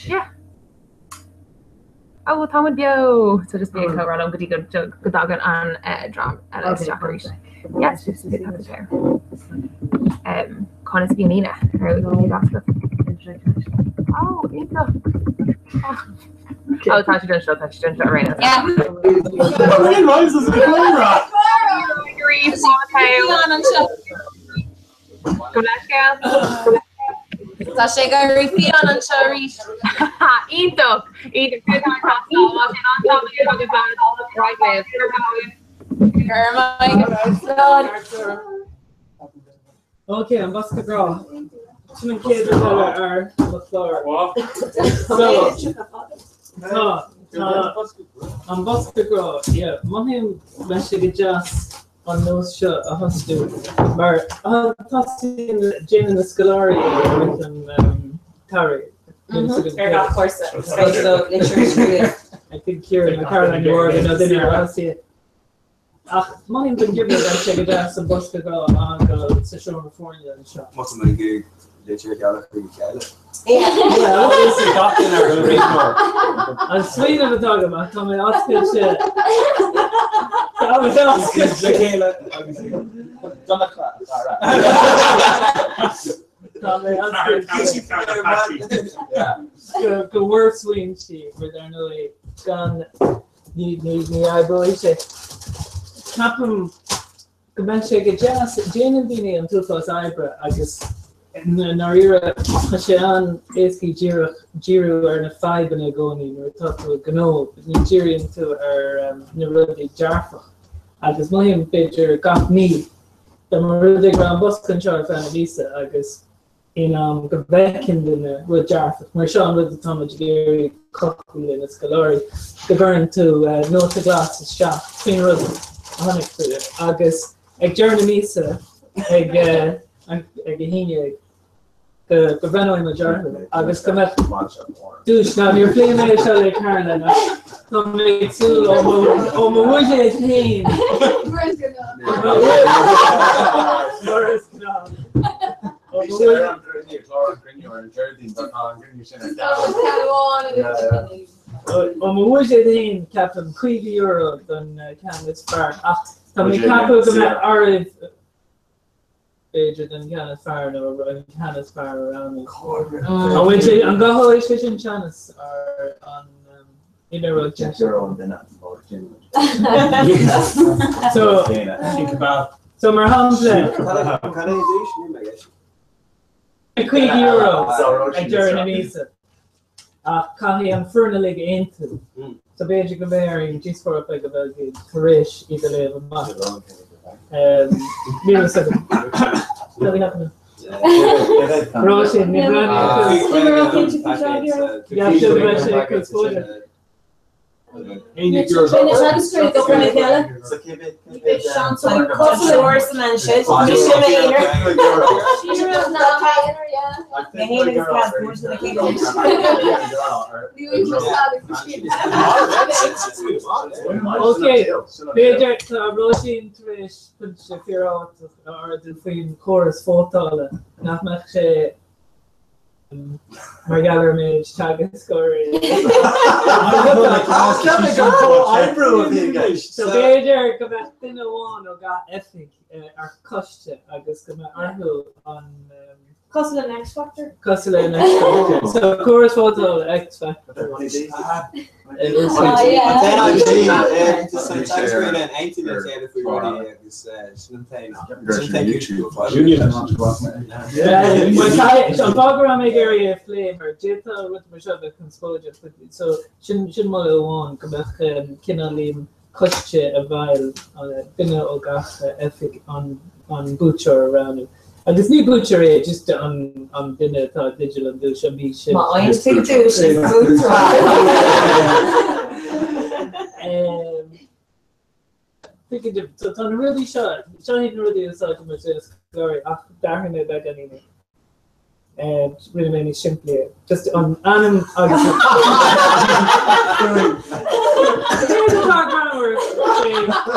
Yeah. Ó, tá muid beo! So just bí ag comhrá liom go dtí go go dtagann an dream eile isteach arís. Yeah, just a bit there. Conas a bhí an Aoine? Ar Ó, iontach! Ó, tá siad anseo, tá siad anseo araon. Yeah. Go leithscéal. Tá sé ag éirí fiáin anseo arís. Iontach! Iontach! Sin atá ag teastáil. Má sin an-tábhachtach agus bean right libh. Go raibh maith agat. Slán. Ok, an bosca grá. Sin an chéad rud eile ar mo chlár. So, tá, tá an bosca grá, yeah, mothaím go mbeidh sé go deas an nós seo a thosú mar tosaíonn déanann na scoláirí i rith an tsamhraidh. Ar gach cúrsa, is féidir leo litir a scríobh. I think Kieran nó Caroline nó Morgan nó duine a thosaíonn. Ach mothaím don gheimhreadh bheadh sé go deas an bosca grá a fhágáil sa seomra foirne anseo. Má tá mé ag litir a sheoladh chuig a chéile. An smaoineamh atá agam ach tá mé oscailte Tá mé oscailte Le chéile agus Donncha a chara. Tá mé oscailte go bhur smaointe rud ar ndóigh gan ní oibreoidh sé. Ceapaim go mbeadh sé go deas, déanann daoine an t-uafás oibre agus i ndáiríre tá sé an-éasca díreach díriú ar na fadhbanna i gcónaí nuair atá tú i ngnó, ní dhíríonn tú ar na rudaí dearfach agus mothaím b'fhéidir gach mí dá mba rud é go raibh an bosca anseo ar feadh na míosa agus in am go bhfeiceann duine rud dearfach, mar seo an rud atá muid ag iarraidh cothú le na scoláirí, go gcuireann tú nóta glas isteach faoin rud a chonaic tú agus ag deireadh na míosa ag ag a haon dhéag go go mbreathnóidh muid orthu agus go mbeadh duais. Now níor phléigh mé seo le Caroline ach tá mé ag súil ó mo ó mo bhuiséad féin. Mar is gnáth. Ó mo bhuiséad féin ceapaim €50 don ceann is fearr ach tá mé ag ceapadh go mbeadh oraibh b'fhéidir don ceann is fearr nó an ceann is fearr a roghnú. An bhfuil sé an gcothóidh sé sin teannas ar an imreoir deis? So So mar shampla, €50 ag deireadh na míosa ach caithfidh an foireann uilig aontú. So b'fhéidir go mbeidh orainn díospóireacht beag a bheith againn tar éis iad a léamh amach. Níl a fhios agam. Cad a cheapann tú? Róisín, ní bhreathnaíonn tú. Cheap tú go mbeadh sé conspóideach. Ok, b'fhéidir tá Róisín tar éis pointe fíorthábhachtach a ardú faoin chóras vótála, nach mbeadh sé Mar gheall ar an méid teagascóirí. So b'fhéidir go mbeadh duine amháin ó gach oifig ar choiste agus go mbeadh orthu an. Cosúil le an X Factor? Cosúil le an X Factor. So córas vótála X Factor. An fáth go raibh mé ag iarraidh é a phlé mar d'fhéadfadh rud mar seo a bheith conspóideach so sin moladh amháin go mbeadh cineáilín coiste i bhfeighil duine ó gach oifig an buaiteoir a roghnú. Agus ní buaiteoir é, just an duine atá i dteideal an duais an mhí sin. Má fhaigheann tú duais, is buaiteoir. Tuigeann Tá na rudaí seo, seo iad na rudaí a úsáideann muid le scoláirí ach d'athraigh mé beagáinín é. Rinne mé níos simplí é. Just an ainm agus an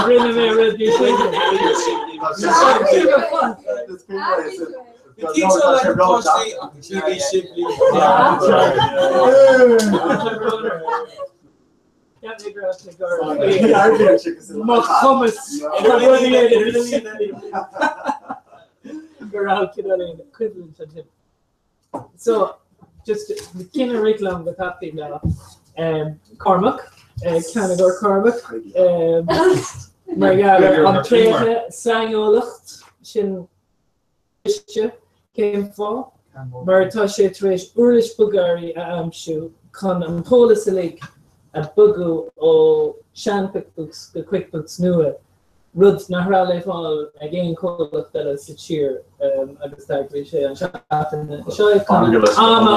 Rinne mé rud níos simplí. Mo chumas go raibh cineál coimhlint ansin. So, just cinn a rith liom go tapaidh ná Cormac, ceann i gcomhair Cormac, mar gheall ar an tréithe saineolacht sin cliste. Cén fáth? Mar tá sé tar éis uirlis bogearraí a aimsiú chun an t-eolas uilig a bogadh ó sean QuickBooks go QuickBooks nua. rud nach raibh le fáil ag aon chomhlacht eile sa tír agus d'eagraigh sé an seachtain seo chun am a fháil.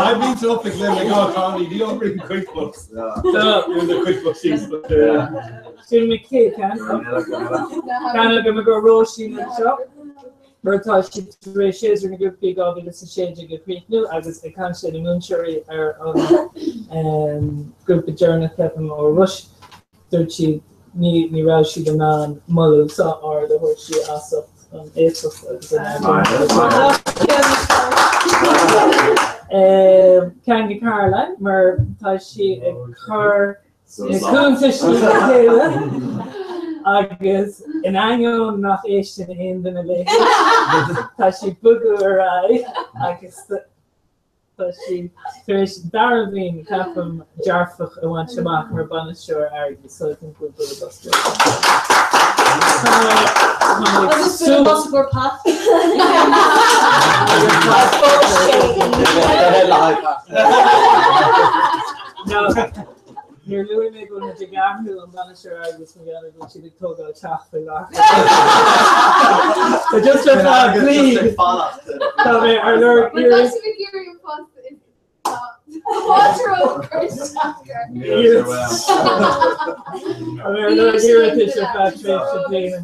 I've been to up ag le go Connie, ní oibríonn QuickBooks. The QuickBooks sheets, but Sin mo chéad cheann. Ceann agam i gcomhair Róisín anseo. Mar tá sí tar éis séasúr na ngrúpaí 2016 a chríochnú agus ag caint le na múinteoirí ar an grúpa deireanach ceapaim ó Ruis dúirt siad ní raibh siad in ann moladh sách ard a thabhairt di as ucht an éifeacht agus an Ceann do Caroline mar tá sí ag cur na cuntais le chéile agus in ainneoin nach éisteann aon duine léi tá sí ag bogadh ar aghaidh agus tá sí tar éis dara bliain ceapaim dearfach a bhaint amach mar bainisteoir airgeadais so I think we'll do the best. Agus bualadh bos i gcomhair Pat. Níor luaigh mé go bhfuil muid ag athrú an bainisteoir airgeadais mar gheall ar go bhfuil siad ag tógáil teach faoi láthair. So just ar feadh bliain tá mé ar lorg Má tá sibh ag iarraidh an post is tá fáilte romhaibh cur isteach air. Tá mé ar lorg iarratais ar feadh tréimhse bliana.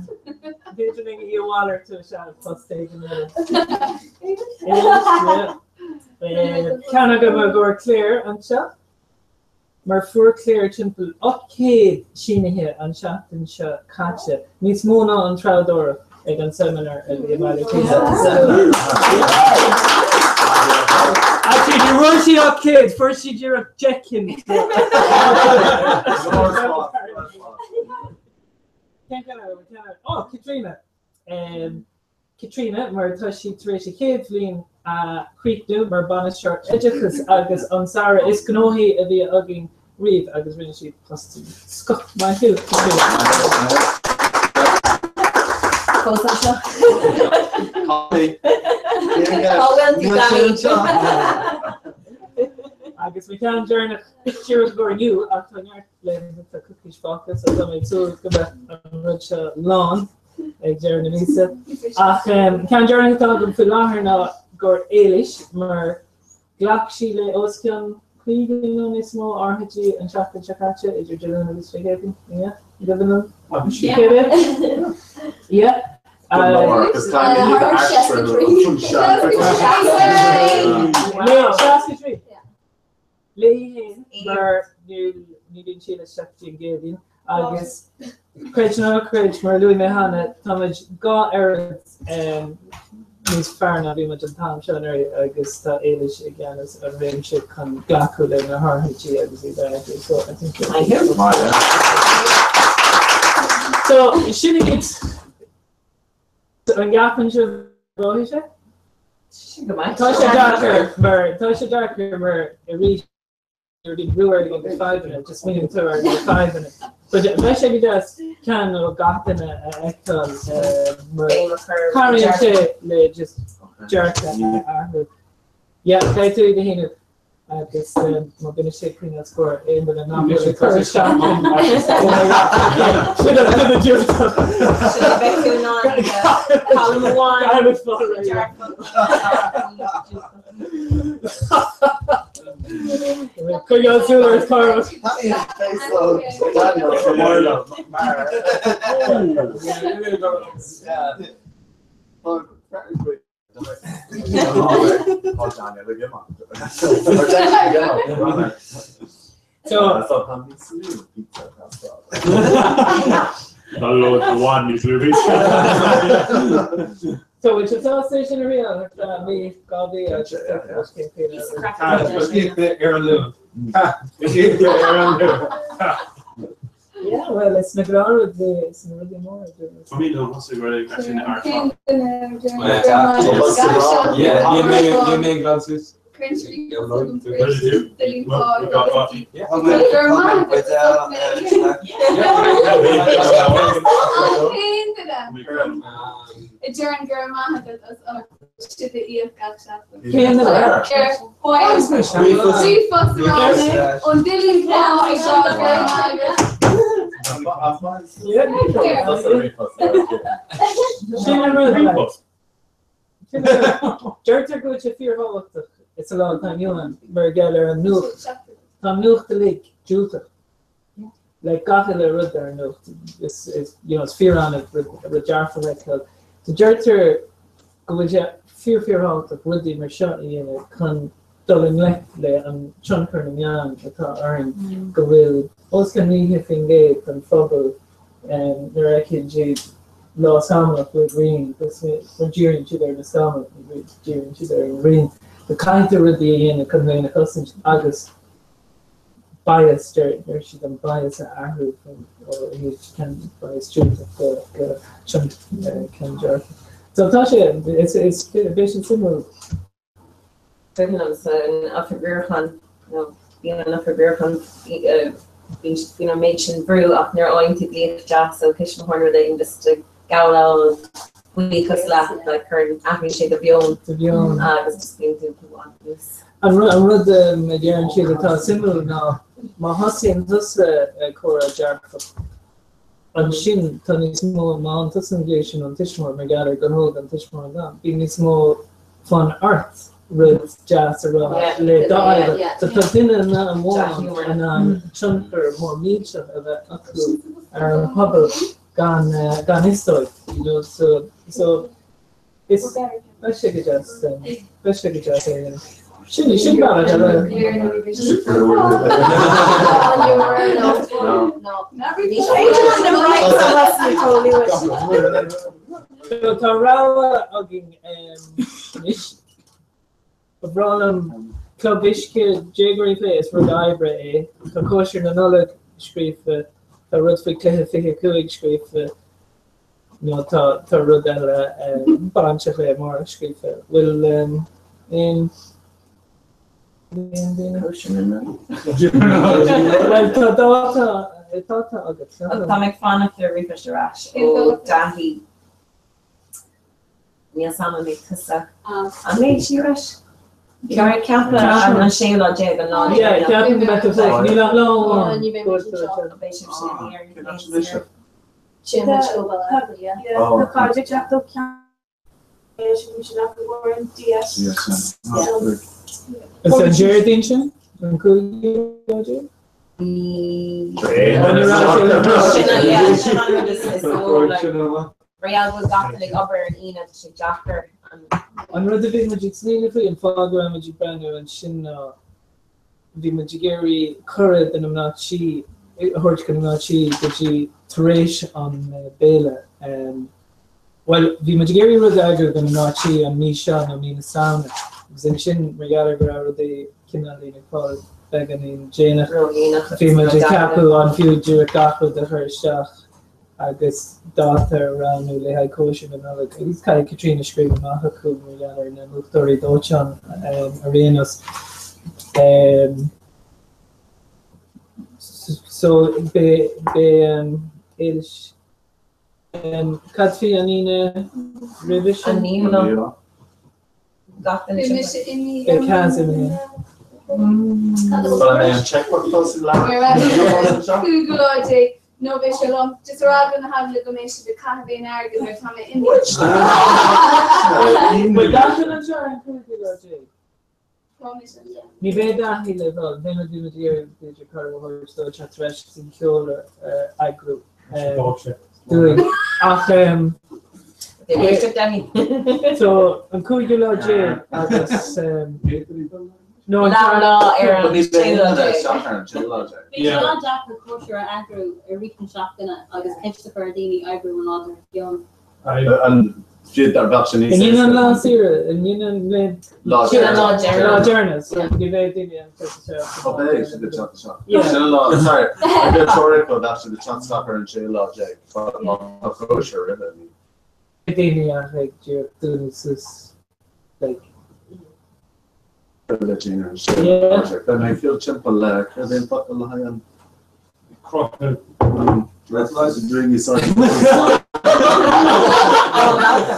B'fhéidir linn í a mhalartú is ea post éigin eile. Ceann agam i gcomhair Claire anseo. Mar fuair Claire timpeall 800 sínithe an seachtain seo caite, níos mó ná an treabhdóireacht ag an seimineár a bhí i mBaile Átha Cliath. Actually, ní raibh sí 800, fuair sí díreach 10 cinn. Cén ceann eile? Cén eile? Oh, Caitríona. Caitríona, mar tá sí tar éis a chéad bhliain a chríochnú mar Bhainisteoir Oideachais agus an samhradh is gnóthaí a bhí againn riamh agus rinne sí post scoth. Maith thú, Caitríona. Fós anseo. Cá bhfuil tú, Danny? Agus mo cheann deireanach díreach i gcomhair inniu ach tá neart laethanta coicís fágtha so tá mé ag súil go mbeidh an rud seo lán. ag deireadh na míosa. Ach ceann deireanach atá agam faoi láthair ná i gcomhair Éilis mar ghlac sí le os cionn 50 nó níos mó áirithintí an tseachtain seo caite idir Dé Luain agus Dé Céadaoin. Yeah? An gcuimhin liom? Yeah. Agus caithfidh mé iad a aistriú chun 63. Léi féin mar ní bhíonn sí isteach go dtí an gCéadaoin agus creid nó ná creid, mar a luaigh mé cheana, tá muid dhá oiread níos fearr ná bhí muid an t-am seo anuraidh agus tá Éilis i gceannas an réimse chun glacadh le na háirithintí agus iad a eagrú so I think So sin iad an gceapann sibh go bhfaighidh sé? Sin go maith. Tá sé deacair mar tá sé deacair mar arís nuair a bhíonn brú ar na fadhbanna just smaoiníonn tú ar na fadhbanna. But bheadh sé go deas ceann ó gach duine a fheiceáil mar cabhraíonn sé le just dearcadh a athrú. Yeah, caithfidh tú iad a shíniú. Agus má bhíonn sé ag coinneáil scór aon duine nach bhfuil ag cur isteach sin an duine diúltach. Sin beidh tú in ann column amháin dearfach. Coinneáil súil ar Cormac. Daniel So Tá lód i bhfad níos lú. So bhfuil sibh sásta é sin a thriail ar feadh mí, 2 mhí agus Ar an Luan. Ar an Luan. Yeah, well, is na gnáthrudaí, is na rudaí móra. Tá mí liom thosaigh rud ag sin ar Níl mé glan suas. Sin an rud. Deirtear go bhfuil sé fíorthábhachtach sa lá atá inniu ann mar gheall ar an nuacht. Tá an nuacht uilig diúltach. Like gach uile rud ar an nuacht is is you know is fíor-annamh rud rud dearfach a fheiceáil. So deirtear go bhfuil sé fíor fíorthábhachtach rudaí mar seo a dhéanamh chun dul i ngleic le an tionchar na meán atá orainn go bhfuil os cionn 90% den phobal nuair a fheiceann siad lá scamallach le grian nó díríonn siad ar na scamaill nó díríonn siad ar an ghrian. So caithfidh tú rudaí a dhéanamh chun féin a chosaint agus bias, deir siad an bias a athrú ó thaobh ceann bias diúltach go go ceann dearfach. So tá sé, is is beidh sé suimiúil. Cuimhin liom san oifig riaracháin, nó bíonn an oifig riaracháin, bíonn bíonn an méid sin brú ach nuair a fhaigheann tú glaoch deas ó thuismitheoir nó rud éigin just ag gabháil buíochas leat like cuireann athraíonn sé do mheon Do mheon. agus just bíonn tú i bhfad níos An rud a deireann siad atá suimiúil ná má thosaíonn tusa comhrá dearfach, ansin tá níos mó, má fhaigheann tusa an glao sin ón tuismitheoir mar gheall ar gur thóg an tuismitheoir an t-am, bíonn níos mó fonn ort rud deas a rá le d'aghaidh. So tá duine amháin in ann tionchar mór millteach a bheith acu ar an phobal gan gan fhios dóibh, you know, so so Is beidh sé go deas beidh sé go deas é dhéanamh. Sin sin bealach eile. So tá rogha againn anois. Ba bhreá liom Club Uisce Déagóirí a phlé, is rud oibre é. Tá Cóisir na Nollag scríofa, tá rud faoi Cluiche 25 scríofa, nó tá tá rud eile bainteach le amárach scríofa. Bhfuil aon aon duine? Cóisir na Nollag. Bhuel tá dáta dáta agat. Tá mé ag fanacht ar ríomhphost ar ais ó Daithí. Níl 's a'm an mbeidh tusa. An mbeidh sí ar ais? Bhí mé ag ceapadh an séú lá déag an lá Yeah, ceapaim go mbeidh tú fós. Níl ach lá amháin. Ní bheidh muid anseo. Beidh sibh sin ar Sin muid go bhfuil acu, yeah. Tá cairde ag teacht ó ceann sin acu ar an DS. Is an Déardaoin sin? An cúigiú lá déag? Sin an rud is mó Real bhfuil gach duine ag obair ar an Aoine, tá sé deacair an. An rud a bhí muid ag smaoineamh faoi, an fáth go raibh muid ag breathnú ansin ná bhí muid ag iarraidh cuireadh do na mná tí, a thabhairt do na mná tí go dtí tar éis an béile. Bhuel, bhí muid ag iarraidh rud a eagrú do na mná tí an mí seo nó mí na Samhna agus ansin mar gheall ar go raibh rudaí cineáilín ag fáil beagáinín déanach, bhí muid ag ceapadh an fiú díreach gach rud a chur isteach agus dáta a roghnú le haghaidh cóisir na Nollag agus caithfidh Caitríona scríobh amach acu mar gheall ar na múchtóirí dóiteáin ar aon nós. So beidh Éilis cad faoi an Aoine roimhe sin? An naoú lá. Gach duine Bhí mise imithe. Beidh Kaz imithe. Bhuel, an é an checkbook fós i leabhar? Cúigiú lá déag nó beidh sé liom. Just ar eagla na heagla go mbeidh sibh ag caitheamh aon airgid nuair atá mé imithe. Bhfuil gach duine anseo ar an cúigiú lá déag? Tá mise anseo. Ní bheidh Daithí le dul, bhí muid ag iarraidh b'fhéidir cuireadh a thabhairt dó teacht tar éis an ceol a eagrú dúinn. Ach so an cúigiú lá déag agus No, an Lá lá ar an Ní séú lá déag. isteach ar an séú lá déag. Bhí sé an-deacair cóisir a eagrú i rith na seachtaine agus ceist a chur ar dhaoine oibriú an lá dár gcionn. An siad ar bheadh sé níos Inniu an lá saoire, inniu an Lá Sin an lá deireanach. Lá deireanach, so ní bheidh daoine an teacht isteach. Ó beidh siad ag teacht isteach. Yeah. Sin an lá, sorry, go teoiriciúil bheadh siad ag teacht isteach ar an séú lá déag. Má tá cóisir roimhe. ní- Daoine ach ag díreach dúnadh suas like. Le daoine ar an séú lá déag. Beidh mé ag fill timpeall le céard é an focal le haghaidh an Crochadh. Dreamy sorry.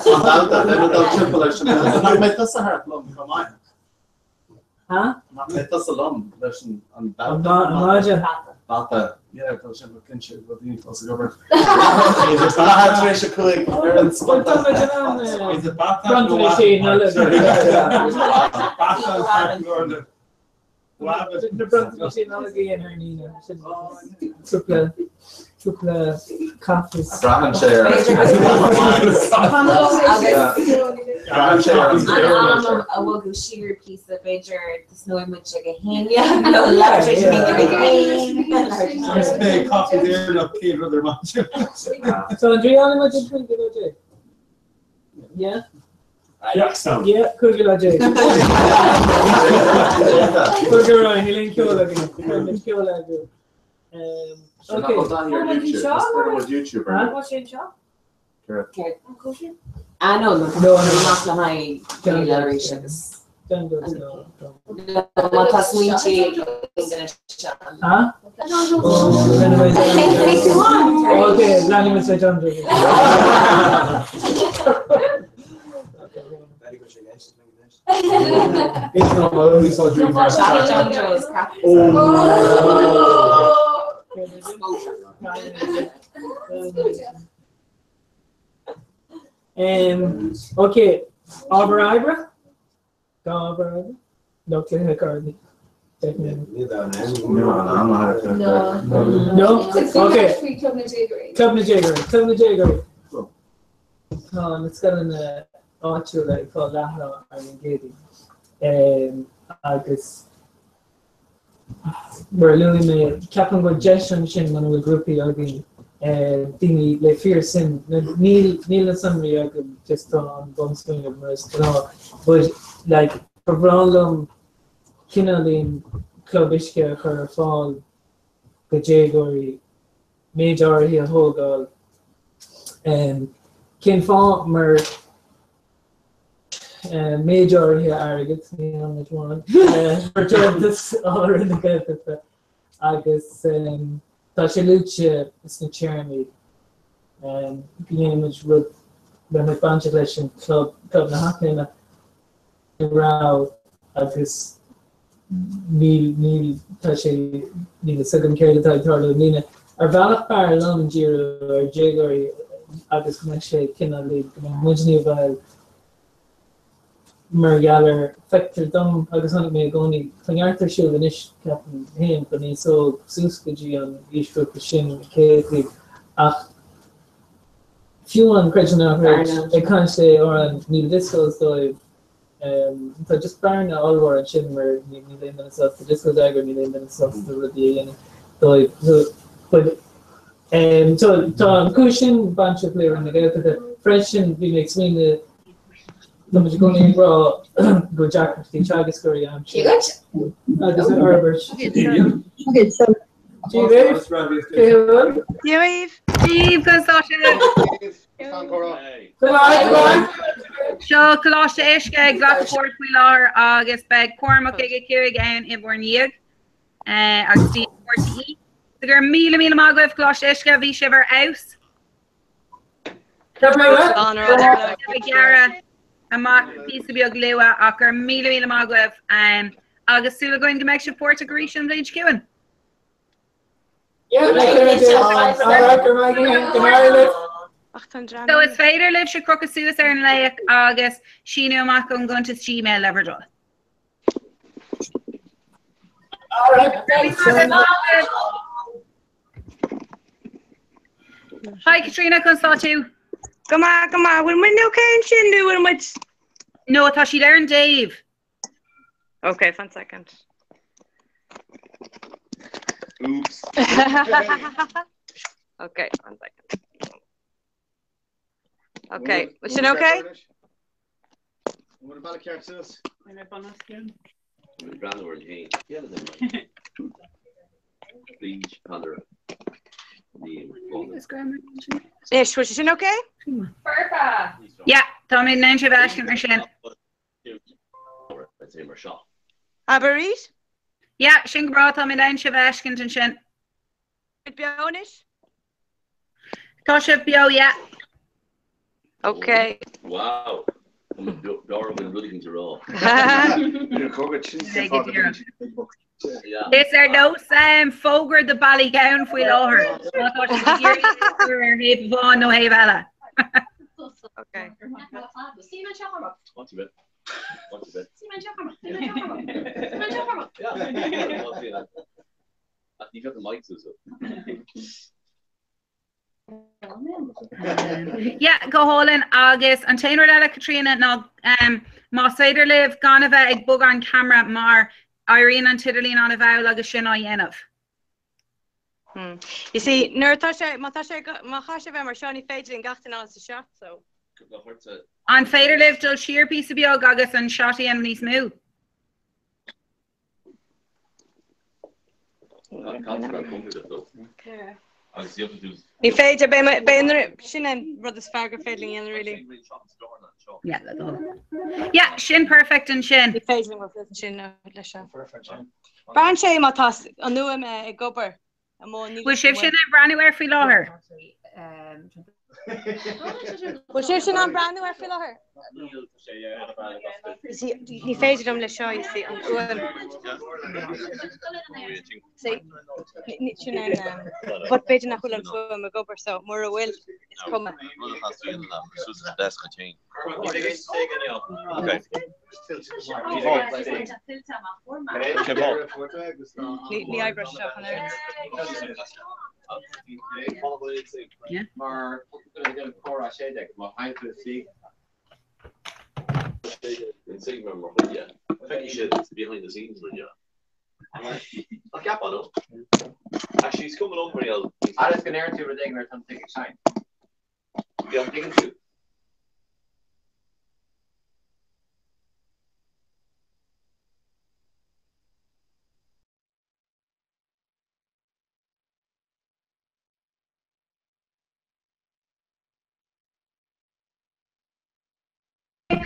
An babhta, beidh mé ag dul timpeall leis an Nach mbeidh tusa thart liom chomh maith? Ha? Nach mbeidh tusa liom leis an An babhta? maide. Bata. Yeah, tá sin cinnte go bhfuil fós ag obair. Tar éis 5 ar an spota. Is it bata Bronntanais sé Nollag. Bata an ceart Na bronntanais sé Nollag a dhéanamh ar an Aoine. Sin cúpla cúpla caife. Braitheann sé ar Braitheann sé ar an An am a bhogadh siar píosa b'fhéidir tosnóidh muid ag a haon nó leathuair tar éis a haon. Is mé caife Éireannach céad rud ar maidin. So an dtriailfidh muid an cúigiú lá déag? Yeah? Yeah, sound. Yeah, cúigiú lá déag. Cúigiú lá, níl aon ceol againn. Cuirfidh muid ceol againn. Okay. YouTube. Huh? What's sin seo? Ah no, no, No, no. amach le haghaidh John Gael arís agus John Jones, no. No, má tá smaointe ag duine seo. Huh? Oh, anyway, Okay, leanfaidh muid le John Jones. It's not my only surgery first. John Jones crap. Okay, ábhar oibre? Tá ábhar oibre? No, cluiche cártaí. Definitely. No. No? Okay. Faoi Club na Déagóirí. Club na Déagóirí, Club na Déagóirí. Tá na scoileanna áitiúla ag fáil leathlá ar an gCéadaoin. Agus mar a luaigh mé, ceapaim go bhfuil deis ansin muna bhfuil grúpaí againn, daoine le fíor-suim. Níl níl na sonraí agam, just tá an bunsmaoineamh mar is gnáth, but like ba bhreá liom cineáilín club uisce a chur ar fáil go déagóirí, méid áirithe a thógáil. Cén fáth? Mar méid áirithe airgid, ní an méid amháin, mar deontas ó Roinn na Gaeltachta agus tá sé luaite sna téarmaí go ndéanfaimid rud, beimid bainteach leis an club, Club na hEachléime, raibh agus níl, níl, tá sé, níl fhios agam céard atá ag tarlú i mbliana. Ar bhealach b'fhearr liom díriú ar dhéagóirí agus go mbeadh sé cineál, go mbeadh muidne i bhfeighil mar gheall ar, feictear dom agus chonaic mé i gcónaí, tá neart ar siúl anois ceapaim féin don aos óg suas go dtí an aoisghrúpa sin céadfaí ach fiú amháin creid é nó ná creid, ag caint le Odhrán, níl discos dóibh. Tá just bearna ollmhór ansin mar níl aon duine sásta discos a eagrú, níl aon duine sásta rudaí a dhéanamh dóibh. So, but, so tá an cúis sin bainteach le Roinn na Gaeltachta. Freisin, bhí mé ag smaoineamh, tá muid i gcónaí ag rá go bhfuil deacrachtaí teagascóirí a aimsiú agus a fhorbairt. Okay, so Dia dhaoibh. Cé bhfuil? Dia dhaoibh. Dia dhaoibh, conas tá sibh? Go maith, go maith. Seo Coláiste Uisce ag glacadh páirt faoi láthair agus beidh Cormac ag a 5 ann i bhur ndiaidh agus Steve RTÉ. So go raibh míle míle maith agaibh Coláiste Uisce, bhí sibh ar fheabhas. Ag gearradh amach píosa beag luath ach go raibh míle míle maith agaibh agus súil againn go mbeidh sibh páirteach arís an bhliain seo chugainn. So is féidir libhse crochadh suas ar an nglaoch agus síniú amach an gcuntas Gmail le bhur dtoil. Hi Katrina, conas tá tú? Go maith, go maith. Bhfuil muid okay ansin nó bhfuil muid? No, tá siad ar an dtaobh. Okay, one second. Oops. Okay, one second. Okay, was sin okay? Anois, bhfuil sé sin okay? Yeah, tá mé in ann sibh a fheiscint mar sin. Abair arís? Yeah, sin go breá, tá mé in ann sibh a fheiscint ansin. Beo anois? Tá sibh beo, yeah. Ok. Wow. Is ar nós fógra do Ballygowan faoi láthair. Má tá sibh ag iarraidh ar thaobh amháin nó thaobh eile. Ok. Yeah, go hálainn agus an t-aon rud eile Caitríona ná um, más féidir libh gan a bheith ag bogadh an camera mar éiríonn an t-idirlíon an-mhall agus sin á dhéanamh. Hmm. You see, nuair atá sé, má tá sé, má chaithfidh sé bheith mar seo ní féidir linn gach duine sa shot, so. An féidir libh dul siar píosa beag agus an shot a dhéanamh níos mó? Ní féidir, beidh sin an rud is fearr gur féidir linn a dhéanamh really. Yeah, le dul. Yeah, sin perfect ansin. Ní féidir linn rud sin leis seo. Braitheann sé má tá an fhuaim ag obair. Bhfuil sibh sin ag breathnú air faoi láthair? Bhfuil sibh sin ag breathnú air faoi láthair? Ní féidir liom le seo see an fhuaim. See, sin an but b'fhéidir nach bhfuil an fuaim ag obair so mura bhfuil is cuma. Ní oibreoidh seo chun oiread.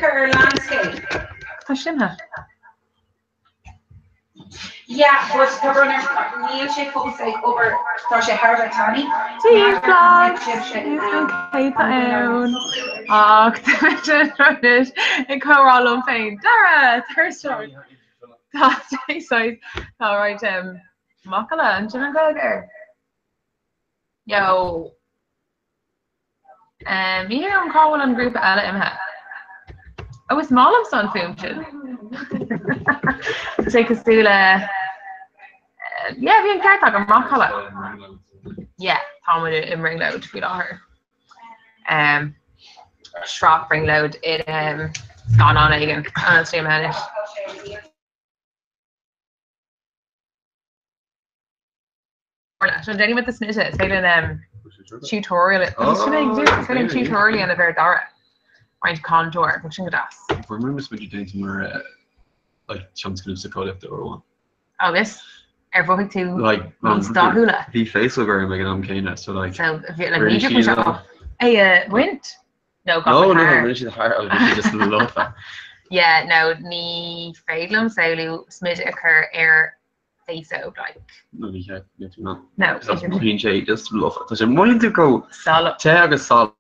Cur ar landscape. Tá sin imithe. Yeah, but tá brón orm, níl sé fós ag obair, tá sé thar a bheith tanaí. Dia daoibh! Cé tá ann ach tá mise anois ag comhrá liom féin. Dara! Tar isteach! Tá sé saghas, tá roinnt macalla ansin an Ghaeilge air. Yo! Ní thuigim cá bhfuil an grúpa eile imithe. Ó is maith liomsa an fuaim sin. Tá sé cosúil le Yeah, bhí an ceart agam, macalla. Yeah, tá muid i mbrionglóid faoi láthair. Um, sraith brionglóid in um, scannán éigin an stream anois. So déanfaidh muid do smideadh, is féidir linn tutorial is féidir linn tutorial a dhéanamh ar Dara. Roinnt contour, bheadh sin go deas. Fuair muid smideadh déanta mar like tionscnamh sa chomhlacht uair amháin. Agus ar mhothaigh tú Like níos dathúla? Bhí féasóg orm ag an am céanna so like So bhí like ní dúirt muid é a bhaint nó No gach no thar. rinne siad thar agus bhí siad just lofa. Yeah, no ní féidir liom samhlú smideadh a chur ar féasóg like. No ní hea, ní tú ná. No, Bíonn sé just lofa. Tá sé mothaíonn tú chomh salach. te agus salach.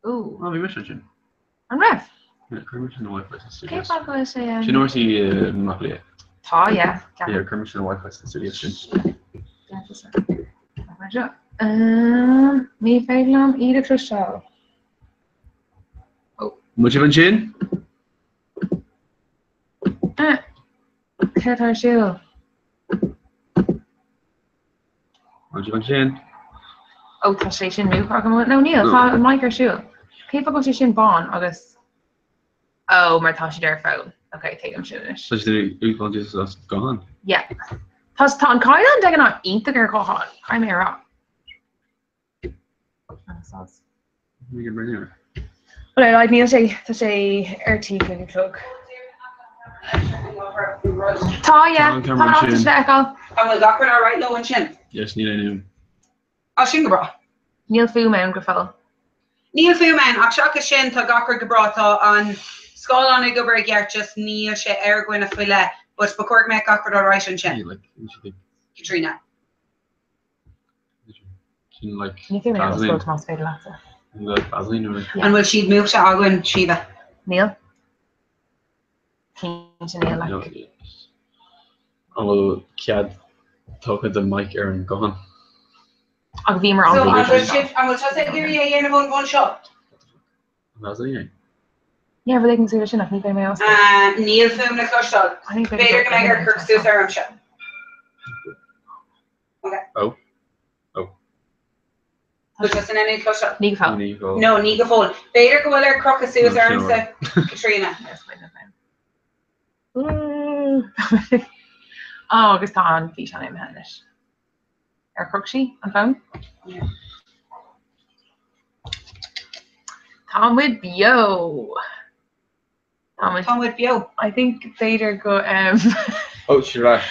Ooh. Ó, bhí mise ansin. An raibh? Yeah, chuir mise an Wi-Fi sa studio. Cén fáth go bhfuil sé ann? Sin RTÉ Mac Lia. Tá, yeah. Yeah, chuir mise an Wi-Fi sa studio sin. Ní féidir liom iad a chloisteáil. Bhfuil sibh ansin? Céard atá ar siúl? Bhfuil sibh ansin? Ó tá sé sin múchta agam. No níl, tá an mic ar siúl. Cén fáth go bhfuil sé sin bán agus Ó mar tá siad ar fón. Ok, tuigim sin anois. Tá siad ag úsáid as guthán? Yeah. Tá tá an caighdeán de ghnáth iontach ar ghuthán, caithfidh mé a rá. Well ar aghaidh, níl sé, tá sé ar tí 5 a chlog. Tá, yeah, Tá an ceamara tá ansin. sé le feiceáil. An bhfuil gach rud alright leo ansin? Yes, níl aon fhuaim. Á, sin go breá. Níl fuaim ann go fóill. Níl fuaim ann, ach seachas sin tá gach rud go breá. Tá an scáileán ag obair i gceart, just níl sé ar dhuine faoi leith, but ba chóir go mbeadh gach rud alright ansin. Caitríona. Sin like Ní féidir liom Vaseline. oscailt más féidir leatsa. Vaseline or An bhfuil siad múchta againn, Síomha? Níl. Cinnte níl, like. An bhfuil cead tugtha do mic ar an guthán? Ach bhíomar So an an bhfuil sibh, an bhfuil tusa ag iarraidh é a dhéanamh ón bhfón seo? Vaseline é? Yeah, rud éigin cosúil leis sin ach ní bheidh mé oscailt. Níl fuaim le cloisteáil. B'fhéidir go mbeidh air crochadh suas ormsa. Ok. Ó. Ó. Bhfuil tusa in ann é a chloisteáil? Ní go fóill. Ní go fóill. No, ní go fóill. B'fhéidir go bhfuil air crochadh suas ormsa, Caitríona. Ó, agus tá an físeán imithe anois. Ar chroch sí an fón? Tá muid beo! Tá muid. Tá muid beo. I think b'fhéidir go um. Ó, sí ar ais.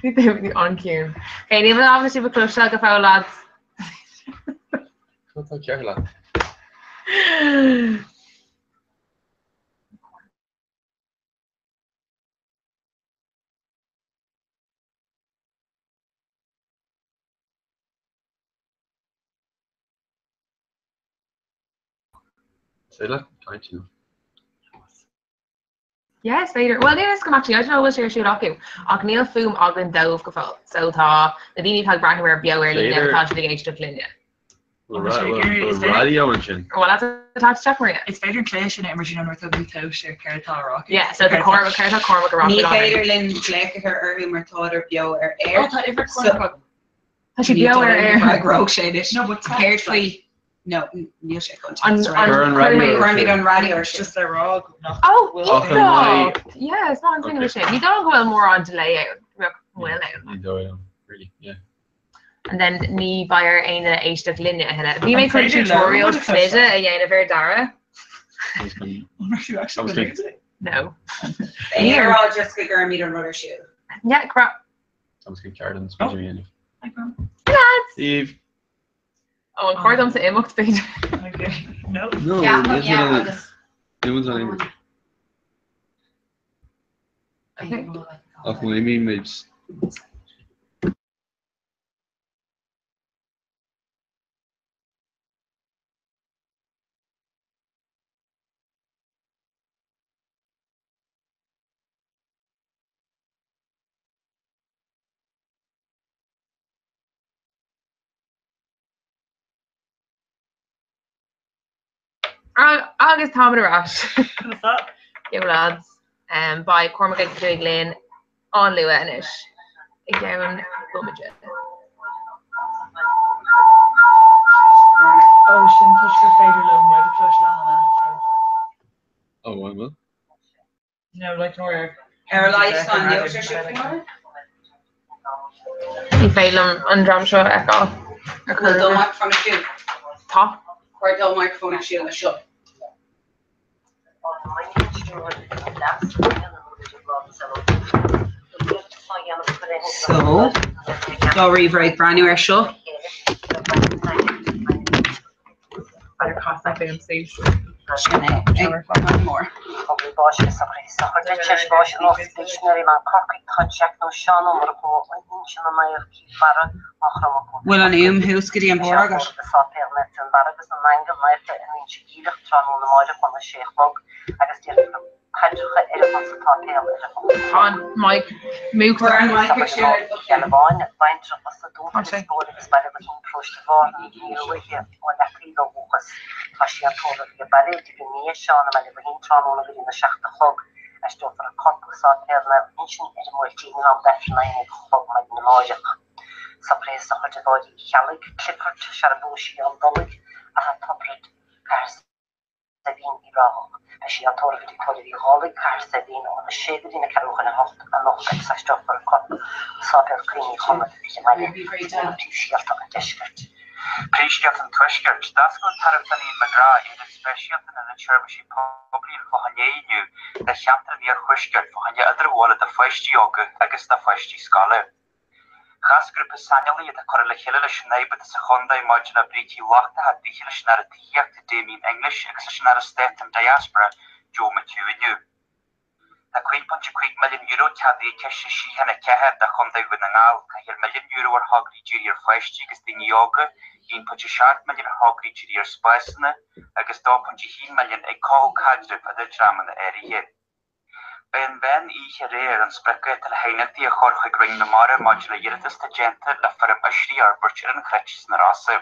Ní bhí an-chiúin. Ok, níl mé ábalta sibh a chloisteáil go fóill lads. Cad tá cearr leat? Is féidir leat caint nó? Yeah, is féidir. Bhuel, níl a fhios agam actually, I don't know bhfuil sé ar siúl acu, ach níl fuaim againn dóibh go fóill. So tá na daoine atá ag breathnú air beo ar líne, Féidir. tá siad ag éisteacht linne. Bhfuil raidió ansin? Bhfuil leat atá isteach, Maria? Is féidir an cluiche sin a imirt nuair atá tú tomhais ar céard atá á rá acu. Yeah, so tá Cormac, céard atá Cormac a rá Ní faoi láthair? féidir linn glaoch a chur orthu mar tádar beo ar aer. Ó, tá uimhir Cormac agam. Tá sé beo ar aer. Freagróidh sé anois. No, but Céard faoi? No, níl sé chun An- text an- Cuir an raidió ar Cuirimid siúl. an raidió ar siúl. Just le rá go nach Oh, bhfuil Ach an iontach! Yeah, is maith an smaoineamh é sin. Ní dóigh liom go bhfuil mórán delay ann, bheadh moill ann. Ní dóigh liom, really, yeah. And then ní bheidh ar aon duine éisteacht linne a thuilleadh. Bhí mé An chun féidir leo tutorial rud a troide a dhéanamh ar Dara. I was gonna- An raibh tú actually I was gonna thinking- do it? No. Ní rá just go gcuirimid an rud ar siúl. Yeah, crap. I was gonna ceard an smaoineamh a dhéanamh. Hi, Graham. Lads! Steve! Ó, an chóir domsa imeacht b'fhéidir? Okay. No. No, Yeah, níl yeah, siad ann. agus- Níl muid ann imirt. Okay. Ach má imímid Agus táimid ar ais. Conas tá? Yo lads. Um, beidh Cormac ag cúig linn an-luath anois. I gceann bomaite. Ó, sin toisc gur féidir liom muid a chloisteáil an ea? Ó, an bhfuil? No, like nuair Ar a laghad tá an nuacht ar siúl faoi láthair. Ní féidir liom an dream seo a fheiceáil. Ar Bhfuil do microphone ar siúl? Tá. Cuir do microphone ar siúl anseo. So, dá ríomhaire ag breathnú air seo. Better cost that damn suit. Sin é. Ag breathnú mór. Bhfuil an fhuaim thuas go dtí an barr agat? Paidreacha ar bun sa tsáipéal ar a hocht. Tá an mic múchta. Cuir an mic ar siúl. Cheannabháin, baintreach as Dún Tá sé. Spóir agus Baile Mhichín Paróiste Mhárthain, Ní Ruaithe, ó Leacaoil ó dhúchas. Tá sí á tórramh ag baile i dtigh a nia Seán i mBaile Mhichín tráthnóna go dtí na 7 a chlog. Aistreofar a corp go Sáipéal Naomh Uinseann ar an mBuailtín in am d'Aifreann a 11 a chlog maidin amáireach. Socruithe sochraide Mháire Uí Cheallaigh, Clifford, Searbúisí an Dulaigh, Achadh Tobraid, Cathair Saidhbhín, Uíbh Ráthach. Beidh sí á tórramh i dtigh tórraimh Uí Dhálaigh, Cathair Saidhbhín, óna 6 go dtí na ceathrú chun a hocht anocht agus aistreofar a corp go Sáipéal Croí Naomh Chonleth ar an mbaile. Príomhscéalta an Deiscirt. Príomhscéalta an Tuaiscirt. D'oscail an tAire Finian McGrath Aonad Speisialta in Ionad Seirbhísí Poiblí an Chlocháin Léith inniu do cheantar an Iarthuaiscirt fá choinne idirghabhála do pháistí óga agus do pháistí scoile. Chas grúpa saineolaithe atá curtha le chéile leis an fhadhb atá sa chontae maidir le brící lochtacha d'oíche leis an Aire Tithíochta Damien English agus leis an Aire Stáit don Diaspora Joe McHugh inniu. Tá €5.5 milliún ceadaithe ag Ciste Síochána 4 do Chontae Dhún na nGall, €4 milliún ar thograí dírithe ar pháistí agus daoine óga, €1.7 milliún ar thograí dírithe ar spásanna agus €2.1 milliún ag cothú caidrimh idir dreamanna áirithe. Beidh an mheán oíche aréir an spriocdháta le haighneachtaí a chur chuig Roinn na Mara maidir le hiarratas atá déanta le feirm oisrí a fhorbairt ar an Chruit sna Rosa.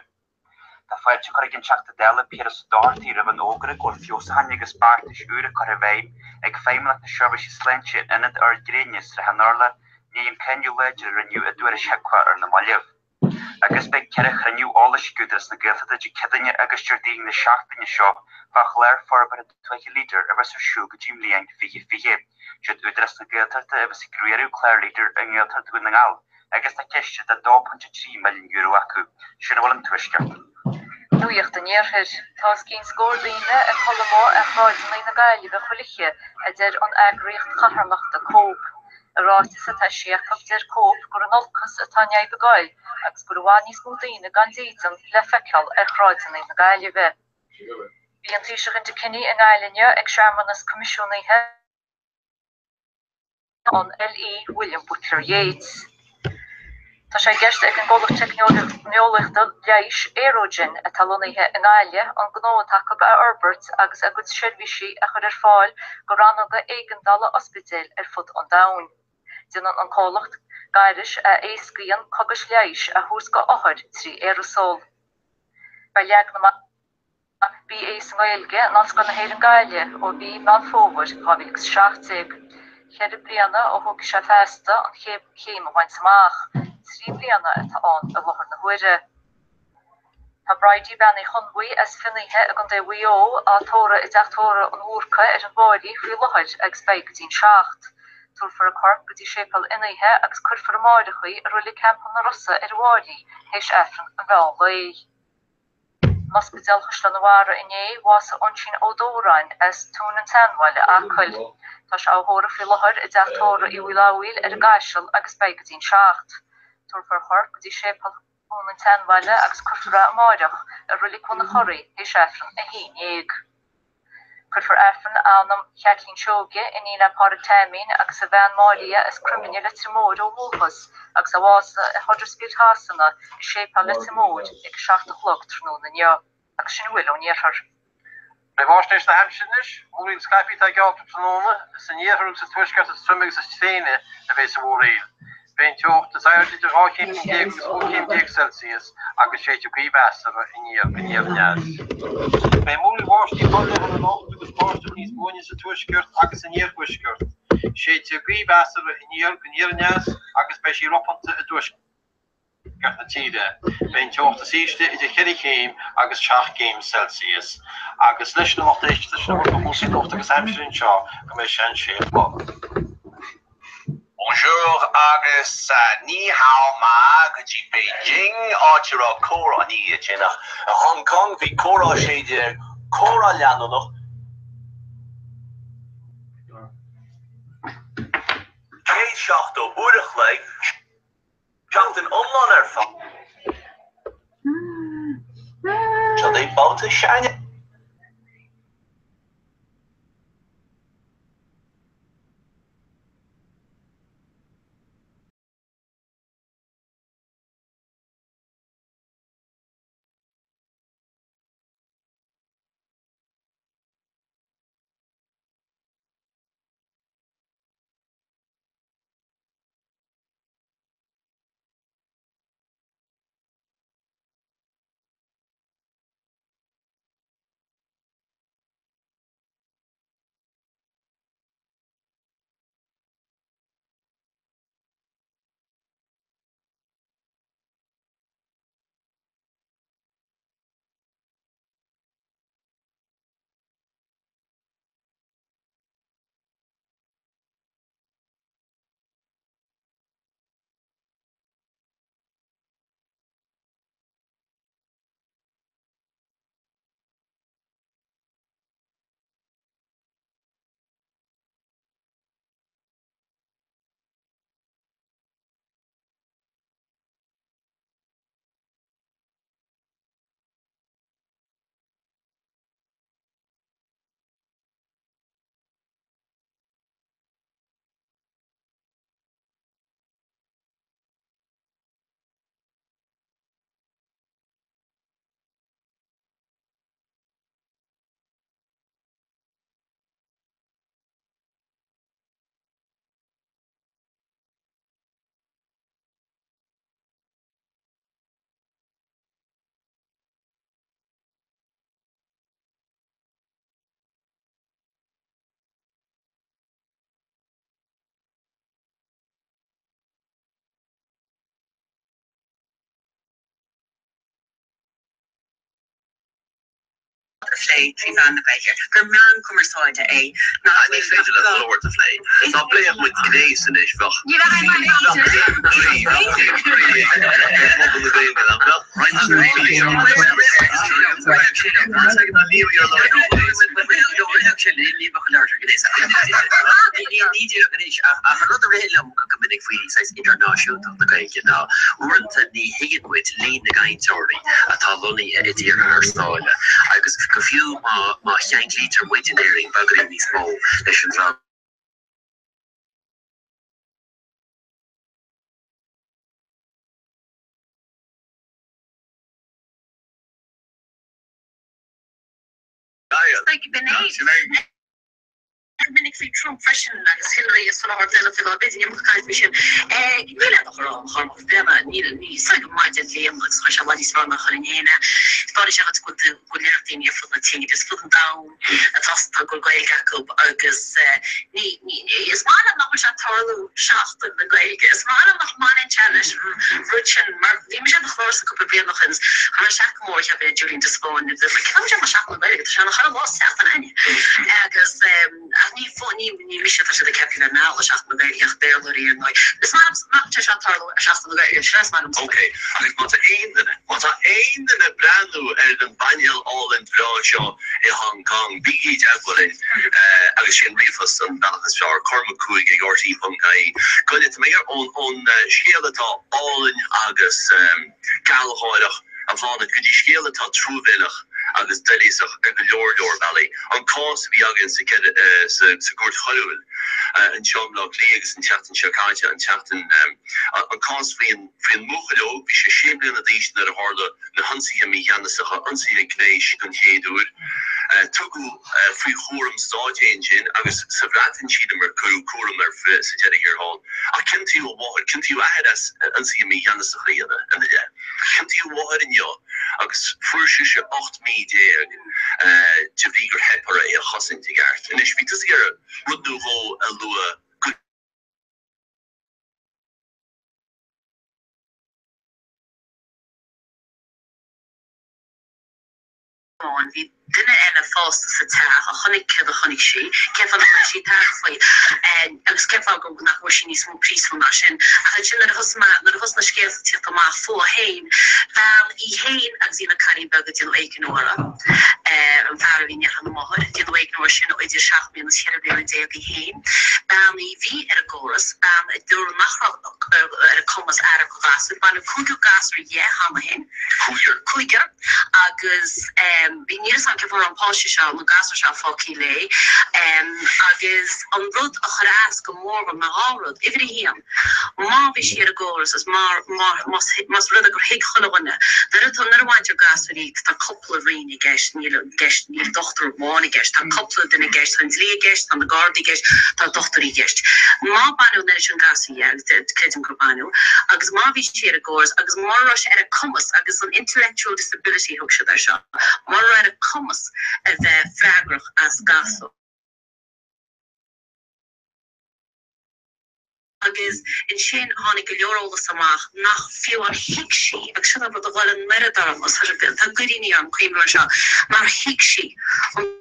Tá fáilte curtha ag an Teachta Dála Piaras Ó Dochartaigh roimh an fhógra go bhfuil feabhsúcháin agus beartais úra curtha i bhfeidhm ag Feidhmeannacht na Seirbhíse Sláinte in Ionad Ard Gréine, Srath an Urláir, i ndiaidh an cáineadh láidir a rinneadh i dtuairisc HIQA ar na mallaibh. Agus beidh 4 chruinniú eolais ag Údarás na Gaeltachta Dé Céadaoine agus Déardaoin na seachtaine seo fá chlár forbartha tuaithe Leader a bheas ar siúl go dtí an mbliain 2020. Siad Údarás na Gaeltachta a bheas ag riaradh clár Leader i nGaeltacht Dhún na nGall agus tá ciste de €2.3 milliún acu. Sin a bhfuil ón Tuaisceart. Nuacht an Iarthair. Tá os cionn scór daoine ag codladh amuigh ar shráideanna na Gaillimhe chuile oíche, a deir an eagraíocht charthanachta Cope. I ráiteas atá eisithe acu, deir Cope gur in olcas atá an fhadhb ag goil agus go bhfuil i bhfad níos mó daoine gan dídean le feiceáil ar shráideanna na Gaillimhe. Bhí an Taoiseach Enda Kenny i nGaillimh inniu ag searmanas coimisiúnaithe. an LE William Butler Yeats. Tá sé i gceist ag an gcomhlacht teicneolaíochta leighis Aerogen, atá lonnaithe i nGaillimh, an gnó atá acu a fhorbairt agus a gcuid seirbhísí a chur ar fáil go rannóga éigeandála ospidéil ar fud an domhain. Déanann an comhlacht gairis a éascaíonn cógais leighis a thabhairt go othair trí aerasól. Beidh leagan amach. BA sa nGaeilge in Ollscoil na hÉireann Gaillimh ó mhí Meán Fómhair 2017. Cheithre bliana ó thógfaidh sé feasta an chéad chéim a bhaint amach, 3 bliana atá ann i láthair na huaire. Tá Bridie Bean Uí Chonbhuí as Fionnaithe i gContae Mhaigh Eo á tórramh i dTeach Tórraimh an Bhúrcaigh ar an bhFáirí faoi láthair agus beidh go dtí'n 7. Tabharfar a corp go dtí Séipéal Fhionnaithe agus cuirfear amáireach í i Reilig Theampall na Rosa ar an bhFáirí théis Aifreann an mheán lae. In Ospidéal Chaisleán an Bharraigh inné, bhásaigh Oinsín Ó Dóráin as Tóin an tSeanbhaile, Acaill. Tá sé á thórramh faoi láthair i dTeach Tórraimh Uí Mhaolfabhail ar an gCaiseal agus beidh go dtí'n 7. Tabharfar a chorp go dtí Séipéal Thóin an tSeanbhaile agus cuirfear é amáireach i Reilig Bhun an Churraigh théis Aifreann 11. Cuirfear Aifreann anam Chaitlín Seoige, iníon le Pádraig Teaimín agus a bhean Máiría as Croimine Leitir Móir ó dhúchas agus a bhásaigh i Huddersfield Shasana i Séipéal Leitir Móir ag 7 a chlog tráthnóna inniu. Agus sin a bhfuil ón Iarthar. Réamhaisnéis na haimsire anois, Múraíl scaipthe atá geallta tráthnóna. San iarthar agus sa tuaisceart is troime agus is tréine a bheas an mhúraíl. Beidh an teocht is airde idir 12 chéim agus 15 chéim Celsius agus séidfidh gaoth mheasartha aniar go aniar aneas. Beidh múraíl bháistí forleathan anocht agus báisteach níos buaine sa tuaisceart agus san iarthuaisceart. Séidfidh gaoth mheasartha aniar go aniar aneas agus beidh sí ropánta i dtuaisceart na tíre. Beidh an teocht is ísle idir cheithre chéim agus seacht gcéim Celsius. Agus leis an lucht éisteachta sin a thabhairt do chúrsaí nuachta agus aimsire anseo go mbeidh sé an sé a chlog. Bonjour agus Ni Hao Ma go dtí Beijing, áit a raibh comhrá an oíche déanach. I Hong Kong bhí comhrá 16, comhrá leanúnach, 170 uair a chloig, seachtain iomlán ar fad. Seo é babhta seine. a phlé trí mheán na Gaeilge, gur meán cumarsáide é nach Ní féidir leat go leor a phlé. Dá bpléifeadh muid gnéas anois, bheadh bheadh bhí croí ar phobal na Gaeilge, nach mbeadh? Ní díreach anois, ach an rud a ritheann liom go minic faoi saghas idirnáisiúntacht na Gaeilge ná uaireanta ní thuigeann muid líon na gcainteoirí atá lonnaithe i dtíortha thar sáile agus go fiú má cheanglaítear muid in Éirinn beagáinín níos mó leis an Go minic faoi Trump freisin agus Hillary is soláthar eile faoi lá b'fhéidir ní bheadh caint faoi sin. Níl aon dochar ann, Chormac Bhréanainn, níl níl said go maith de Liam agus chuir sé i bhfad níos fearr ná chuirfinn féin é. Is sé go bhfuil go leor daoine ar fud na tíre agus fud an domhain atá go bhfuil Gaeilge acu agus ní ní is maith liom nach bhfuil sé ag tarlú Seachtain na Gaeilge. Is maith liom nach mbaineann sé leis an rud sin mar bhí mise ar do chlársa cúpla bliain ó shin chuir mé isteach go mór cheapfainn ar Julian de Spáinn cén fáth a bhfuil sé Seachtain na Gaeilge tá sé ina chuile lá seachtain againne agus ach ní ní ní mise atá siad ag ceapadh bheith meall ar Seachtain na Gaeilge ach Béarlóirí ar ndóigh. Is maith liom nach bhfuil sé seo ag tarlú ar Seachtain na Gaeilge sin is maith liom. Ok, agus má tá aon duine, má tá aon duine ag breathnú ar an bpainéal álainn breá seo i Hong Kong, bígí i dteagmháil linn agus sé an ríomhphost an bealach is fearr, cormac5 ag rte.ie. Gabh i leith, tá mé ag ón scéal atá álainn agus gealgháireach a Bhláthnaid go dtí scéal atá truamhéileach agus doilíosach ar go leor leor bealaí. An cás a bhí againn sa sa gCúirt Choiriúil anseo i mBleá Cliath agus an tseachtain seo caite, an tseachtain, an cás faoin faoin mbuachaill óg, bhí sé sé bliana d'aois nuair a tharla na hionsaithe mígheanasacha, ionsaithe gnéis don chéad uair. Tugadh faoi chúram stáit é ansin agus sa Bhreatain sílim ar cuireadh cúram air sa deireadh thiar thall. Ach ciontaíodh a mháthair, ciontaíodh a athair as ionsaithe mígheanasacha a dhéanamh ina leith. Ciontaíodh a mháthair inniu agus fuair sise 18 mí de bhrí gur theip uirthi é a chosaint i gceart. Anois, bhí tusa ag iarraidh rud nó dhó a lua go. amháin, bhí duine eile fosta sa teach a chonaic céard a chonaic sí, cén fáth nár rinne sí tada faoi agus cén fáth go nach bhfuair sí níos mó príosúin ná sin. Ach ansin nuair a thosaigh mé, nuair a thosaigh na scéalta ag tíocht amach fúithi féin, bean í féin agus í ina cailín beag a déanadh éigniú uirthi, an fear a bhí in iarthar na máthair, déanadh éigniú uirthi sin idir sheacht mbliana is cheithre bliana déag í féin, bean í bhí ar an gcóras, bean a dúradh nach raibh ar a cumas aire do ghasúir, baineadh cúigear gasúr dhi cheana féin. Cúigear? Cúigear. Agus níl a fhios agam cén fáth a raibh an páiste seo, na gasúir seo fágtha léi. Agus an rud a chuir as go mór dhom ná dhá rud. Uimhir a haon, má bhí sí ar an gcóras is má, má, más, más rud é gur thuig chuile dhuine, nuair atá, nuair a bhaintear gasúirí, tá cúpla roinn i gceist, níl i gceist, níl dochtúir amháin i gceist, tá cúpla duine i gceist, tá an dlí i gceist, tá na Gardaí i gceist, tá dochtúirí i gceist. Má baineadh an oiread sin gasúir dhi, agus creidim gur baineadh, agus má bhí sí ar an gcóras, agus mura raibh sé ar a cumas, agus an intellectual disability a thug siad air seo, mura raibh ar a cumas a bheith freagrach as gasúr. Agus ansin tháinig go leor eolas amach nach fiú ar thuig sí, agus sin an rud a ghoill an oiread orm, tá goiríní orm cuimhniú air seo, nár thuig sí an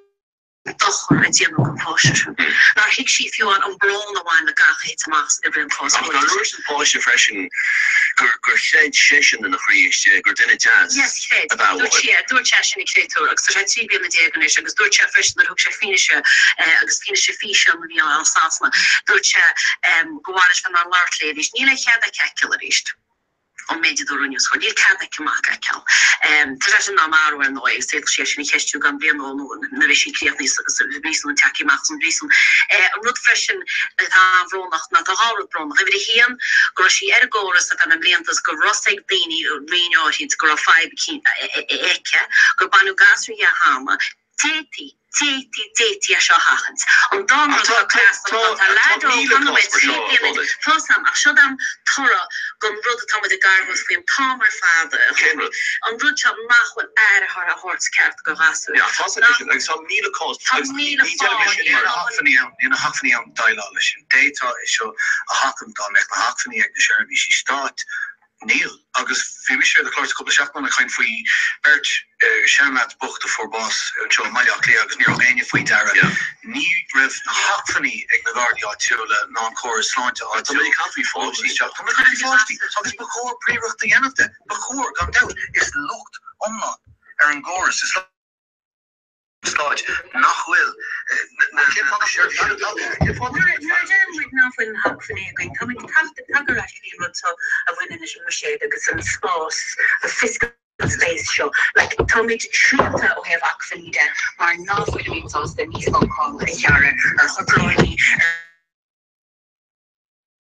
dochar a déanadh don pháiste sin, nár thuig sí fiú an brón a bhain le gach a thit amach i rith an cás Ach nár dhúirt an páiste freisin gur gur chreid seisean ina chroí istigh gur duine deas Yes, chreid. ab ea a Dúirt mháthair. sé, dúirt sé sin ag créatúr agus tá sé 13 bliana anois agus dúirt sé freisin nuair a thug sé fianaise agus fianaise físeán a bhí ann as Sasana, dúirt sé gur mhaith leis bheith in ann labhairt léi arís. Níl aon chead aici a fheiceáil arís. An méid a dúradh inniu os comhair. Níl cead aici a mac a fheiceáil. Tá sé sin in ann athrú ar ndóigh agus d'fhéadfadh sí é sin a cheistiú i gceann bliain nó nuair a bheidh sí críochnaithe sa bpríosún, tagtha amach as an bpríosún. An rud freisin atá an-bhrónach ná tá dhá rud brónach. Uimhir a haon, go raibh sí ar an gcóras ar feadh na mblianta agus go raibh a fhios ag daoine roinn áirid go raibh fadhb aici, gur baineadh gasúir dhi cheana. D'fhéadfaí, d'fhéadfaí, d'fhéadfaí é seo a sheachaint. An dá rud atá cleas dom ná tá leaid óg, fan nóiméad, 3 bliana, tá 'fhios a'm, ach seo dom toradh don rud atá muid ag argóint faoi an t-am ar fad, a Chormac, an rud seo nach bhfuil aire á thabhairt ceart do ghasúir. Tá 'fhios a'm agus tá 1,000 cás, Tá 1,000 fáth, Níl na hacmhainní ann, níl na hacmhainní ann déileáil leis sin. D'fhéadfá é seo a sheachaint dá mbeadh na hacmhainní ag na seirbhísí stáit. Níl. Agus bhí mise ar do chlár cúpla seachtain ó shin ag caint faoi beirt seanleaids bocht a fuair bás anseo i mBaile Átha Cliath agus níor thug éinne faoi deara. Ní raibh na hacmhainní ag na Gardaí áitiúla ná an córas sláinte áitiúil. Tá muid ag caint faoi pháistí. Tá muid ag caint faoi pháistí agus ba chóir príoracht a dhéanamh de. Ba chóir, gan dabht. Is locht iomlán ar an gcóras. Is. stáit nach bhfuil na seirbhísí. Nuair a deir muid nach bhfuil na hacmhainní againn, táimid ag teacht ag ar ais go dtí an rud seo a bhaineann leis an mbuiséad agus an spás, the fiscal space seo. Like, táimid srianta ó thaobh acmhainní de mar ná fuilimid sásta níos mó cánach a ghearradh ar chorparáidí, ar.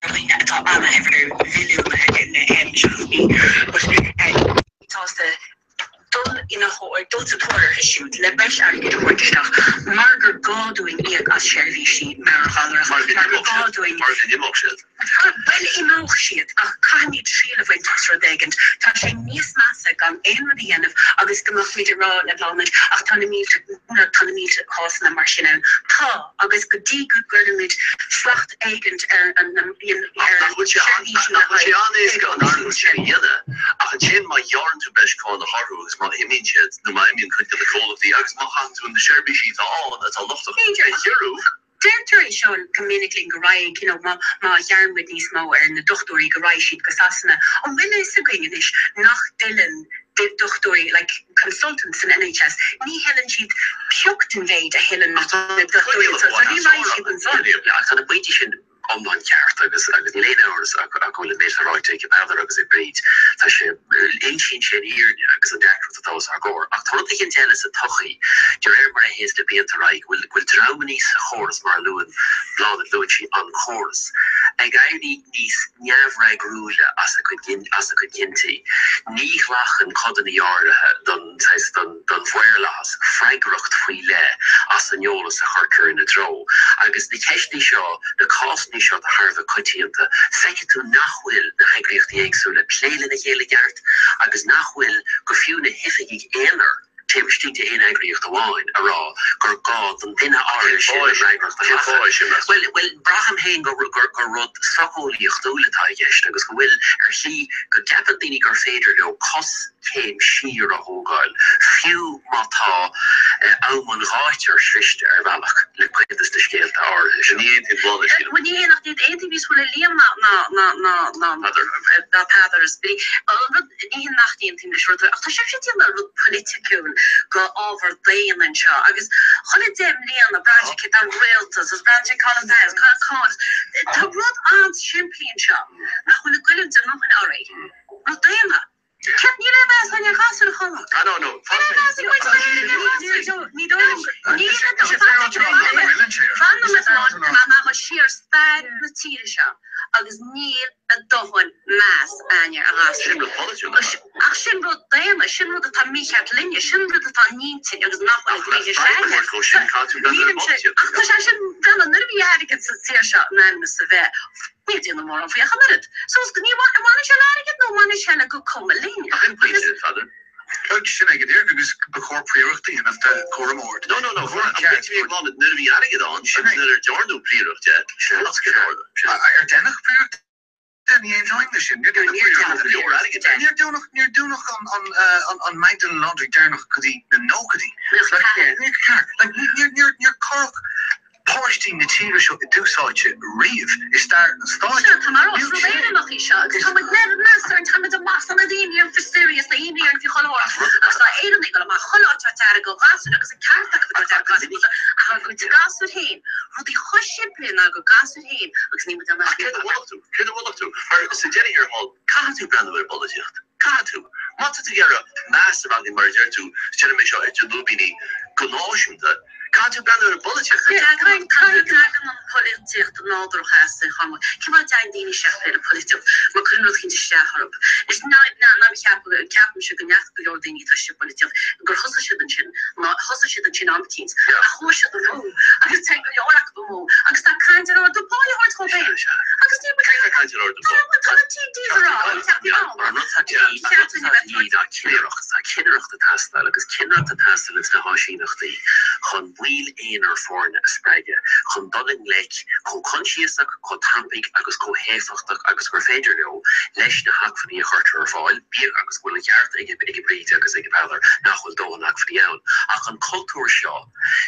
dhaoine atá ana-shaibhir mhilliúnaithe le M7B but sásta dul ina dul sa tóir orthu siúd le breis airgid a thabhairt isteach mar gur gá dúinn íoc as seirbhísí meabhairghalair mar gur gá dúinn Mar go n-imeodh siad. Bhuel imeoidh siad ach caithfimid triail a bhaint as rud éigint. Tá sé níos measa gan aon rud a dhéanamh agus go mbeadh muid ag rá le Bláthnaid ach tá na mílte tá na mílte cásanna mar sin ann. Tá agus go dtí go gcuirimid slacht éigint ar an Nach bhfuil sé nach bhfuil sé an-éasca an argóint sin a dhéanamh, ach ansin má ghearrann tú breis cánach orthu agus má imíonn siad nó má imíonn cuid de na comhlachtaí agus má chaitheann tú na seirbhísí atá ann atá lochtach a ghiorrú, Deirtear é seo go minic linn go raghaidh, you know, má má ghearrann muid níos mó ar na dochtúirí go raghaidh siad go Sasana. An bhfuil a fhios againn anois nach dtuilleann dochtúirí, like consultants san NHS, ní thuilleann siad pioc den mhéid a thuilleann na dochtúirí anso, so ní raghaidh siad ansan. Ach tá na pointí sin iomlán ceart agus agus níl aon amhras ach go bhfuil an méid atá ráite ag Peadar agus ag Bríd, tá sé, insíonn sé an fhírinne agus an deacracht atá os ár gcomhair. Ach tá rud éicint eile sa tsochaí, de réir mar a théas na blianta ar aghaidh, go bhfuil go bhfuil dreamannaí sa chóras, mar a luann Bláthnaid, luann sí an córas, ag éirí níos neamhfhreagrúla as a gcuid as a gcuid cinntí. Ní ghlacann codanna áirithe den saghas den den mhaorlathas freagracht faoi leith as an eolas a chuirtear ina dtreo. Agus na ceisteanna seo, na cásanna seo atá thar a bheith coitianta, feicfidh tú nach bhfuil na heagraíochtaí éagsúla ag plé lena chéile i gceart agus nach bhfuil go fiú na hoifigigh aonair taobh istigh d'aon eagraíocht amháin a rá gur gá don duine áirithe sin an fhreagracht a ghlacadh. Bhuel, bhuel, braithim féin gur, gur, gur rud socheolaíochtúil atá i gceist agus go bhfuil, ar shlí, go gceapann daoine gur féidir leo cos céim siar a thógáil, fiú má tá am an ghátair sroiste ar bhealach le cuid de na scéalta áirithe seo. Ní aontaíonn Bláthnaid, sílim. Bhuel, ní hé nach n-aontaím níos mó le Liam ná, ná, ná, ná, ná Peadar. ná Peadar is Billy. An rud, ní hé nach n-aontaím leis rud, ach tá sibhse ag déanamh rud poiliticiúil de ábhar daonna anseo agus chuile 10 mbliana braitheann sé cé tá rialtas agus braitheann sé Colin Powell, Colin, tá rud an-simplí anseo nach bhfuil ag goilliúint a ndóthain orainn, rud daonna. Ceap, níl aon mheas againn ar ghasúir a Chonaill. Ah no, no, Níl aon mheas ag muintir na hÉireann ar ghasúir. Ní dóigh liom go, níl a Fan nóiméad amháin, tá mé ag dul siar stair na tíre seo agus níl a dóthain meas againne ar ghasúir. Sin rud polaitiúil, nach ea? Ach sin rud daonna, sin rud atá mícheart linne, sin rud atá in intinn agus nach bhfuil i gcroíthe s'againne. Nílimse, ach tá sé sin, Brendan, nuair a bhí airgead sa tír seo in ainm is a bheith, níor déanadh mórán faoi ach an oiread. So, ní, an mbaineann sé le airgead nó an mbaineann sé le gur cuma linn? Ach an pointe, Pheadair. Sin é go díreach agus ba chóir príoracht a dhéanamh de chúramóir. No, no, no, an pointe a bhí ag Bláthnaid, nuair a bhí airgead ann, sin nuair a dearnadh príoracht de, sin rud Ar deineadh príoracht de? Ní aontóinn leis sin. Níor deineadh príoracht de. Níor dúnadh, níor dúnadh an, an Magdalen Laundry deireanach go dtí na nóchaidí. Like, níor, níor, níor cuireadh páistí na tíre seo i dtús áite riamh i stair an stáit. Sure, tá mar os rud Éireannach í seo agus tá muid meas orainn, tá muid amach tá na daoine ar for serious, na daoine ar faoi chuile shórt agus tá Éireannaigh ag dul amach chuile áit atá dearg do ghasúir agus an ceart acu a bheith dearg do ghasúir ach a gcuid gasúir féin, rudaí chomh simplí ná go gasúir féin agus níl muid in ann Ach céard a mholfadh tú? Céard a mholfadh tú? Mar sa deireadh thiar thall, caithfidh tú breathnú ar an bpolaitíocht. Caithfidh tú. Má tá tú ag iarraidh meas a bheith againn, mar a deir tú, is déanaim é seo idir lúibíní, go náisiúnta, caithfidh tú breathnú ar an bpolaitíocht. Tagann tagann an pholaitíocht nádúrtha as an chuma. Cén fáth a dteann daoine isteach le polaitíocht? Mar cuireann rud éicint isteach orthu. Is ná ná ceapaim ceapaimse go ndeachaigh go leor daoine atá istigh i bpolaitíocht gur thosaigh siad ansin ná thosaigh siad ansin am eicínt ach chuaigh siad amú agus téann go leor acu amú agus tá caint ar ardú pá a thabhairt dhóibh féin agus níl muid Cé tá caint ar ardú pá? Tá na TDs a rá an teachtaí Dála. An rud atá de dhíth ná cinnireacht. Tá cinnireacht ag teastáil agus cinnireacht ag teastáil ins na háisíneachtaí chun. baill aonair foirne a spreagadh chun dul i ngleic chomh coinsiasach, chomh tapaidh agus chomh héifeachtach agus gur féidir leo leis na hacmhainní a chuirtear ar fáil, bíodh agus go bhfuil an ceart ag Bríd agus ag Peadar nach bhfuil dóthain acmhainní ann. Ach an cultúr seo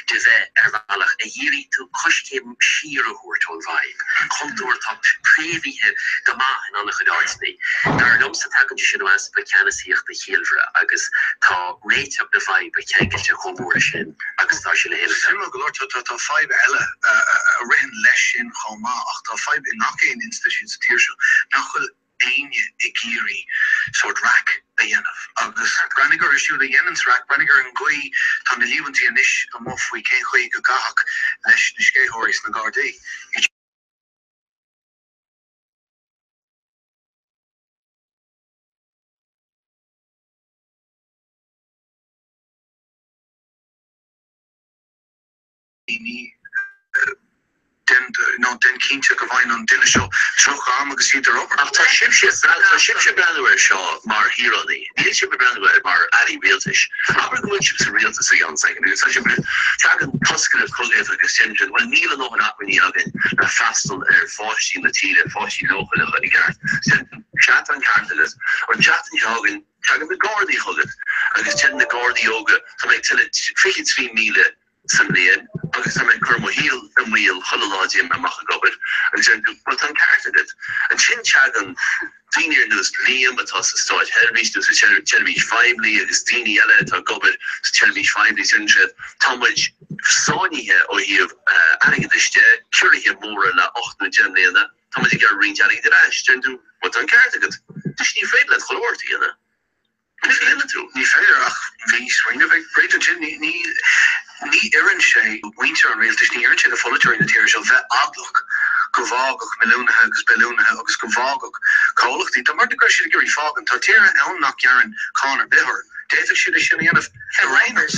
de bheith, ar bhealach, ag iarraidh tú coiscéim siar a thabhairt ón bhfadhb, cultúr atá préamhaithe go maith in an-chuid áiteanna, dar liomsa, tagann sé sin ó easpa ceannasaíochta ciallmhaire agus tá réiteach na faidhbe ceangailte chomh mór leis sin agus atá sé le haon Suimiúil go leor, tá fadhb eile a ritheann leis sin chomh maith, ach tá fadhb i ngach aon institiúid sa tír seo nach bhfuil éinne ag iarraidh sórt raic a dhéanamh. Agus breathnaigh orthu siúd a dhéananns raic, breathnaigh ar an gcaoi, tá na líomhaintí anois amuigh faoi cén chaoi go gcaitheadh leis na sceitheoirí sna Gardaí. Ní déan nó déan cinnte go bhfaigheann an duine seo droch-am agus iad ar obair. Ach tá sibhse, tá sibhse ag breathnú air seo mar shaoránaigh. Níl sibh ag breathnú air mar airí rialtais. Abair go bhfuil sibh sa rialtas ag an soicind agus tá sibh, tagann toscaire chugaibh agus deireann siad, bhuel níl a ndóthain acmhainní againn le freastal ar pháistí na tíre, pháistí leochaileacha i gceart. Deireann tú, sea tá an ceart agat. An tseachtain seo chugainn, Tagann na Gardaí chugat agus deireann na Gardaí óga, tá mé ag tuilleadh 23,000 sa mbliain agus tá mé ag cur mo shaol i mbaol chuile lá a dtéim amach ag obair. Agus deireann tú, bhuel tá an ceart agat. Ansin tagann daoine ar nós Liam atá sa státseirbhís nó sa tseirbhís phoiblí agus daoine eile atá ag obair sa tseirbhís phoiblí, deireann siad, tá muid sáinnithe ó thaobh airgeadais de, ciorruithe móra le 8 nó 10 mbliana. Tá muid ag iarraidh roinnt airgid ar ais. Deireann tú, bhuel tá an ceart agat. Anois ní féidir leat chuile shórt a dhéanamh. Céard a dhéanann tú? Ní féidir ach bhí smaoineamh ag Bríd ansin. Ní, ní, ní oireann sé do mhuintir an rialtais, ní oireann sé do pholaiteoirí na tíre seo bheith eaglach go bhfágfadh milliúnaithe agus billiúnaithe agus go bhfágfadh comhlachtaí. Dá mba rud é go raibh siad ag iarraidh fágaint, tá tíortha ann nach ngearrann cáin ar bith orthu. D'fhéadfadh siad é sin a dhéanamh ar aon nós.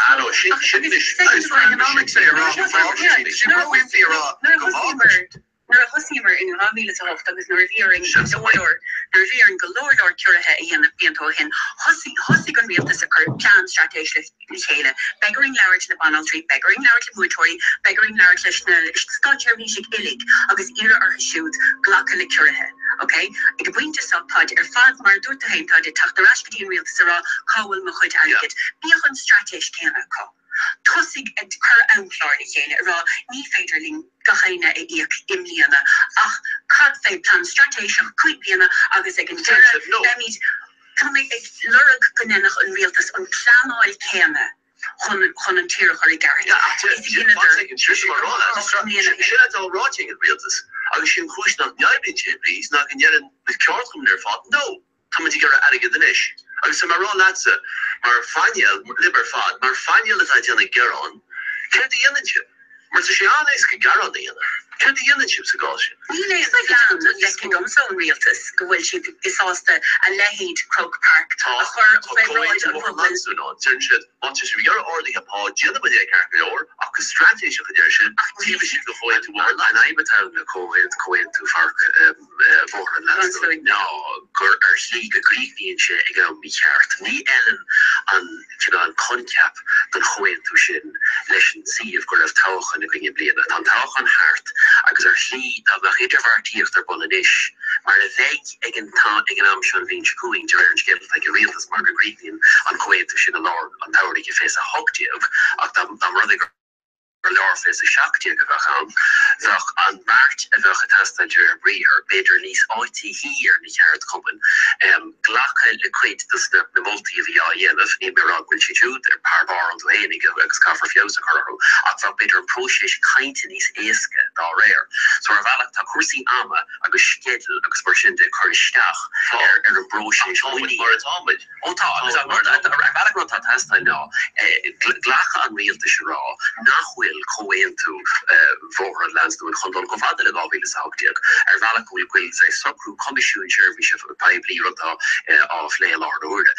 Ah no, sin, sin anois, economics é a rá go bhfágfaidh siad. Tá sé róshimplí a rá go bhfágfaidh siad. Nuair a thosaíomar in 2008 agus nuair a bhí orainn go leor, nuair a bhí orainn go leor leor ciorruithe a dhéanamh blianta ó shin, thosaigh, thosaigh an rialtas ag cur plean straitéis le chéile. Beidh orainn labhairt le banaltraí, beidh orainn labhairt le múinteoirí, beidh orainn labhairt leis na státseirbhísigh uilig agus iarraidh orthu siúd glacadh le ciorruithe. Ok? Ag an bpointe seo, táid ar fad, mar a dúirt tú féin, táid ag teacht ar ais go dtí an rialtas ag rá cá bhfuil mo chuid airgid? Bíodh an straitéis céanna acu. Tosaigh ag cur amchlár le chéile, ag rá ní féidir linn gach éinne a íoc i mbliana ach cad fé plean straitéiseach 5 bliana agus ag an deireadh beimid, tá mé ag lorg go ndéanfadh an rialtas an pleanáil céanna chun chun an tír a chur i gceart is a dheineadar 8 mbliana ó shin. Sin atá ráite ag an rialtas agus sin an chúis nach n-oibríonn sé, Bríd, ná go ndeireann na ceardchumainn ar fad, no! Tá muid ag iarraidh airgead anois. Agus tá mé ag rá leatsa, mar phainéal, libh ar fad, mar phainéal atá ag déanamh gearán, céard a dhéanann sibh? Mar tá sé an-éasca gearán a dhéanamh. Céard a dhéanann sibh sa gcás sin? Níl aon phlean feicthe agamsa ón rialtas go bhfuil siad sásta a leithéid Croke Park a chur Tá fé bhráid comhaontú an Bhóthar phobail. Lansdún ann. Deireann siad, má tá sibh ag iarraidh arduithe pá, déanfaidh muid é ceart go leor, ach go straitéiseach a deir siad, taobh istigh de chomhaontú Bhóthar An fhadhb atá ann le comhaontú Pháirc Bhóthar an Lansdúin ná gur ar shlí go gcríochnaíonn sé ag am mícheart. Ní fheileann an cineál coincheap don chomhaontú sin leis an suíomh go raibh toghchán againn i mbliana. Tá an toghchán thart agus ar shlí dá mbeadh idirbheartaíocht ar bun anois, mar a bheidh ag an ag an am seo an bhliain seo chugainn de réir an scéil atá ag an rialtas mar go gcríochnaíonn an comhaontú sin i lár an tsamhraidh i 2018 ach dá mba rud é gur gur lár 2017 a bheadh ann, bheadh an beart a bheadh ag teastáil de réir briathair, b'fhéidir níos áitithí ar na ceardchumainn, glacadh le cuid dos na moltaí a bhí á dhéanamh, níl mé ag rá go bhfuil siad siúd thar barr iontu fhéinig agus caithfear feabhas a chur orthu, ach bheadh b'fhéidir an próiseas cainte níos éasca dá réir. So ar bhealach tá cúrsaí ama agus sceidil agus mar sin de ag cur isteach ar an bpróiseas muiníne. Mar atá muid. Ó tá, agus an rud, ar bhealach rud atá ag teastáil ná glacadh an rialtais a rá nach bhfuil comhaontú Bhóthar an Lansdúin chun dul chomh fada le 2018, ar bhealach go bhfuil, go bhfuil sé socrú Coimisiún Seirbhíse Poiblí, rud atá á phlé i láthair na huaire,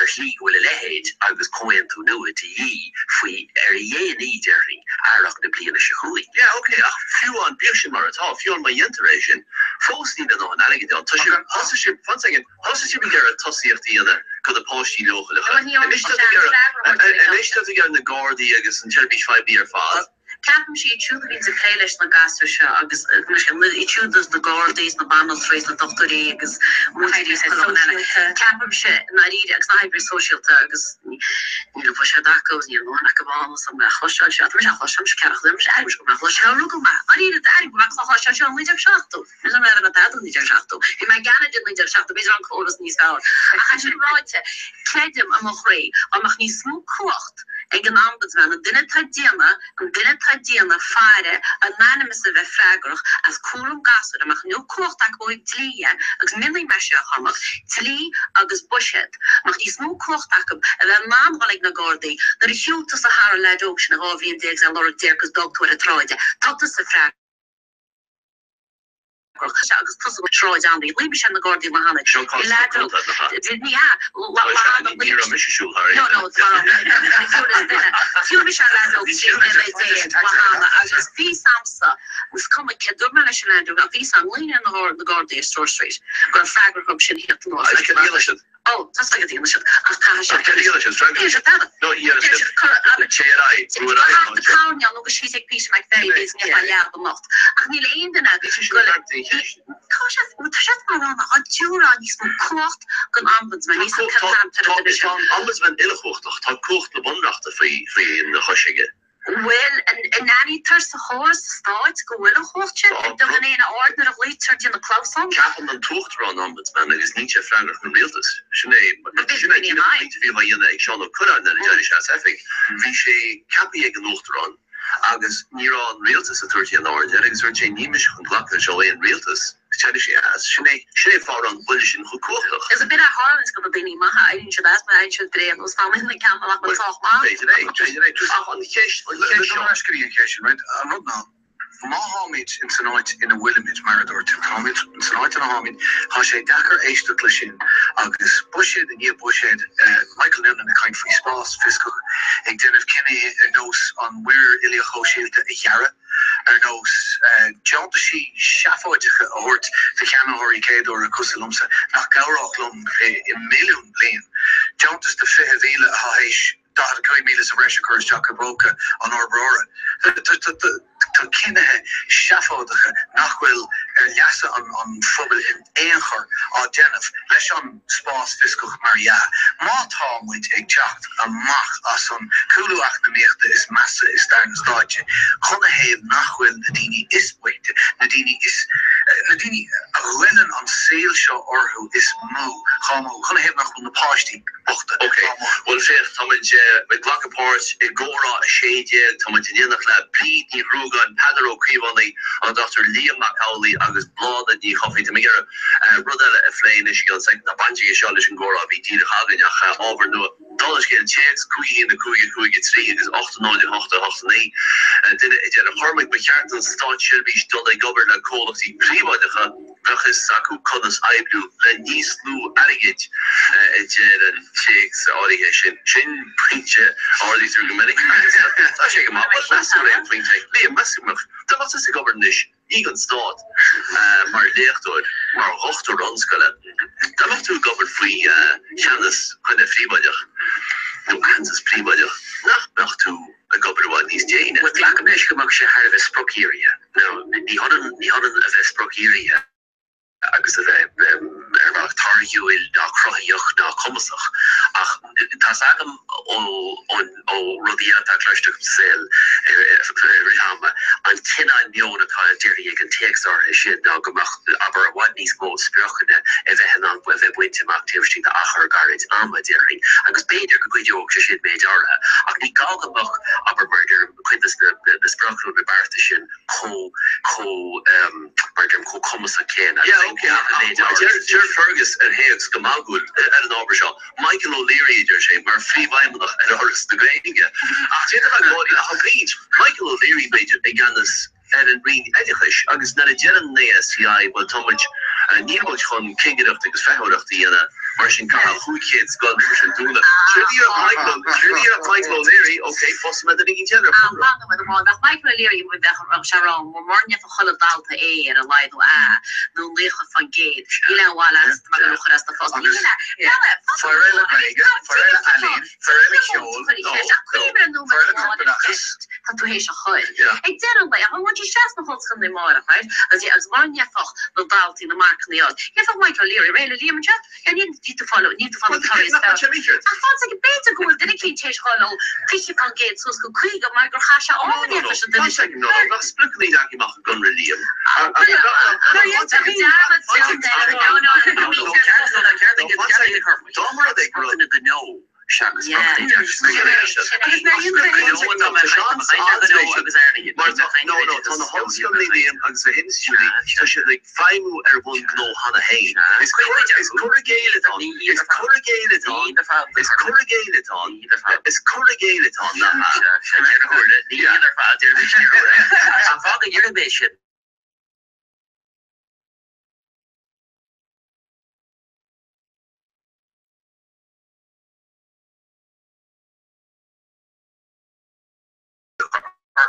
ar shlí go bhfuil a leithéid agus comhaontú nua de dhíth faoi, ar a dhéanaí, déarfainn, earrach na bliana seo chugainn. Yeah, ok, ach fiú amháin, bíodh sin mar atá, fiú amháin má dhéantar é sin, fós níl a ndóthain airgid ann. Tá sibh, thosaigh sibh, fan soicind, Thosaigh sibh ag iarraidh tosaíocht a dhéanamh do na páistí leochaileacha. Anois tá tú ag iarraidh, Anois tá tú ag iarraidh na Gardaí agus an tseirbhís phoiblí ar fad. Ceapaimse iad siúd a bhíonns ag plé leis na gasúir seo agus iad siúd is na Gardaí is na banaltraí is na dochtúirí agus múinteoirí is chuile dhuine eile, ceapaimse i ndáiríre, agus na hoibrithe sóisialta agus níl a bhuiséad acu agus níl a ndóthain acu ann agus an mbeadh chloisteáil seo, tá mise á chloisteáil, mise ceannach, mise airím go mbeadh chloisteáil rugadh mé, dáiríre, d'airím go mbeadh chloisteáil seo i 1970. Ní raibh mé tada i 1970. Bhí mé i gCeanada i 1970, b'fhéidir an córas níos fearr. Ach é sin ráite, creidim i mo chroí, dá mbeadh níos mó cumhacht ag an Ombudsman, an duine atá ag déanamh, an duine atá ag déanamh faire in ainm is a bheith freagrach as cúram gasúir, dá mbeadh níos cumhacht acu ó thaobh dlí dhe, agus mionnaím é seo, a Chormac, dlí agus buiséad, dá mbeadh níos mó cumhacht acu a bheith in ann dhul ag na Gardaí, nuair a shiúil tusa thar an leaid óg sin 12 bhliain is é ag lorg déirc agus d'fhág tú ar an tsráid é, tá tusa freagrach. Agus tusa Sráid Anraí. Ghlaoigh mise ar na Gardaí lá cheana. Seo cás na contae, nach ea? Ní hea. Ní raibh mise ag siúl thar aon duine. Shiúil mise ar leaid óg 13 bliana lá cheana agus bhí fhios a'msa, is cuma cé dúirt mé leis an leaid óg, ach bhí fhios a'm, glaoigh ar na Gardaí ar Store Street go raibh freagrach orthu sin thíocht anuas. Agus cad a dhéanfaidh siad? Ó, tá 's agat a dhéanfaidh siad, ach caithfidh siad. Ach cad a dhéanfaidh siad? Freagra. Déanfaidh siad tada. No, dhéanfaidh siad. Téigh ar aghaidh, brú ar aghaidh. Thart an coirnéal nó go síos ag Peter McVerry, bhí fhios ag leath don lucht. Ach níl aon duine Níl sé sin ag freagairt aon cheist. Tá sé, tá sé mar rud á dtiúrá níos mó cumhacht don Ombudsman, níos mó cumhacht Tá an Ombudsman uilechumhachtach, tá cumhacht na bunreachta faoi faoina chois aige. Bhuel, an aithnítear sa chóras stáit go bhfuil an chumhacht sin? An dtugann éinne aird nuair a ghlaoitear ag déanamh clamhsán? Ceapann an tUachtarán Ombudsman agus níl sé freagrach don rialtas. Sin é, sin é díreach an pointe a bhí á dhéanamh ag Seán Ó Cuirreáin nuair a d'éirigh sé as oifig. Bhí sé ceaptha ag an Uachtarán agus ní raibh an rialtas ag tabhairt aon aird air agus dúirt sé níl mise chun glacadh leis ó aon rialtas. D'éirigh sé as. Sin é, sin é fáth a raibh an buille sin chomh cumhachtach. Is b'in a tharlaíonns go na daoine maithe, éiríonn siad as mar éiríonn siad bréan nó is fanann na ceann amach mar sách maith. B'fhéidir é, b'fhéidir é. Ach an cheist, an cheist seo. Dul ar ais go dtí an cheist sin, right? An rud ná, má tháimid ins an áit ina bhfuilimid, mar a dúirt tú, táimid ins an áit ina tháimid, tá sé deacair éisteacht leis sin agus buiséad i ndiaidh buiséid, Michael Noonan ag caint faoi spás fioscach, ag déanamh cinní ar nós an muirear uilíoch shóisialta a ghearradh, ar nós deontaisí seafóideacha a thabhairt do cheannaitheoirí céaduaire cosúil liomsa, nach gcabhródh liom i milliún bliain, deontas de 20,000 atá théis 45,000 sa bhreis a chur isteach i bpóca an fhorbróra. Tá cinnithe seafóideacha nach bhfuil ar leasa an phobail in aon chor á déanamh leis an spás fioscach mar dhea. Má tá muid ag teacht amach as an cúlú eacnamaíochta is measa i stair na stáite, canathaobh nach bhfuil na daoine is boichte, na daoine is, na daoine a ghoilleann an saol seo orthu is mó, chomh mó, canathaobh nach bhfuil na páistí bochta Ok, chomh maith? bhuel féach, tá muid ag glacadh páirt i gComhrá 16, tá muid in éineacht le Bríd Ní Ghruagáin, Peadar Ó Caomhánaigh, an Dr Liam Mac Amhlaigh agus Bláthnaid Ní Chofaigh. Tá mé ag iarraidh rud eile a phlé anois i gceann soicind. Tá baint aige seo leis an gcomhrá a bhí díreach againn ach ábhar nua. Dála an scéil, téacs 5 1 5 5 3 agus 8 0 8 8 9. Duine a deir, A Chormaic, ba cheart don státseirbhís dul ag obair le comhlachtaí príobháideacha, bheadh fhios acu conas oibriú le níos lú airgid, a deir an téacs áirithe sin. Sin pointe a ardaítear go minic agus tá sé go maith. Bhuel, meas tú an é an pointe é? Liam, meas tú go mbeadh, dá mbeadh tusa ag obair anois, ní don stát, mar léachtóir, mar dhochtúir ollscoile, dá mbeadh tú ag obair faoi cheannas dhuine phríobháideach, nó aitheantas príobháideach, nach mbeadh tú ag obair i bhfad níos déine? Bhuel, glacaim leis go mbeadh sé thar a bheith spriocdhírithe. Now, ní hionann, ní hionann a bheith spriocdhírithe. agus a bheith ar bhealach táirgiúil ná cruthaitheach ná cumasach. Ach tá's agam ó rudaí eile atá cloiste agam sa saol i rith ama, an cineál meoin atá déarfainn ag an téacs áirithe sin ná go mbeadh, abair, i bhfad níos mó spriocanna a bheith in ann a bheith bainte amach taobh istigh d'achar gairid ama, déarfainn. Agus b'fhéidir go gcuideodh sé sin méid áirithe. Ach ní gá go mbeadh, abair, mar a deirim, cuid de na spriocanna nó na bearta sin chomh, chomh, mar a deirim, chomh cumasach céanna Yeah, agus ok, ach deir Fergus ar théacs go magúil ar an ábhar seo, Michael O'Leary, a deir sé, mar phríomhfheidhmeannach ar Fhoras na Gaeilge. Ach d'fhéadfadh a gáirí, ach a Bhríd, Michael O'Leary, b'fhéidir, i gceannas ar an Roinn Oideachais agus nuair a deireann an ASTI, bhuel, tá muid, níl muid chun cigireacht agus feitheoireacht a dhéanamh, mar sin caithfidh 500 scoil mar sin dúnadh. Céard a déarfadh Michael, céard a déarfadh Michael O'Leary, ok, phósfaidh mé duine éicint eile ar chonradh. Fan nóiméad amháin, bheadh Michael O'Leary, bheadh sé ag rá, mura ndéanfadh chuile dalta A ar a laghad nó A nó 90%, níl aon mhaith leat, tá mé ag cur as do phost. Níl aon, Fear eile Gaeilge, fear eile ealaín, fear eile ceoil, no. tú théis a chur. Ag deireadh an lae, ach an bhfuil isteach sna hollscoileanna amárach, right? Agus yeah, agus mura ngeofadh na daltaí na marcanna a fháil, gheofadh Michael O'Leary réidh le Liam anseo, yeah, níl níl tú fáil níl tú fáil an toradh is fearr. Ach fad is ag b'fhéidir go bhfuil duine eicínt théis dhul ó 20% suas go 50 mar gur chaith sé am in éadan leis an duine sin. No, no, nach spriocanna leagtha amach i gConradh Liam. Dá mba rud é go raibh. seachas Tá na hollscoileanna Liam agus na hinstitiúidí tá siad ag feidhmiú ar bhonn gnó cheana féin. Is cur is cur i gcéill atá ann. Is cur i gcéill atá ann. Is cur i gcéill atá ann. Is cur i gcéill atá ann. An fáth go ndeirim é sin.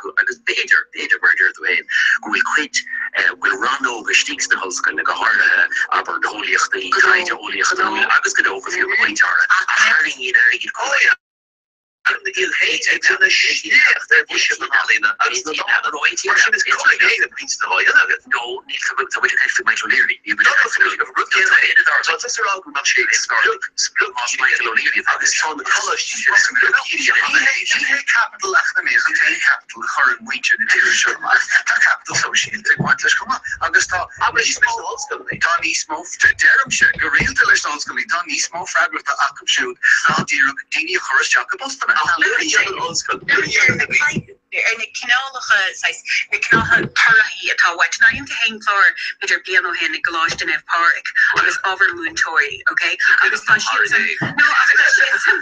orthu agus b'fhéidir, b'fhéidir, mar a deir tú féin, go bhfuil cuid, go bhfuil rannóga istigh sna hollscoileanna, go háirithe, abair, na heolaíochtaí, taighde eolaíochtúil agus gnó go fiú, go pointe áirithe, a tharraingíonn airgead chomh maith. Níl féin ag déanamh sléacht ar bhuiséad na n-ealaíona agus na dánta. Mar sin is cur i gcéill an pointe atá á dhéanamh agat. No, níl, tá muid ag caint faoi Michael O'Leary, níl muid ag caint faoi rud céanna é ina dtarla. Tá tusa ag rá go mbeadh sé ag sprioc, sprioc Michael O'Leary agus tá na coláistí sin spriocdhírithe cheana féin. Ní hé caipiteal eacnamaíoch an t-aon chaipiteal a chuireann muintir na tíre seo amach, tá caipiteal sóisialta ag baint leis chomh maith agus tá níos mó, tá níos mó, deirimse go rialta leis na hollscoileanna, tá níos mó freagrachta acu siúd ná díreach daoine a chur isteach i bpostanna. Ach nuair a dhéanann ollscoil, nuair a dhéanann daoine. ar na cineálacha, saghas, na cineálacha torthaí atá uait. Now dhein mé féin clár b'fhéidir bliain ó shin i gColáiste Naomh Pádraig agus ábhar múinteoirí, ok? Agus tá siadsan, no ach tá siadsan,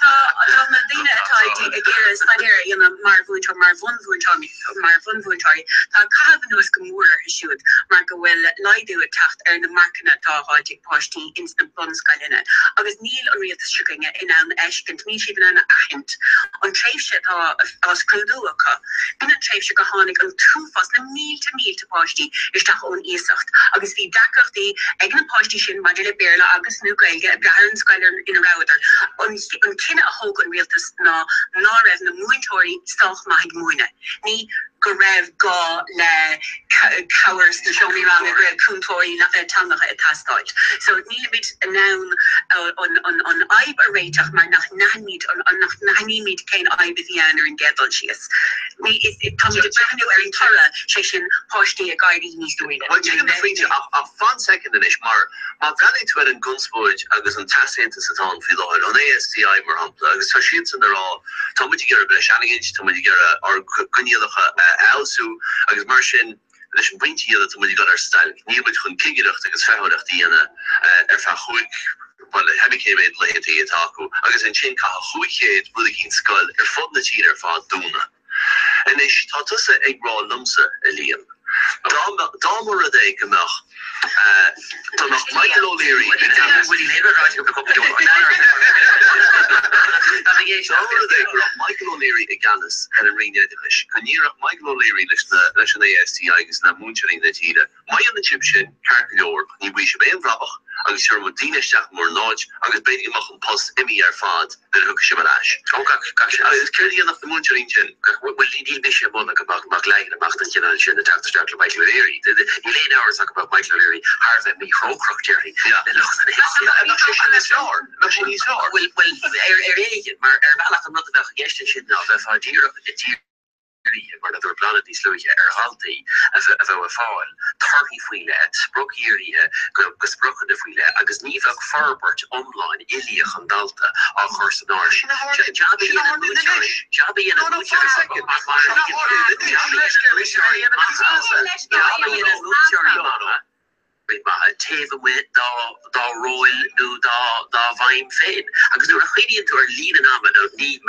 tá, tá na daoine atá ag ag iarraidh staidéar a dhéanamh mar mhúinteoir, mar bhunmhúinteoir, mar bhunmhúinteoirí, tá caitheamh anuas go mór orthu siúd mar go bhfuil laghdú ag teacht ar na marcanna atá á fháilt ag páistí ins na bunscoileanna agus níl an rialtas seo againne in ann a fheiscint, níl siad in ann a aithint an tréimhse atá á scrúdú acu. B'in an tréimhse gur tháinig an t-uafás, na mílte mílte páistí isteach ón iasacht agus bhí deacrachtaí ag na páistí sin maidir le Béarla agus, nó Gaeilge, ag brath ar an scoil ina rabhadar. An cinneadh a thóg an rialtas ná ná raibh na múinteoirí sách maith ag múineadh. Ní go raibh gá le cabhair sna seomraí ranga, go raibh cúntóirí teangacha ag teastáilt. So nílimid in ann an fhadhb a réiteach mar nach n-aithnímid nach n-aithnímid cén fhadhb a bhí ann ar an gcéad dul síos. Táimid ag breathnú ar an toradh, sé sin páistí ag éirí níos Bhuel, tuigim do phointe ach fan soicind anois mar má bhreathnaíonn tú ar an gconspóid agus an t-easaontas atá ann faoi láthair, an ASTI mar shampla, agus tá siadsan ag rá Tá muid ag iarraidh breis airgid, tá muid ag iarraidh ár gcoinníollacha a fheabhsú agus mar sin, leis an bpointe a dhéanamh, tá muid ag dul ar stailc. Níl muid chun cigireacht agus feitheoireacht a dhéanamh ar feadh chúig, bhuel, cibé cé mhéad laethanta atá acu agus ansin caithfidh 500 rud eicínt scoil ar fud na tíre ar fad dúnadh. Anois, tá tusa ag rá liomsa, a Liam, dá mba rud é go mbeadh, dá mbeadh Michael O'Leary i gceannas, dá mba rud é go raibh Michael O'Leary i gceannas ar an Roinn Oideachais, go ndéarfadh Michael O'Leary leis na, leis an ASTI agus le múinteoirí na tíre, Má dhéanann sibh sin, ceart go leor, ní bhfaighidh sibh aon bhrabach agus tabharfaidh muid daoine isteach in bhur n-áit agus b'fhéidir go mbeadh an post imithe ar fad nuair a thiocfaidh sibh ar ais. Ó, gach, gach seans. Agus céard a dhéanfadh na múinteoirí ansin? Gach, bhuel, níl mise ag moladh go mbeadh, mbeadh leagan amach den chineál sin ag teacht isteach le Michael O'Leary. Níl aon amhras ach go mbeadh Michael O'Leary thar a bheith míthrócaireach, déarfainn, le lucht an ASTI. Bheadh sé sin níos fearr. Bheadh sé níos fearr. Bhuel, bhuel, ar, ar éigean, mar ar bhealach an rud a bheadh i gceist ansin ná bheifeá díreach ag díriú, mar a dúirt Bláthnaid níos luaithe, ar dhaltaí a bheadh ag fáil torthaí faoi leith, spriocdhírithe go spriocanna faoi leith, agus ní bheadh forbairt iomlán uilíoch an dalta á chur san áireamh. Jab a dhéanann múinteoirí, jab a dhéanann múinteoirí maithe, maithe taobh amuigh dá róil nó dá bhfeidhm féin. Agus nuair a chuimhníonn tú ar líon an ama, now ní ní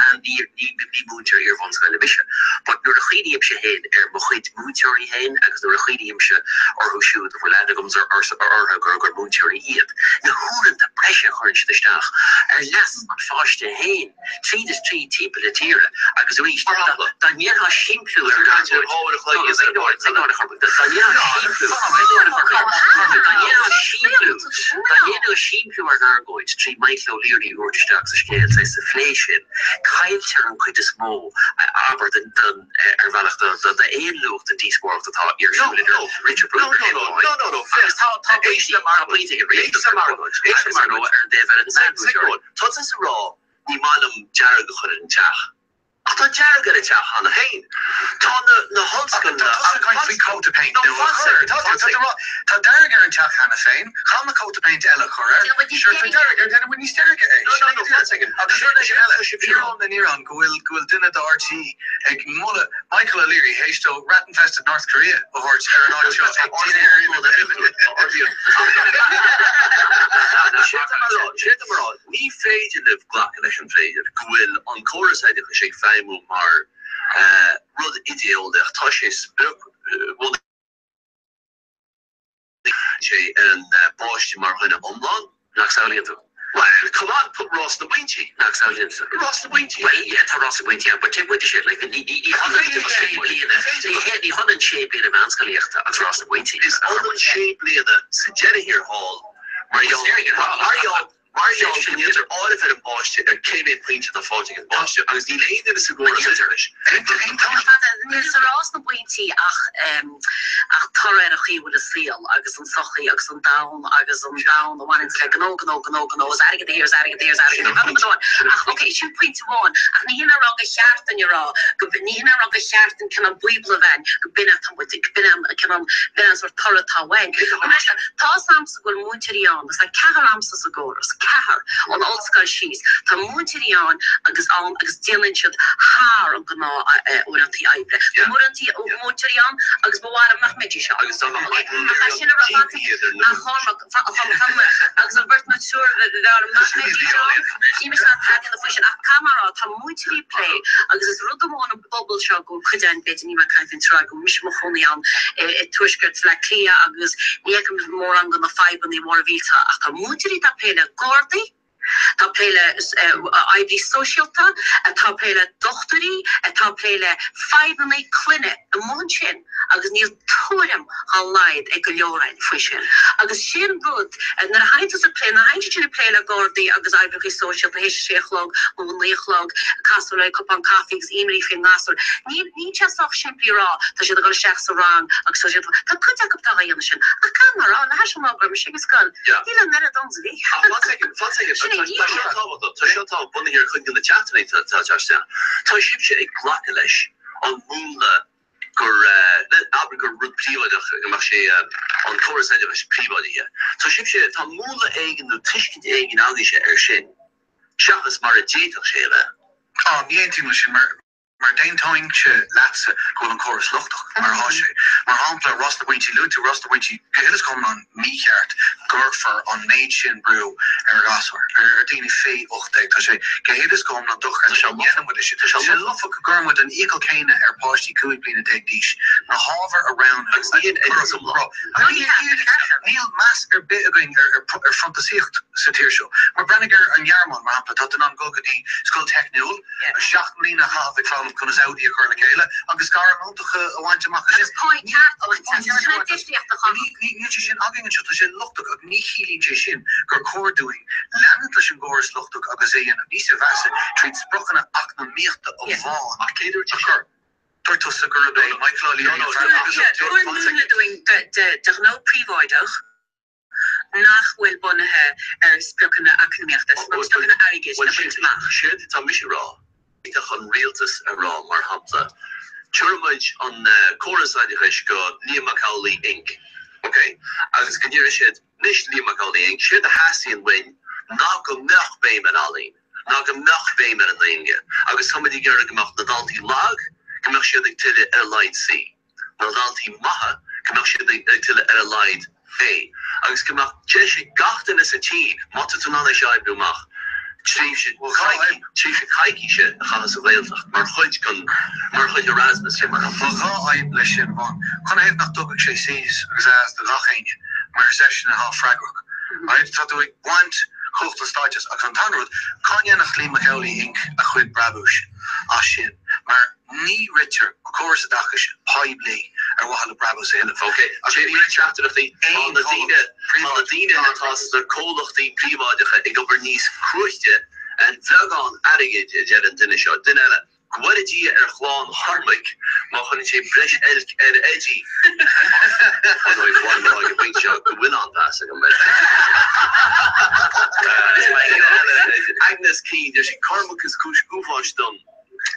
ní múinteoir iar-bhunscoile mise, but nuair a chuimhnímse féin ar mo chuid múinteoirí féin agus nuair a chuimhnímse orthu siúd a bhfuil aithne agamsa orthu gur gur múinteoirí iad, na huaireanta breise a chuireann siad isteach ar leas an pháiste féin, tríd is tríd timpeall na tíre agus arís dá ndéanfá simpliú ar an Dá ndéanfá simpliú, dá ndéanfá simpliú ar an argóint trí Michael O'Leary a thabhairt isteach sa scéal, sa sa phlé sin, cailltear an chuid is mó, abair, den, den, ar bhealach, d'aon luach den díospóireacht atá ar siúl idir Richard Bruton ar thaobh amháin agus tá, tá pointí, tá pointí ag an rialtas ar ndóigh, agus ar ndóigh ar an dtaobh eile na múinteoirí. Tá tusa ag rá ní maith liom dearg a chur ar an teach. Ach tá dearg ar an teach cheana féin. Tá na na hollscoileanna Tá tusa ag caint faoi cóta péint nua a chur air. Tá tú, tá tú rá, tá dearg ar an teach cheana féin, caithfidh mé cóta péint eile a chur air. Sure, tá dearg air, déanfaidh muid níos deirge é. Sin é go díreach. Agus rud éigin eile, íoróin na n-íoróin go bhfuil, go bhfuil duine de RTÉ ag moladh Michael O'Leary théis dó rat-infested North Korea a thabhairt ar an áit seo ag dinnéar Séard tá mé a rá, Ní féidir libh glacadh leis an bhfíric go bhfuil an córas oideachais ag feidhmiú mar rud idé-eolaíoch. Tá sé sprioc-bhunaithe sé ar an bpáiste mar dhuine iomlán. Nach samhlaíonn tú? Bhuel, come on, put rás na bpointí. Nach samhlaíonn tú? Rás na bpointí. Bhuel, yeah, tá rás na bpointí ann, but taobh amuigh de sin, like, ní hionann sé bliana, ní hionann sé bliana meánscolaíochta agus rás na bpointí. Is ionann sé bliana sa deireadh thiar thall mar gheall, mar gheall, Mar gheall go ndéantar áireamh ar an bpáiste ar cé mhéad pointe atá faighte ag an bpáiste agus níl aon duine sa gcóras oideachais Níl sa rás na bpointí ach ach toradh ar an chaoi a bhfuil an saol agus an tsochaí agus an domhan agus an domhan a bhaineanns le gnó, gnó, gnó, gnó is airgead thiar is airgead thiar is airgead thiar. Ach ok, sin pointe amháin. Ach ní hin a rá gur cheart dúinn a rá go, ní hin a rá gur cheart an cineál bíobla a bheith ann go b'in atá muid, go b'in an cineál, b'in an sórt toradh atá uainn. Tá 'fhios a'msa go bhfuil múinteoirí ann, agus tá ceathrar a'msa sa gcóras, ceathrar, ón ollscoil síos, tá múinteoirí ann agus ann agus déanann siad thar an gnáth uaireantaí oibre. Tá uaireantaí múinteoirí ann agus ba mhaith liom nach mbeidís ann. Agus dá mbeadh Ach é sin a rá, a Chormac, agus an bheirt nó triúr a bheadh ann nach mbeidís ann, ní mise ná tada ina faoi sin ach caithfidh mé a rá, tá múinteoirí ag plé agus is rud amháin an bpobal seo go bhfuil cuid againn, b'fhéidir, níl mé ag caint faoin tsráid, go bhfuil mise i mo chónaí ann i dtuaisceart Bhaile Átha Cliath agus ní fheicim mórán de na fadhbanna móra mhillteacha ach tá múinteoirí atá ag plé le gardaí, atá ag plé le oibrí sóisialta, atá ag plé le dochtúirí, atá ag plé le fadhbanna clainne amuigh ansin agus níl tuairim dá laghad ag go leor againn faoi sin. Agus sin rud, nuair a thagann tusa ag plé, nuair a thagann siad sin ag plé le gardaí agus oibreacha sóisialta théis a sé a chlog nó a naoi a chlog, ag casadh le cupán caife agus imní faoin ngasúr, níl, níl sé sách simplí a rá, tá siad ag dul isteach sa rang agus tá siad, tá cuid acu atá á dhéanamh sin, ach caithfidh mé a rá, le hais an lá go raibh mise ag an scoil, níl an oiread ann is a bhí. Ach fan soicind, fan soicind, Sin é tá seo tábhachtach, tá seo tábhachtach, bunaithe ar chuid de na teachtaireachtaí atá ag teacht isteach. Tá sibhse ag glacadh leis an múnla gur, abair gur rud príobháideach, go mbeadh sé, an córas oideachais príobháidithe. Tá sibhse, tá múnla éigin nó tuiscint éigin agaibhse air sin, seachas mar a d'fhéadfadh sé a bheith. Á, ní aontaím leis sin, mar, mar d'aontóinnse leatsa go bhfuil an córas lochtach, mar atá sé. Mar shampla, rás na bpointí, luaigh tú rás na bpointí, go huile is go hiomlán mícheart go gcuirfear an méid sin brú ar ghasúir, ar daoine fé 18. Tá sé go huile is go hiomlán dochreidte go ndéanann muid é sin. Tá sé lofa go gcuireann muid an iachall céanna ar pháistí 15 bliana d'aois na hábhair a roghnú. Agus ní hin oideachas iomlán. Níl meas ar bith againn ar phrintíseacht sa tír seo. Mar breathnaigh ar an nGearmáin, mar shampla, tá tú in ann dul go dtí scoil teicniúil, seacht mbliana a chaitheamh ag foghlaim conas Audi a chur le chéile agus gairm iontach a bhaint amach as sin. Agus pá ceart a bhaint as. Sin an difríocht a chonaic. Níl sé sin againn anseo. Tá sé lochtach ach ní chiallaíonn sé sin gur chóir dúinn leanúint leis an gcóras lochtach agus é a dhéanamh níos mheasa tríd spriocanna eacnamaíochta amháin Ach cé dúirt é sin? Dúirt tusa gurb é Michael O'Leary an fear agus Tabhair múnla dúinn de ghnó príobháideach nach bhfuil bunaithe ar spriocanna eacnamaíochta, spriocanna airgid a bhaint amach. Séard atá mise a rá, d'fhéadfadh an rialtas a rá, mar shampla, tabharfaimid an córas oideachais go Liam Mac Amhlaigh Inc. Ok? Agus go ndéarfaidh siad, anois Liam Mac Amhlaigh Inc, séard a theastaíonn uainn ná go mbeadh béim ar ealaín, ná go mbeadh béim ar an nGaeilge, agus táimid ag iarraidh go mbeadh na daltaí lag, go mbeadh siad ag tuilleadh ar a laghad C. na daltaí maithe, go mbeadh siad ag tuilleadh ar a laghad A, agus go mbeadh deis ag gach duine sa tír, má tá tú in ann é seo a oibriú amach, tréimhse tréimhse coicíse a chaitheamh sa Ghaeltacht mar chuid den, mar chuid Erasmus sin, mar shampla. Tá dhá fhadhb leis sin. Amháin, canathaobh nach dtugfadh sé Cs agus As do gach éinne, mar is eisean atá freagrach. Right? Tá tú ag baint cumhacht an stáit as. Agus an tarna rud, cá ndéanfadh Liam Mac Amhlaigh Inc a chuid brabúis as sin? Mar. Ní ritear an córas oideachais poiblí ar mhaithe le brabús a thuilleamh. Ok, téann teachtaireachtaí, tá na daoine, tá na daoine atá sna comhlachtaí príobháideacha ag obair níos cruaichte ar bheagán airgid, a deir an duine seo. Duine eile, Go bhfóire Dia ar chlann Chormaic má chuireann sé breis oilc ar Eddie. Ar ndóigh, ba mhaith liom a rá ag an bpointe seo go bhfuil an-mheas agam air. Duine eile, Agnes Keane, deir sí, Cormac is cúis uafáis dom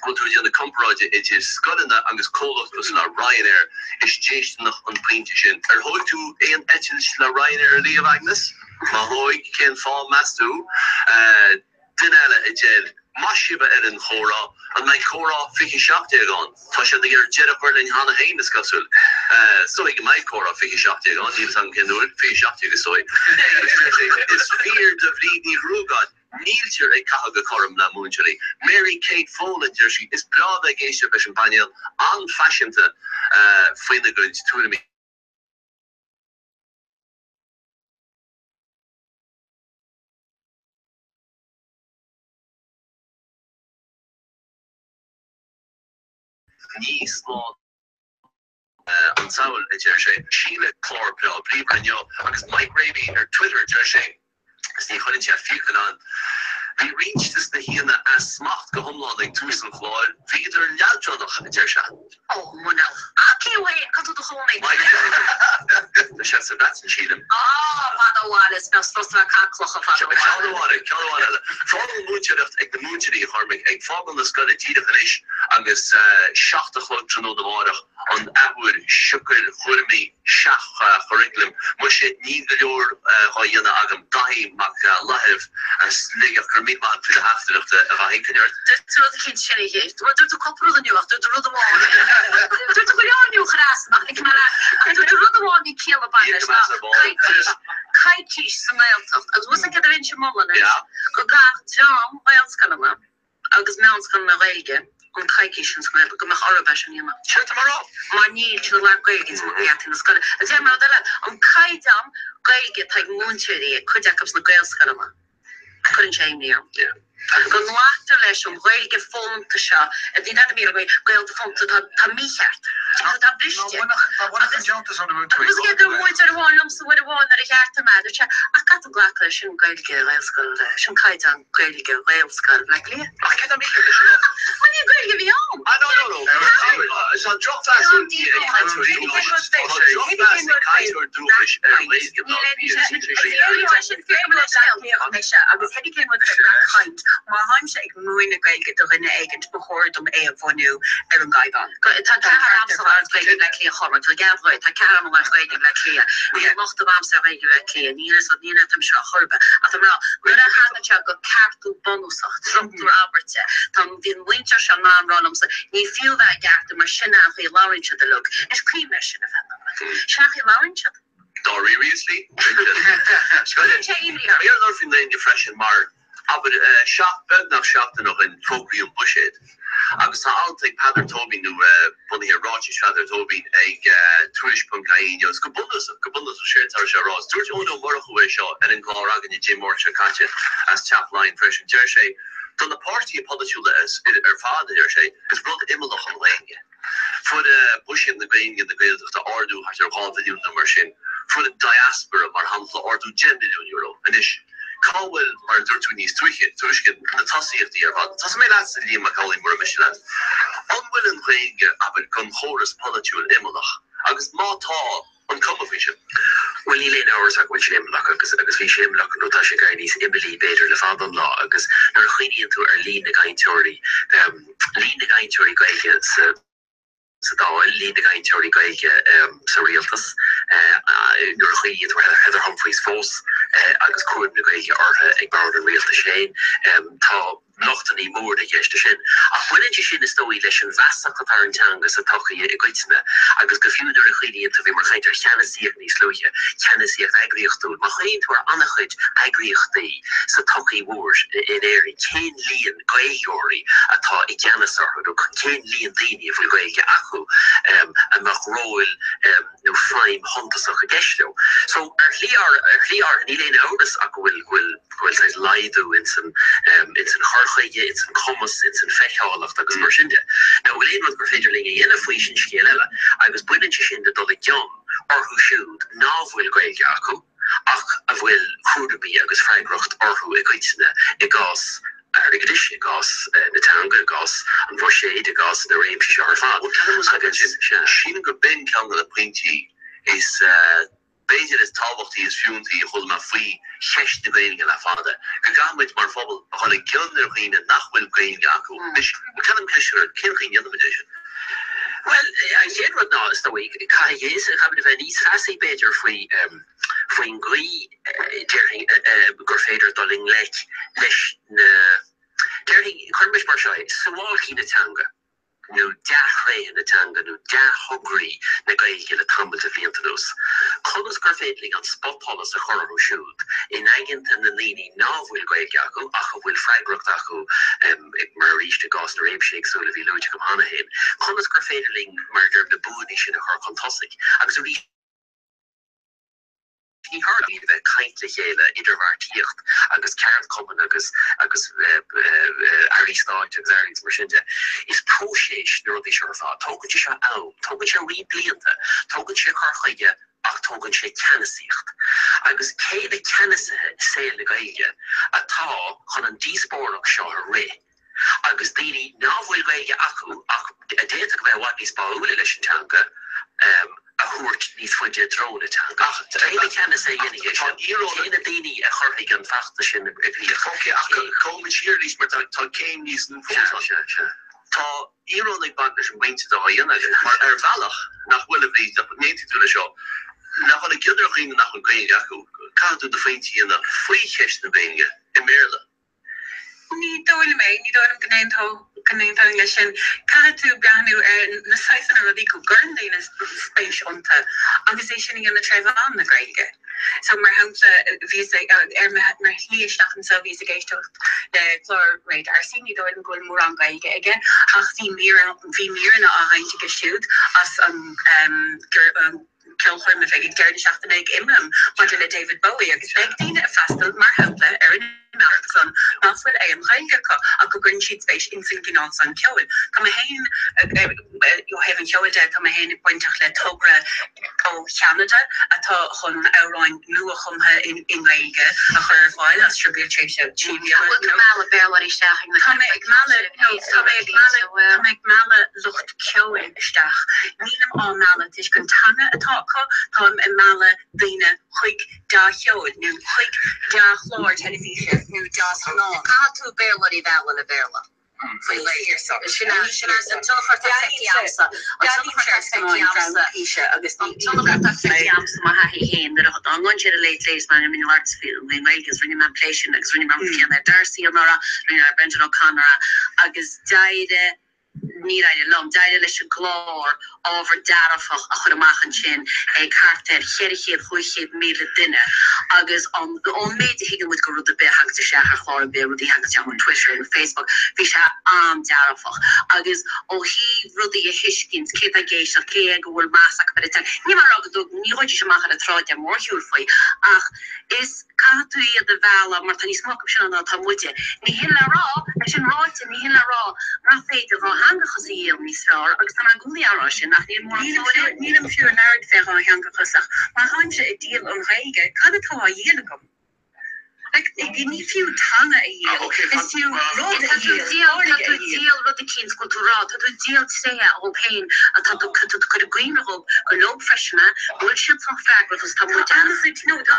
go bhfuil tú ag déanamh comparáide idir scoileanna agus comhlacht cosúil le Ryanair. Is déisteanach an pointe sin. Ar thóig tú aon eitilt le Ryanair riamh, Agnes? Má thóig, cén fáth, meas tú? Duine eile a deir, Maith sibh a fhoireann chomhrá, an mbeidh comhrá 2017 ann? Tá siad ag iarraidh deireadh a chur linn cheana féin, is cosúil. Is dóigh go mbeidh comhrá 2017 ann, níl fhios agam cén uair, 2017 is dóigh. Is fíor do Bhríd Ní Ghruagáin, níltear ag caitheamh go cothrom le múinteoirí. Mary Kate Folan, deir sí, is breá a bheith ag éisteacht leis an bpainéal, an-phaiseanta faoina gcuid tuairimí. Ní slán an tsamhail, a deir sé. Síle clár breá bríomhar inniu agus Mike Ravey ar Twitter, deir sé, agus ní chuireann sé fiacail ann. Bhí roinnt de na haíonna as smacht go hiomlán ag tús an chláir, bhíodar leadránach, a deir sé. Ó, muna. Ah, cé uaidh? Cá bhfuil tú i do chónaí? Tá sé sa Bhreatain, sílim. Ah, fada ó bhaile, is bheadh strus ag caitheamh clocha fada ó bhaile. Ceann amháin, ceann amháin eile. Fágann an mhúinteoireacht ag na múinteoirí, a Chormaic, ag fágáil na scoile díreach anois agus 7 a chlog tráthnóna amárach an athuair siocair chúraimí seach-churaclaim. Muise, níl go leor dhá dhéanamh agam. Daithí Mac Fhlaithimh as Sligeach. Go raibh míle maith agat faoi do theachtaireacht, a Dhaithí. Coinnigh ort. Dúirt tú rud eicínt sin, a Ghéirt. Bhuel, dúirt tú cúpla rud inniu, ach dúirt tú rud amháin. Dúirt tú go leor inniu, chuir as amach, ag mar ach dúirt tú rud amháin bhí ciall ag baint leis, ná coicís, coicís sa nGaeltacht. Agus bhfuil 'fhios a'd céard a bheinnse ag moladh anois? Go gcaithfeadh dream Ghaelscoileanna agus meánscoileanna Ghaeilge an coicís sin sa nGaeltacht, go mbeadh orthu é sin a dhéanamh. Séard tá mé a rá. Mar níl siad ag labhairt Gaeilge ins na geataí na scoile. Agus déarfaidh mé rud eile, an caighdeán Gaeilge atá ag múinteoirí, ag cuid acu sna Gaelscoileanna, cuireann sé imní orm. Go nglactar leis an Ghaeilge fónta seo, a bhí tada míle Gaeilge fónta, tá tá mícheart, tá briste. Agus agus cé gur múinteoir amháin liomsa uair amháin nuair a cheartaigh mé, dúirt sé, ach caithfidh tú glacadh leis sin Gaeilge Ghaelscoil, sin caighdeán Gaeilge Ghaelscoil Bhaile Átha Cliath. Ach cé tá mícheart leis sin? Bhuel ní Gaeilge a bhí ann! Ah no no no, tá drochmheas ag cainteoir dúchais, tá drochmheas ag cainteoir dúchais ar Ghaeilge Bhaile Átha Cliath, sin Agus cibé cén rud é ag caint, má tháimse ag múineadh Gaeilge do dhuine éigint, ba chóir dom é a bhunú ar an gcaighdeán. Tá ceathrar a'msa ag labhairt Gaeilge Bhaile Átha Cliath chomh maith, tá gead dhuit, tá ceathrar a'm ag labhairt Gaeilge Bhaile Átha Cliath. Níl locht a'msa ar Ghaeilge Bhaile Átha Cliath, níl fhios a'd, níl a'm seo chor ar bith. Ach tá mé ag rá, nuair a thagann sé go ceartú bunúsach, struchtúr abairte, tá, bhí an mhuintir seo in ann rá liomsa, ní fiú bheith á gceartú mar sin é an chaoi a labhraíonn siad uilig. Is cuimhin leis sin a bheith ag labhairt. Sin é an chaoi a labhraíonn siad. Dáiríre, is Cuireann sé imní orm. Bhí ar lorg faoin nGaeilge freisin mar, abair, seacht, beagnach seachtain ó shin fógraíodh an buiséad agus tá alt ag Peadar Tóibín, nó bunaithe ar ráitis Pheadair Tóibín ag Tuairisc ponc ie inniu agus go bunúsach, go bunúsach, séard atá sé a rá, is dúirt Eoin Ó Murchú é seo ar an gclár againne Dé Máirt seo caite as Teach Laighean freisin, deir sé, do na páirtithe polaitiúla ar fad, a deir sé, is rud imeallach an Ghaeilge. Fuair buiséad na Gaeilge, na Gaeltachta, ardú thart ar €2 mhilliún nó mar sin. Fuair an diaspora, mar shampla, ardú €10 milliún. Anois, cá bhfuil, mar a dúirt tú níos túisce, túisce, na tosaíochtaí ar fad? Tosóidh mé leatsa, Liam Mac Amhlaigh, mura miste leat. An bhfuil an Ghaeilge, abair, don chóras polaitiúil imeallach? Agus má tá, an cuma faoi sin? Bhuel, níl aon amhras ach go bhfuil sé imeallach agus agus bhí sé imeallach nó tá sé ag éirí níos imeallaí b'fhéidir le fada an lá agus nuair a chuimhníonn tú ar líon na gcainteoirí, líon na gcainteoirí Gaeilge sa sa Dáil, líon na gcainteoirí Gaeilge sa rialtas, nuair a chuimhníonn tú ar Heather Humphreys fós agus cúram na Gaeilge orthu ag bord an rialtais féin, tá. lochtanna móra i gceist leis sin. Ach baineann sé sin, is dóigh, leis an bhfeasacht atá ar an teanga sa tsochaí i gcoitinne agus go fiú nuair a chuimhníonn tú, bhíomar ag caint ar cheannasaíocht níos luaithe, ceannasaíocht eagraíochtúil, má chuimhníonn tú ar an-chuid eagraíochtaí sa tsochaí mhór in Éirinn, cén líon Gaeilgeoirí atá i gceannas orthu nó cén líon daoine a bhfuil Gaeilge acu a mbeadh róil nó feidhm shuntasach i gceist leo. So, ar shlí ar shlí áirithe, níl aon amhras ach go bhfuil go bhfuil go bhfuil saghas laghdú ins an ins an chur chuige, ins an cumas, ins an feiceálacht agus mar sin de. Now, bhfuil aon rud gur féidir linn a dhéanamh faoi, sin scéal eile, agus baineann sé sin le dul i gcion orthu siúd ná fuil Gaeilge acu ach a bhfuil cúraimí agus freagracht orthu i gcoitinne i gcás airgeadais, i gcás na teanga, i gcás an bhuiséid, i gcás na réimsí seo ar fad. Bhuel, ceapaim agus sílim gur b'in ceann de na pointí is b'fhéidir is tábhachtaí, is fiúntaí a chuala mé faoi cheist na Gaeilge le fada, go gcaithfidh muid mar phobal a dhul i gcion ar dhaoine nach bhfuil Gaeilge acu. Anois, ceapaim ceist a chur ort, cén chaoi a ndéanfaimid é sin? Bhuel, an chéad rud ná, is dóigh, caithfidh, caithfimid a bheith níos feasaí, b'fhéidir, faoi, faoin gcaoi, déarfainn, gur féidir dul i ngleic leis na, déarfainn, cuirimis mar seo é, suáilcí na teanga, nó dea-thréithe na teanga, nó dea-thograí na Gaeilge le tamall de bhlianta anuas. Conas gur féidir linn an spotsholas a chur orthu siúd in aigeanta na ndaoine ná fuil Gaeilge acu ach a bhfuil freagracht acu, mar arís i gcás na réimsí éagsúla a bhí luaite agam cheana féin, conas gur féidir linn, mar a deirim, na buanna sin a chur chun tosaigh agus arís ní tharlaíonn a bheith ag caint le chéile, idirbheartaíocht agus ceardchumainn agus agus airí stáit agus airí agus mar sin de. Is próiseas na rudaí seo ar fad. Tógann sé seo am, tógann sé roinnt blianta, tógann sé cur chuige ach tógann sé ceannasaíocht. Agus cé na ceannasaithe i saol na Gaeilge atá chun an díospóireacht seo a rith agus daoine ná fuil Gaeilge acu ach a d'fhéadfadh a bheith i bhfad níos báúla leis an teanga a thabhairt níos faide i dtreo na teanga. Cé na ceannasaithe a dhéanfaidh é sin? Cé na daoine a chuirfidh an feachtas sin i gcrích? Ok, ach gabhfaimid siar arís mar tá céim níos lú fós ann. Tá íoróin ag baint leis an bpointe atá á dhéanamh agat, mar ar bhealach, nach bhfuil, a Bhríd, nach n-aontaíonn tú leis seo, le dhul i gcion ar dhaoine nach bhfuil Gaeilge acu, caithfidh tú do phointe a dhéanamh faoi cheist na Gaeilge i mBéarla. Ní dóigh liom é, ní dóigh liom go n-aontóinn leis sin. Caithfidh tú breathnú ar na saghsanna rudaí go gcuireann daoine spéis iontu agus é sin a dhéanamh tré mheán na Gaeilge. So, mar shampla, bhíos ag, ar mo shlí isteach anseo, bhíos ag éisteacht le clár Ray D'Arcy, ní dóigh liom go bhfuil mórán Gaeilge aige, ach bhí mír, bhí míreanna á sheinnt aige siúd as an ceolchoirm a bheidh ag deireadh na seachtaine ag Imram maidir le David Bowie agus beidh daoine ag freastal, mar shampla, ar an imeacht san nach bhfuil aon Ghaeilge acu ach go gcuireann siad spéis ins an gcineál san ceoil. Tá mé féin, ó thaobh an cheoil de, tá mé féin bainteach le togra ó Cheanada atá chun amhráin nua-chumtha i nGaeilge a chur ar fáil as seo go tréimhse 3 bliana. Bhfuil tú ag mealladh Béarlóirí isteach ag na Tá mé ag mealladh, no, tá mé ag mealladh, tá mé ag mealladh lucht ceoil isteach. Nílim á mealladh toisc an teanga atá acu, táim ag mealladh daoine chuig dea-cheol nó chuig dea-chlár teilifíse nó dea-scannán. Caithfidh tú Béarlóirí a mhealladh le Béarla faoin Ghaeilge. Sin an tionchar atá feicthe agamsa. An tionchar atá feicthe agamsa. An tionchar atá feicthe agamsa mo thaithí féin nuair a tháinig sé ar an Late Late mar bhí mé ag labhairt faoin nGaeilge agus rinne mé an plé sin agus rinne mé an rud céanna ar D'Arcy anuraidh, rinne mé ar Brendan O'Connor agus d'éirigh Níor éirigh liom. D'éirigh leis an gclár ábhar dearfach a chur amach ansin ag thart ar 400, 500,000 duine agus ón méid a thuigeann muid go rud ar bith a thaganns isteach ar chlár ar bith, rudaí a thaganns isteach ar Twitter nó Facebook, bhí sé an-dearfach. Agus ó thaobh rudaí a thuiscint, cé atá ag éisteacht, cé go bhfuil meas acu ar an teanga, níl mé ag rá go dtug, ní ghabhfaidís amach ar an tsráid ar mórshiúl faoi ach is. Caithfidh tú iad a mhealladh mar tá níos mó acu sin ná atá muide. Ní hin le rá, é sin ráite, ní hin le rá nach féidir dhátheangachas a dhíol níos fearr agus tá mé i gcónaí á rá sin ach níl mórán fóid air. Nílim fiú ag labhairt fé dhátheangachas ach má tháimse ag díol an Ghaeilge, cad atá á dhíol agam? Like, ní fiú teanga a dhíol, is fiú rud a Tá tú dhíol, ag díol, tá táirge tú a ag dhíol. díol rud eicínt go bhfuil tú ag rá, tá tú ag díol tréithe dhób féin atá tú, tá tú ag cur i gcuimhne dhób gur leob freisin é, go bhfuil siad chomh freagrach is atá Tá muide. an-chuid, no, tá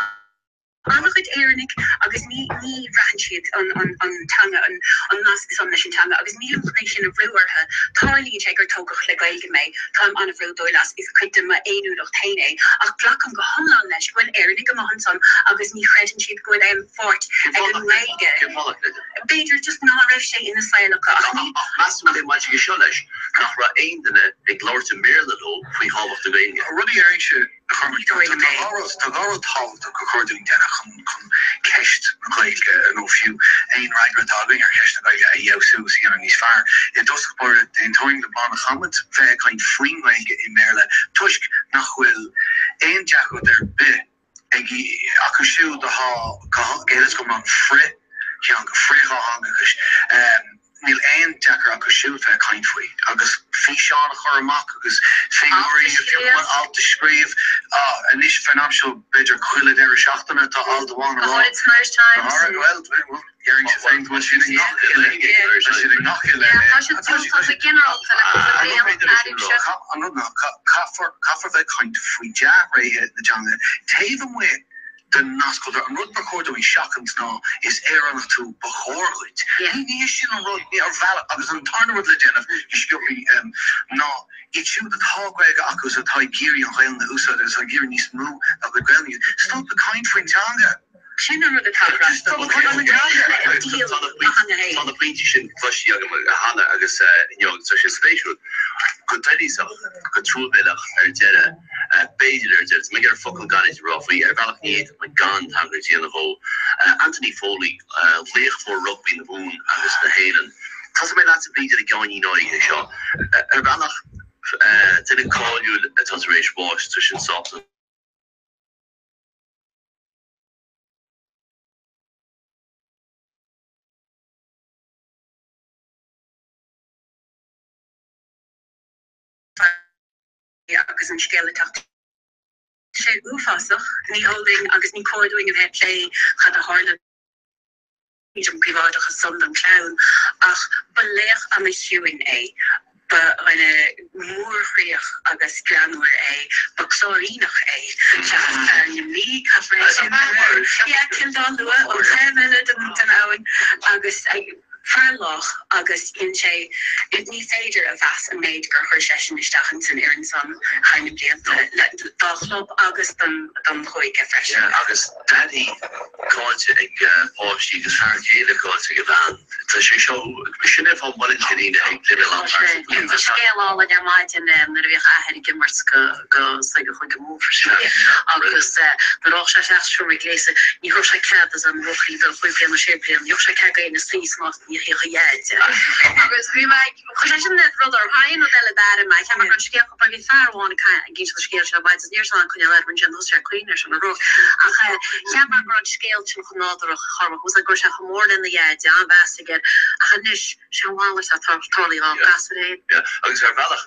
an-chuid Éireannaigh agus ní, ní bhraitheann siad an, an, an teanga, an, an nasc san leis an teanga agus nílim chun é sin a bhrú orthu. Tarlaíonn sé gur tógadh le Gaeilge mé, táim an-bhródúil as, is cuid de m'fhéiniúlacht féin é, ach glacaim go hiomlán leis go bhfuil Éireannaigh amuigh ansan agus ní chreideann siad go bhfuil aon pháirt ag an nGaeilge. Cén fáth nach gcreideann? B'fhéidir just ná raibh sé ina saol acu ach ní. Ach measaim go bhfuil baint aige seo leis nach raibh aon duine ag labhairt i mBéarla leo faoi thábhacht na Gaeilge. Rud a déarfainnse, a Chormaic, tá dhá rud, tá dhá rud tábhachtach gur chóir dúinn déanamh chun chun ceist na Gaeilge nó fiú aon fhreagra atá againn ar cheist na Gaeilge a fheabhsú agus a dhéanamh níos fearr. I dtosach báire, d'aontóinn le Bláthnaid caithfimid bheith ag caint faoin nGaeilge i mBéarla toisc nach bhfuil aon deacracht ar bith ag acu siúd atá go huile is go hiomlán frith. theanga, frith-dhátheangachais, níl aon deacair acu siúd bheith ag caint faoi agus físeáin a chur amach agus figiúirí alt a scríobh. Anois fén am seo b'fhéidir chuile deireadh seachtaine tá alt amháin a rá. Go háirid san Irish Times. Bhuel, déarfainnse féin go bhfuil siad i ngach uile, tá siad i ngach uile. Tá siad diúltach go ginearálta le cúpla bliain, airímse. An rud ná caithfear bheith ag caint faoi dea-thréithe na teanga taobh amuigh den nasc-chultúr. An rud ba chóir dúinn seachaint ná is Éireannach tú, ba chóir dhuit. Ní hé sin an rud, ní ar bhealach, agus an tarna rud le déanamh go sciobthaí ná iad siúd atá Gaeilge acu is atá ag iarraidh an Ghaelainn a úsáid agus atá ag iarraidh níos mó dá gcuid Gaelainn a úsáid, stop ag caint faoin teanga. Sin an rud atá ag rá. Stop ag caint faoin teanga. Tá na pointí sin cloiste agam cheana agus inniu agus tá sé spéisiúil go doilíosach, go truamhéileach ar deireadh. B'fhéidir, ar deireadh, tá mé ag iarraidh focal gairid a rá faoi, ar bhealach ní fhéadfadh muid gan tagairt a dhéanamh dhó. Anthony Foley, laoch mór rugbaí na Mumhan agus na hÉireann. Tosóidh mé leatsa Bríd ar an gceáinnín áirithe seo. Ar bhealach, duine cáiliúil atá tar éis bháis, tá sin sách. agus an scéal ag teacht. Tá sé uafásach, ní heol dúinn agus ní cóir dúinn a bheith ag plé cad a tharla don príobháideachas san don chlann, ach ba laoch ana-chiúin é, ba dhuine mórchroíoch agus greannmhar é, ba Cláiríneach é, seachas fear na Mí, caithfear é sin a rá, yeah, Cill Dá Lua, ón taobh eile den abhainn agus. Fear lách agus dhein sé, ní féidir a mheas an méid gur chuir seisean isteach ins an fhoireann san thar na blianta, dá chlub agus don chúige freisin. Yeah, agus daidí caillte ag páistí agus fear céile caillte ag a bhean. Tá sé seo, sin é fáth mbaineann sé linn ag leibhéal an-phearsanta. Tá scéal álainn ar maidin nuair a bhíodh a athair ag imirt go go Chúige Mumhan freisin agus nuair a rachadh sé isteach sa seomra gléasa ní thabharfadh sé cead dos na buachaillí dul 5 bliana 6 bliana, ní thabharfadh sé cead d'éinne suí san áit a ndéanfaí a dheaid. Agus bhí mé ag, chuir sé sin rud orm, thar aon rud eile d'airigh mé, cheap mé go raibh an scéal chomh bog, bhí fear amháin ag inseacht an scéil seo ar maidin agus ní raibh sé in ann coinneáil air, ansin thosaigh sé ag caoineadh ar sin an rud. Ach cheap mé go raibh an scéal sin chomh nádúrach a Chormac, go raibh sé chomh mór lena dheaid, an-mheas aige air, ach anois, sé an mhalairt atá tarlaithe dhá gasúr féin. Yeah, agus ar bhealach,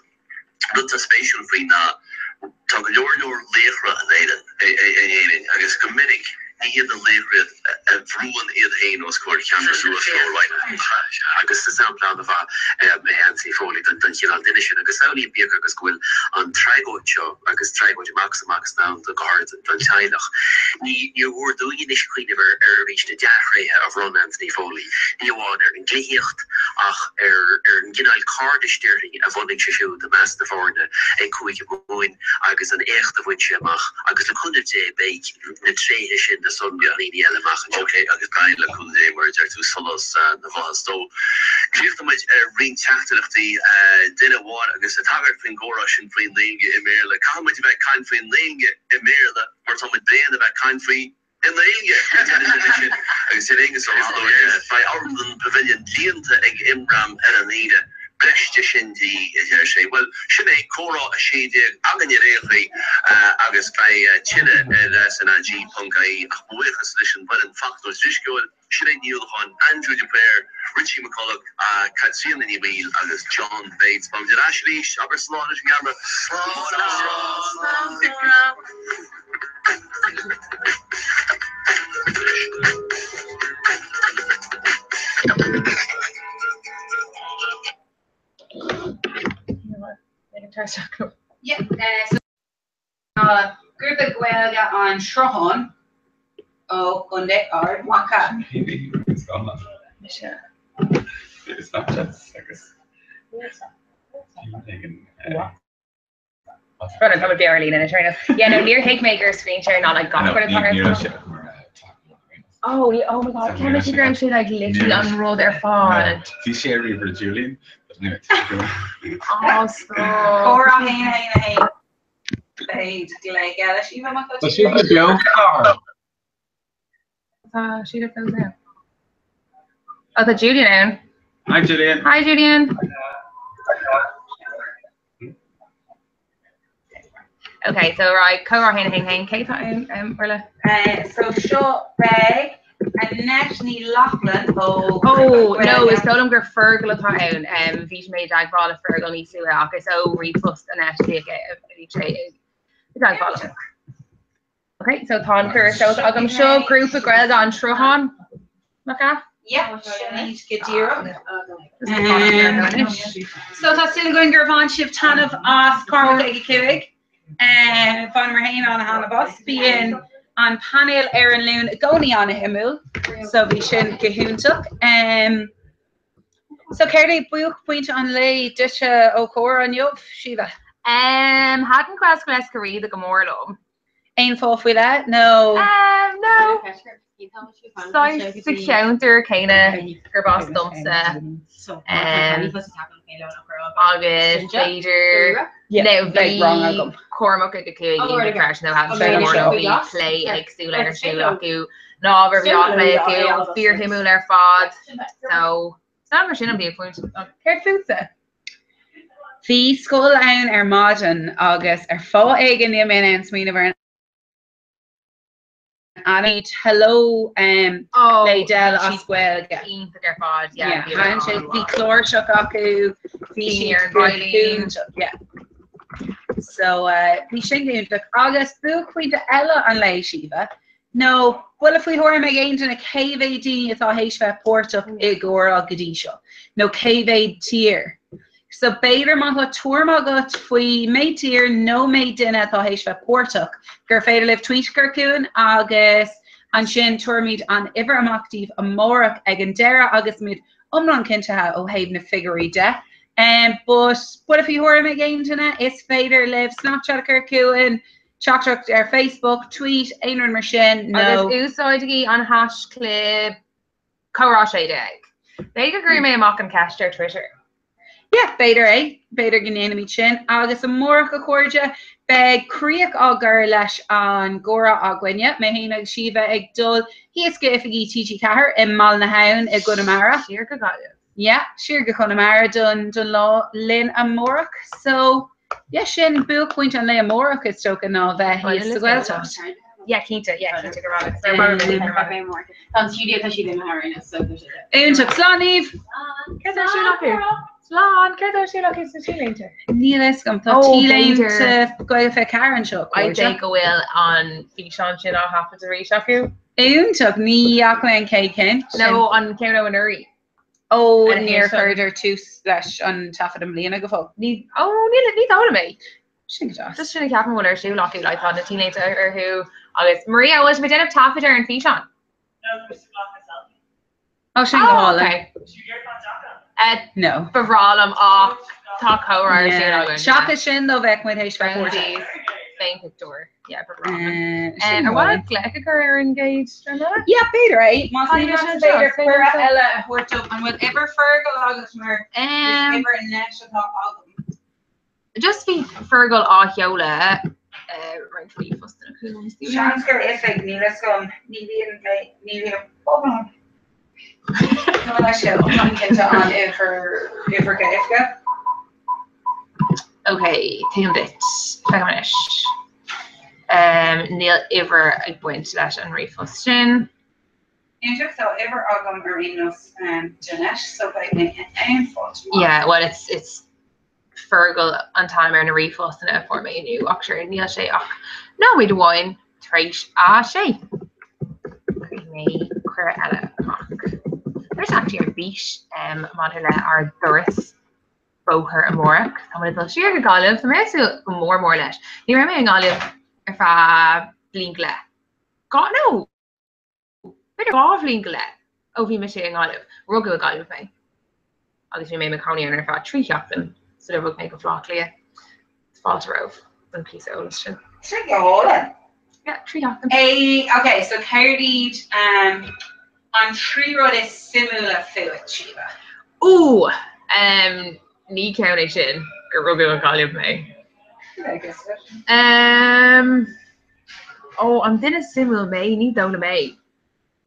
Rud atá spéisiúil faoi ná tá go leor leor laochra in Éirinn, in Éirinn agus go minic ní hiad na laochra iad a bhrúann iad féin os comhair cheamara suas ró-roinnt. Agus is sampla an-mhaith é Anthony Foley den chineál duine sin agus samhlaím bíodh agus go bhfuil an tragóid seo agus tragóid amach is amach ann go háirid don teaghlach. Ní níor mhór dúinn anois cuimhneamh ar ar arís na dea-thréithe a bhronn Anthony Foley, ní amháin ar an gcluichíocht ach ar ar an gcineál cairdis déarfainn a bhunaigh sé siúd i measc na foirne ag Cúige Mumhan agus an éacht a bhain sé amach agus le cúnamh Dé beidh na tréithe sin le sonrú ag daoine eile amach anseo. Ok, agus beidh, le cúnamh Dé, mar a deir tú, solas na bhflaitheas dó. Críochnóidh muid ar roinnt teachtaireachtaí, duine amháin agus ag tagairt faoin gcomhrá sin faoin nGaeilge i mBéarla. Caithfidh muid a bheith ag caint faoin nGaeilge i Mbéarla mar tá muid bréan a bheith ag caint faoi i nGaeilge! Agus deir Aengus Ó hAlmhain, Beidh Amharclann Pavilion líonta ag Imram ar an Aoine, breis de sin de dhíth, a deir sé. Bhuel, sin é Comhrá 16 againn ar aon chaoi agus beidh tuilleadh ar SnaG.ie ach buíochas leis an bhfoireann Foclóir Drisceoil, Sinéad Ní Uallacháin, Andrew de Paor, Richie McCullough, Caitríona Ní Bhaoill agus John Bates. Beimid ar ais arís, abair slán leis an gceamara. Slán! Slán, Comhrá! Yeah, so tá grúpa Gaeilge an Sruthán ó Chontae Ard Mhacha. Rud tá beo ar líne anois ar nós. Yeah, no, níor thuig mé gur screen share ná like gach rud atá ar fáil. Oh, yeah, oh my god, Ceap mé go raibh sé like literally an rud ar fad. Bhí sé ar ríomhaire Julian, but anyway. Oh, stop. Comhrá 1 1 1 Leithéid glé eile sí bheith Tá siad beo faoi láthair. Tá siad ar fós ann. Oh, tá Julian ann. Hi Julian. Hi Julian. Okay, so right, comhrá 1 1 1 cé tá ann Orla? So seo beidh Annette Ní Lochlainn ó Ó, no, is dóigh liom gur Fergal atá ann. Bhí mé i dteagmháil le Fergal níos luaithe ach is ó ríomhphost Annette a bhí sé i dteagmháil liom. Ok, so tá an cuireadh seolta agam. Seo grúpa Gaeilge an Sruthán, nach ea? Yeah, sin iad go díreach. So tá súil againn gur bhain sibh taitneamh as Cormac ag a 5. Bhaineamar féin an-thaitneamh as. Bíonn an painéal ar an Luan i gcónaí an-shuimiúil, so bhí sin go hiontach. So céard é buaicphointe an lae duitse ó chomhrá inniu, Síomha? Thaitin Gaelscoil Eiscir Riada go mór liom. Aon fáth faoi leith nó? No. Saghas sa cheantar céanna gurb as domsa. Agus b'fhéidir nó bhí Cormac ag a 5 iontach freisin nó thaitin sé go mór liom. Bhí plé éagsúil ar siúl acu. Na hábhair a bhí á phlé acu, fíorshuimiúil ar fad. So, is mar sin an buaicphointe. Céard fútsa? Bhí scoil ann ar maidin agus ar fáth éigin níl mé in ann smaoineamh ar an ainm Hello le Del as Gaeilge. Iontach ar fad, yeah. Yeah, sé bhí cláirseach acu, bhí siad ar an veidhlín. Yeah. So bhí sin go hiontach agus buaicphointe eile an lae, Síomha, Nó buille faoi thuairim ag aon duine cé mhéad daoine atá théis bheith páirteach i gcomhrá go dtí seo, nó cé mhéad tír. So b'fhéidir má tá tuairim agat faoi méid tír nó méid duine atá théis bheith páirteach, gur féidir libh tweet a chur chugainn agus ansin tabharfaimid an uimhir amach daoibh amárach ag an deireadh agus muid iomlán cinntithe ó thaobh na figiúirí de. But buille faoi thuairim ag aon duine, is féidir libh Snapchat a chur chugainn, Teachtaireacht ar Facebook, tweet, aon rud mar sin, nó. Agus úsáidigí an haischlib comhrá 16. B'fhéidir go gcuirfidh mé amach an cheist ar Twitter. Yeah, b'fhéidir é. B'fhéidir go ndéanfaimid sin. Agus amárach, a chairde, beidh críoch á gcur leis an gcomhrá againne, mé féin agus Síomha ag dul thíos go oifigí TG4 i mBaile na hAbhann i gConamara. Siar go Gaillimh. Yeah, siar go Conamara don don lá linn amárach. So, yeah, sin buaicphointe an lae amárach is dócha ná bheith thíos sa Ghaeltacht. Yeah, cinnte, yeah, cinnte go raibh. Tá an studio tá siad imithe ar aon nós, so tá sé. Iontach. Slán Niamh! Céard tá ar siúl acu? Slán! Céard tá ar siúl acu sna T-léinte? Níl a fhios agam. Tá T-léinte Gaeilge 24 anseo, I'd say go bhfuil an físeán sin á thaifead arís acu. Iontach. Ní fhaca mé an chéad cheann. Nó an ceann ó anuraidh. Ó, níor chuireadar tús leis an taifead i mbliana go fóill. Ní, ó, níl, ní dóigh liom é. Sin go deas. Just sin a ceapaim go bhfuil ar siúl acu, like, tá na T-léinte orthu agus Maria, bhfuil sibh ag déanamh taifead ar an físeán? No, tá mise ag glacadh selfie. Ó, sin go hálainn. Okay. No. Ba bhreá liom ach tá comhrá ar siúl againn. Seachas sin dó bheadh muid théis bheith cuairteach. Féinphictiúr. Yeah, ba bhreá liom. Ar mhaith leat glaoch a chur ar an gcéad dream eile? Yeah, b'fhéidir é. Más ní leat b'fhéidir cuireadh eile a thabhairt dóibh. An bhfuil uimhir Fergal agat mar is uimhir Annette atá agam? Just bhí Fergal á sheoladh roinnt ríomhphostanna chugam. Seans gur oifig, níl a fhios agam. Ní bhíonn mé, ní bhíonn, hold on. Tá mé leis an cinnte an uimhir, uimhreacha oifige. Ok, tuigim duit. Feicim anois. Níl uimhir ag baint leis an ríomhphost sin. Iontach, tá uimhir agam ar aon nós d'Annette, so beidh mé in ann fáilt amach. Yeah, well it's, it's Fergal an t-ainm ar na ríomhphostanna a fuair mé inniu ach sure níl sé ach nóiméad amháin tar éis a sé. Cuirfidh mé cuireadh eile amach. Tá mise actually ar bís maidir le ár dturas bóthair amárach. Tá muid ag dul siar go Gaillimh, tá mé ag súil go mór mór leis. Ní raibh mé i nGaillimh ar feadh bliain go leith. Dhá, no! B'fhéidir dhá bhliain go leith ó bhí mise i nGaillimh. Rugadh i nGaillimh mé agus bhí mé i mo chónaí ann ar feadh trí sheachtain sular bhog mé go Baile Átha Cliath. Fáilte romhaibh don phíosa eolais sin. Sin go hálainn. Yeah, trí sheachtain. É, ok, so céard iad an trí rud is suimiúla fút, Síomha? Ooh! Ní ceann é sin gur rugadh i nGaillimh mé. Ó, an duine suimiúil mé? Ní dóigh liom é.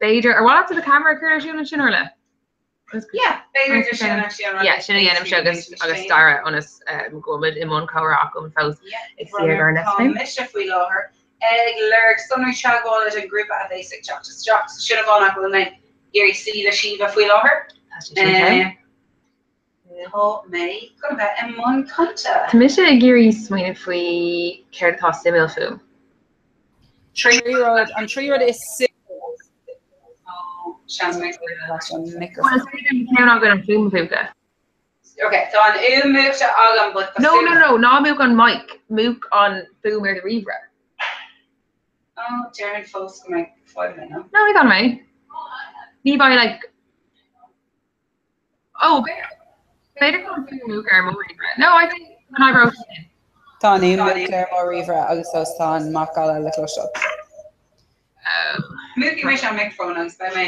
B'fhéidir, ar mhaith leat do cheamara a chur ar siúl ansin, Orla? Yeah, b'fhéidir gur sin actually an rud. Yeah, sin a dhéanaimse agus agus Dara ionas go bhfuil muid i mbun comhrá agam fós ag suí ar ár Tá mise faoi láthair. ag lorg sonraí teagmhála don ghrúpa a bheas ag teacht isteach. So sin an fáth nach bhfuil mé ag iarraidh suí le Síomha faoi láthair. Tá sé sin okay. Tá mé chun a bheith i mbun cainte. Tá mise ag iarraidh smaoineamh faoi céard atá suimiúil fúm. Trí rud, an trí rud is suimiúla. Seans mé leis an microphone. Well, is féidir liom ceann againn an fuaim a mhúchadh. Ok, tá an fhuaim múchta agam but tá No, no, no, ná múch an mic, múch an fuaim ar do ríomhaire. Oh, déarfainn fós go mbeidh fadhb linn, no? No, ní gan mé. Ní bheidh like Oh, b'fhéidir go bhfuil an fuaim múchta ar mo ríomhaire. No, I think an oibreoidh sin. Tá an fhuaim múchta ar mo ríomhaire agus fós tá an macalla le cloisteáil. Múchfaidh mise an micreafón agus beidh mé,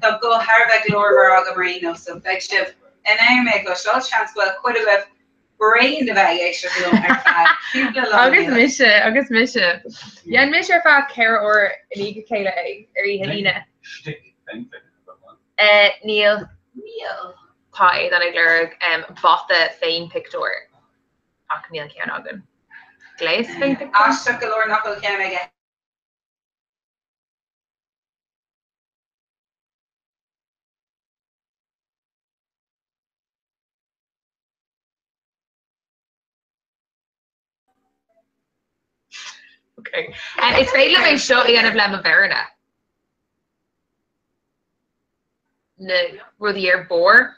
tá guth thar a bheith glórmhar agam ar aon nós, so beidh sibh in ann mé a chloisteáil. Seans go bhfuil cuid agaibh bréan de bheith ag éisteacht liom ar feadh cúpla lá Agus mise, agus mise. Dhein mise ar feadh 4 uair i ndiaidh a chéile é, ar oíche Aoine. Níl. Níl. Tá Aodán ag lorg bata féinphictiúr ach níl ceann againn. Gléas féinphictiúr? Aisteach go leor nach bhfuil ceann aige. Okay. Is féidir liom é seo a dhéanamh le mo mhéireanna. Na rudaí ar barr.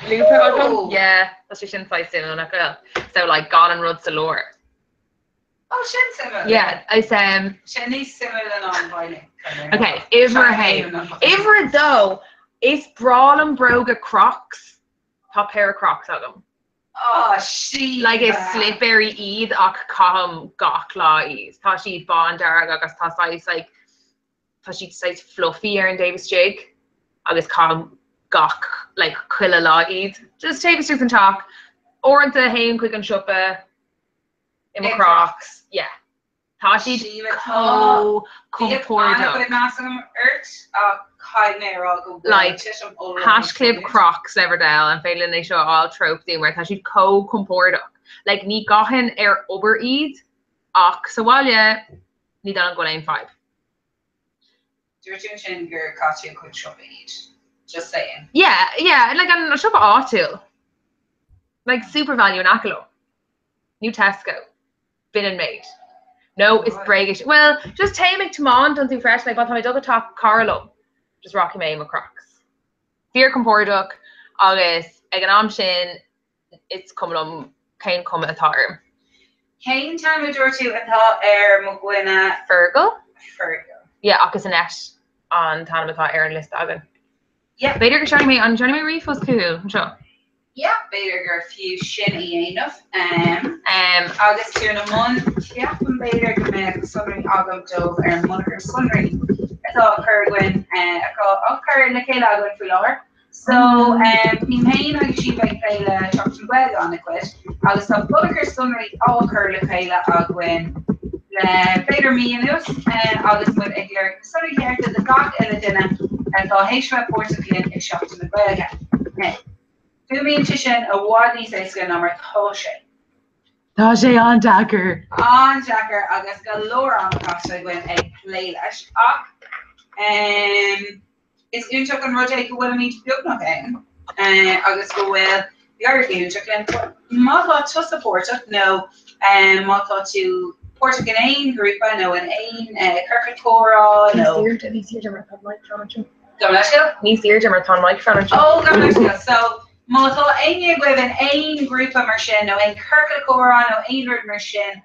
Lúbtha agam? Yeah, tá sé sin saghas suimiúil nach bhfuil? So like gan an rud sa lár. Oh, sin suimiúil. Yeah, is um. Sin níos suimiúla ná an veidhlín. Okay, uimhir a haon. Uimhir a dó, is breá liom bróga Crocs. Tá péire Crocs agam. Oh, Síomha. Like is slipéirí iad ach caithim gach lá iad. Tá siad bándearg agus tá saghas like tá siad saghas fluffy ar an dtaobh istigh agus caithim gach like chuile lá iad. Just taobh istigh den teach. Uaireanta théim chuig an siopa i mo Crocs. Yeah. Tá siad chomh compordach. Bhí an-chuid meas agam ort ach caithfidh mé a rá go bhfuil Like, titim ollmhór haischlib Crocs le bhur dtoil, an féidir linn é seo a fháil treocht dúinn mar tá siad chomh compordach. Like, ní gcaithfinn ar obair iad ach sa bhaile ní dóigh liom go bhfuil aon fadhb. Dúirt tú ansin gur chaith tú chuig siopa iad. Just saying. Yeah, yeah, like an siopa áitiúil. Like Supervalu in aice liom. Nó Tesco. B'in an méid. No, is bréag é sin. Well, just téim ag tiomáint iontu freisin, like má tá mé ag dul go teach cara liom, just rachaidh mé i mo Crocs. Fíorchompordach agus ag an am sin is cuma liom cén cuma atá orm. Cén t-ainm a dúirt tú atá ar mo dhuine? Fergal? Fergal. Yeah, ach is Annette an t-ainm atá ar an liosta againn. Yeah. B'fhéidir go seolfaidh mé, an seolfaidh mé ríomhphost chucu anseo? Yeah, b'fhéidir gur fiú sin a dhéanamh. Um, agus tú ina mbun, ceapaim b'fhéidir go mbeadh sonraí agam dóibh ar an mbunachar sonraí atá á chur againn, atá á chur le chéile againn faoi láthair. So, um, bím féin agus Síomha ag plé le Seachtain na Gaeilge an-chuid agus tá bunachar sonraí á chur le chéile againn le b'fhéidir mí anuas agus muid ag lorg na sonraí cearta do gach uile duine atá théis bheith páirteach linn i Seachtain na Gaeilge. Now, fuaimíonn sé sin i bhfad níos éasca ná mar tá sé. Tá sé an-deacair. An-deacair agus go leor ama caite againn ag plé leis ach is iontach an rud é go bhfuilimid beagnach ann agus go bhfuil ag éirí go hiontach linn. Má tá tusa páirteach nó má tá tú páirteach in aon ghrúpa nó in aon chiorcal comhrá nó. Níos airde, níos airde mar tá an microphone anseo. Gabh mo leithscéal? Níos airde mar tá an microphone anseo. Ó, gabh mo leithscéal. So, má tá éinne agaibh in aon ghrúpa mar sin nó aon chiorcal comhrá nó aon rud mar sin,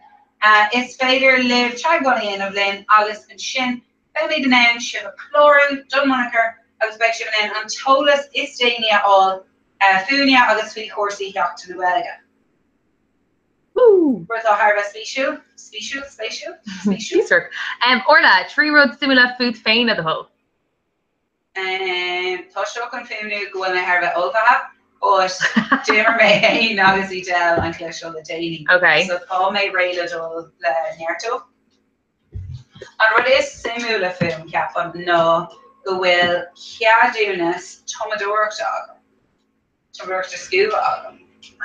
is féidir libh teagmháil a dhéanamh linn agus ansin Beimid in ann sibh a chlárú don mbunachar agus beidh sibh in ann an t-eolas is déanaí a fháil fúinne agus faoi chúrsaí Sheachtain na Gaeilge. Rud atá thar a bheith spéisiúil, spéisiúil, spéisiúil, spéisiúil. Fiosrach. Orla, 3 rud suimiúla fút féin le do thoil. Tá seo chun fuaimniú go bhfuil mé thar a bheith ullmhaithe, but d'imir mé féin agus Edel an cluiche seo le déanaí. Okay. So tá mé réidh le dul le neartú. An rud is suimiúla fúm, ceapaim, ná go bhfuil ceadúnas tumadóireachta agam. Tumadóireachta scuaba agam.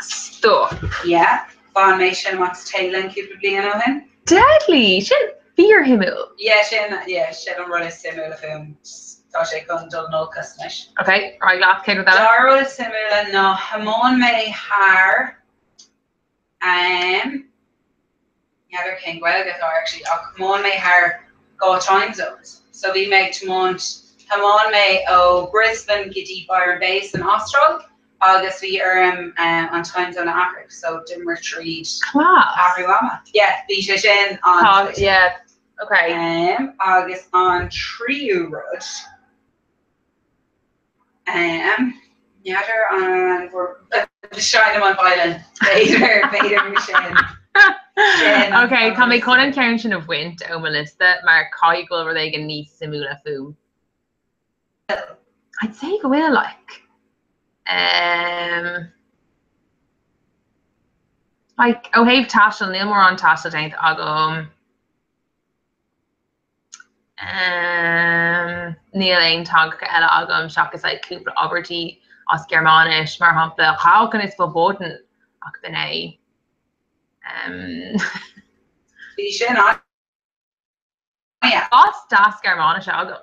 Stop. Yeah. Bhain mé sin amach sa Téalainn cúpla bliain ó shin. Deadly! Sin fíorshuimiúil. Yeah, sin, yeah, sin an rud is suimiúla fúm. Tá sé chun dul in olcas anois. Ok, ar aghaidh leat, cén rud eile? Dara rud is suimiúla ná thiomáin mé thar Um, n'fheadar cén Ghaeilge atá air actually, ach thiomáin mé thar 2 time zones. So bhí mé ag tiomáint, thiomáin mé ó Brisbane go dtí Byron Bay san Astráil agus bhí orm an time zone a athrú, so d'imigh tríd Class. athrú ama. Yeah, bhí sé sin Tá, an yeah, ok. Um, agus an tríú rud, N'fheadar an seinnim an veidhlín, b'fhéidir, b'fhéidir gur sin. Sin Ok, tá mé chun an ceann sin a bhaint ó mo liosta mar caithfidh go bhfuil rud éigin níos suimiúla fúm. I'd say go bhfuil, like. Um, like, ó thaobh taistil, níl mórán taistil déanta agam. Níl aon teangacha eile agam seachas like cúpla abairtí as Gearmáinis, mar shampla Rauchen ist verboten ach b'in é. Bhí sin an-. Blas deas Gearmáinise agam.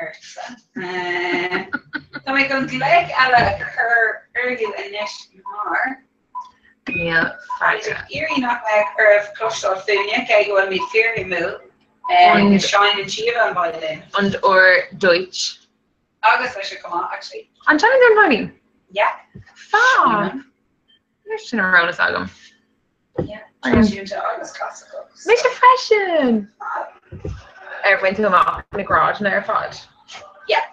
Ortsa. Tá mé chun glaoch eile a chur orthu anois mar. Níl freagra. Ag iarraidh nach mbeadh oraibh cloisteáil fúinne, cé go bhfuilimid fíorshuimiúil, go seinneann Síomha an veidhlín. Und or Deutsch. Agus mise chomh maith, actually. An seinneann tú an veidhlín? Yeah. Fab! Níl sin ar eolas agam. Traidisiúnta agus clasaiceach. Mise freisin! Ar bhain tú amach na grádanna ar fad? Yeah.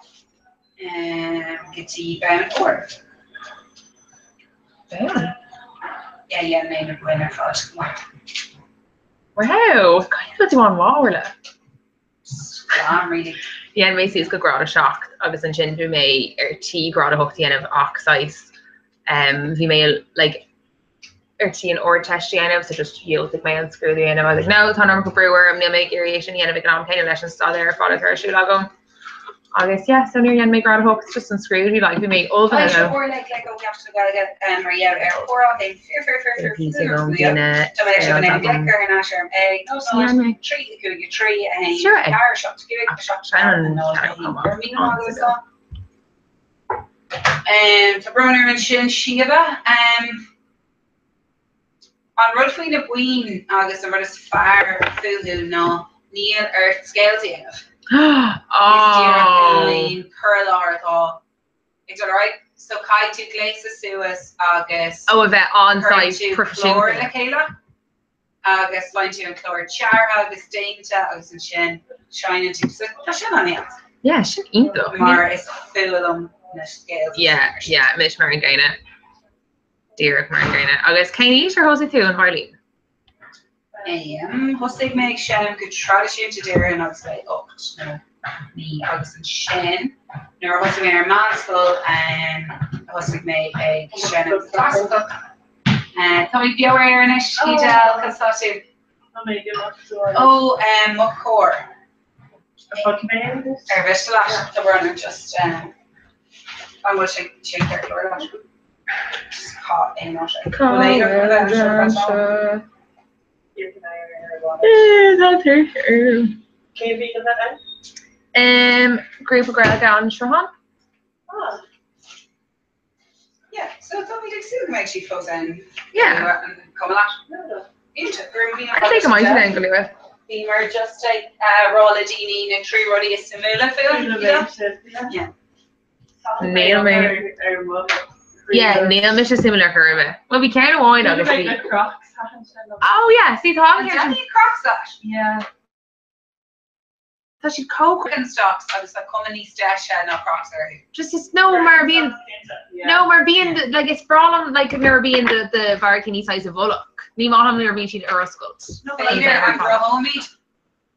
Go dtí bonn óir. Bonn? Yeah, dhein mé na boinn ar fad go maith. Wow! Caithfidh go bhfuil tú an-mhaith, Orla. Glam, really. Dhein mé suas go grád 7 agus ansin bhí mé ar tí grád 8 a dhéanamh ach saghas bhí mé like ar tí an Ardteist a dhéanamh so just dhiúltaigh mé an scrúdú a dhéanamh. I was like no tá an iomarca brú orm níl mé ag iarraidh é sin a dhéanamh ag an am céanna leis an staidéar ar fad atá ar siúl agam. Agus yeah, so níor dhein mé grád 8 just an scrúdú like bhí mé ullmhaithe Tá dó. sé like like ó Sheachtain na Gaeilge mar gheall ar chomhrá féin fíor fíor fíor fíor Bhí fíor agam fíor duine Tá mé ar an agam. glaoch ar an ais orm ag 0 Dhein mé. 3 5 3 1 Sure. 4 7 5 7 Sin an 0 ceann 1 chomh maith. 1 agus Tá brón orm ansin Síomha. An rud faoi na boinn agus an rud is fearr fúthu ná níl ort scéal a dhéanamh. Is díreach cineáilín cur i láthair atá ag dul ar aghaidh. So caithfidh tú gléasadh suas agus Ó, a bheith cuireann an-saghas tú clár proifisiúnta. le chéile agus faigheann tú an clár deartha agus déanta agus ansin seinneann tú. So tá sin an-éasca. Yeah, sin iontach. Mar is fuath liom na scéalta. Yeah, yeah, mise mar an gcéanna. Díreach mar an gcéanna. Agus cén aois ar thosaigh tú an veidhlín? Em, thosaigh mé ag seinm go traidisiúnta déarfainn agus mé 8 nó 9 agus ansin nuair a thosaigh mé ar an meánscoil em, thosaigh mé ag seinm go clasaiceach. Eh, tá mé beo ar aer anois, Edel, conas tá tú? Tá mé go maith. Ó, em, mo chóir. Ar mhiste leat, tá brón orm just an bhfuil sé sin ceart go leor leat? Just cá aon áit é. Cá Bhfuil aon bhfuil rud an anseo? Tá tuirse orm. Cé bhí go bheith ann? Grúpa Gaeilge an Sruthán. Ah. Yeah, so táimid ag súil go mbeidh siad fós ann. Yeah. An cuma leat? No, no. Iontach, go raibh míle I'd say go mbeidh siad ann go luath. Bhíomar just ag rá le daoine na trí rudaí is suimiúla fúinn, you know? Yeah. Níl mé. Yeah, níl mise suimiúil ar chor ar bith. Well, bhí ceann amháin agus bhí. Oh yeah, see tá an An dtaitníonn Crocs leat? Yeah. Tá siad chomh. Birkenstocks agus tá cuma níos deise ná Crocs orthu. Just is no mar bíonn no mar bíonn like is breá liom like nuair a bhíonn the the barraicíní saghas i bhfolach. Ní maith liom nuair a bhíonn siad ar oscailt. B'fhéidir an gcruthóimid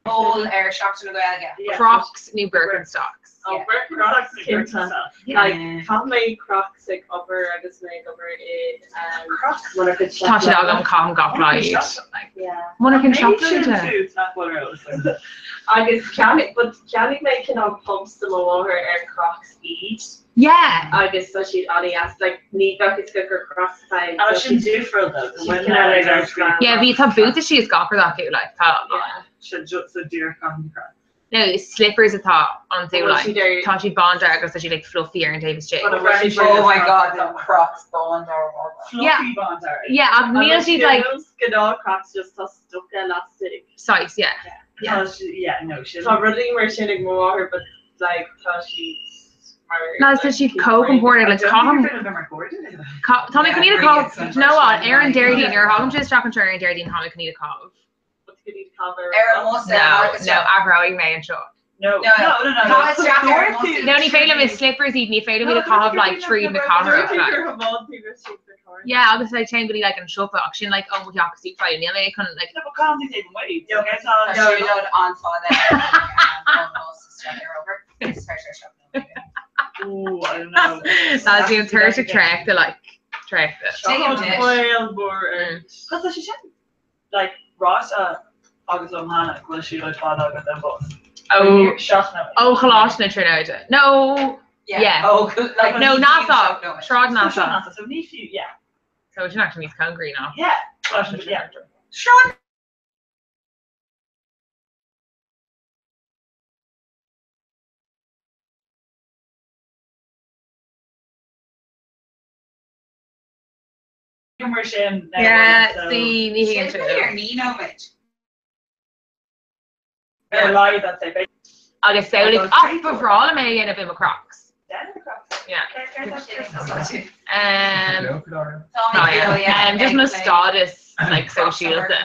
poll ar Seachtain na Gaeilge. Crocs nó Birkenstocks. Oh, Crocs cinnte. Like chaith mé Crocs ag obair agus mé ag obair i monarcha Tá siad agam caithim gach lá iad. Monarcha seacláide. Agus cheannaigh but cheannaigh mé cineál pumps do mo mháthair ar Crocs iad. Yeah. Agus tá siad an-deas, like ní bheadh fhios agat gur Crocs atá ann. Tá sin difriúil though, go bhfuil na Yeah, bhí tá buataisí is gach rud acu, like tá. Sin just so díreach an na Crocs. No, slippers atá iontu, Bhfuil like siad ar- tá siad bándearg agus tá siad like fluffy ar an taobh istigh. Oh my god, tá Crocs bándearg. Yeah. Fluffy bándearg. Yeah, ach níl siad like Gnáth Crocs just tá stoca laistigh. Saghas, yeah. Yeah. Tá si- yeah, no, sin. Tá rudaí mar sin ag mo mháthair but like tá siad mar Lads, tá siad chomh compordach, like caithim Tá mé chun iad a chaitheamh, do you know what, ar an Déardaoin, nuair a thagann isteach anseo ar an Déardaoin, tá mé chun iad a chaitheamh. Ar an mbus, No, no, athróidh mé anseo. No, no, no, no. No, ní féidir liom is slippers iad, ní féidir liom iad a chaitheamh like tríd na cathrach. Like. Yeah, agus like téim go dtí like an siopa ach sin like ó mo theach go dtí níl mé chun like. No, but can't you take them away? Tá siúlóid an-fhada ar an mbus isteach ar obair. Is fearr sé seo. Ooh, I don't know. That's the tuirseach traochta like traochta. Baol mór air. Cos tá sé sin like ráite agat liom cheana go bhfuil siúlóid fada agat ar an bus. Ó Seacht nóiméad. ó Choláiste na Tríonóide. No, yeah. Ó, like, No, Nassau. Sráid Nassau. Nassau. So ní fiú, yeah. So sin actually níos cóngaraí ná. Yeah. Yeah. Sráid Mar sin. Yeah, see, ní hé Sin ar ní nóiméad. Ar laghad I'd say. Agus samhlaigh ach ba bhreá liom é a dhéanamh i mo Crocs. Yeah. Um, tá, yeah. Um, just mo stádas like sóisialta.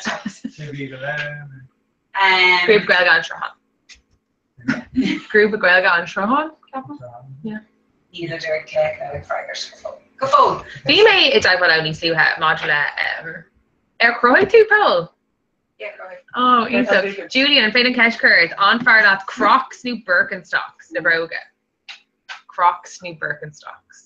Grúpa Gaeilge an Sruthán. Grúpa Gaeilge an Sruthán, ceapaim? Yeah. Níl a deir céac ag freagairt go fóill. Go fóill! Bhí mé i dteagmháil leo níos luaithe maidir le um, ar chruthaigh tú, Paul? Yeah, chruthaigh. Oh, iontach. Julian, an féidir an ceist a chur ort, an fearr leat Crocs nó Birkenstocks na bróga? Crocs nó Birkenstocks?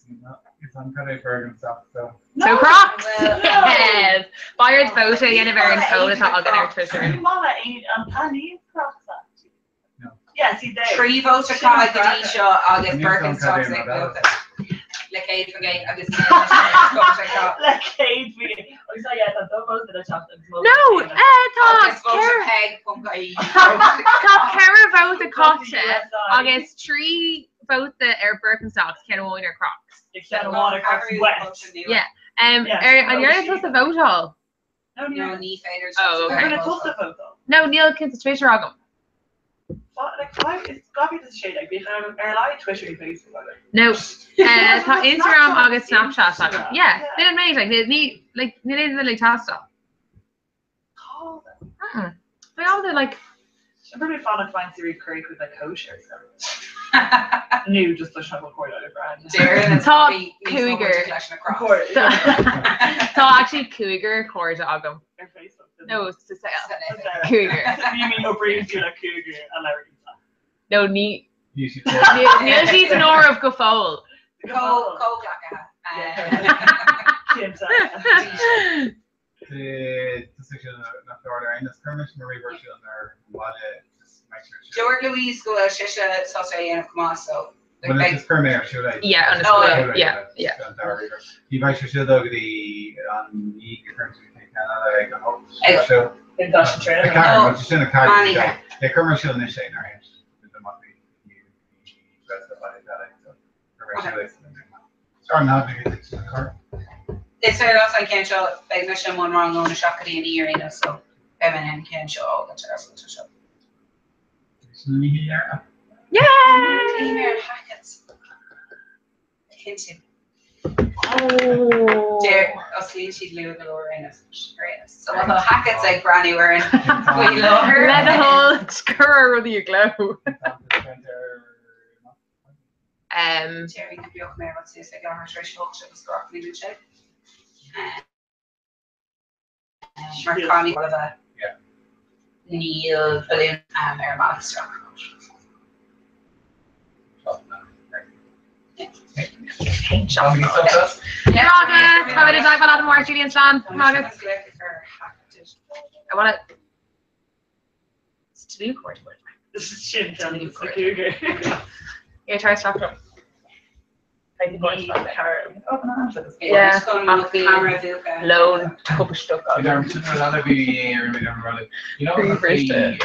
Is an cad é Birkenstocks so. So Crocs! Yes! Beidh ort vóta a dhéanamh ar an poll atá againn ar Twitter. Ní maith le aon an taitníonn Crocs leat? No. Yeah, see there. Trí vóta caite go dtí seo agus Birkenstocks ag vóta. Le 100% agus Le 100%. Agus tá yeah, tá dó vóta le teacht agus No! Eh, tá Agus vóta peg.ie. Tá ceithre vóta caite agus trí vóta ar Birkenstocks, ceann amháin ar Crocs. Ceann amháin ar Crocs wet. Yeah. Um, ar an ndearna tusa vótáil? No, ní féidir. Oh, okay. Rinne tusa vótáil. No, níl cuntas Twitter agam. No, eh, tá Instagram agus Snapchat agam. Yeah, sin an méid, like, ní, like, níl aon rud ag teastáil. Mm. Bhí am like Probably fanacht fancy curry with like kosher. Nó just leis na cóir Deireann Tá cúigear. Tá actually cúigear cairde agam. Ar Facebook. No, sa saol. Cúigear. You mean oibríonn tú le cúigear a labhraíonn No, ní níl sí san áireamh go fóill. Comhghleacaithe. Cinnte. Dúirt Louise go bhfuil sise sásta é a dhéanamh chomh maith so Well, just cuir mé ar siúl é. Yeah, ionas go bhfuil, yeah, yeah. Ní bheidh sé siúl dó go dtí an ní go cuireann tú cén ceann eile ag a hocht. Ag- Siúl. In dash an trail. A ceathair, bhuel, sin a ceathair. Meánoíche. Yeah, cuir mé ar siúl anois é, nár thit. Is féidir leat an ceann seo, beidh mise i mbun rang óna 7 go dtí a 9 ar aon nós so beidh mé in ann an ceann seo a fhágáil ar oscailt anseo. Yay! Ní ar Hackett. Cinnte. Deir osclaíonn siad luath go leor ar aon nós. Ar aon nós. So má tá Hackett ag breathnú orainn faoi láthair. Le do thoil, cuir ar rudaí i gcló. Déarfainn go mbeadh mé ar suas ag leathuair tar éis a hocht agus go rachaimid ansin. Mar caithfimid a bheith. Níl balún ar an mbealach isteach. Agus tá mé ag dul amárach Julian slán agus I want to It's dlúthchairde. Sin sa cúigear. Yeah, tar isteach liom. Yeah, ach bhí lón tubaisteach agam. Croí briste.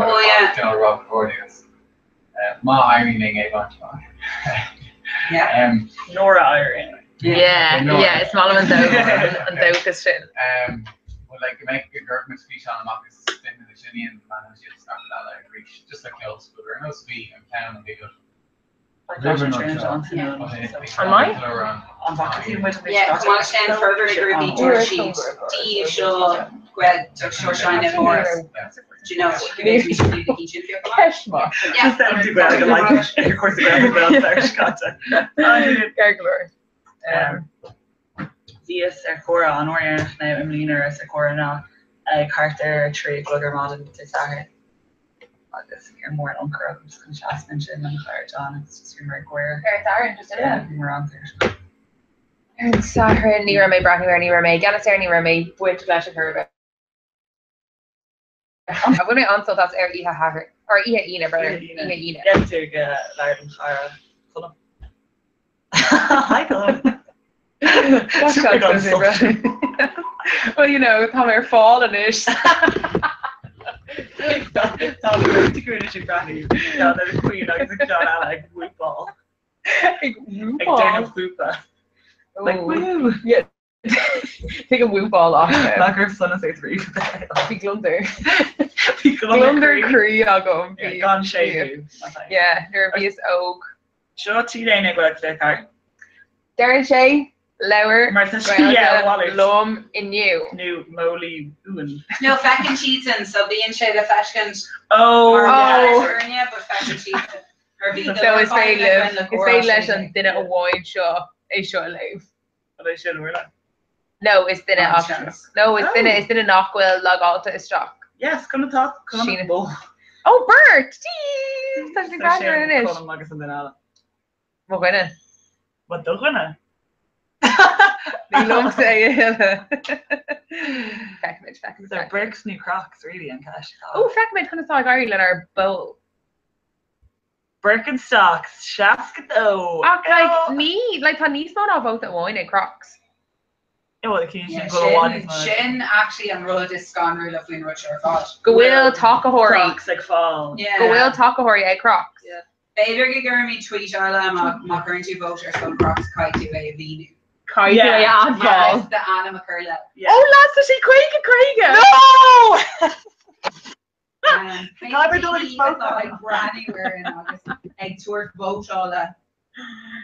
Oh yeah. Má éiríonn linn é a bhaint amach. Yeah. Nuair a éiríonn. Yeah, yeah, is maith liom an dóchas, an dóchas sin. Well, like, go mbeidh go gcuirfidh muid físeán amach is duine de sin iad leanann siad scaifte eile arís, just le ceol sa ar nós bhí an ceann a bhí agat. An mbeidh? An bhfaca tú muid Yeah, chomh maith leis sin, forbair grúpaí dúirt siad díobh seo Gaeltacht seo seinne Áras. Do you know, go bhféadfaimís a bheith ag sin fíor Ceist maith. Yeah. Ceart go leor. Bhíos ar Comhrá an uair dheireanach nó i mbliana rabhas ar Comhrá ná ag thart ar 3 a chlog ar maidin Dé Sathairn. Agus ní raibh mórán ionchur agam just chun seasamh ansin lena chara John agus just bhíomar ag gáire. Ar an Satharn, just Yeah, bhíomar an-tuirseach. Ar an Satharn, ní raibh mé ag breathnú air, ní raibh mé i gceannas air, ní raibh mé bainteach leis ar chor ar bith. Bhain mé an-sult as ar oíche Shathairn, or oíche Aoine, brother, oíche Aoine. Gheall tú go labhair an chara Colm. Hi Colm. Well, you know, tá mé ar fáil anois. Tá beirt acu anois ag breathnú, ceann ar Queen agus an ceann eile ag whoopáil. Ag whoopáil? Ag déanamh whoopa. Like woo! Yeah. Tuigim whoopáil ach. Nach raibh sonas ort riamh. Bhí gliondar. Bhí gliondar croí agam. Gan séimhiú. Yeah, nuair a bhíos óg. Seo T-léine ag Gaeilge Car. Deireann sé, labhair Gaeilge liom inniu. Nó Mólaí Uain. No, feiceann siadsan, so bíonn sé le feiscint Oh, mar yeah. foirne, but feiceann siadsan. Or bhí So is féidir libh, is féidir leis an duine amháin seo é seo a léamh. An é sin Orla? No, is duine eachtrach. No, is duine, is duine nach bhfuil logáilte isteach. Yes, conas tá, conas tá. Oh, beirt! Jeez! Tá siad ag breathnú air anois. Colm agus an duine eile. Mo dhuine. Mo do dhuine? Ní liomsa é a thuilleadh. Feicfimid, feicfimid. So Birks nó Crocs, really, an ceist. Oh, feicfimid conas tá ag éirí lenár bpoll. Birkenstocks, 62. Ach like ní, like tá níos mó ná vóta amháin ag Crocs. Bhuel, cinnte sin go bhfuil níos mó. Sin actually an rud is scanrúla faoin rud seo ar fad. Go bhfuil tacaitheoirí. Crocs ag fáil. Go bhfuil tacaitheoirí ag Crocs. B'fhéidir go gcuirfimid tweet eile amach má chuireann tú vóta ar son Crocs caithfidh tú é a mhíniú. Caithfidh tú é a admháil. Yes, d'ainm a chur le. Oh lads, tá sé 50 50! No! Atá ag breathnú orainn agus ag tabhairt vótála.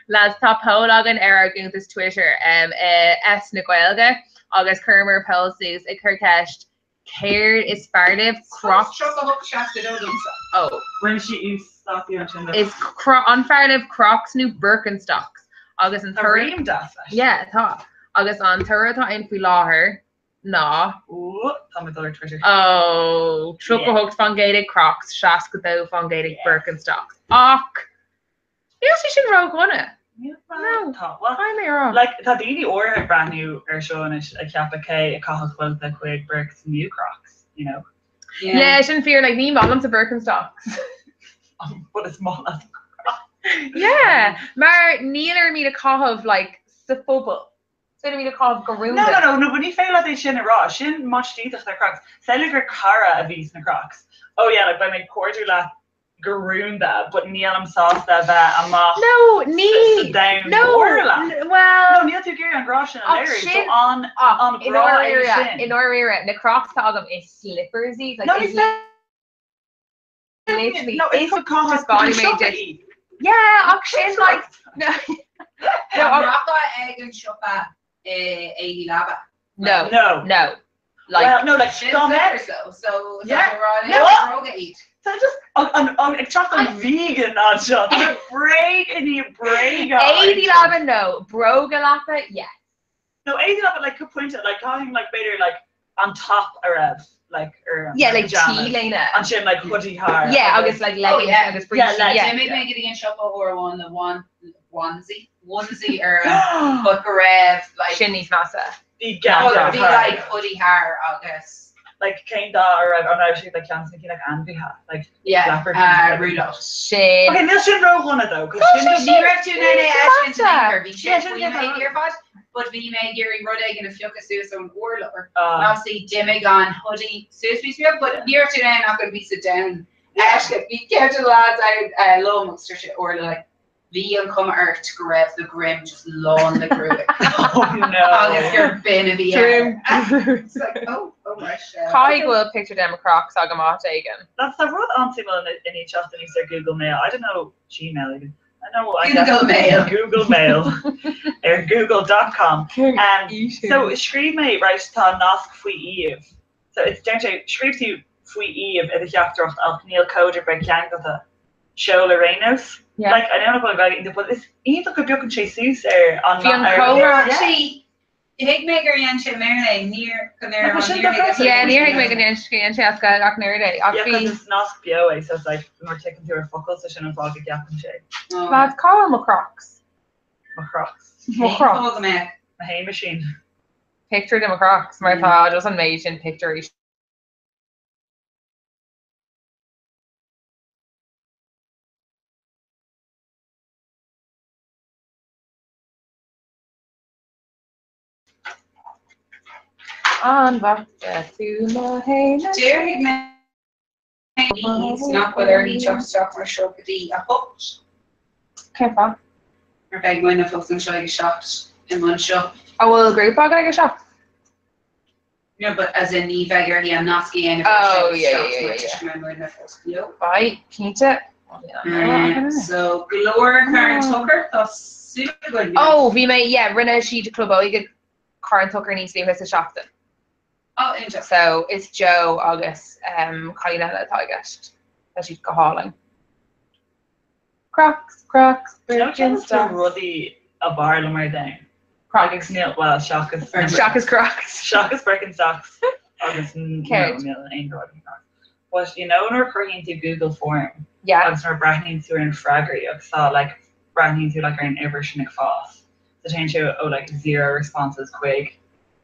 Lads, tá poll againn ar ár gcuntas Twitter, S na Gaeilge, agus chuireamar poll suas ag cur ceist céard is fearr libh, Crocs? 38 62 domsa. Oh. Rinne sí uasdátú ansin. Is an fearr libh Crocs nó Birkenstocks? Agus an Tá toradh. rím deas leis. Yeah, tá. Agus an toradh atá ann faoi láthair ná. Ooh, tá mé ag dul ar Twitter. Oh, 38% ag Crocs, 62% ag Birkenstocks. Ach, níl sé sin ródhona. No, tá. Well, caithfidh mé a rá. Like, tá daoine áirithe ag breathnú ar seo anois ag ceapadh cé a chaithfeadh vóta chuig Birks nó Crocs, you know. Yeah, sin fíor, like, ní maith liomsa Birkenstocks. But is maith leat Crocs. Yeah, mar níl orm iad a chaitheamh, like, sa phobal. Is féidir liom iad a chaitheamh go rúnda. No, no, no, no, ní féidir leat é sin a rá. Sin maistíocht ar Crocs. Samhlaigh gur cara a bhí sna Crocs. Oh yeah, like beidh mé cairdiúil leat go rúnda, but nílim sásta a bheith amach No, ní, sa domhan no, mór leat. well. No, níl tú ag iarraidh an grá sin a Ach léiriú, so sin, an, ach, an i grá é ndáiríre, sin. i ndáiríre, na Crocs atá agam is slippers iad, like, No, ní is féidir. literally, No, is is caitheamh taispeánfaidh mé siopa duit. iad. Yeah, ach sin, like, no, no, An ach, rachfá ag an siopa i éadaí leaba? no, No. no, like, Well, no, like, Sin dá mbeadh slippers though, so Yeah. tá rá No. bróga iad. Tá just an, an, an, ag teacht an vegan anseo. Tá bréag i ndiaidh bréige. Éadaí leaba, no, bróga leapa, yes. No, éadaí leaba, like, go pointe, like, caithfidh, like, b'fhéidir, like, an top a raibh, like ar Yeah, like pajamas. T-léine. Ansin like hoodie thar. Yeah, agus like leggings Oh, yeah. agus Yeah, brístí. leggings, Yeah. D'imigh mé go dtí an siopa uair amháin le one onesie onesie orm but go raibh like Sin níos measa. Bhí Oh, bhí like hoodie thar agus Like cén dath a raibh an raibh siad like ceann like ainmhithe like Yeah, leopard Rudolph. Sin. Okay, níl sin ródhona though, 'cause sin just Ní raibh tú in ann é a fheiscint in aon chor, bhí sé Yeah, sin faoi yeah. m'éadaí ar fad, but bhí mé ag iarraidh rud éigin a phiocadh suas ón urlár. Ah. Obviously d'imigh an hoodie suas níos beag, but ní raibh tú in ann ach an píosa donn a fheiscint. Bhí ceann de na lads ann liom agus dúirt sé, Orla, like, bhí an chuma ort go raibh do dhroim just lán le gruaig. Oh no. Agus gur b'in a bhí Droim air. It's like, oh, oh right. Caithfidh go bhfuil pictiúr de mo Crocs agam áit éigin. That's tá rud an-suimiúil i ndiaidh teacht aníos ar Google Mail. I don't know Gmail even. I know I Google Mail. Google Mail ar google.com. So scríobh mé right tá nasc faoi iamh. So it's deir sé scríobh tú faoi iamh i do theachtaireacht ach níl cód ar bith ceangailte. Seol ar aon nós. Yeah. Like I know nach bhfuil Gaeilge iontach but is iontach go bpiocann sé suas ar an Bhí an ar- comhrá- Yeah. Actually, thuig mé gur dhein sé i mBéarla é, níor go Nach bhfuil sin dochreidte? Yeah, níor thuig mé go ndein go ndein sé as Gaeilge ach an oiread é. Ach Yeah, bhí 'cause is nasc beo é so it's like nuair a cliceann tú ar focal so sin an fáth go gceapann sé. Lads, cá bhfuil mo Crocs? Mo Chrocs. Mo Chrocs. Fág mé. Mo Shéamaisín. Pictiúr de mo Chrocs mar tá just an méid sin pictiúirí An bhfaca tú mo Shéamus? Déarfaidh mé nach bhfuil uirthi teacht isteach mar seo go dtí a hocht. Cén fáth? Mar beidh muidne fós anseo ag a 7 i mbun seo. An bhfuil grúpa agat ag a 7? No, but as in ní bheidh uirthi an nasc a dhéanamh Oh, ar yeah, sé yeah, yeah, mar toisc go mbeidh muidne fós beo. Beidh, cinnte. So Glór Charn Tóchair, tá súil againn go Oh, bhí mé, yeah, rinne siad Club Óige Charn Tóchair níos luaithe sa seachtain. Oh, iontach. So, is Joe agus um, cailín eile atá i gceist. Tá siad go hálainn. Crocs, Crocs, Birkenstocks. rudaí ab fhearr liom ar domhan. Crocs. Níl, well, seachas. Seachas Crocs. Seachas Birkenstocks agus no, Céard? níl aon rud in Crocs. But you know nuair a chruthaíonn tú Google Form Yeah. agus nuair a breathnaíonn tú ar an freagraí agus tá like breathnaíonn tú like ar an uimhir sin ag fás. So téann sé ó like zero responses chuig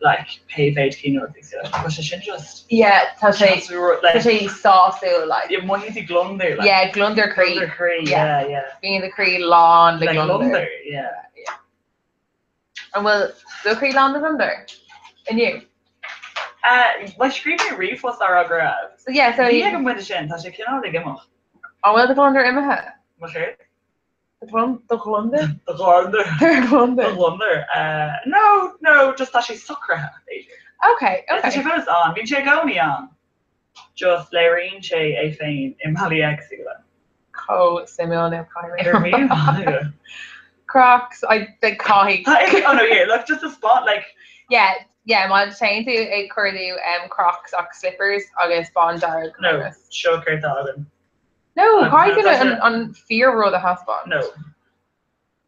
like pé mhéid cinn rud éagsúla. Tá sé sin just Yeah, tá sé just ru- like tá sé sásúil like. Yeah, mothaíonn tú gliondar like. Yeah, gliondar croí. Gliondar croí, yeah, yeah. Bíonn do chroí lán le Like gliondar. gliondar, yeah. Yeah. An bhfuil do chroí lán le gliondar? Inniu? Uh, well, scríobh mé ríomhphost á rá go raibh. So yeah, so Ní ag an bpointe sin, tá sé cineál ag imeacht. An bhfuil do gliondar imithe? Mo chéard? Do gliondar? Do gliondar. Do gliondar. Do gliondar. Uh, no, no, just tá sé socraithe, b'fhéidir. Okay, okay. Tá sé fós ann, bíonn sé i gcónaí ann. Just léiríonn sé é féin i mbealaí éagsúla. Chomh suimiúil nó caithfidh Ar mí mhaith. Crocs, I think caithfidh. Tá oh no, here, look, just a spot, like. Yeah, yeah, má téann tú ag cuardú um, Crocs ach slippers agus bándearg No, agus. seo céard atá agam. No, Agus caithfidh tá tú sé- an, an fíor rud a thaispeáint. No.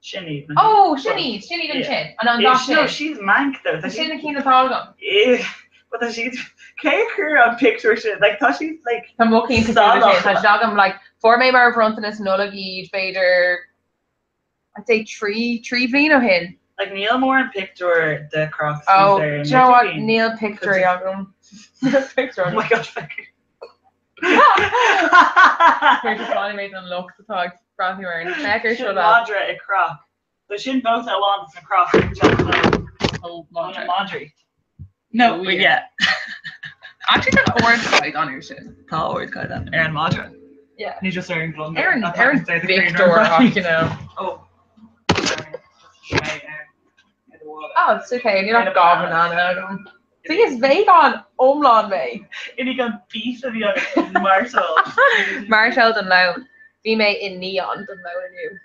Sin iad. na- Oh, sin iad, sin iad Yeah. ansin. An an Yeah, dath No, sin. she's mank though. Tá Sin siad na cinn atá agam. Eh, but tá siad cé a chuir an pictiúr sin? Like tá siad like Tá mo chinn cosúil leis sin. Tá siad agam like fuair mé mar bhronntanas Nollag iad b'fhéidir I'd say 3 3 bhliain ó shin. Like níl mórán pictiúr de Crocs Oh, thíos ar do you know what? an Níl pictiúirí agam. Níl pictiúr Oh agam. my gosh, feicim. Céard is fáinne mé don lucht atá ag breathnú ar an Féach ar seo Sin leat. madra i Croc. So sin vóta amháin dos na Crocs Oh, na madra. madraí. No, Oh, but yeah. yeah. Actually tá ardchaighdeán air sin. Tá ardchaighdeán ar an madra. Yeah. Ní just ar an gliondar. Ar an Not ar an that it's the Victor ach, you know. Oh. Oh, it's okay. Níl ach dhá banana agam. See, is vegan iomlán mé. Ini gan beef a bhí agus mairteoil. Mairteoil don lón. Bhí mé i naíon don lón inniu.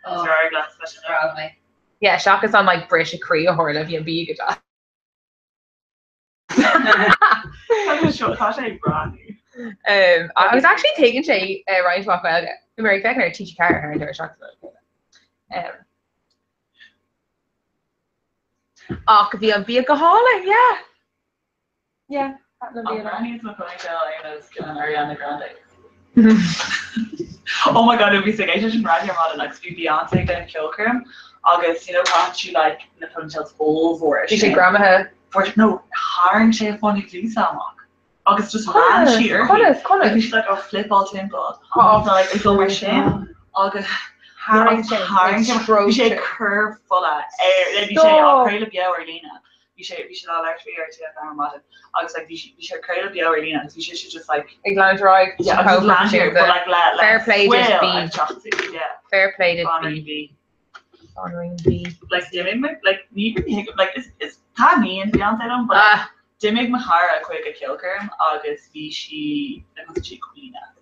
Oh, Sorry, Yeah, seachas an like briseadh croí a tharla bhí an bia go deas. Tá sé breá. Um, agus actually tuigeann sé uh, roinnt mhaith Gaeilge. Bhí mé ag féachaint ar TG4 ar an deireadh seachtaine. Um, ach bhí an bia go hálainn, yeah. Yeah. An breathnaíonn mo ponytail ar nós ceann Ariana Grande? Oh my god, bhíos ag éisteacht leis an raidió ar maidin agus bhí Beyonce ag déanamh ceolchoirm agus you know caitheann sí like na ponytails ollmhóra Bhí sé greamaithe. Fuair no, tharraing sé a fáinne cluaise amach agus just lean sí uirthi. Conas, conas? Bhí sí like á flipáil timpeall agus like ag dul mar sin agus Tharraing sé, tharraing sé, bhí sé ag cur fola ar, like bhí sé á craoladh beo ar líne. Bhí sé, bhí sé á labhairt faoi ar TFM ar maidin agus like bhí bhí sé ag craoladh beo ar líne agus bhí sise just like Ag leanúint ar aghaidh. Yeah, agus lean sí but like le le Fair play duit, fuil B. ag teacht suas, yeah. Fair play duit, Banríon B. B. Banríon B. Like d'imigh mé, like ní really thuigim, like is is taitníonn Beyonce liom but like d'imigh mo chara chuig a ceolchoirm agus bhí sí like thosaigh sí ag caoineadh.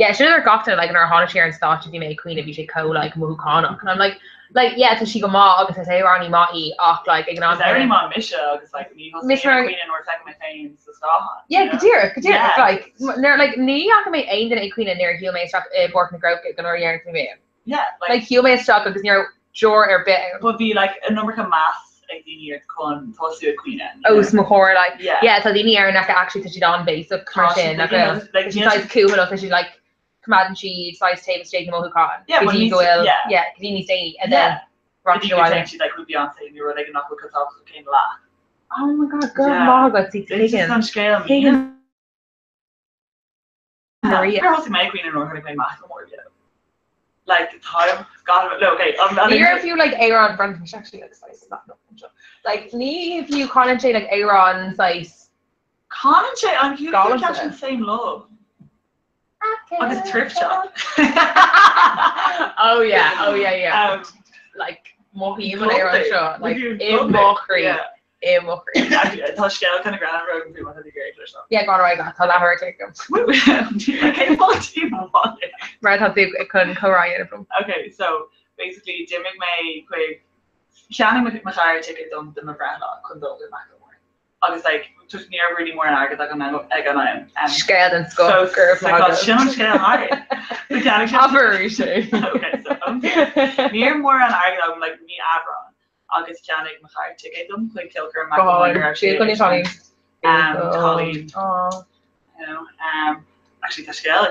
Yeah, sin ar gach duine, like, nuair a tháinig sí ar an stáitse bhí mé ag caoineadh, bhí sé chomh, like, mothúchánach. And I'm like, like, yeah, tá sí go maith agus is amhránaí maith í ach, like, ag an am Is amhránaí maith mise agus, like, ní thosaím Mise ag mar- caoineadh nuair a feicim mé féin sa scáthán. Yeah, go díreach, go díreach. Yeah. Like, nuair, like, ní fhaca mé aon duine ag caoineadh nuair a shiúil mé isteach i bPáirc na gCrócaigh an uair dheireanach a bhí mé ann. Yeah, like, Like, shiúil mé isteach agus ní raibh deoir ar bith ann. But bhí, like, an iomarca meas ag daoine ort chun tosú ag caoineadh. you know? Os mo chomhair, like, Yeah. yeah, tá daoine Éireannacha actually tá siad an-bhéasach mar Tá siad, sin, like, nach you know, bhfuil? like, Tá siad níl saghas cúthaileach, tá siad like, coimeádann siad saghas taobh istigh na mothúcháin Yeah, go but dtí níos- go bhfuil, yeah. yeah, go dtí níos déanaí and then Yeah. rock Go dtí siad go abhaile. dtéann siad like chuig Beyonce nó rud éigin nach bhfuil chomh tábhachtach céanna leat. Oh my god, go raibh Yeah. maith agat, see, It's just tuigeann. an scéal Tuigeann mín. Maria. Níor thosaigh mé ag caoineadh nuair a chonaic mé Macklemore beo. Like táim gan no okay um, Ní raibh fiú like amhrán Brendan is actually like saghas leathanach anseo. Like ní fiú canann sé like amhrán saghas Canann sé an chéad Galánta. ceann sin Same Love. Agus Thrift Shop. Oh yeah, oh yeah, yeah. Um, Like mothaím an amhrán seo like Like, i mo chroí. Yeah. I mo chroí. Actually, Tá scéal kind of greannmhar agam faoi má tá tú ag iarraidh cloisteáil. Yeah, go on ar aghaidh leat, tá leathuair ag agam. Cén fáth tú mo bhaile? Mar tá tú chun comhrá a dhéanamh liom. Okay, so basically d'imigh mé chuig cheannaigh mo chara ticket dom do mo bhreithlá chun dul go Macklemore. Agus like just ní raibh really mórán airgead agam ag an am. Um, Scéal den scoth so go raibh maith agat. sin an scéal thar. So cheannaigh sé Abair arís é. Okay, so um, ní raibh mórán airgead agam like mí Aibreán agus cheannaigh mo chara ticéad dom chuig ceolchoirm Go Macklemore hálainn. go raibh sé Siad chun Colleen. Um, Colleen. Aw. You know, um, actually tá scéal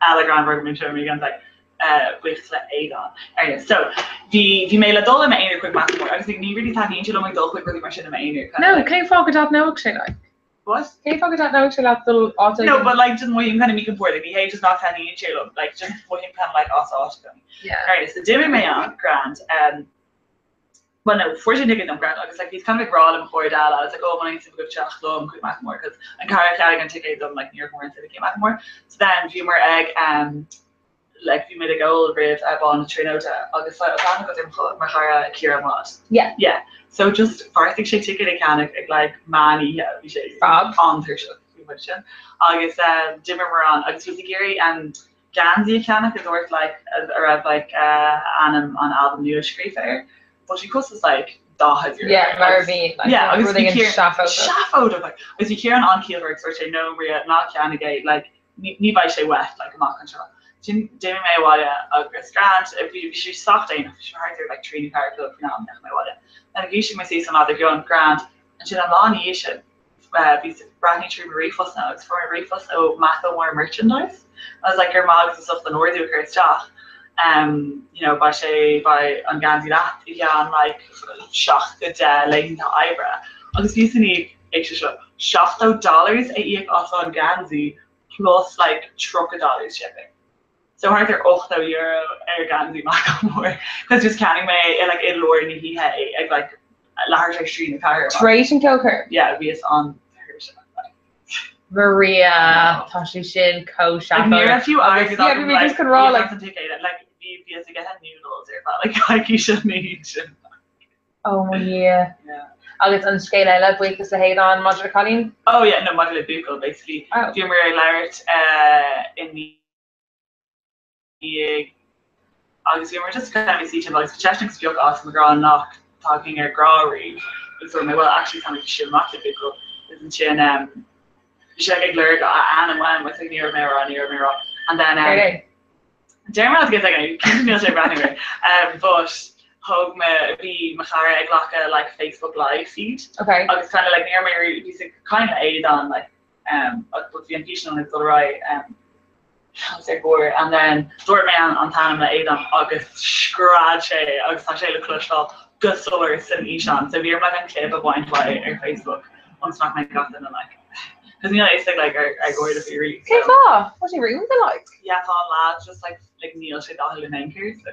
eile greannmhar agam anseo mé gan like uh, buíochas le Aodán. Anyway, so bhí bhí mé le dul i m'aonar chuig Macklemore agus like, ní really taitníonn sé liom ag dul chuig rudaí mar sin i m'aonar. kind of No, like- cén fáth go dtaitneodh sé like? What? Cén fáth go dtaitneodh sé leat dul áit No, éigin? but like just mothaím kind of míchompordach. Ní hé just nach taitníonn sé liom, like just mothaím kind of like as áit agam. Yeah. Alright, so d'imigh mé ann, grand, um, well no, fuair sé ticket dom grand agus like bhíos kind of ag rá le mo chairde eile, I was like oh an bhfuil aon suim agaibh teacht liom chuig Macklemore because an cara a cheannaigh an ticéad dom like ní raibh mórán suim aici i Macklemore. So then bhíomar ag um, like bhí muid ag ól roimh uh, Bá na Tríonóide agus tá aithne agat ar mo chara Ciara Maude. Yeah. Yeah. So just bheartaigh sé ticéad a cheannach ag like meán oíche bhí sé Fab. an-tuirseach faoi muid sin. Agus um, d'imíomar ann agus bhíos ag iarraidh um, geansaí a cheannach a dúirt like a raibh like ainm an albam nua scríofa air but bhí costas like €40 Yeah, mar a bhí, like, yeah, agus rud bhí éigin Ciarán seafóideach. seafóideach like agus bhí Ciarán an-chiallmhar agus dúirt sé no Maria ná ceannaigh é like ní ní bheidh sé uait like amach anseo. Sin d'imigh mé abhaile agus grand bhí bhí sé sách déanach bhí sé thart ar like 3 nó 4 a chlog faoin am a ndeachaigh mé abhaile. Then dhúisigh mé suas an lá dár gcionn grand ansin an lá ina dhiaidh sin bhíos ag breathnú trí mo ríomhphostanna agus fuair mé ríomhphost ó Macklemore Merchandise. I was like, go raibh maith agat as ucht an ordú a chur isteach. Um, you know, beidh sé, beidh an geansaí leat i gceann like 7 go 10 laethanta oibre. Agus bhíos i ndiaidh, éist leis seo, $70 a íoc as an geansaí plus like $30 shipping. So thart ar €80 ar gheansaí Macklemore cos just cheannaigh mé é like i lár na hoíche é ag like leathuair tar éis 3 nó 4. Tar éis an ceolchoirm? Yeah, bhíos an-tuirseach like. Maria, tá sé sin chomh Like ní raibh seafóideach. fiú Agus airgead yeah, agam bhí mé like just chun rá íoc like as an ticéad like bhí bhíos ag ithe noodles ar feadh like coicíse ina dhiaidh sin. Oh mo Dhia. Yeah. Agus an scéal eile, buíochas le hAodán maidir le Colleen? Oh yeah, no maidir le buachaill basically. Oh. Bhíomar ag labhairt uh, i ndiaidh agus bhíomar just kind of ag suí timpeall agus bhí seisean ag spochadh asam ag rá nach dtagainn ar grá riamh agus dúirt mé well actually táim ag siúl amach le buachaill agus ansin um, bhí sé ag lorg a ainm uaim agus like, ní raibh mé ag rá ní raibh mé ag rá and then um, Céard é? Déarfaidh mé leat go cinnte níl sé ag breathnú air. Um, but thóg me, bhí mo chara ag glacadh like Facebook live feed. Okay. Agus kind of like ní raibh mé bhíos ag caint le Aodán like Um, but bhí an físeán ag dul ar aghaidh um, agus ar gáire and then dúirt mé an an t-ainm le Aodán agus scread sé agus tá sé le cloisteáil go soiléir san fhíseán. So bhí orm like an clip a bhaint uaidh ar Facebook ionas nach mbeidh gach duine like Cos níl a fhios ag like ar ar gáire faoi rí. Cén fáth? Tá sé rúnda like. Yeah tá an lad just like like níl sé dathúil in aon chor so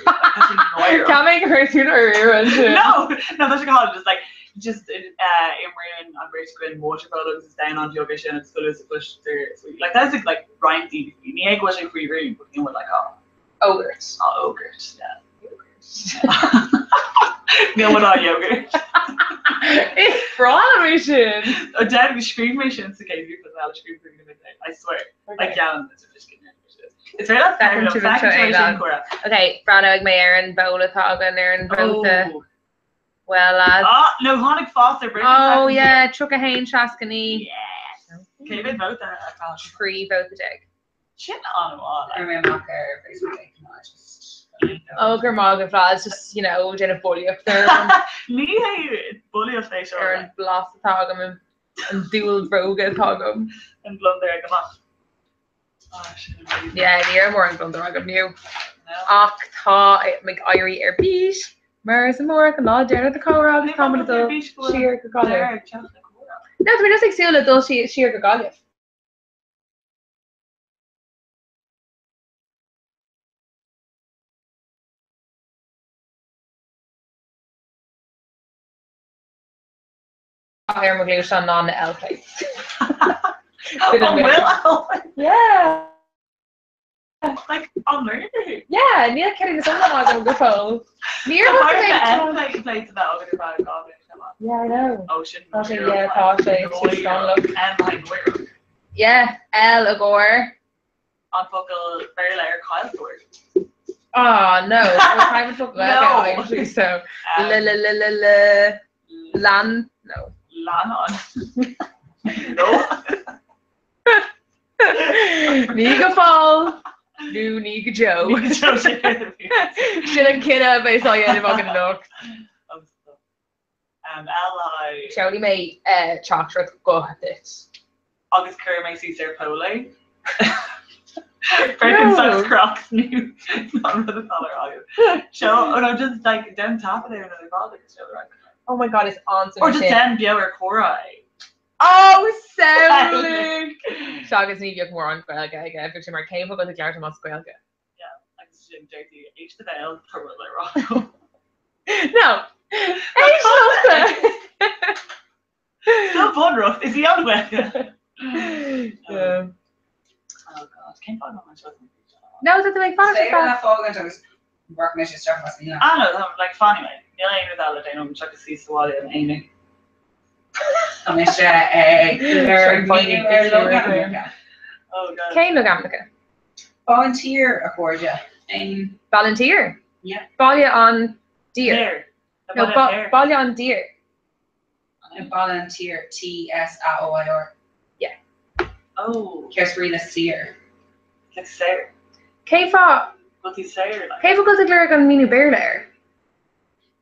tá sé náireach. Ceap mé go raibh tú dáiríre ansin. No! No tá sé go hálainn just like just uh imríonn an bheirt againn water polo agus is damhnán beag é sin agus go luath sa chluistear faoi like that is like roinnt daoine faoi ní hé go bhfuil sé faoi rún but níl muid like oh Yogurt. Oh yogurt yeah. Níl muid á yogurt. Is breá liom é sin! Ó deimhin scríobh mé sin sa chéad ghrúpa eile scríobh mé go I swear. Like ceann is Is féidir leat Feicim sibh anseo Aodán. Ok, breathnóidh mé ar an bpoll atá againn ar an vóta. Well lads. Ah, no tháinig fás ar Birkenstock. Oh yeah, 31 69. Yes! Cé mhéad vóta atá? 13 vóta. Sin an-mhaith. Chuir mé amach ar Facebook é chomh maith, just. Oh, go raibh maith agat lads, just, you know, déanamh bulaíocht orm. Ní hé bulaíocht é seo. Ar an blas atá agam, an dúil bhróga atá agam. An gliondar ag amach. Ah, sin amazing. Yeah, ní raibh mórán gliondar agam inniu. Ach tá mé ag éirí ar bís mar is amárach an lá deireanach de comhrá agus táimid ag dul siar go Gaillimh. No, tá mé just ag súil le dul siar go Gaillimh. Ar mo ghluaisteán ná na L-plates. An bhfuil L-plates? Yeah. Like, an learner thú? Yeah, níl ceadúnas iomlán agam go fóill. Níor thosaigh mé Tá L plates a bheith agat ar feadh 2 bhliain seo. Yeah, I know. Oh, sin. Tá sé, yeah, tá sé. Scannalach. M le haghaidh Yeah, L i gcomhair. An focal Béarla ar caillteoir. Ah, no. Well, tá an focal Gaeilge No. aimsiú, so. L l l l l lan no. Leannán. No. Ní go fóill nó ní go deo. Ní go deo sin. Sin an cinneadh a bheas á dhéanamh againn anocht. Um, L le haghaidh. Seolfaidh mé teachtaireacht gutha duit. Agus cuirfidh mé suas ar poll é. Birkenstocks Crocs nó an rud atá le rá agam. Seo, oh no, just like déan taifead ar an ar fad agus seol ar aghaidh. Oh my god, is ansa Or just déan beo ar comhrá é. Oh, samhlaigh! Seo agus ní bheadh mórán Gaeilge aige, bheadh sé mar cén fáth go bhfuil tú ag labhairt as Gaeilge? Yeah, agus sin deir tú éist do bhéal tá rud le rá agam. No! Éist liomsa! Sa bhunreacht, is í an Ghaeilge. Yeah. Oh god, cén fáth go bhfuil seo No, tá tú ag fanacht ar feadh. fágaint agus bhreac mé isteach as níl. Ah no, tá like fanfaidh mé. Níl aon rud eile le déanamh agam seachas suí sa bhaile in éineacht. Tá mise ag lorg míniú ar logainmneacha. Oh god. Cén logainmneacha? Ballinteer, a chairde. Aon. Ballinteer? Yeah. Baile an Daoir. Daoir. No, Baile an Daoir. Ballinteer, T-S-A-O-I-R. Yeah. Oh. Céard is brí le saor? Like saor. Cén fáth? Bhfuil tú saor? Like. Cén fáth go bhfuil tú ag lorg an míniú Béarla air?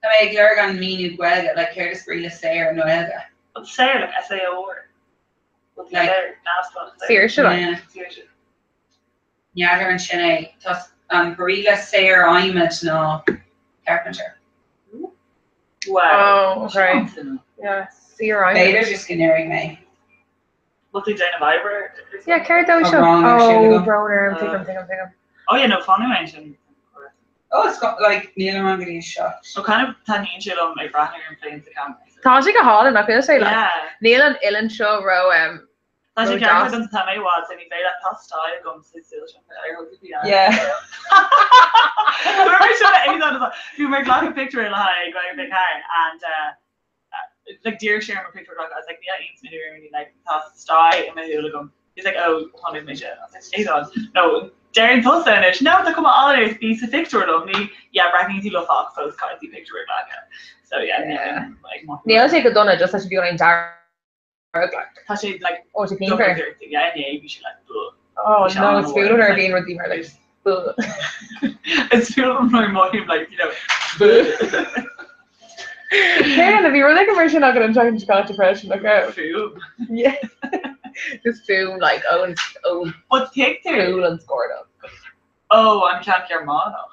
Tá mé ag lorg an míniú Gaeilge, like céard is brí le saor i nGaeilge? Well saor, like S-A-O-R. Bhfuil tú Like. saor? Neamhspleách saor. Saoirse like. Yeah. Saoirse. N'fheadar an sin é. Tá an brí le saor adhmaid ná carpenter. Wow. Oh, okay. Yeah, saor adhmaid. B'fhéidir just go ndéarfaidh mé. Bhfuil tú ag déanamh oibre? Yeah, céard dó Tá seo? rang ar siúl Oh, agam. brón orm, tuigim, tuigim, tuigim. Oh yeah, no, fanfaidh mé ansin. Oh, it's got, like, níl an rang go dtí 7. So kind of taitníonn sé liom ag breathnú orm féin sa ceamara. Tá sé go hálainn, nach bhfuil sé? Like, Yeah. níl an uillinn seo ró, um, Tá sé ró ceart deas. agam tá mé i bhfad so ní bheidh le tá style agam sa súil sin ar thug tú faoi Yeah. Dúirt mé seo le Aodán as bhí mé ag glacadh pictiúr le haghaidh Gaeilge Big Hair and uh, like d'iarr sé orm an pictiúr a ghlacadh I was like níl aon smideadh orm like tá style i mo shúil agam. He's like oh tháinig mé sin. I was like Aodán no deireann tusa anois no tá cuma álainn ort bí sa phictiúr liom ní yeah breathnaíonn tú lofa fós caithfidh tú pictiúr a ghlacadh. So yeah Yeah. níl like maith Níl sé go dona just leis an bheagáinín dearg like. Tá sé like Ó sé pianmhar. Yeah inné bhí sé like buh. Oh Bhí sé no, is an-mhór. fuath liom nuair a bhíonn rudaí mar like buh. Is fuath liom nuair a mothaím like you know buh. Cén a bhí rud éigin mar sin agat an tseachtain seo caite freisin, nach raibh? Fuaim. Yeah. Just fuaim like ón ón But tuigtear. Cúl an scornach. Oh, an ceann Gearmánach.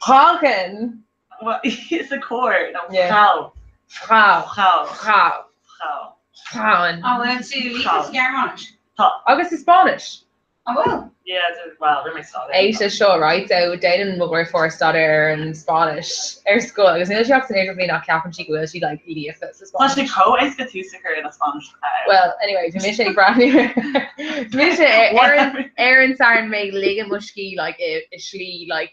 Frauchen! Well, is a cóir, no, Yeah. Frau. Frau. Frau. Frau. Frau. Frauen. An bhfuil tú líofa sa Ghearmáinis? Tá. Agus sa Spáinnis. An bhfuil? Yeah, well, rinne mé staidéar. Éist leis seo, right, so déanann mo dheirfiúr staidéar ar an Spáinnis ar scoil agus níl sí ach san idirbhliain ach ceapann sí go bhfuil sí like líofa sa Tá sé Spáinnis. chomh éasca tús a chur ina Spáinnis. Well, anyway, bhí mise ag breathnú bhí mise ar an ar an Satharn mé ag ligean mo scíth like i i slí like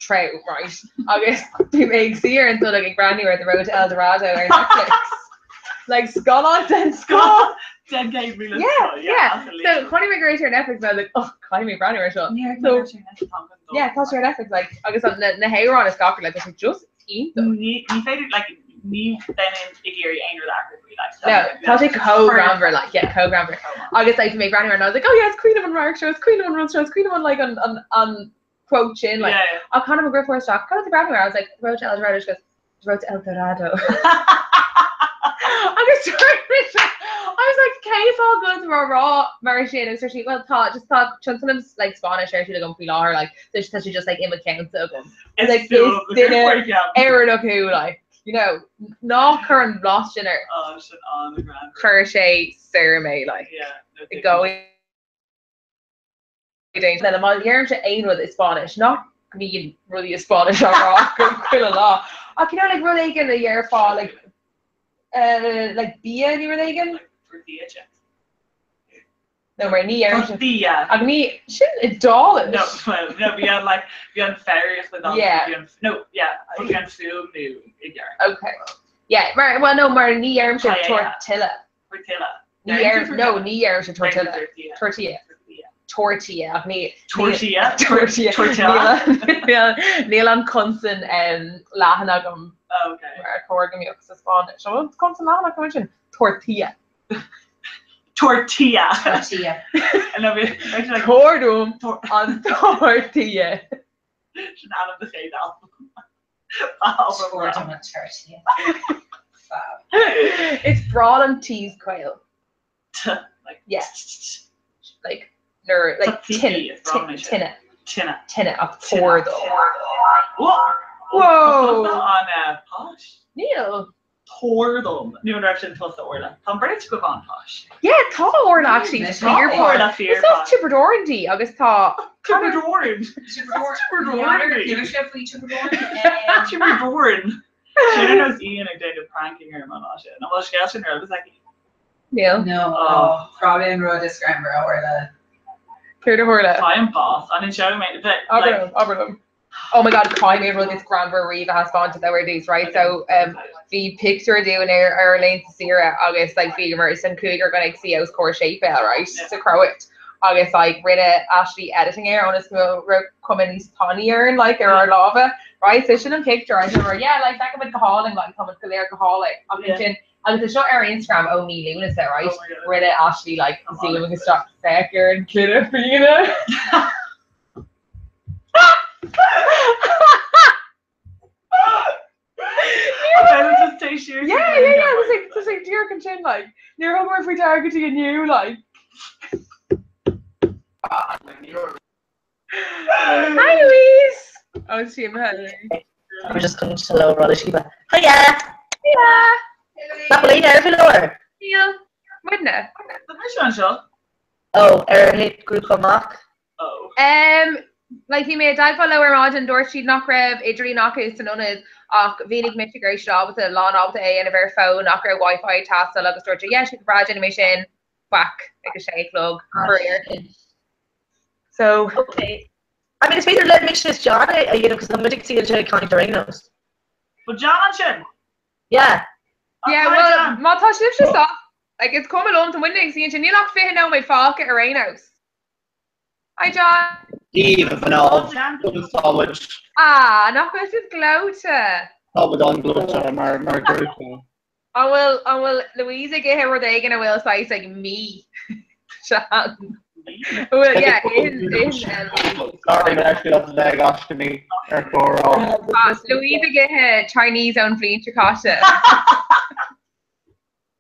trom, right, agus bhí mé ag suí ar an tolg ag breathnú ar The Road to El Dorado ar Netflix. Like scannán den scoth! Den gcéad mhíle Yeah, scoth, yeah, yeah. absolutely. So chonaic mé go raibh sé ar Netflix and I was like, oh, caithfidh mé breathnú air seo. Ní So, raibh sé ar Netflix, tá an yeah, tá sé ar Netflix, like, agus an, na, na hamhráin is gach rud, like, tá sé just iontach. Ní ní féidir, like, ní bheinn ag iarraidh aon rud a athrú faoi, like, No, tá sé chomh greannmhar, like, yeah, chomh greannmhar. Agus, like, bhí mé ag breathnú air and I was like, oh yeah, is cuimhin liom an radharc seo, is cuimhin liom an rud seo, is cuimhin liom an, like, an, an, an quote sin, like, Yeah, yeah. ach tháinig mo dheirfiúr isteach, cad tá tú ag breathnú air? I was like, The Road to El Dorado, she goes, The Road to El Dorado. Agus dúirt mise, I was like, cén fáth go bhfuil tú á rá mar sin? Agus dúirt sí, well tá, just tá tionscnamh like Spáinnis ar siúl agam faoi láthair, like, so tá sé just like i mo cheannsa agam. Is Like, fuath is go duine dúirt ceann. Éireannach thú, like, you know, ná cuir an blas sin air. Oh, sin an-ghreannmhar. Chuir sé soir mé, like, Yeah, no, i gcónaí. Déanann má dheirimse aon rud i Spáinnis, nach go mbíonn rudaí i Spáinnis á rá agam chuile lá, ach you know like rud éigin a dhéarfá like eh like bia nó rud éigin? Tortilla chips. No mar ní dheirimse. Tortilla. Ach ní, sin Iodáilis. No, well, no, bhí an like, bhí an foghraíocht in ann, Yeah. bhí an, no, yeah, bhí an fuaimniú i gceart. Okay. Yeah, mar, well no, mar ní dheirimse Ah, yeah, yeah. tortilla. Tortilla. Ní dheirim, no, ní dheirimse tortilla. Tortilla. Tortilla. Tortilla ach ní. Tortilla. Tortilla. Tortilla. Níl níl an consan leathan agam. Okay. Mar ar chóir go mbeadh sa Spáinnis. An bhfuil consan leathan agam ansin? Tortilla. Tortilla. Tortilla. Tabhair dom an tortilla. Sin ainm do chéad albam. Tabhair dom an tortilla. Fab. Is breá liom T's caol. T. Like, Yeah. Like, nuair, like, tine, tine. Tine. Tine ach tabhair dom. Whoa! Whoa! Tá an posh? Níl. Tabhair dom. Nó an raibh sin tusa Orla? Tá an bheirt agaibh an-posh. Yeah, tá Orla actually Tá Orla fíor Is as Tiobraid Árann di agus tá Tiobraid Árann. Tiobraid faoi Tiobraid Tiobraid Árann. Sin ar nós Ian ag déanamh pranking orm an lá sin. An bhfuil scéal sin ar eolas aici? Níl. No. Oh, probably an rud is greannmhar a tharla. Céard a tharla? Tá an boss. An inseoidh mé. Abair liom, abair liom. Oh my god, caithfidh mé rud is greannmhar riamh a thaispeáint duit ar dtús, right? So um, bhí pictiúr dúinn ar ar laethanta saoire agus like bhíomar an cúigear againn ag suí os comhair séipéil, right? Sa Chróit. Agus like rinne Ashley editing air ionas go raibh cuma níos tanaí orainn like ar ár lámha, right? So sin an pictiúr and we were yeah, like feicimid go hálainn, like táimid go léir go hálainn. Ach ansin agus tá seo ar Instagram ó mí Lúnasa, right? Rinne Ashley like zoom agus isteach féach ar an gloine fíona. Yeah, yeah, yeah, it's like, it's like díreach ansin, like, níor thug mé faoi deara go dtí inniu, like. Hi Louise! Oh, sí, I'm We're just coming to lower all the sheep. Hiya! Hiya! Nach bhfuil aon air faoi láthair? Níl. Muidne. Tá mise anseo. Oh, ar thit grúpa amach? Um, like bhí mé i dteagmháil leo ar maidin, dúirt siad nach raibh idirlíon acu san ionad ach mhínigh mise go raibh siad ábalta, lán ábalta é a dhéanamh ar fón, nach raibh Wi-Fi ag teastáil agus dúirt siad yeah, sé go breá, déanfaidh mé sin, faic, ag a sé a chlog, faraor. So. Okay. I mean, is féidir le mise is John é a dhéanamh cos tá muid ag suí anseo ag caint ar aon nós. Bhfuil John ansin? Yeah. Yeah, well, má tá sibhse sásta, like, is cuma liom, tá muidne ag suí ansin, níl ach 20 nóiméad fágtha ar aon nós. Hi John! Dia daoibh a mhná, conas tá muid? Ah, nach bhfuil sibh gleoite? Tá muid an-ghleoite mar mar ghrúpa. An bhfuil, an bhfuil Louise ag ithe rud éigin a bhfuil saghas ag mí? Sean. Bhfuil, yeah, itheann, itheann Louise. Sorry, but actually that's a bheith ag aisce ar chomhrá. Tá Louise ag ithe Chinese ón bhliain seo caite.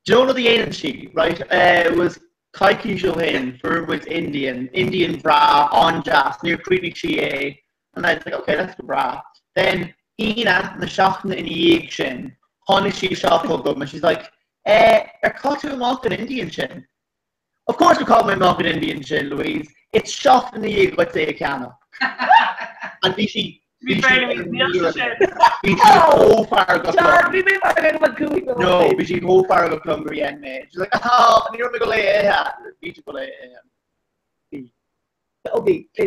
Do you know rud a dhéanann sí, right? Uh, was Coicís ó shin, fuair muid Indian, Indian bhreá, an-deas, níor chuimhnigh sí é, and I was like, okay, that's go breá. Then, Aoine na seachtaine ina dhiaidh sin, tháinig sí isteach chugam and she's like, eh, ar chaith tú amach an Indian sin? Of course gur chaith mé amach an Indian sin, Louise, it's seachtain i ndiaidh dhuit é a cheannach. And bhí sí, bhí sí bhí sí chomh feargach liom. Bhí mé feargach go cúig No, bhí sí chomh feargach liom gur dhein mé. She's like, ah, ní raibh mé go léir a ithe. Bhí tú go léir a ithe. Bhí. Ó bhí, cé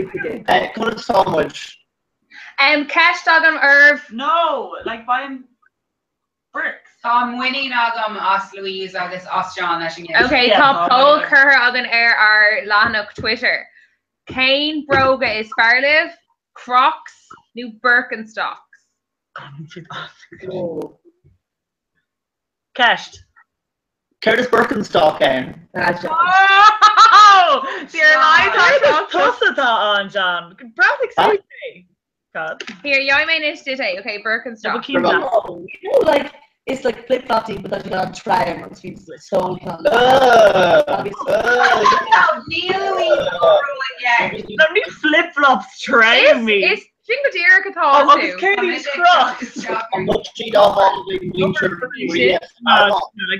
Eh, conas tá muid? Ceist agam oraibh. No, like buying bricks. Tá muinín agam as Louise agus as John leis an gceist. Ok, tá poll curtha againn ar ár leathanach Twitter. Cén bróga is fearr libh, Crocs nó Birkenstocks? Ceist. Céard is Birkenstock ann? Oh! Céard is tusa atá ann, John? Breathnaigh suas é. God. Here, gheobhaidh mé anois duit é. Ok, Birkenstock. You know, like, it's like flip-floppy, but tá siad an-trom agus bhí sole No, ní flip-flops trom iad. Is sin go díreach atá Oh, agus céard iad Crocs? Like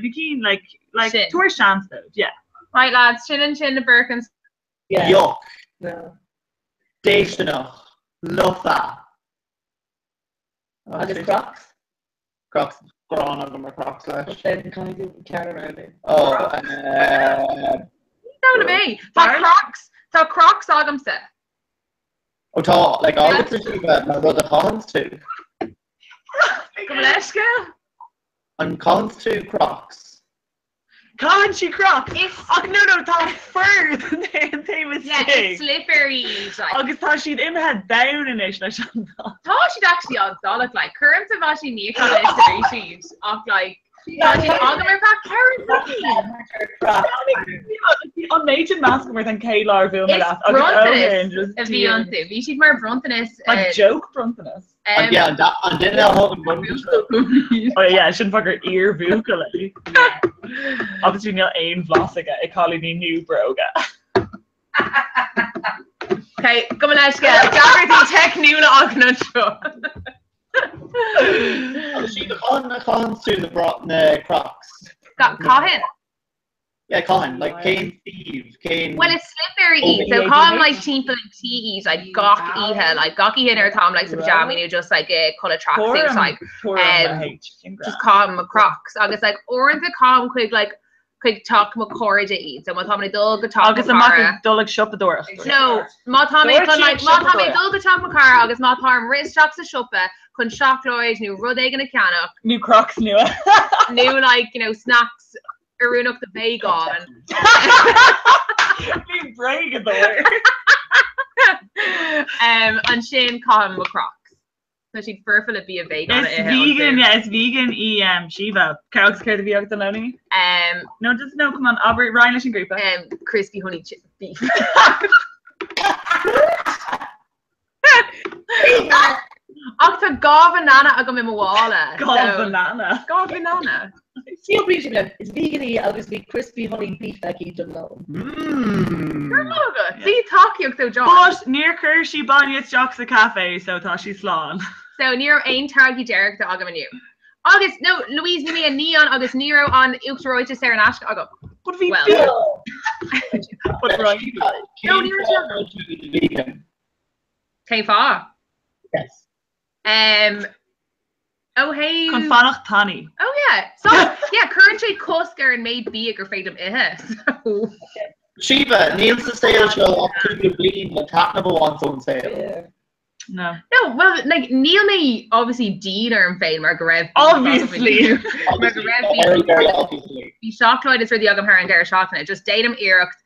na cinn, like, like, tabhair seans dóibh, yeah. Right lads, sin ansin na Birkenstocks. Yuck. Déisteanach. Lofa. Agus Crocs? Crocs. Gráin agam ar Crocs leis. Then kind of ceann around it. Oh, uh, Down to me. Tá Crocs, tá Crocs agamsa. Ó tá, like, agatsa Síomha mar rud a chaitheann tú. Gabh mo leithscéal? An gcaitheann tú Crocs? Caitheann sí Crocs! Ach no no tá fur den taobh Yeah, istigh. is slippery iad, like. Agus tá siad imithe donn anois leis an dath. Tá siad actually an-salach, like, cuirim sa mheaisín níocháin anois arís iad, ach like, tá siad agam ar feadh 4 bliain. An méid sin meas agam ort an chéad lá ar bhuail mé Is leat agus ó shin bronntanas just a bhí iontu. Bhí siad mar bhronntanas. Like joke bronntanas. Yeah, an duine a thug an bronntanas. Oh yeah, sin fáth gur iar-bhuachaill é. Obviously níl aon bhlas aige ag cailíní nó bróga. Okay, gabh mo leithscéal. Deacrachtaí teicniúla againn anseo. Agus sí do caitheann caitheann tú na na Crocs. Caitheann. Yeah, caitheann, like cén suíomh, cén. Well, is slippery iad, so caithim like timpeall an tí iad like gach oíche, like gach oíche nuair atáim like sa pyjama nó just like i culaith tracksuit like um, just caithim mo Crocs agus like uaireanta caithim chuig like chuig teach mo chairde iad, so má táim ag dul go teach mo Agus amach chara. ag dul ag siopadóireacht. No, má tá mé Dúirt chun sí like ag má tá mé siopadóireacht. dul go teach mo chara agus má táim rith isteach sa siopa chun seacláid nó rud éigin a cheannach. Nó Crocs nua. Nó like, you know, snacks oiriúnach do vegan. Ní bréagadóir. Um, ansin caithim mo Crocs. Tá siad foirfe le bia vegan a Is ithe vegan, iontu. yeah, is vegan í um, Síomha. Céard agus céard a bhí agat don lón inniu? Um, No, just no, come on, abair, roinn leis an grúpa. Um, crispy honey chip beef. Ach tá gá banana agam i mo mhála. Gá banana. Gá banana. Sí ó bhí sé is vegan í agus bhí crispy honey beef aici don lón. Sí tacaíocht ó John. But níor chuir sí bainne isteach sa caife so tá sí slán. So ní raibh aon táirgí déiríochta agam inniu. Agus no, Louise bhí mé i naíolann agus ní raibh an uachtar reoite saor in aisce agam. But bhí well. But right. No, ní raibh sé. Vegan. Cén fáth? Yes. Um, oh hey. Chun fanacht tanaí. Oh yeah. So yeah, cuireann sé cosc ar an méid bia gur féidir liom ithe. So. Síomha, níl sa saol seo ach cúpla bliain le taitneamh a bhaint ón saol. No. No, well, like, níl mé obviously dian orm féin mar go raibh Obviously. mar go raibh Very, very obviously. bhí seacláid is rudaí agam thar an deireadh seachtaine. Just déanaim iarracht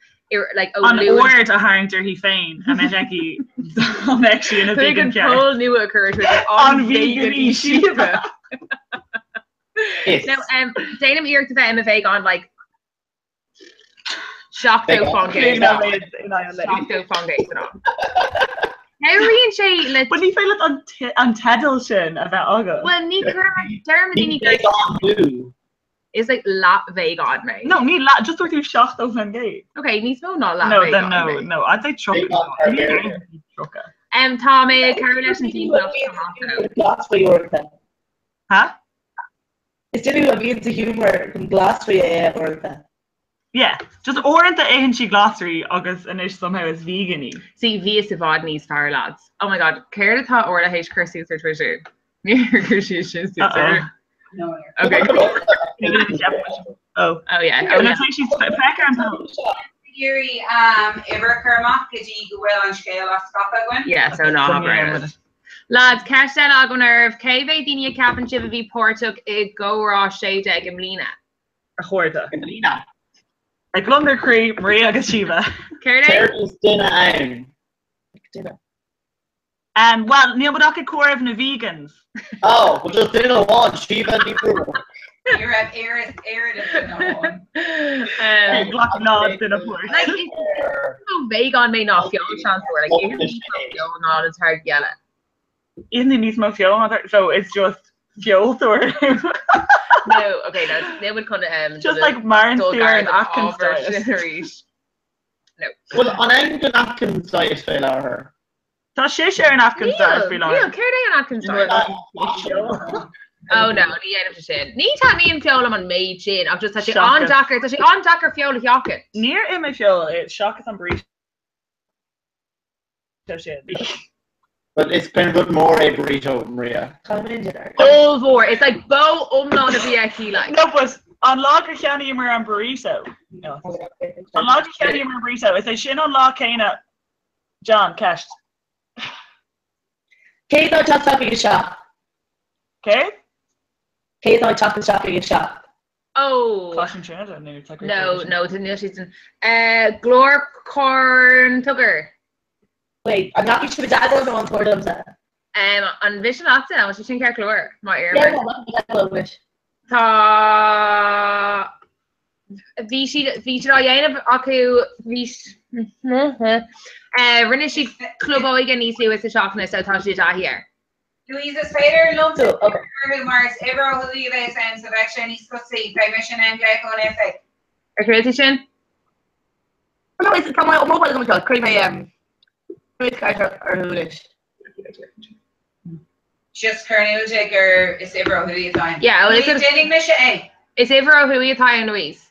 like, ó An Luan aird a tharraingt uirthi féin a mbeidh aici dá mbeadh sí ina Chuig vegan an ceart. poll nua a chur ar Twitter, An an vegan vegan í í Síomha? Síomha. No, um, déanaim iarracht a bheith i mo vegan like 70 faoin gcéad. 70 faoin gcéad san am. Cabhraíonn sé le But ní féidir leat an te- an teideal sin a bheith agat. Well, ní chuir deireann na daoine gur Vegan thú. Is like leath-vegan mé. No, ní leath, just dúirt tú 70%. Ok, níos mó ná leath No, vegan then no, mé. no, I'd say 30. Ní Um, tá mé ag cabhrú leis an timpeallacht chomh maith though. Glasraí uaireanta. Ha? Is duine a bhíonn de ghiúmar chun glasraí a ithe uaireanta. Yeah, just uaireanta itheann sí glasraí agus anois somehow is vegan í. See, bhíos i bhfad níos fearr, lads. Oh my god, céard atá Orla théis cur suas ar Twitter? Níor chuir sí sin suas ar. Okay. Oh. Oh yeah. Oh, yeah. Féach ar an post. Iarraidh uimhir a chur amach go dtí go bhfuil an scéal á scaipeadh againn. Yeah, so ná habair é. Lads, ceist eile agam oraibh, cé mhéad daoine a ceapann sibh a bhí páirteach i gComhrá 16 i mbliana? A chairde. I mbliana. Ag gliondar croí, Maria agus Síomha. Céard é? Céard is duine ann? Duine. Um, Bhuel, níl muid ach ag comhaireamh na vegans. Oh, well just duine amháin, Síomha Ní Bhruaich. Ní raibh oiread oiread is duine amháin. Um, Ghlac ná duine páirt. Like, is mó vegan mé ná feoilséantóir, like, ithim níos mó feoil ná na táirgí eile. Itheann tú níos mó feoil ná tar- so it's just feoltóir. No, okay, no, níl muid chun um, Just like maireann dul tú gar ar an don Atkins ábhar diet. sin arís. No. Bhuel, an ann don Atkins diet fé láthair? Tá sise ar an Atkins diet faoi Níl, láthair. níl, céard é an Atkins diet? Oh no, ní dhéanaimse sin. Ní taitníonn feoil liom an méid sin, ach just tá sé Seachas. an-deacair, tá sé an-deacair feoil a sheachaint. Níor ith mé feoil, eh, seachas an burrito sin. But is kind of rud mór é burrito, Maria. Ollmhór, it's like bó iomlán a bhí aici like. No, but an lá gur cheannaíomar an burrito. No. An lá gur cheannaíomar an burrito, is é sin an lá céanna John, ceist. Cé atá ag teacht isteach ag a 7? Cé? Cé atá ag teacht isteach ag a 7? Oh. Cloisim Trinidad nó tá No, no, níl siad sin. Eh, Glór Charn Togair. Wait, an ndeachaigh sibh i dteagmháil nó an tabhair domsa? Um, an mhiste leatsa, an bhfuil sé sin ceart go leor, má Yeah, iarramar. no, i dteagmháil anois. Tá bhí siad bhí siad á dhéanamh acu bhí eh, rinne siad club óige níos luaithe sa seachtain so tá siad i dtaithí air. Louise, is féidir liom So, okay. orthu mar is uimhir ó thuaidh a bheas ann so bheadh sé níos costasaí. Beidh mise in ann glaoch ón oifig. Ar chreid tú sin? No, is tá mo mobile agam anseo, cuirfidh mé um, cuirfidh mé cairt orthu anois. Just cur in iúl di gur is uimhir ó thuaidh atá ann. Yeah, well, it's Louise, a- déanfaidh mise é. Is uimhir ó thuaidh atá ann, Louise.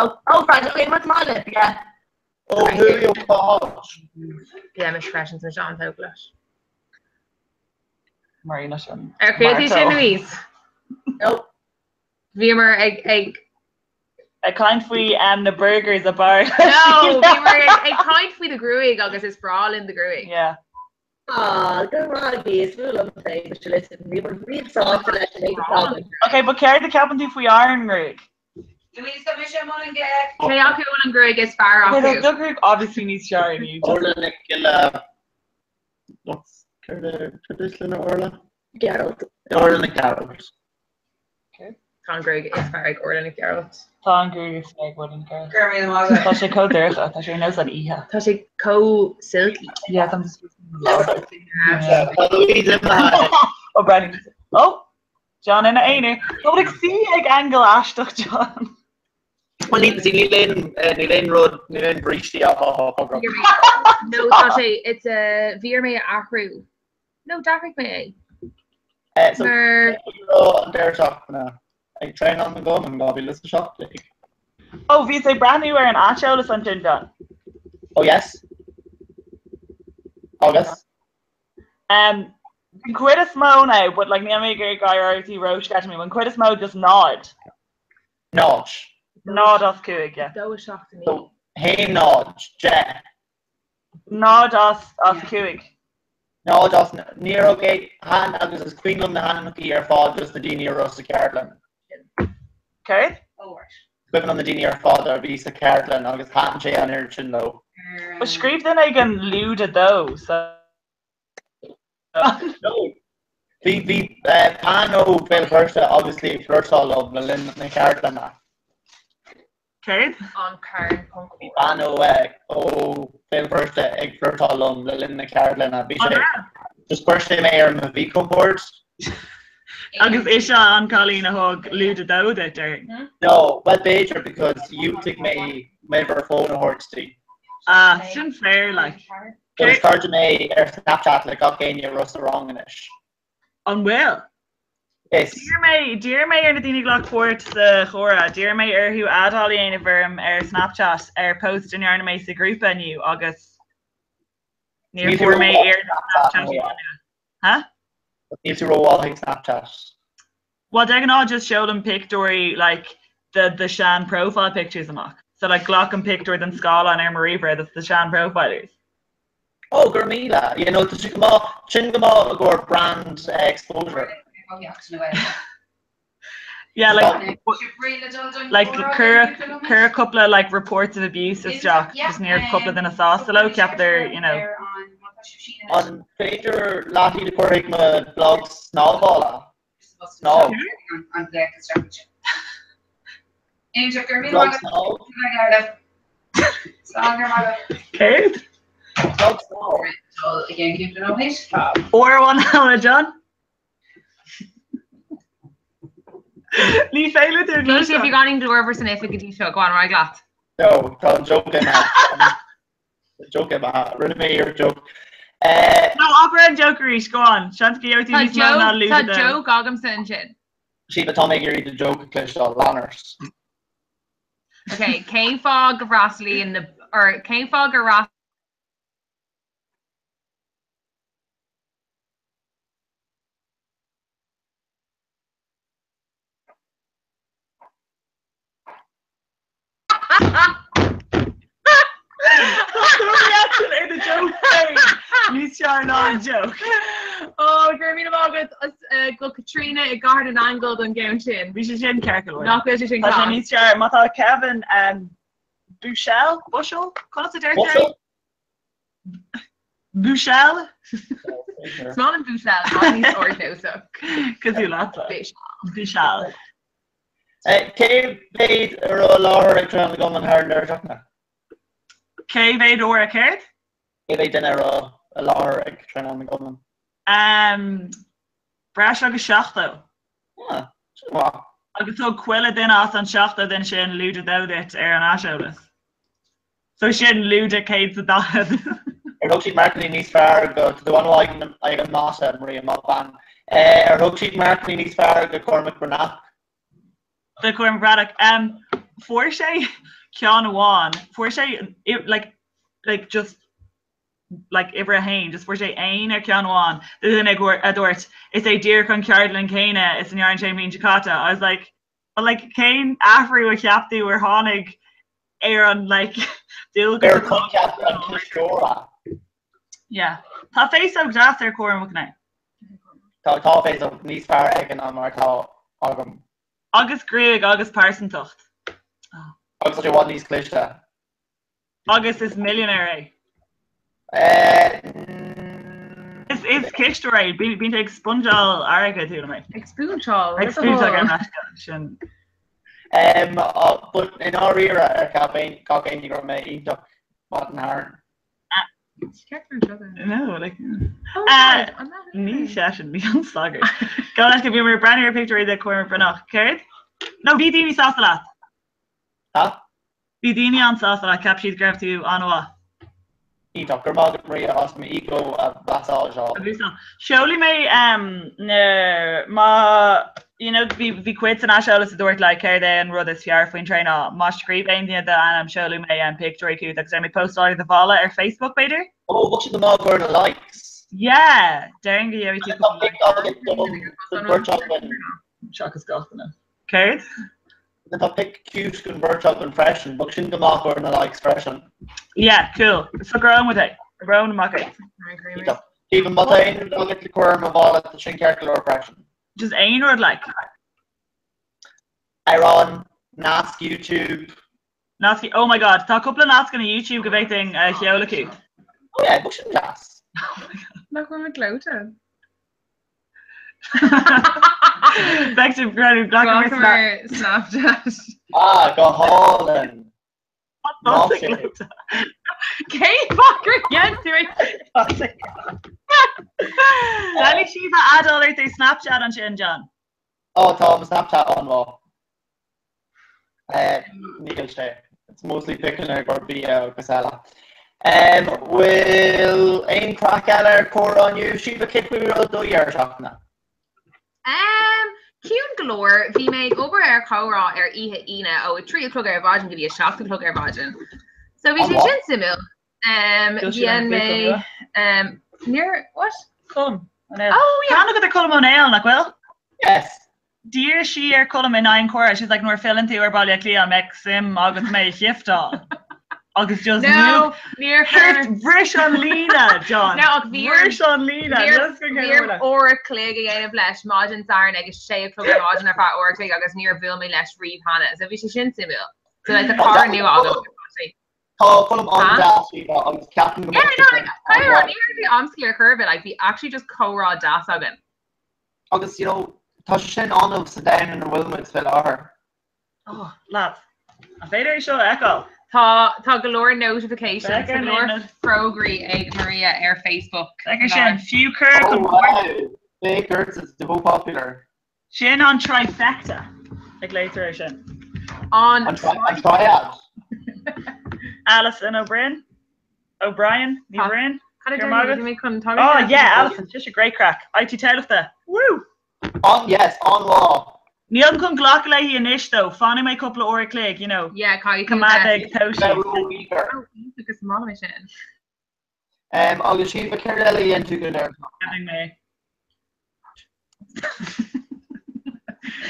Oh, oh, right, okay, más maith libh, yeah. Ó thuaidh ó cá háit? Yeah, mise freisin, tá mise an-tógtha leis. Marina sin. Ar chreid tú sin, Louise? No. Bhíomar ag ag Ag caint faoi um, na burgers a bar. No, bhíomar ag ag caint faoi do ghruaig agus is breá linn do ghruaig. Yeah. Ah, go maith bhí, is fuath liom féin, but listen, ní raibh riamh sásta leis an méid atá agam. Okay, but céard a ceapann tú faoi ár ngruaig? Louise, tá mise i mbun an glaoch. Cé acu an an gruaig is fearr Okay, acu? tá do ghruaig obviously níos fearr inniu. Just Orla Nic Giolla. What's céard é céard é sloinne Orla? Gearailt. Orla Nic Gearailt. Tá an gruaig is fearr ag Orla Nic Gearailt. Tá an gruaig is fearr ag Orla Nic Gearailt. Go raibh míle maith agat. Tá sé chomh dorcha, tá sé ar nós an oíche. Tá sé chomh silky. Yeah, tá just Tá Louise imithe. Oh, Brennan. Oh, John ina aonar. Tá muid ag suí ag angle aisteach, John. Well, níl níl aon eh, níl aon rud níl aon brístí á agam. No, tá sé, it's a, bhí orm é a athrú. No, d'athraigh mé é. Eh, so Mar an deireadh seachtaine ag traenáil na gCumann 2017. Oh, bhí tú ag breathnú ar an aiseolas ansin, John. Oh yes. Agus? Um, an chuid is mó now, but like níl mé ag iarraidh éirí ró-sceitimíneach, an chuid is mó just náid. Náid. 0 as 5, yeah. 2 7 9. So, 1 0, 10. 0 as as 5. 0 as ní raibh é han agus is cuimhin liom na hainmneacha ar fad just na daoine a raibh sa cheardlann. Céard? Oh, right. Cuimhin liom na daoine ar fad a bhí sa cheardlann agus thaitin sé an oiread sin leo. But scríobh duine éigin lúide dó, so. No. Bhí bhí bean ó Bhéal Feirste obviously ag flirtáil liom le linn na ceardlainne. Céard? An Carn ponc Bhí bean ó ó Bhéal Feirste ag flirtáil liom le linn na ceardlainne. Bhí sé just chuir sé mé ar mo mhíchompord. Agus ise an cailín a thug lúide dó duit, déarfainn. No, well b'fhéidir because dhiúltaigh mé m'uimhir fóin a thabhairt di. Ah, sin fair like. But is cairde mé ar Snapchat le gach éinne a raibh sa rang anois. An bhfuil? Is. D'iarr mé, d'iarr mé ar na daoine a ghlac páirt sa chomhrá, d'iarr mé orthu adáil a dhéanamh orm ar Snapchat ar post a ndearna mé sa ghrúpa inniu agus níor fuair mé iarraidh Snapchat a dhéanamh. Ha? Níl tú rómhaith ag Snapchat. Well, de ghnáth just seolaim pictiúirí like the the sean profile pictures amach. So like glacaim pictiúr den scáileán ar mo ríomhaire that's the sean profilers. Oh, go raibh míle. You know, tá sé go maith, sin go maith i gcomhair brand eh, exposure. Yeah, like like cuir cuir cúpla like reports of abuse isteach just ní raibh cúpla duine sásta leo, ceapadar, you know. An féidir leat iad a chur chuig mo blog snámhála? Snámh. Blog snámh? Céard? Blog snámh. Uair amháin eile, John? Ní féidir tú Bhí sé beagáinín glórmhar san oifig go dtí seo, go on, ar aghaidh leat. No, tá an joke imithe. Joke imithe. Rinne mé iarracht joke. Eh, No, abair an joke arís, go on. Seans go gheobhaidh tú Tá níos mó ná joke, lúide tá dó. joke agamsa ansin. Síomha, tá mé ag iarraidh do joke a chloisteáil, lean ort. Ok, cén fáth go bhfreastalaíonn na, or cén fáth gur fhreastalaíonn Reaction ar the joke féin níos fearr ná an joke. Ó, go raibh míle maith agat as, eh, go Caitríona i gCathair na nAingeal don gceann sin. Bhí sé sin ceart go leor. Nach bhfuil sé sin Tá sé class? níos fearr má tá Kevin um, Bushell? Bushell? Conas a deirtear é? Bushell? Bushell? Is maith liom Bushell, tá níos ardnósach. Cosúil leatsa. Bushell. Cé mhéad a raibh i láthair ag Traenáil na gCumann thar an deireadh seachtaine? Cé mhéad uair a céard? Cé mhéad duine a raibh i láthair ag Traenáil na gCumann? Breis agus 70. Ah, sin maith. Agus thug chuile duine as an 70 duine sin lúide dó duit ar an aiseolas. So sin lúide 140. Ar thug siad marcanna níos fearr go, tá tú an-mhaith ag an mata, Maria, maith bean. Ar thug siad marcanna níos fearr go Cormac Breathnach? Do Cormac Breathnach. Fuair sé ceann amháin, fuair sé like, like just like uimhir a haon, just fuair sé aon ar ceann amháin de dhuine a dúirt is é díreach an cheardlann céanna is a ndearna sé an bhliain seo caite. I was like, But like cén athrú a cheap tú ar tháinig ar an like dualgas Ar choincheap an chisteora. Yeah. Tá féasóg deas ar Cormac now. Tá tá féasóg níos fearr aige ná mar atá agam. Agus gruaig agus pearsantacht. Agus tá sé i bhfad níos cliste. Agus is millionaire é. Is is cisteoir é. Bíonn sé ag spongeáil airgid, chuala mé. Ag spúinseáil. Ag spúinseáil gan leithscéal, sin. But i ndáiríre ar cheap gach éinne go raibh mé iontach maidin Shathairn. No, like ní seisean, ní an sagart. Gabh mo leithscéal, bhí mé ag breathnú ar pictiúr de Cormac Breathnach. Céard? No, bhí daoine sásta leat. Ha? Bhí daoine an-sásta leat, cheap siad go raibh tú an-mhaith. Iontach. Go raibh maith agat Maria as m'ego a mhasáiseáil. Seolfaidh mé na má you know bhí bhí cuid san aiseolas a dúirt like céard é an rud is fearr faoin traenáil. Má scríobh aon duine d'ainm seolfaidh mé an pictiúr chugat agus déanfaidh mé postáil ar do bhalla ar Facebook b'fhéidir? Ó, bheadh sé go maith i gcomhair na likes. Yeah! Déarfainn go gheobhaidh tú Tá pic agat dom don bheirt againn. Seachas gach duine. Céard? Tá pic cute den bheirt againn freisin, bheadh sin go maith i gcomhair na likes freisin. Yeah, cool. Socróidh muid é. Socróidh amach é. Iontach. Stephen, má tá aon rud agat le cur ar mo bhalla, tá sin ceart go leor freisin. Just aon rud like. Amhrán, nasc YouTube. Nasc, oh my god, tá cúpla nascanna YouTube go bhféadfainn a sheoladh chugat. Oh yeah, bheadh sin deas. Nach bhfuil mé gleoite? Beidh sibh Glacamar Snapchat. Ah, go hálainn. Cén fáth gur dhein tú é? Déanfaidh Síomha adáil ort ar Snapchat ansin, John. Oh, tá mo Snapchat an-mhaith. Níl sé. It's mostly piceanna i gcomhair bia agus eile. Bhfuil aon craic eile ar comhrá inniu? Síomha, cén chaoi a raibh do dheireadh seachtaine? Ciúin go leor, bhí mé ag obair ar chomhrá ar oíche Aoine ó 3 a chlog ar maidin go dtí 7 a chlog ar maidin. So bhí sé sin suimiúil. Dhein mé níor what? Colm Ó Néill. Oh yeah. Tá aithne agat ar Colm Ó Néill, nach bhfuil? Yes. D'iarr sí ar Colm in aghaidh an chomhrá, she's like nuair a filleann tú ar Baile Átha Cliath an mbeadh suim agat mé a shifteáil? Agus just No, níor chuir. Bhris an líne, John. No, ach bhí Bhris an líne. Bhí orm uair a chloig a dhéanamh leis maidin Sathairn ag a sé a chlog ar maidin ar feadh uair a chloig agus níor bhuail mé leis riamh cheana. So bhí sé sin suimiúil. So like, tá cara nua agam. Tá Colm an-deas, Síomha, agus ceapaim go Yeah, mbeadh no, sé like, caithfidh mé a rá, ní raibh sé amscaí ar chor ar bith, like, bhí actually just comhrá deas againn. Agus, you know, tá sé sin annamh sa domhan ina bhfuil muid fé láthair. Oh, lads, an féidir é seo a fheiceáil? Tá, tá go leor notifications, Féach tá ar go leor na- fógraí ag Maria ar Facebook. Féach ar sin, fiú cur Oh, chun wow! Fake Earth is the most popular. Sin an trifecta a ghlaotar air sin. An An triad. Alison O'Brien? O'Brien? Ní Bhriain? Cad a Go raibh maith deir agat. mé chun Oh yeah, Alison, sise great craic. IT Thamhlachta. Woo! An yes, an-lá. Nílim chun glacadh léi anois though, fanfaidh mé cúpla uair a chloig, you know. Yeah, caithfidh tú Coimeád bheith. ag tomhais. Oh, iontach, is maith liom é sin. Agus Síomha, céard eile a dhein tú don deireadh seachtaine? mé.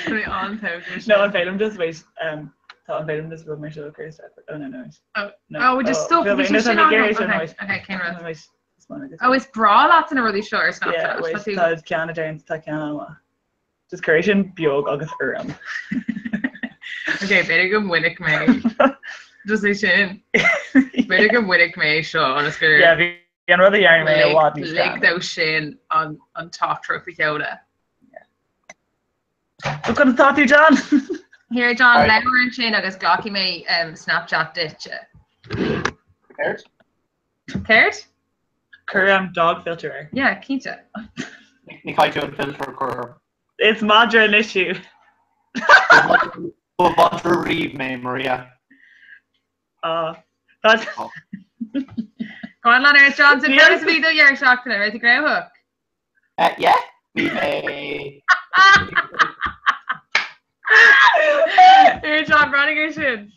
Tá mé an-tógtha. No, an féidir liom just wait, um, tá an féidir liom just rud mar seo a chur isteach. Oh no, no, wait. Oh, No. oh, just stop. Bhí Bhí sé sin mé an- ag iarraidh sin, okay, wait. okay, cén rud? No, wait. Is maith liom. Oh, is breá leat na rudaí seo ar Snapchat. Yeah, wait, Tá tú- tá ceann a deireann tá ceann an-mhaith. Just cuir sin beag agus orm. Ok, b'fhéidir go mbainfidh mé just é sin. B'fhéidir go mbainfidh mé é seo ionas gur Yeah, bhí an rud a dhearna mé i bhfad níos lig dó sin an an teachtaireacht a sheoladh. So conas tá tú, John? Here, John, labhair ansin agus glacfaidh mé um, Snapchat duitse. Céard? Céard? Cuir an dog filter air. Yeah, cinnte. Ní chaithfidh tú an filter a chur orm. Is madra anois thú. Ba mhadra riamh mé, Maria. Ah, that's... Go on, Leonard Johnson, conas a bhí do dheireadh seachtaine, raibh tú gnóthach? Yeah, bhí mé... Here, John, breathnaigh air sin.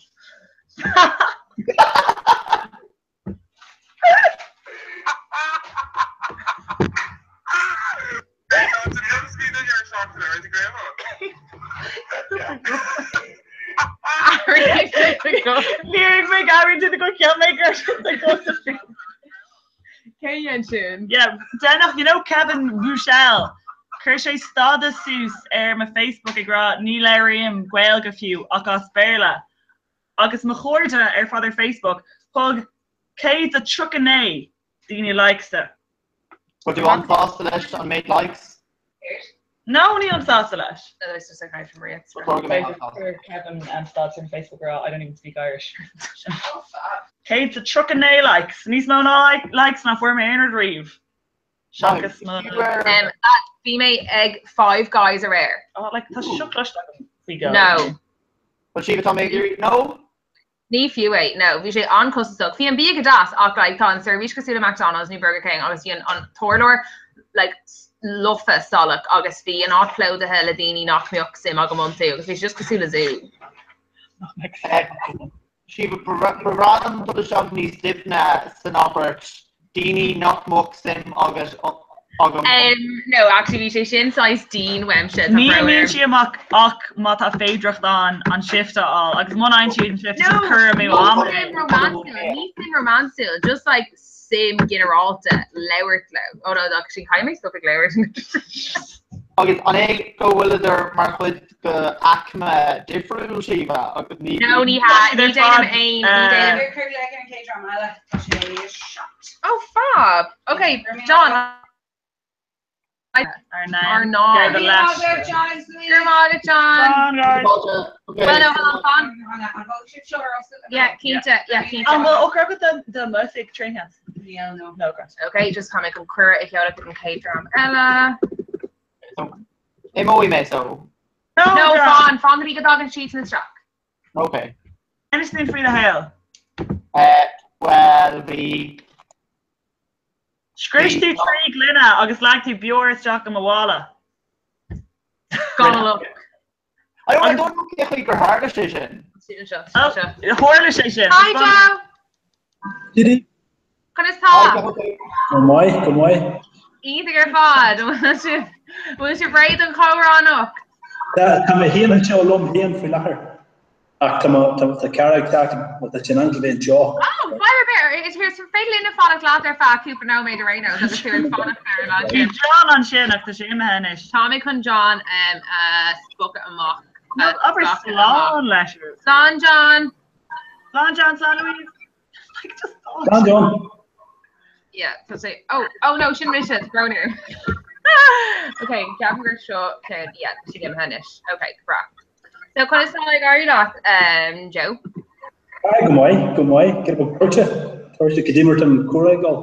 Níor mé gabhar de go cean mé gur Cé dhein sin? Yeah, déanach, you know Kevin Bouchel, chuir sé stádas suas ar mo Facebook ag rá ní labhraím Gaeilge fiú ach as Béarla. Agus mo chairde ar fad ar Facebook, thug 139 daoine likes do. Bhfuil tú an-sásta leis an méid likes? No, nílim sásta leis. No, it's just a kind from Maria. Chuir Kevin an stádas ar Facebook ag rá I don't even speak Irish. 139 likes, níos mó ná likes ná fuair mé aon rud riamh. Seachas mo. Um, bhí mé ag Five Guys aréir. Oh, like, tá sé seo cloiste agam faoi go. No. Bhuel, Síomha, tá mé ag iarraidh, no? Ní fiú é, no. Bhí sé an-chostasach. Bhí an bia go deas ach like tá an seirbhís cosúil le McDonald's nó Burger King agus bhí an an t-urlár like lofa salach agus bhí an áit plódaithe le daoine nach mbeadh suim agam iontu agus bhí sé just cosúil le zú. Síomha, ba bhreá liom dul isteach níos doimhne san abairt daoine nach mbeadh suim agat agam. Um, no, actually bhí sé sin saghas dian uaimse, tá Ní brón imíonn orm. sí amach ach má tá féidearthacht ann an shift a fháil agus muna fhaigheann sí an shift No, is cur amú ní ama suim é. rómánsúil, ní suim rómánsúil, just like suim ginearálta labhairt leo. Oh no, actually caithfidh mé stop ag labhairt. Agus an é go bhfuileadar mar chuid de aicme difriúil, Síomha, agus ní. No, ní hea, ní déanaim aon, ní déanaim. Ar cuireadh ag an chéad dream eile, tá sé 7. Oh, fab! Ok, John. Ar Ar ná. Gabh i leith. Go raibh maith agat, John. Well, no, hold on, fan. Yeah, cinnte, yeah, cinnte. An bhfuil eochair agat do m'oifig traencast? Níl, no. No, grant. Ok, just tá mé chun cuireadh a sheoladh chuig an chéad dream eile. Imeoidh mé so. No, fan, fan go dtí go dtagann siadsan isteach. Ok. Inis dúinn faoi do shaol. Eh, bhuel, bhí. Scrios tú 3 gloine agus leag tú beoir isteach i mo mhála. Gan look. I don't know cé chaoi gur tharla sé sin. Tharla sé sin. Hi Joe! Didí. Conas tá? Go maith, go maith. Iontach ar fad. Bhfuil sibh réidh don chomhrá anocht? Tá mé féin anseo liom féin faoi láthair. Ach tá mo, tá cara ag teacht, bhuel tá sé in ann go bheith anseo. Oh, fadhb ar bith. Is is féidir linn fanacht leat ar feadh cúpla nóiméad ar aon nós agus tú ag fanacht ar an Bhí ansin. John ansin ach tá sé imithe anois. Tá mé chun John um, a spochadh amach. No, A abair spochadh amach. slán leis. Slán John! Slán John, slán Louise. Slán John. Yeah, tá sé, oh, oh no, sin mise, brón orm. Ok, ceapaim gur seo ceann, yeah, tá sé imithe anois. Ok, breá. So conas tá ag éirí leat, um, Joe? Aye, go maith, go maith. Giota beag tuirse, tuirse, cad é mar tá an comhrá ag dul?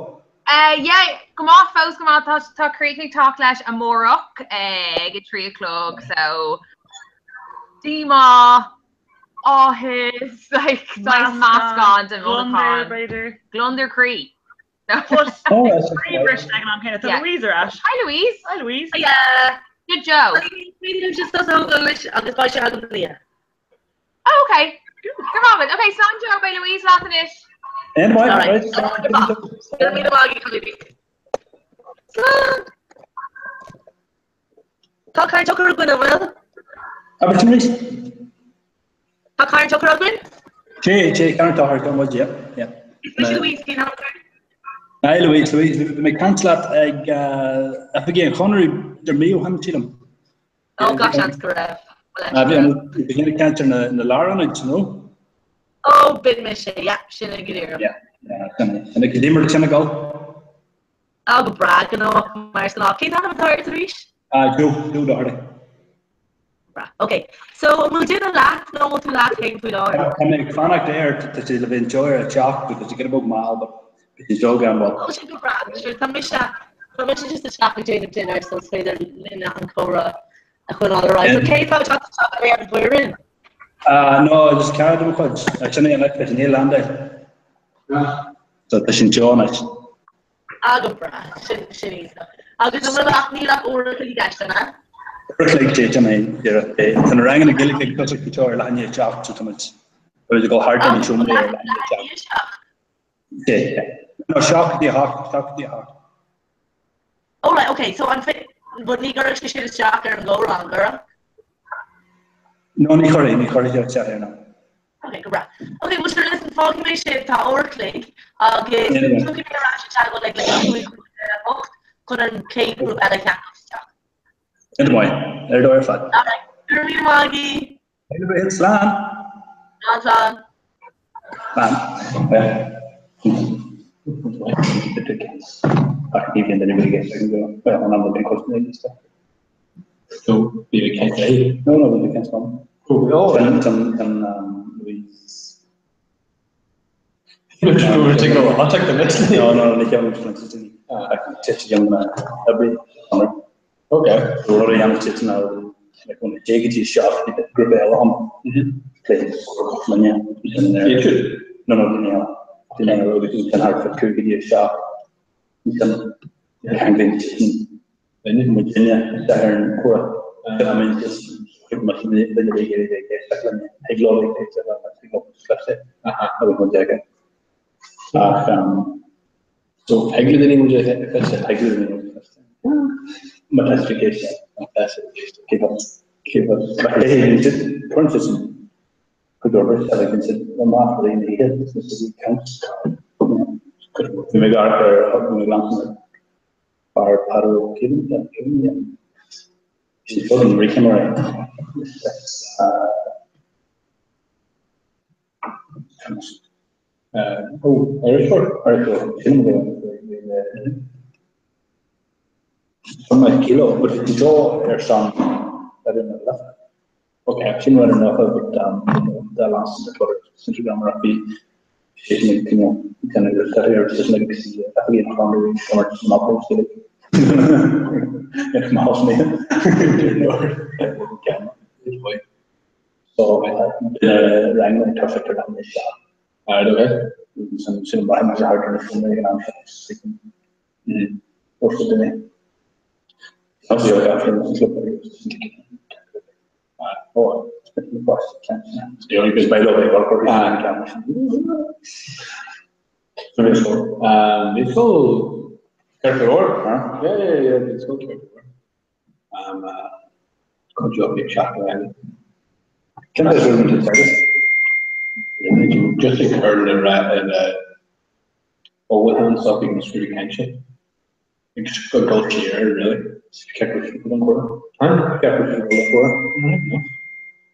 Uh, yeah, go maith fós go maith, tá, tá críoch ag teacht leis amárach ag a 3 a chlog, so díomá, áthas, like, saghas meascán de Gliondar, mhothúcháin. b'fhéidir. Gliondar croí. Oh, that's Croí briste ag an am céanna. Tá Yeah. Louise ar ais. Hi Louise. Hi Louise. Yeah. Good Joe. Just anois agus beidh sé agam lia. Oh, okay. Go raibh. Okay, slán Joe, beidh Louise leat anois. And my, All right. right. Go raibh míle maith agat, Louise. Slán! Tá Karen Tucker againn an bhfuil? Abair sin arís. Tá Karen Tucker againn? Sé, sé, Karen Tucker, tá muid, yeah, yeah. Is mise Louise, cén t-ainm atá ort? Hi Louise, Louise, bhí mé ag caint leat ag oifigí an Chonartha b'fhéidir mí ó shin, sílim. Ó, gach seans go raibh. Ah, bhí an, bhí ag caint ar na, na lárionaid, no? Ó, b'in mise, yeah, sin é go díreach. Yeah, yeah, sin é. Sin é, cad é mar sin ag dul? Á, go breá, gnóthach mar is gnáth. Cén t-ainm atá ort arís? Ah, Joe, Joe Doherty. Breá. Ok. So, an bhfuil duine leat nó an bhfuil tú leat féin faoi láthair? Tá mé ag fanacht air, tá sé le bheith anseo ar a teacht, but tá sé giota beag mall, but beidh sé anseo gan mhoill. Ó, sin go breá. Sure, tá mise, tá mise just isteach ag déanamh dinner, so is féidir linne an comhrá a choinneáil ar aghaidh. So, cé atá ag teacht isteach ar an bhfoireann? Ah, no, just cara de mo chuid. Sin é an tá sé i leaindeáil. So, tá sé anseo anois. Ah, go breá. Sin, sin iontach. Agus an bhfuil ach, níl ach uair a chloig i gceist, an ea? Uair a chloig, déarfainn é, díreach. Tá na ranganna Gaeilge ag tosacht anseo ar leath i ndiaidh a seacht, so tá muid, tá muid ag dul thart ar na seomraí ar leath i ndiaidh a seacht. Sé, yeah. No, 7 go dtí a hocht, 7 go dtí a hocht. Oh right, okay, so an fi, but ní gcuirfidh sé sin isteach ar an gcomhrá, an gcuirfeadh? No, ní chuirfidh, ní chuirfidh sé isteach air, no. Ok, go breá. Ok, well sure, listen, fágfaidh mé sibh, tá uair a chloig agus tiocfaidh mé ar ais i dteagmháil ag like 7:55 chun an chéad ghrúpa eile a cheangal isteach. Iontach maith. Ar dóigh ar fad. Alright, go raibh míle maith agaibh. Míle buíochas, slán. Slán, slán. Slán. Ach ní bhíonn duine ag éisteacht go bhfuil an am bíonn cosúil le éisteacht. So bhí ag caint léi. No, no, bhí ag caint liom. Oh, an an Louise. No, no, ní cheann oibrí. Okay. Rud a dhéanamh tite ná go dtí seach grúpa eile ann. No, no, duine eile. Duine eile rud a thart fá 5 go dtí 7. Ceanglaíonn duine muidinne isteach ar an chomhrá. I mean, just mar sin duine a bheith ag iarraidh bheith ag éisteacht linn, thig leo bheith ag éisteacht linn, thig leo cloiste agus muid aige. Ach so thig le daoine muid a chloiste, thig le daoine muid a chloiste. Má tá siad ag éisteacht, má tá siad ag éisteacht, cé bith, cé bith. Cuireann siad sin chuig obair, agus siad amach le daoine oíche, is siad ag caint. Bhí mé ag amharc ar, bhí mé ag leanstan ar fear Peadar Ó Céimeanna, Bhí sé beag an rícheamar é. Ó, iriseoir, iriseoir, sin an rud. Tá mé kilo, but bhí seo ar son ar an leath. Ok, sin rud ar ndócha but dá leansta na Twitter agus Instagram ar bhí sé sin ag cineál déanamh ar Twitter agus sé sin ag oifigí an Chonradh ag imirt Monopoly sí ag más mé. Cuid mhaith. So, rang ag toiseacht ar leath i ndiaidh a 7. Alright, okay. Sin sin an mar thart ar na seomraí ag an am sin. Fórsa duine. Bhí scoil ceart go leor. Yeah, yeah, yeah, bhí scoil ceart go leor. Cuid acu ag teacht ar aghaidh. Cén fáth a bhfuil tú teagasc? Just ag cur le le ullmhúchán s'acu ag an scrúdú cainte. Ag dul siar, really. Ceapadh sin an chomhrá. Huh? Ceapadh sin an chomhrá.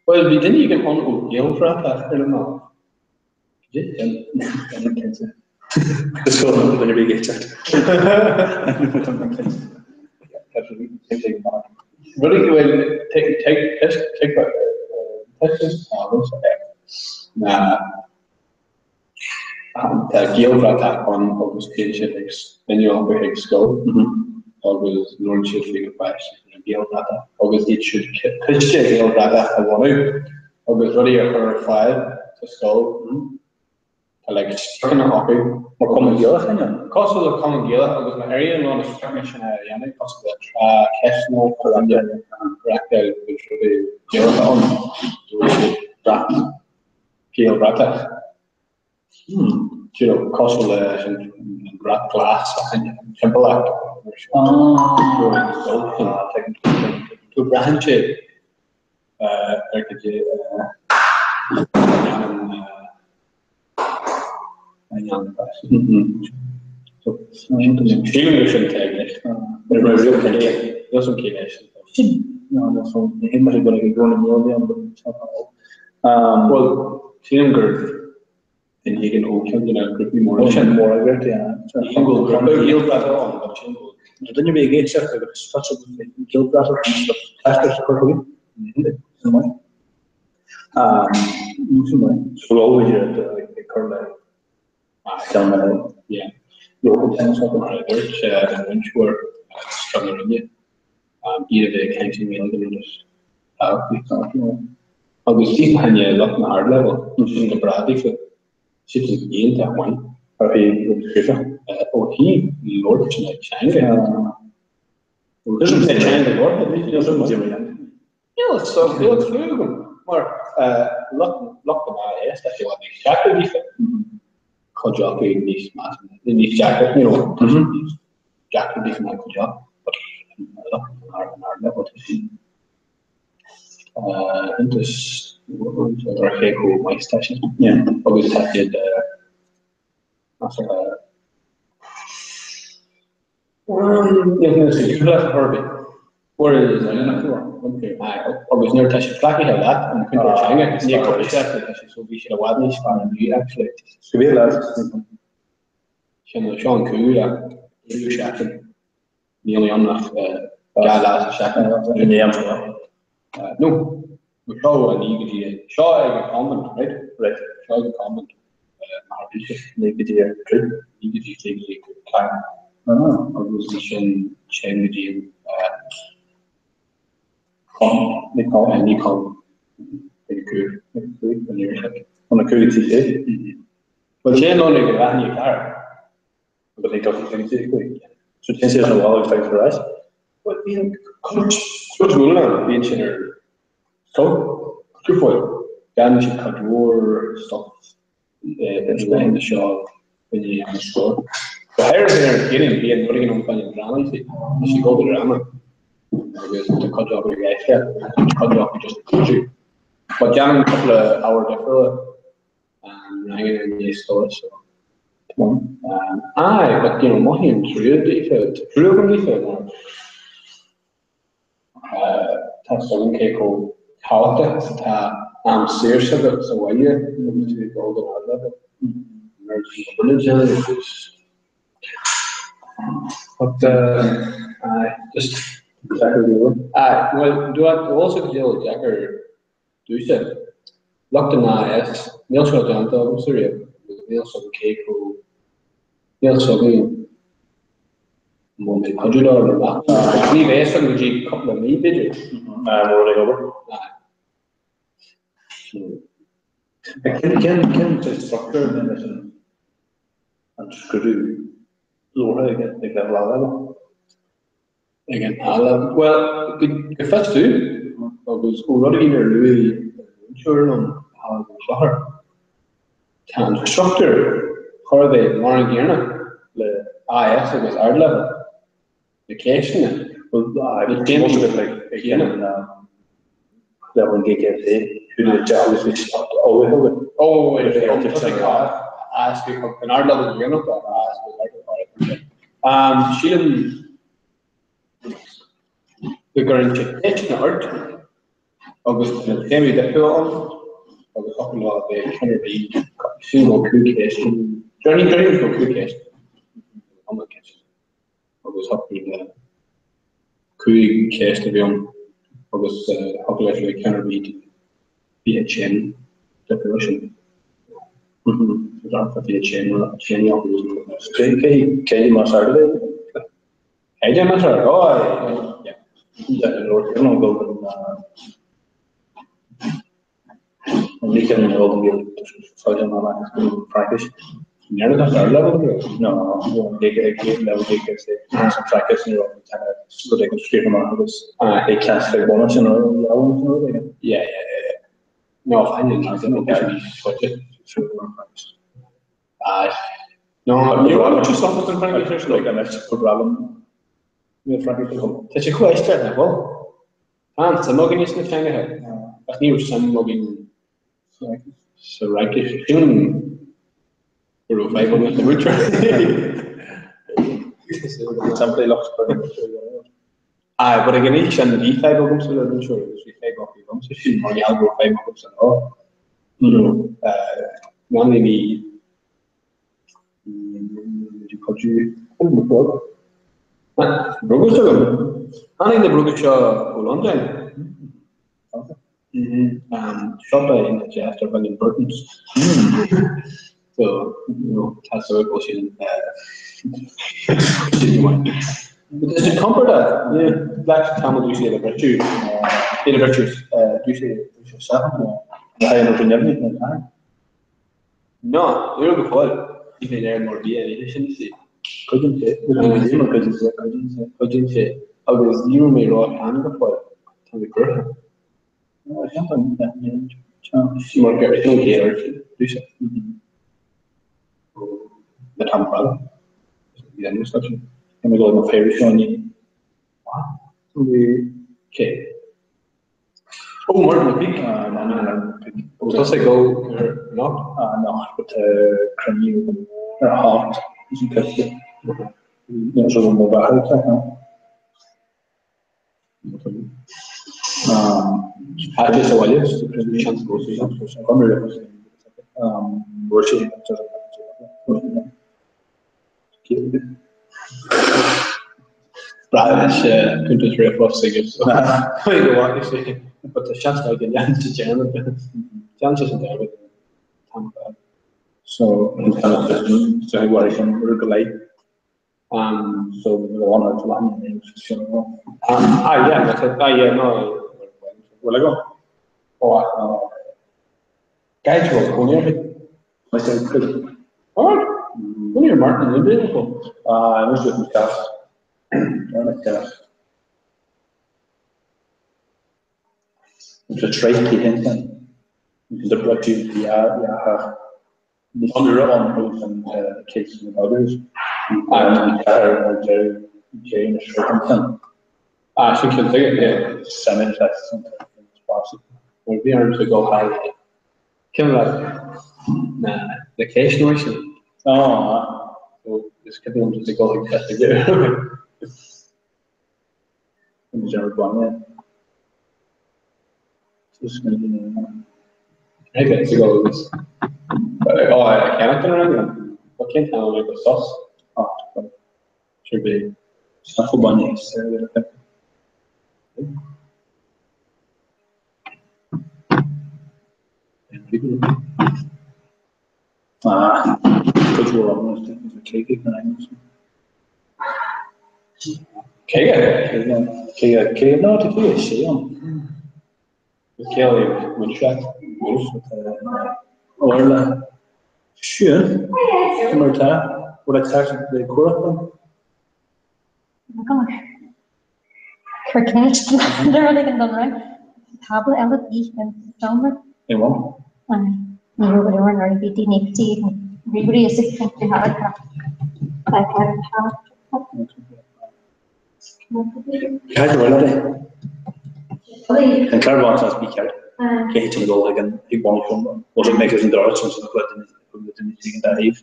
Bhuel, bhí duine éigin ann ó Ghaelbhratach ar an mallaibh. Is go duine bhí géiteacht. Rudaí go bhfuil ná tá Gaelbhratach ann agus téann siad ag duine acu ag scoil agus labhrann siad faoi na páistí faoi na Gaelbhratach agus iad siúd coiste Gaelbhratach a bhunú agus rudaí a chur ar fáil sa scoil. Tá like spriocanna acu. Mar Cumann Gaelach an ea? Cosúil le Cumann Gaelach agus má éiríonn leo na spriocanna sin a dhéanamh, cosúil le tráth ceisteanna a reáchtáil agus rudaí Gaelacha ann, dúirt siad brat Gaelbhratach. You know, cosúil leis an brat glas a choinneáil timpeallacht. So braitheann sé ar cad é a dhéanann a dhéanann So sílim gur sin atá i gceist. Níl a fhios agam cén é sin. Bhuel, sílim gur duine éigin ó cheann de na grúpaí móra sin. Móra grúpaí, yeah. Sílim go bhfuil grúpa Gaelbhratach ann, but sílim go bhfuil. Tá duine ar bith ag éisteacht agus tá siad Gaelbhratach teachtaireacht a chur chugainn. Sin maith. Sin maith. So ag cur le ceann eile. Yeah. Local tennis up mar a dúirt an múinteoir scoil na Rinne, iad a bheith ag caint i nGaeilge an rud is tábhachtaí. Agus ní thaitnigh lucht na hardleibhéil, sin go breá daofa, siad sin iontach maith ó thaobh ó thaobh labhairt na teanga. Sin teanga labhartha, níl a fhios agam, níl clue agam mar lucht lucht an AS tá sé i bhfad níos deacra daofa. Cuid acu níos measa, níos deacra, you know, níos deacra daofa ná cuid acu, but lucht an ardleibhéil tá sin iontas ar cé chomh maith is atá siad. Agus tá siad measartha Agus nuair atá siad cleachtaithe leat an cainteoir teanga, ní cúpla seachtain atá siad so bhí siad i bhfad níos fearr inniu actually. Go bhí leat. Sin seo an cúigiú lá, cúigiú seachtain. Níl ann ach 2 lá sa seachtain. No, seo a ní go dtí seo ag an convent, right? Right. Seo ag an convent. Mar bhí sé. Ní go dtí a trí. Ní go dtí trí go dtí ceathair. Agus ansin téim go dtí an Ní con. Ní con. Ag a cúig. Ag a cúig. An iarraidh. An a cúig go dtí sé. Bhuel, téann ann ag a leath i ndiaidh a ceathair. Agus ní dócha go dtí cúig. So téann siad an bhaile agus tagann siad ar ais. Bhuel, bíonn cuid cuid mhór ann, bíonn sin ar scoil, go fóill. Déanann siad cuid mhór stuff i laethanta seo i ndiaidh an scoil. Go háirithe ar an Chéadaoin, bíonn rud éigin ann fá choinne drámaí, tá siad ag dul go dráma agus tá cuid acu ag éisteacht, cuid acu just ag cuidiú. But déanann cúpla ábhar difriúla. Ranganna i ndiaidh scoile so aye but you know mothaím trua daofa, tá trua agam daofa mar tá fhios agam cé chomh tábhachtach is atá am saor s'agat sa bhaile agus tú ag dul don ardleibhéal. Nuair atá tú ag déanamh agus but aye just Deacair go leor. Aye, well do I also feel deacair Domsa, lucht an AS, níl seo déanta agamsa riamh agus níl 's agam cé chomh, níl 's agam an bhfuil mé ag cuidiú leo nó nach. Ní bheidh 's agam go dtí cúpla mí b'fhéidir. An bhfuil ag obair? Aye. Cén cén struchtúr a bhíonn leis an an scrúdú labhartha ag ag leibhéal A level? Ag an A level? Bhuel, go fios domh, agus ó rud éigin ar luaigh an múinteoir liom atá ag an clochar, tá an struchtúr chóir a bheith mar an gcéanna le AS agus ardleibhéal. Na ceisteanna, bhuel, na téamaí céanna. Leibhéal an GCSE, agus bhí ullmhaithe againn. Ó, AS an ardleibhéal dhéanach AS agus ardleibhéal. Sílim go gcuireann sé ceisteanna ort agus tá na téamaí difriúla ann agus thiocfadh leo a bheith ceann ar bith, sílim go bhfuil 5 cheist ann. Déarfainn go bhfuil 5 cheist ann. Agus thiocfadh le 5 cheist a bheith ann agus thiocfadh leis a bheith ceann ar bith de 20 téama difriúla sin. Cé más ard a bheidh? Caighdeán más ard? Ó, yeah. Fraincis. No, Yeah, yeah, yeah. No, I didn't Aye. No, ní raibh tú sásta an Fraincis ar like an problem. Ní Fraincis agam. Tá sé chomh aisteach nach bhfuil? Tá an-suim againne sna teangacha, ach ní raibh suim againn sa Fhraincis. Sílim go raibh fadhb agam leis an múinteoir. Simply lucht Aye, but ag an aois sin bhí fadhb agamsa le múinteoir agus bhí fadhb acu liomsa sin mar gheall go raibh fadhb agamsa leo. Mh'anam bhí cuidiú bróga agam. Tháinig na bróga seo ó Londain. Siopa iontach deas darb ainm Burton's. So, you know, tá súil go bhfuil siad But is it compordach? Yeah, black camel do sé le briseadh, iad a bhriseadh, do sé briseadh seachain nó Tá nó go neamhní nó tá. No, ní raibh go fóill. Ní mé léir mór bia an oíche sin, you see. Cuidíonn sé, cuidíonn sé, cuidíonn sé. Cuidíonn sé. Agus ní raibh mé ró-shean go fóill. Tá mé buartha. Mar gur sin an chéad uair sin, dúiseacht. Le tam fada. Bhí an úsáid sin. Tá mé ag dul mo phéire seo inniu. Cé? Ó, Martin McPeak. Ó, tá sé ag dul ar anocht? Anocht, but cruinniú ar a hocht is an coiste. Níl sé mo bheatha aige. Tá sé sa bhaile, seans go Breathnaigh sé cuntas ríomhphost aige so go bhfaca sé but tá seans maith go ndéanfaidh sé dearmad déanann sé sin dearmad an t-am fad. So so bhí sin go leith. So Ah yeah, that's it. Ah yeah, no. Bhfuil agam? Ó ah. Guide bhfuil cónaí uirthi. Alright. Cónaí ar Martin in India nó? Ah, anois with an cat. Ar an cat. It's a trait he hinten. The British, yeah, yeah. Níos an an case with others. An ceathair ar deireadh cé na sroicheann. Ah, sin cinn tuige, yeah. Seven tests Well, bhí orm go thar cén le na na céisteoirí sin. Ah. So, is cuimhin liom just ag dul ag test aige. An dear bainne. Ag ag dul agus ó cheannach an rang Well, cén t-am go sos? Ah, Sure be. Snuffle bainne. Ah, cuid mhór ann is cé na Cé Cé cé ná tá cé sé an. Céalaí muinteacht. Orla. Siún, cé mar atá? Bhfuil ag teacht le comhrá? Cuir ceist le rud éigin don rang. Tábla eile de dhíth an seomra. É bhun? Ní raibh go leor nuair a bhí daoine ag dtí ríomhairí is ag caint faoi Ceart go bhfuil é. An clár bháin as bí ceart. Cé hé dul ag an ag bun seomra. Bhfuil sé mé an dóir sin san chuid den an dá thaobh.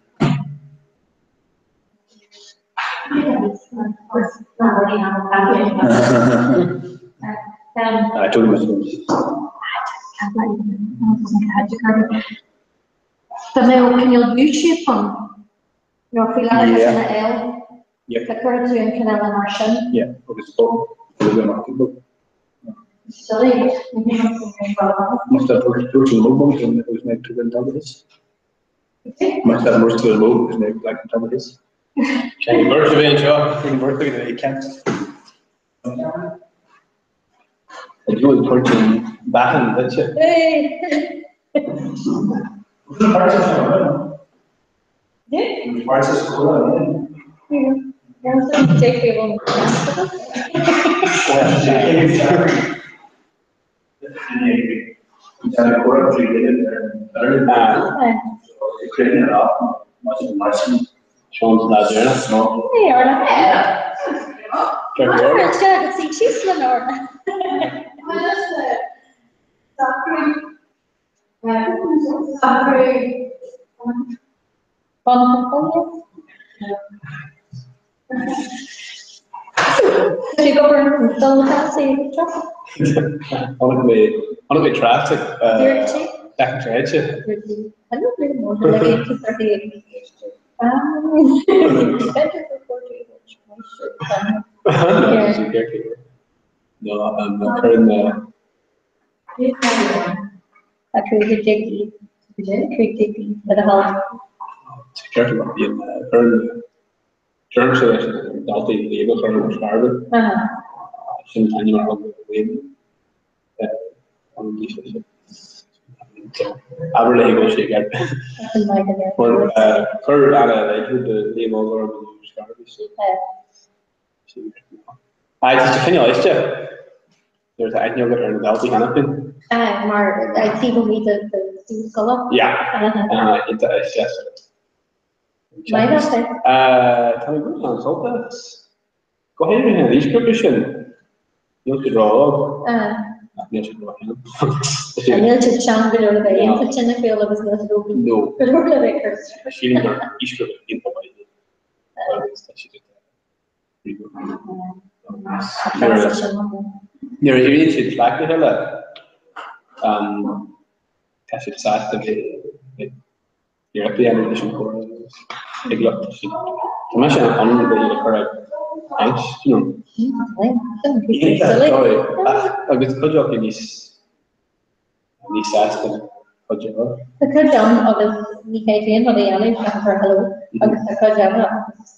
I told him Tá mé ó cineál YouTube ann nó faoi láthair sin a fháil. Tá cuirfidh tú an cineál mar sin. Yeah, agus Must have most of the load because maybe like on top of this. Can birth of it, Joe? Can birth of it, can't. I do a protein batten, that's it. Hey! Hey, Orla. Síos le Orla. Tháinig mé tháinig mé tráchta deacair tráite. No, cuireann Ceart go bhíonn cuireann deirimse leis na daltaí léamh a chur ar scarbhadh. Sin an t-ainm ar thug Wayne an dís sin. Abair léi go bhfuil sé i gceart. Chuir Anna Ledford de Liam Óg orm an scarbhadh so. Aye, tá sé cineál aisteach nuair atá aithne agat ar na daltaí cheana féin. Aye, mar ag taobh amuigh de suíomh scoile. Yeah, iontach aisteach. Maith leat é. Tá mé go an-sásta. Go háirithe an aoisghrúpa sin. Níl siad ró-óg. Ach níl siad ró-shean. Níl siad sean go leor le bheith iontach soiniciúil agus níl siad óg go leor le bheith cur. Sílim gur aoisghrúpa iontach maith iad. Agus tá siad Nuair a éiríonn siad plaic le chéile, tá siad sásta bheith ag iarracht a dhéanamh leis an chomhrá agus ag lucht siad. Tá mise in ann bheith le cur ag caint, you know. Agus cuid acu níos níos sásta cuid eile. Tá cuid ann agus ní féidir aon rud a dhéanamh seachas rá hello agus tá cuid eile agus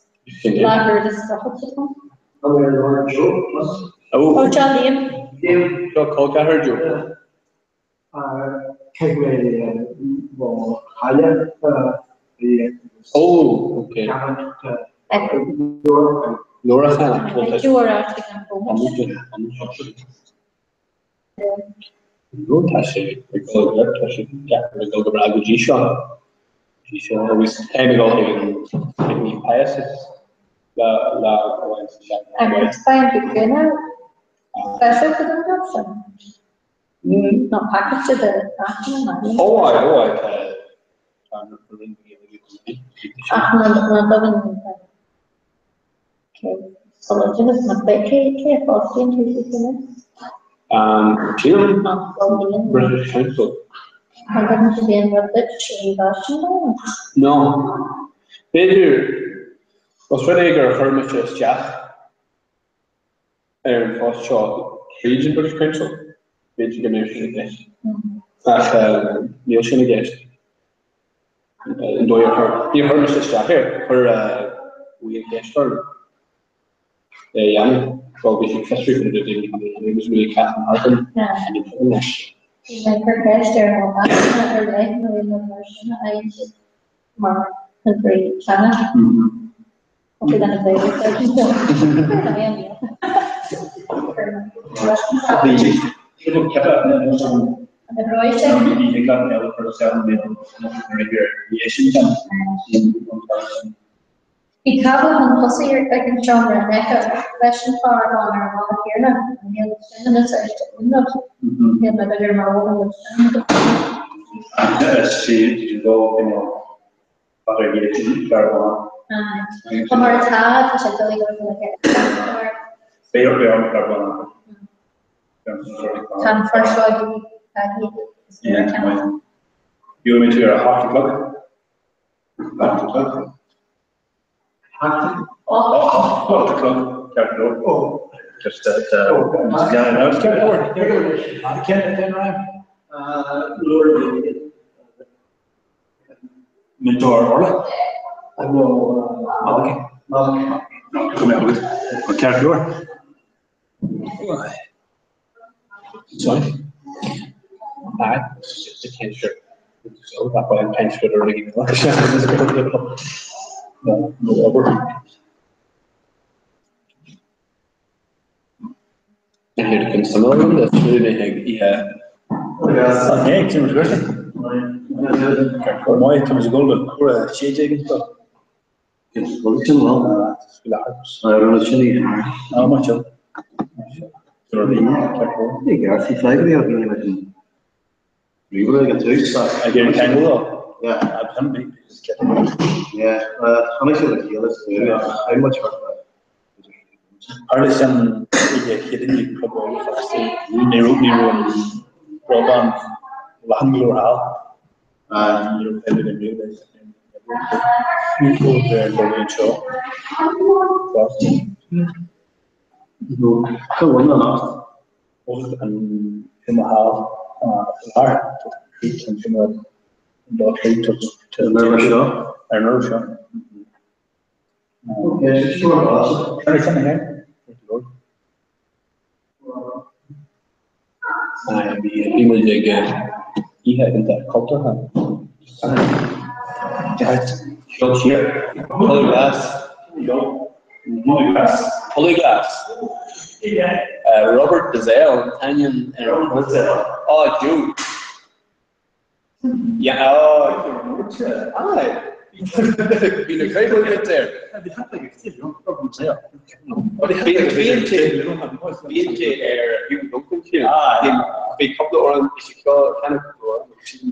leathuair de streachailt atá ann. Ó, seo Liam. Seo col ceathar Joe. Cé mé mo chaille Ó, ok. Laura cheana. Joe ar ais ag an bhóthar. Nó tá sé ag dul go tá sé deacair ag dul go breá go dtí seo. Dtí seo agus táim ag dul chuig an chuig Naomh Pius lá lá amháin sa seachtain. Agus faigheann tú cúnamh speisialta don job sin? Nó pacáiste de achan Ó aye, ó aye, tá tá an roinn Ach ná dtugann Sílim British Council. No. B'fhéidir, os rud é gur chuir mise isteach ar an phost seo tríd an British Council, b'fhéidir go mbeadh sin i gceist. Ach níl sin i gceist. An dóigh ar chuir, níor chuir mise isteach air, chuir Wayne ceist orm é a dhéanamh. Bhuel, bhí sé ag fiosrú faoin rud a dhéanamh agus bhí ag Catherine Harkin. Bhí mé ag cur ceist ar an bhfuil aiteanna ar leith nó aon rud mar sin a fhaigheann siad mar chainteoirí teanga. Hopefully then if they Bhí cábla chun tosaigh ag an seomra in aice leis an fear bán ar an bhalla céanna, níl sin in úsáid aon rud. Níl mé b'fhéidir mar bhfuil an rud sin. Tá mar atá, tá sé doiligh go leor. Tá an fear seo ag You want me to ar a hocht a chlog? Hocht a chlog. Hocht a chlog. Ceart go leor. Just Mentor Orla? Malachy. Go mbeadh agat. Ceart go leor. Sorry. Aye, it's a cancer. So that why I'm paying for it already. No, no obair. Tharla sin oíche Chéadaoin ag Club Óige fosta. Ní raibh ní raibh an breabán leathan go leor thall. Ní raibh feidhm ag an riamh leis. Ní raibh ar dul anseo. Fosta. Cá bhfuil an anocht? An cuma thall lár. An cuma an dá thaobh. Ar an seo? Ar an seo. Bhí muid ag oíche iontach cultúrtha. Seo siar. Tulaigh Glas. Tulaigh Glas. Robert Bazell an t-ainm ar an Ó, Joe. Yeah, oh, aye. Bhí na craobhacha air. Bíonn sé ar Hugh Duncan sin. Bhí cúpla amhrán is é seo ceann cúpla amhrán sin.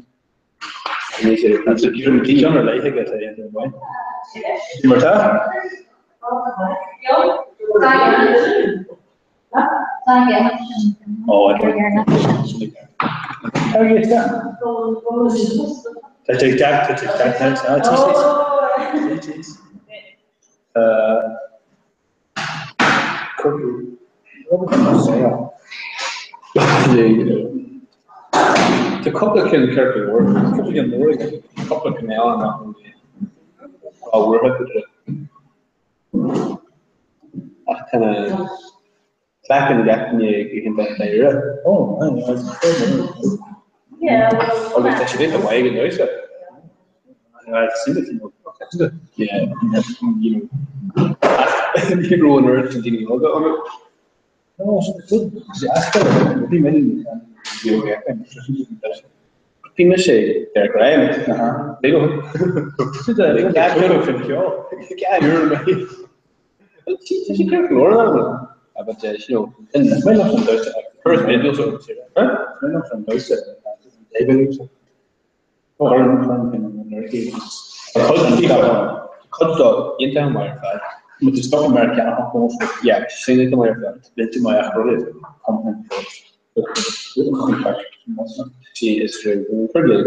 Ceann ar leith aige é Mar tá? Oh, I don't. Tá sé deac, tá sé deac, tá sé Tá cúpla ceann ceart go leor, cúpla ceann mór aige, cúpla ceann eile nach bhfuil á bhuartha go Ach tá na feiceann gach duine go hiontach dáiríre. Ó, Agus tá siad iontach maith ag an damhsa. Ní raibh an oiread sin daoine óga ann. Bhí mise ar greim. Cuid dó iontach maith ar fad. But the stuff Americana yeah, sin iontach maith ar fad. Iontach maith ach rud Sí is cur le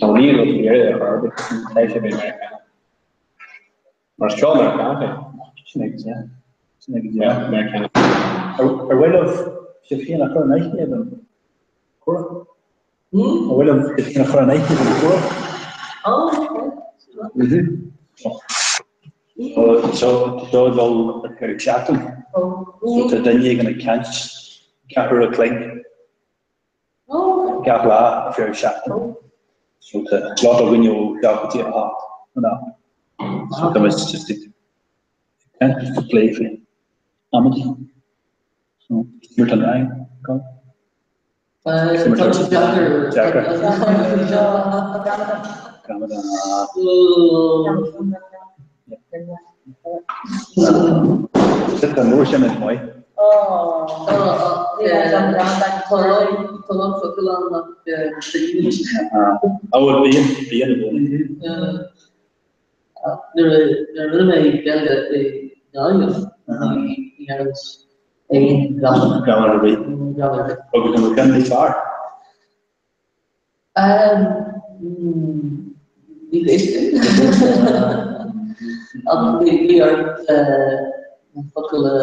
Nó ní an rud ar ar bith tá sé bheith Meiriceánach. Mar is ceol Meiriceánach é. Sin é go deimhin. Sin é go deimhin. Meiriceánach. Ar mhaith libh sibh féin a chur in aithne don chomhrá? Ar mhaith libh sibh féin a chur in aithne don chomhrá? Seo seo dul ar feadh seachtain. So tá duine éigin ag caint. Ceathrú a chloig gach lá ar feadh seachtain. So tá slot againn ó 7 go dtí 8 an am. So tá muid just ag caint just ag plé faoi amaidí. So nuair tá an rang ag dul. Tá sé deacair. Deacair. Gramadach. Tá an leabhar sin is maith. Tá an focal ann nach Á bhuel bíonn, bíonn i gcónaí. Nuair a rinne mé Gaeilge i nGaillimh, ní dhearnas aon ghramadach. Gramadach ar bith. Gramadach ar bith. Agus an raibh ceann níos fearr? Ní fios dom. Ach bhí ort na focail a.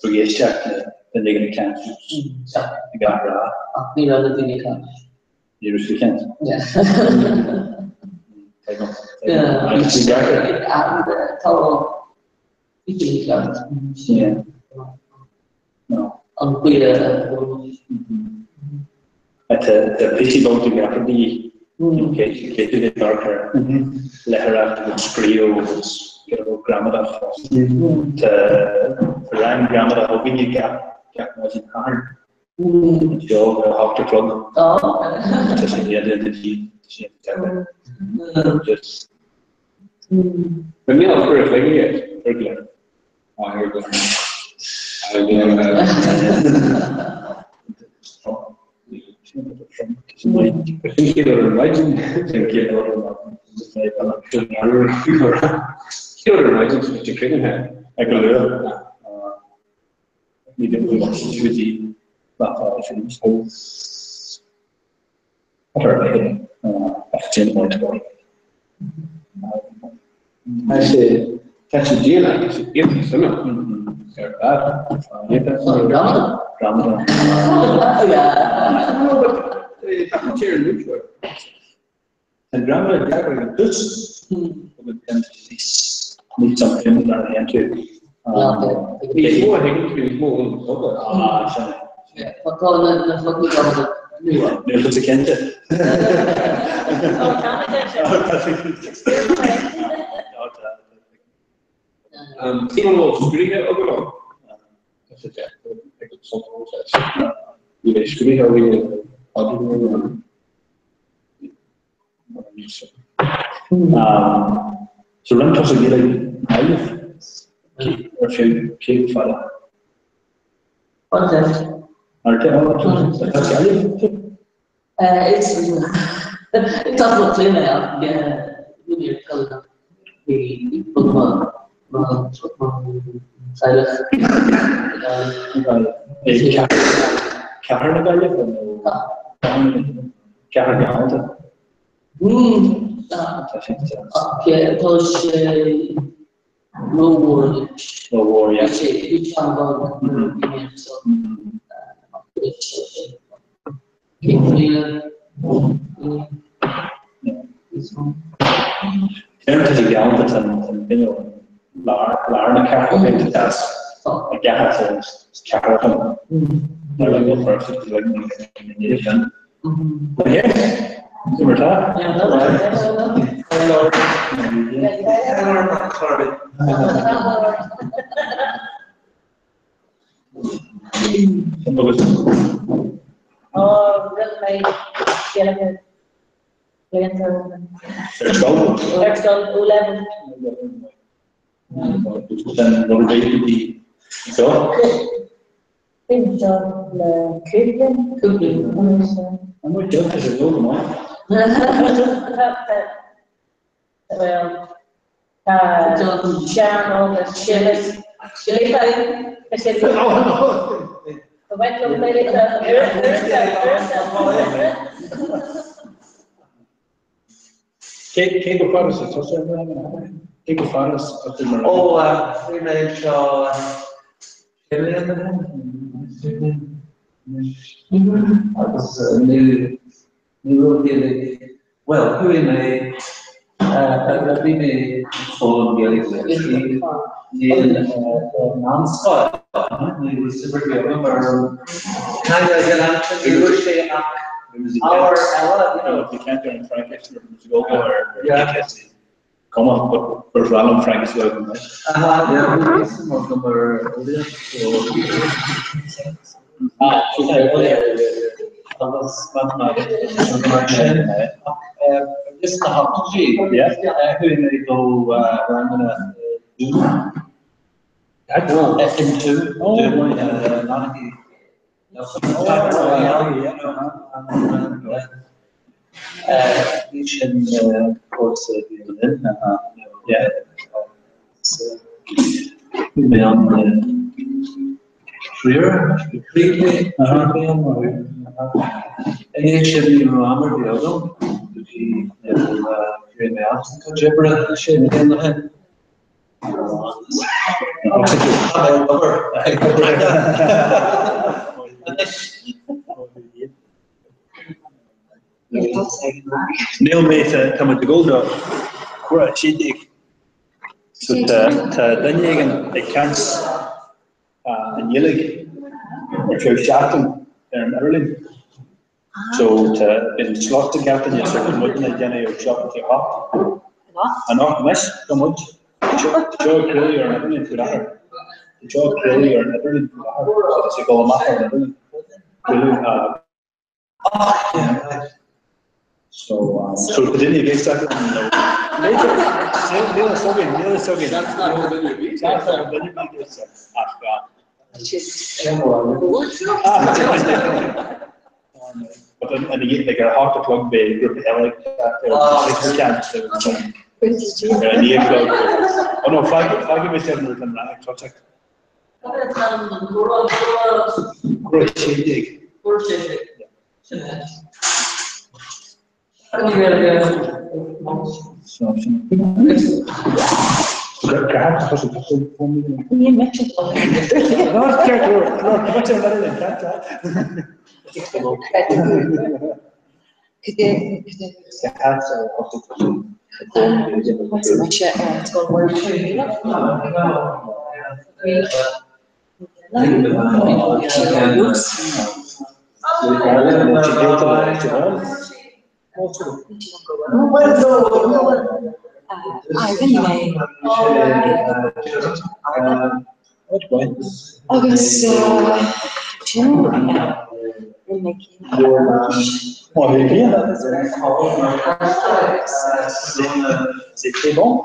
Ag éisteacht le duine éigin ag caint ag athrá. Ach ní raibh na daoine ag caint. Ní raibh siad ag caint. Tá An chaoi a Tá píosaí beaga deacair de dhíth. Cé tú ag amharc ar léitheoireacht agus scríobh agus gramadach fosta. Tá rang gramadach againne gach maidin Shathairn. Anseo ar a hocht a chlog. Tá sé déanta de dhíth. Tá sé deacair. Just. Níl ach uair a chloig i gceist. Uair go leith. Á, uair go leith. Sin chéad uair ar maidin. Sin chéad uair ar maidin. Chéad uair ar maidin sin sé cruinnithe. Ag go luath. Ní bheidh go dtí sin. Tá sé tá sé diail tá sé iontach suimiúil ar fad. Gramadach. An gramadach deacair ag an tús agus níos níos suimiúla nuair a théann tú. Níos mó a thuigeann tú níos mó a bhfuil focal. Ah, sin é. Tá na focail gramadach nua. Níl tusa cinnte. Cén an bhfuil scríofa agat ann? Tá sé deacair ag an sotal. Ní bheidh scríofa againn ag So rinne tusa Gaeilge i nGaillimh ar feadh cé chomh fada? Ardteist. Ardteist? Tá Gaillimh? Is tá tú clé mé ach ní ar scoil bhí rud mo mo teaghlach. Cathair na Gaillimhe nó Cathair Gallda? Tá sé rómhór anois. Rómhór, yeah. Bhí sé bhí sé an-bheag nuair a bhí mé anso. Cén Déarfainn tá sé galánta tá an cineál lár lár na cathrach ag deas ag geatha so is cathrach an mar le go first is like an Yes, mar tá. Ó, rinne mé Gaeilge blianta ó shin. Ar scoil? Ar scoil, O level. Sin rud ar bith go dtí seo? Bím seo le cúig bliain. Cúig bliain. An bhfuil deontas ar dul go maith? Bhuel, tá Seán agus Séamus líofa. Tá siad Ba mhaith liom bheith líofa uaireanta. Cé chomh fada is atá tusa ar an Cé chomh fada is atá tú mar Ó, bhí mé anseo sé bliana ó shin. Agus ní ní raibh Gaeilge, bhuel, chuaigh mé Bhí mé ag foghlaim Gaeilge níl meánscoil, ní raibh suim ar bith agam ar theanga ag an am sin, ní raibh sé ach ábhar eile, you know. Bhí caint ar an Fraincis nuair a bhí muid ag obair ar Cuma, but ba bhreá liom Fraincis a bheith agam anois. Aha, yeah, bhí suim agam ar eolaíocht, so. Ah, agus matamaitic agus rudaí mar sin. Ach ins na hochtóidí, chuaigh mé go ranganna i Dún. I nDún, Dún Lonnachaí. Bhí sin cúrsa Gael Linn, bhí mé ann triúr, trí bliana nó ina dhiaidh sin ní raibh am ar bith agam go dtí nuair a d'éirigh mé as an gcuid oibre sé bliana ó shin. Níl mé, tá muid ag dul do comhrá 16. So tá duine éigin ag caint i nGaeilge ar feadh seachtain ar an idirlíon. So tá an slot ag gach duine so tá muidne ag déanamh ar seo go dtí a hocht. Anocht anois, tá muid. Seo craoladh ar an idirlíon faoi láthair. Seo craoladh ar an idirlíon faoi láthair. So tá sé ag dul amach ar an idirlíon. Craoladh So so tá duine ag éisteacht linn nó níl a fhios againn, níl a fhios againn. Seans nach bhfuil duine ar bith. Seans nach bhfuil duine ar bith ag éisteacht ach But ina dhiaidh ag ar a hocht a chlog beidh grúpa eile ag teacht ar an ceann so ar a naoi a chlog. Oh no, fágfaidh mé sin nuair atá an rang ag toiseacht. Comhrá 16. Comhrá 16. Sin é. Agus sin C'est bon?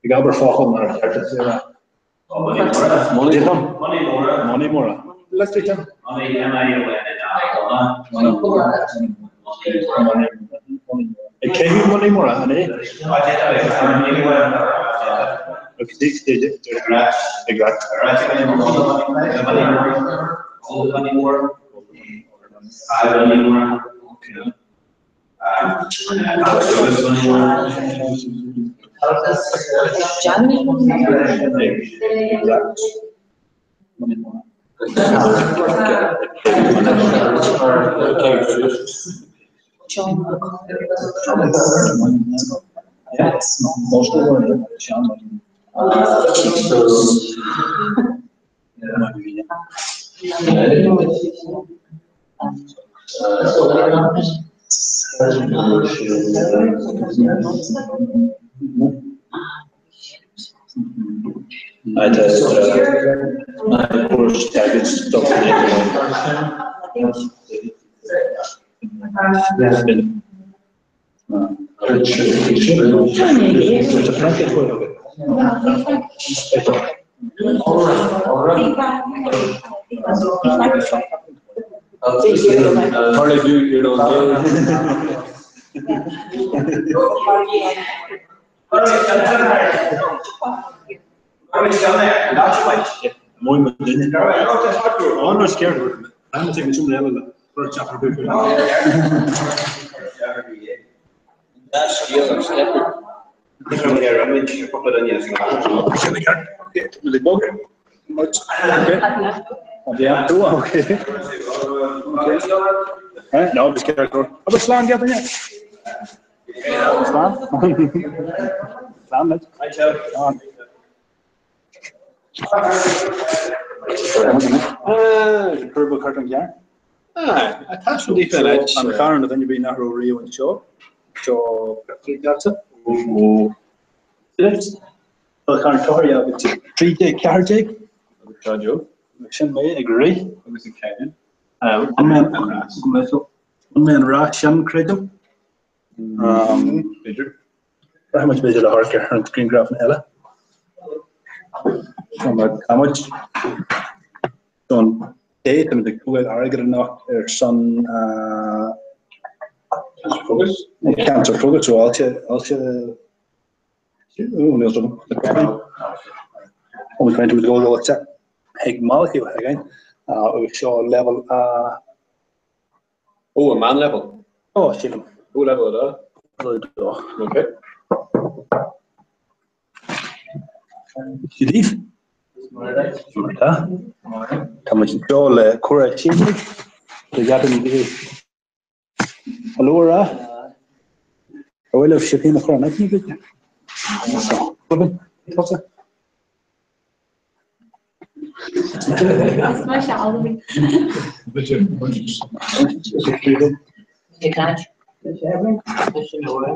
Ag abair focal mar a cheart a rá. Money Mora. Let's take them. Ag céim Money Mora, an é? Ag rá. An charn a duine bhí nach raibh riamh anseo, seo ó Tá carn toir agus 13, 14 agus sin mé ag rith agus ag cailleadh. Bhain mé an rath sin, creidim. B'fhéidir. Rachaidh muid b'fhéidir le hamharc ar an grianghrafanna eile. Seo mar atá muid. Don té táimid ag tógáil airgead anocht ar son Cancer Focus, so ailse, ailse, Ag Malachy Ó hAigeáin agus seo leibhéal a. Ó, an meánleibhéal? Ó, sílim. Ó, leibhéal a dó. Ok. Dia daoibh. Mar atá. Tá muid anseo le Comhrá 16. Do gheabann Hello a rá. Ar mhaith libh sibh féin a chur in aithne, b'fhéidir? Tusa?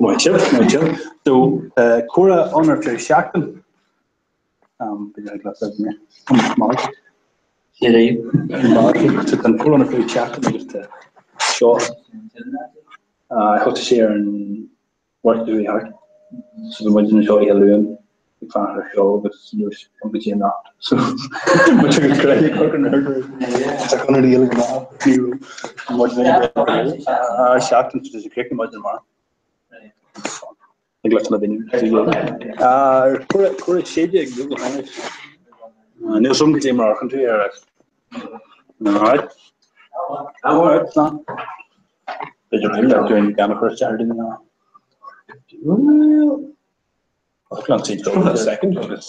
Maith sibh, maith sibh. So, comhrá ann ar feadh seachtain. B'fhéidir ag leas mé. Maith. Tá an comhrá ar feadh seachtain agus tá seo thosaigh sé ar an Mháirt a bhí thart. So bhí muid anseo oíche Luain ag fanacht ar seó agus nuair go dtí anocht. So muid ag craic ag cur an order. Tá Conor na Gaeilge go maith. Ní raibh muid ag seachtain so tá craic muid amach. Ag leis na daoine. Cuir 16 Google Hangouts. Níl 's agam go dtí mar a amharcann tú air. Alright. Alright, ná. B'fhéidir go mbeadh tú gan a chur isteach ar duine ná. Well, I can't see for a second. Agus.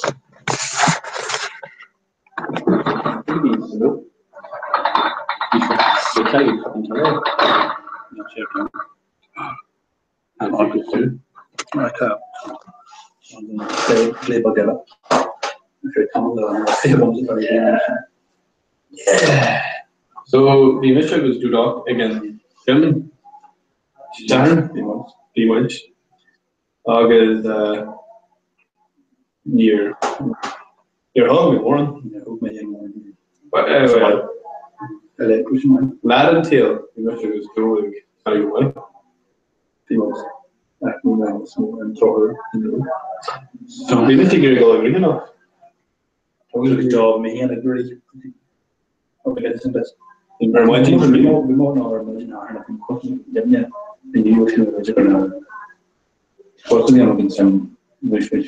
So bhí mise agus Dúdach ag an gym Satharn, bhí muid, agus níor níor thóg mé mórán. Níor thóg mé aon mórán. Leath den tsaol, bhí mise agus Joe ag éirí go maith. Bhí muid ach ní raibh níos mó ar an drochuair inniu. So bhí mise ag iarraidh dul ag rith anocht. Agus do mé féin ag rith. Ar maidin bhí mó ná ar maidin athair an chos deimhne inniu sin a bhí ar na spórt a dhéanamh ansin bhí muid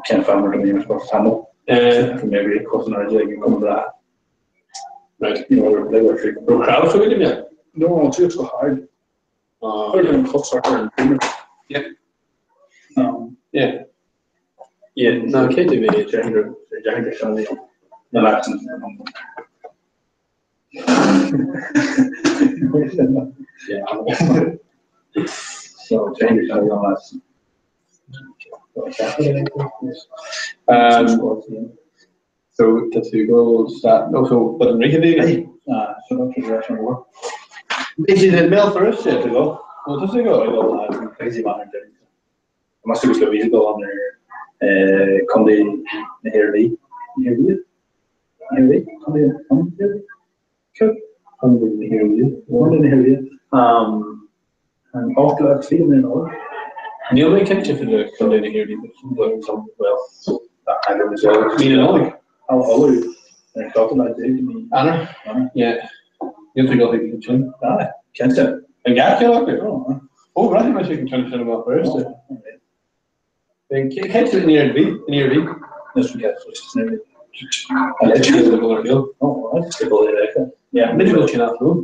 cén fáth mar go mbíonn spórt tamall bhí mé ag rith cos in airde ag an cuma breá. Right. You know, raibh crowd so go No, suas go hard. Chuir an chos ar an gcuma. Yeah. Yeah. Yeah, no, cé bhí deartháir seo na leasan. Yeah. So deartháir seo na leasan. So tá tú ag dul stad no so but an rith a bhí aige? Ah, so not to dress and work. Bhí siad i mBéal Feirste ag dul. Ó tá siad ag dul. Ag dul crazy man ar deireadh. Más tú le bhí dul an ar Contae na hIarmhí. Iarmhí? Iarmhí? Contae Contae Contae na hIarmhí. Contae na hIarmhí. An 8 lá 3 mí an Nollaig. Níl mé cinnte faoi le Contae na hIarmhí well mí na Nollag. Uladh ar an 7 lá déag mí Eanáir. Yeah. Níl tú ag dul chuig an sin. Ah, cinnte. An gceart ceann acu? Ó, rachaidh mé chuig an ceann sin i mBéal Feirste. Cinnte in Iarmhí, in Iarmhí. Anois an ceart fós san Iarmhí. An leithéid de dul ar shiúl. Ó, is dul ar fheiceáil. Yeah, b'fhéidir go bhfuil sin Athlone.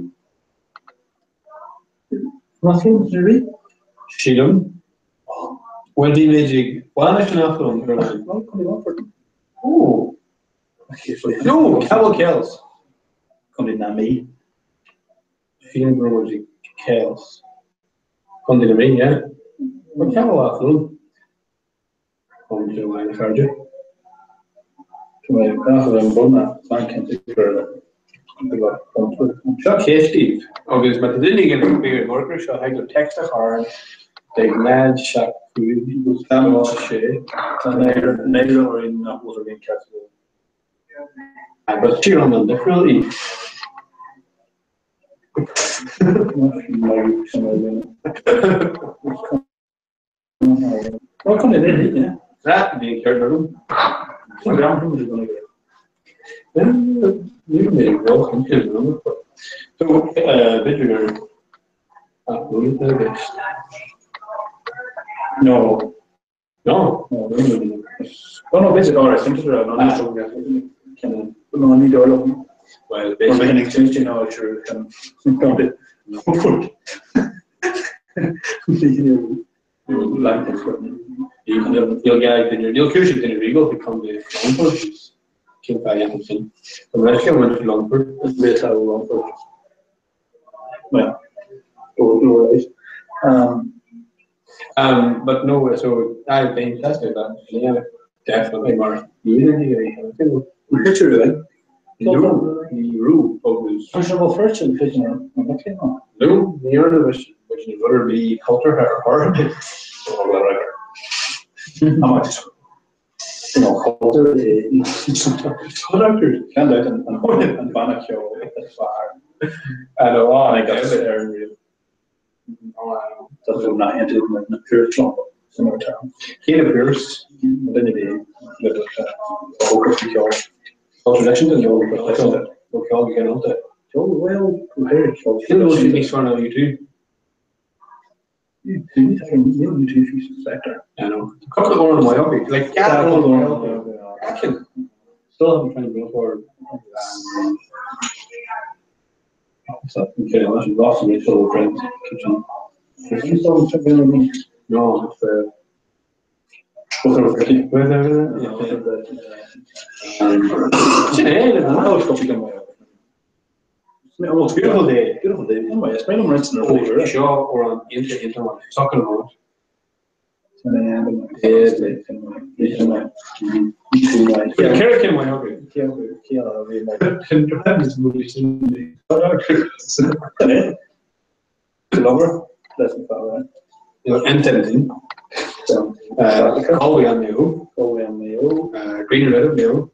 Athlone san Iarmhí? Sílim. Bhuel, bhí muid ag bainis in Athlone ar an. Well, Contae Longfort. Ó. No, Cearbhall Kells. Contae na Mí. Sílim go raibh muid ag Kells. Contae na Mí, yeah. Bhuel, Cearbhall Athlone. Táimid ar mhaith, a chairde. Tá mé gach a bheith bun a cinnte gur Seo ceist daoibh, agus má tá duine éigin ag bheith ag amharc air seo, thig libh text a chur ag 0 7 5 2 6. Tá náire orainn nach bhfuil againn ceart go leor. Agus tír an difriúil í. Well, come in, yeah. That bhí an ceart agam. Ní mé So b'fhéidir gur No. No. No, no, no, no. Oh, no, b'fhéidir go raibh simple no, no, no, ní dóigh liom. Well, b'fhéidir ag ná sure Níl gá ag duine, níl cúis ag duine Regal ag Contae Longfort, cén fáth a dhéanfadh sin? Tá mo leithscéal baint faoi Longfort, is mé atá ó Longfort. Well, no worries. But no, so I think that's it, that, yeah, definitely mar ní Picture No, ní raibh agus. Tá sé bhfuil foirte picture an No, ní raibh which is rud ar bith cultúrtha ar chor ar bith. Cineál cultúr é Gan dabht an banna ceoil is fearr a tháinig as Éirinn riamh. Tá tú nach aontaíonn na Purists liom san ord seo. Cé na Purists? Mo duine bhí le fógra faoi cheol. Ceol traidisiúnta nó nó ceol go ginearálta? Ceol, bhuel, go háirithe ceol. Cén bhfuil siad níos fearr ná U2? U2, níl U2 fiú sa sector. I know. Cúpla amhrán maith acu. Like, dhá amhrán maith acu. Action. Still haven't found real for Okay, Ross and Rachel Friends Kitchen. No, it's Sin é, Well, it's beautiful day, beautiful day. Is maith liom roinnt na rudaí seo amhrán iontach iontach maith. Socair amach. Ceithre cinn maith acu. Galway and Mayo. Galway and Mayo. Green and Red of Mayo.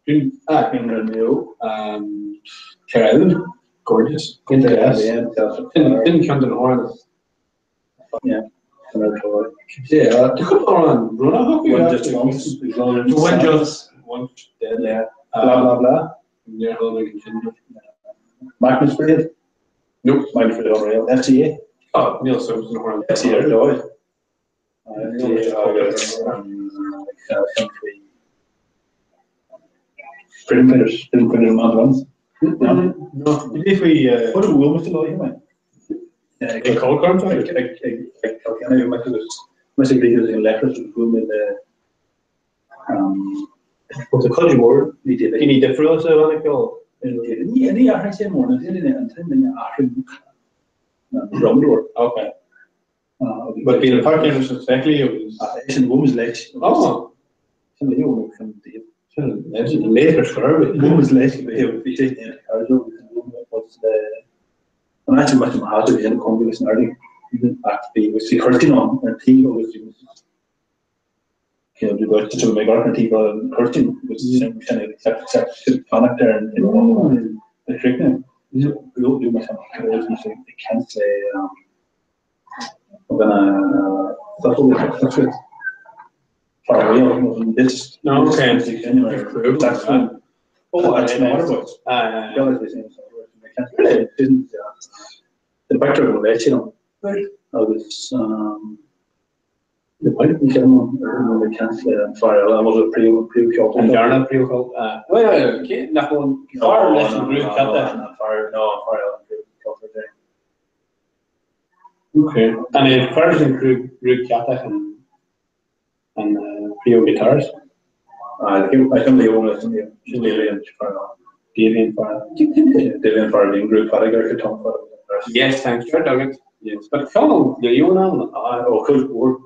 Green, ah, Green and Red of Mayo. Clare Island. Gorgeous. Sin ceann de na hamhráin is Yeah. Yeah, tá cúpla amhrán brónach acu. One just once. One just once. Yeah. Blah blah blah. Níor chuala mé sin. Magnus Parade? Nope. Magnus Parade unreal. FTA? Oh, níl so san amhrán. FTA ar dóigh. FTA agus Freedom Fighters, Freedom Fighters Mad Ones. No, bhí faoi What a bhfuil muid lá mé. Ag Colcorn ag ag ag ag ag ag leithreas bhfuil mé le Tá cuid mhór daoine difriúla sa bhanna ceoil. Ní ní athraíonn sé mórán, an t-aon duine a athraíonn ná an drumadóir. Ok. But bíonn an páirc aonair sna feithiclí agus. É sin Woman's Leis. Oh! Sin le hEoin sin taobh. Sin an léif ar scor ar bith. Woman's Leis bhí sé in aon agus le an áit a mbeadh mo thata bhí an cóngar leis an Ardaí ach bhí bhí cuirtín ann ar an taobh agus bhí Mé gar an taobh an cuirtín agus sin fanacht ar an chríochnú. Caint le this. No, okay. That's Oh, that's not about. Really? The picture of the agus An darna príomhcheol? Bhuel, cé nach bhfuil an fear leis an ghrúpa ceaptha? Ok. An é fear leis an ghrúpa ceaptha an príomh-guitarist? Yes, thanks. Sure, Douglas. Yes, but ceol Leo ann? Ó cuid mhór.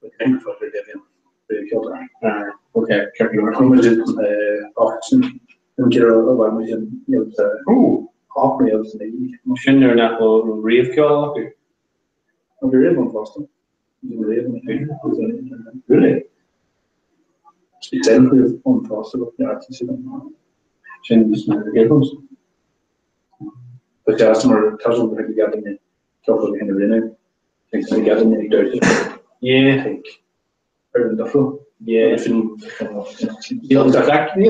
Okay, Sin nuair nach bhfuil ríomhcheol acu. Really? Sin sna earphones. Yeah. Yeah. Níl níl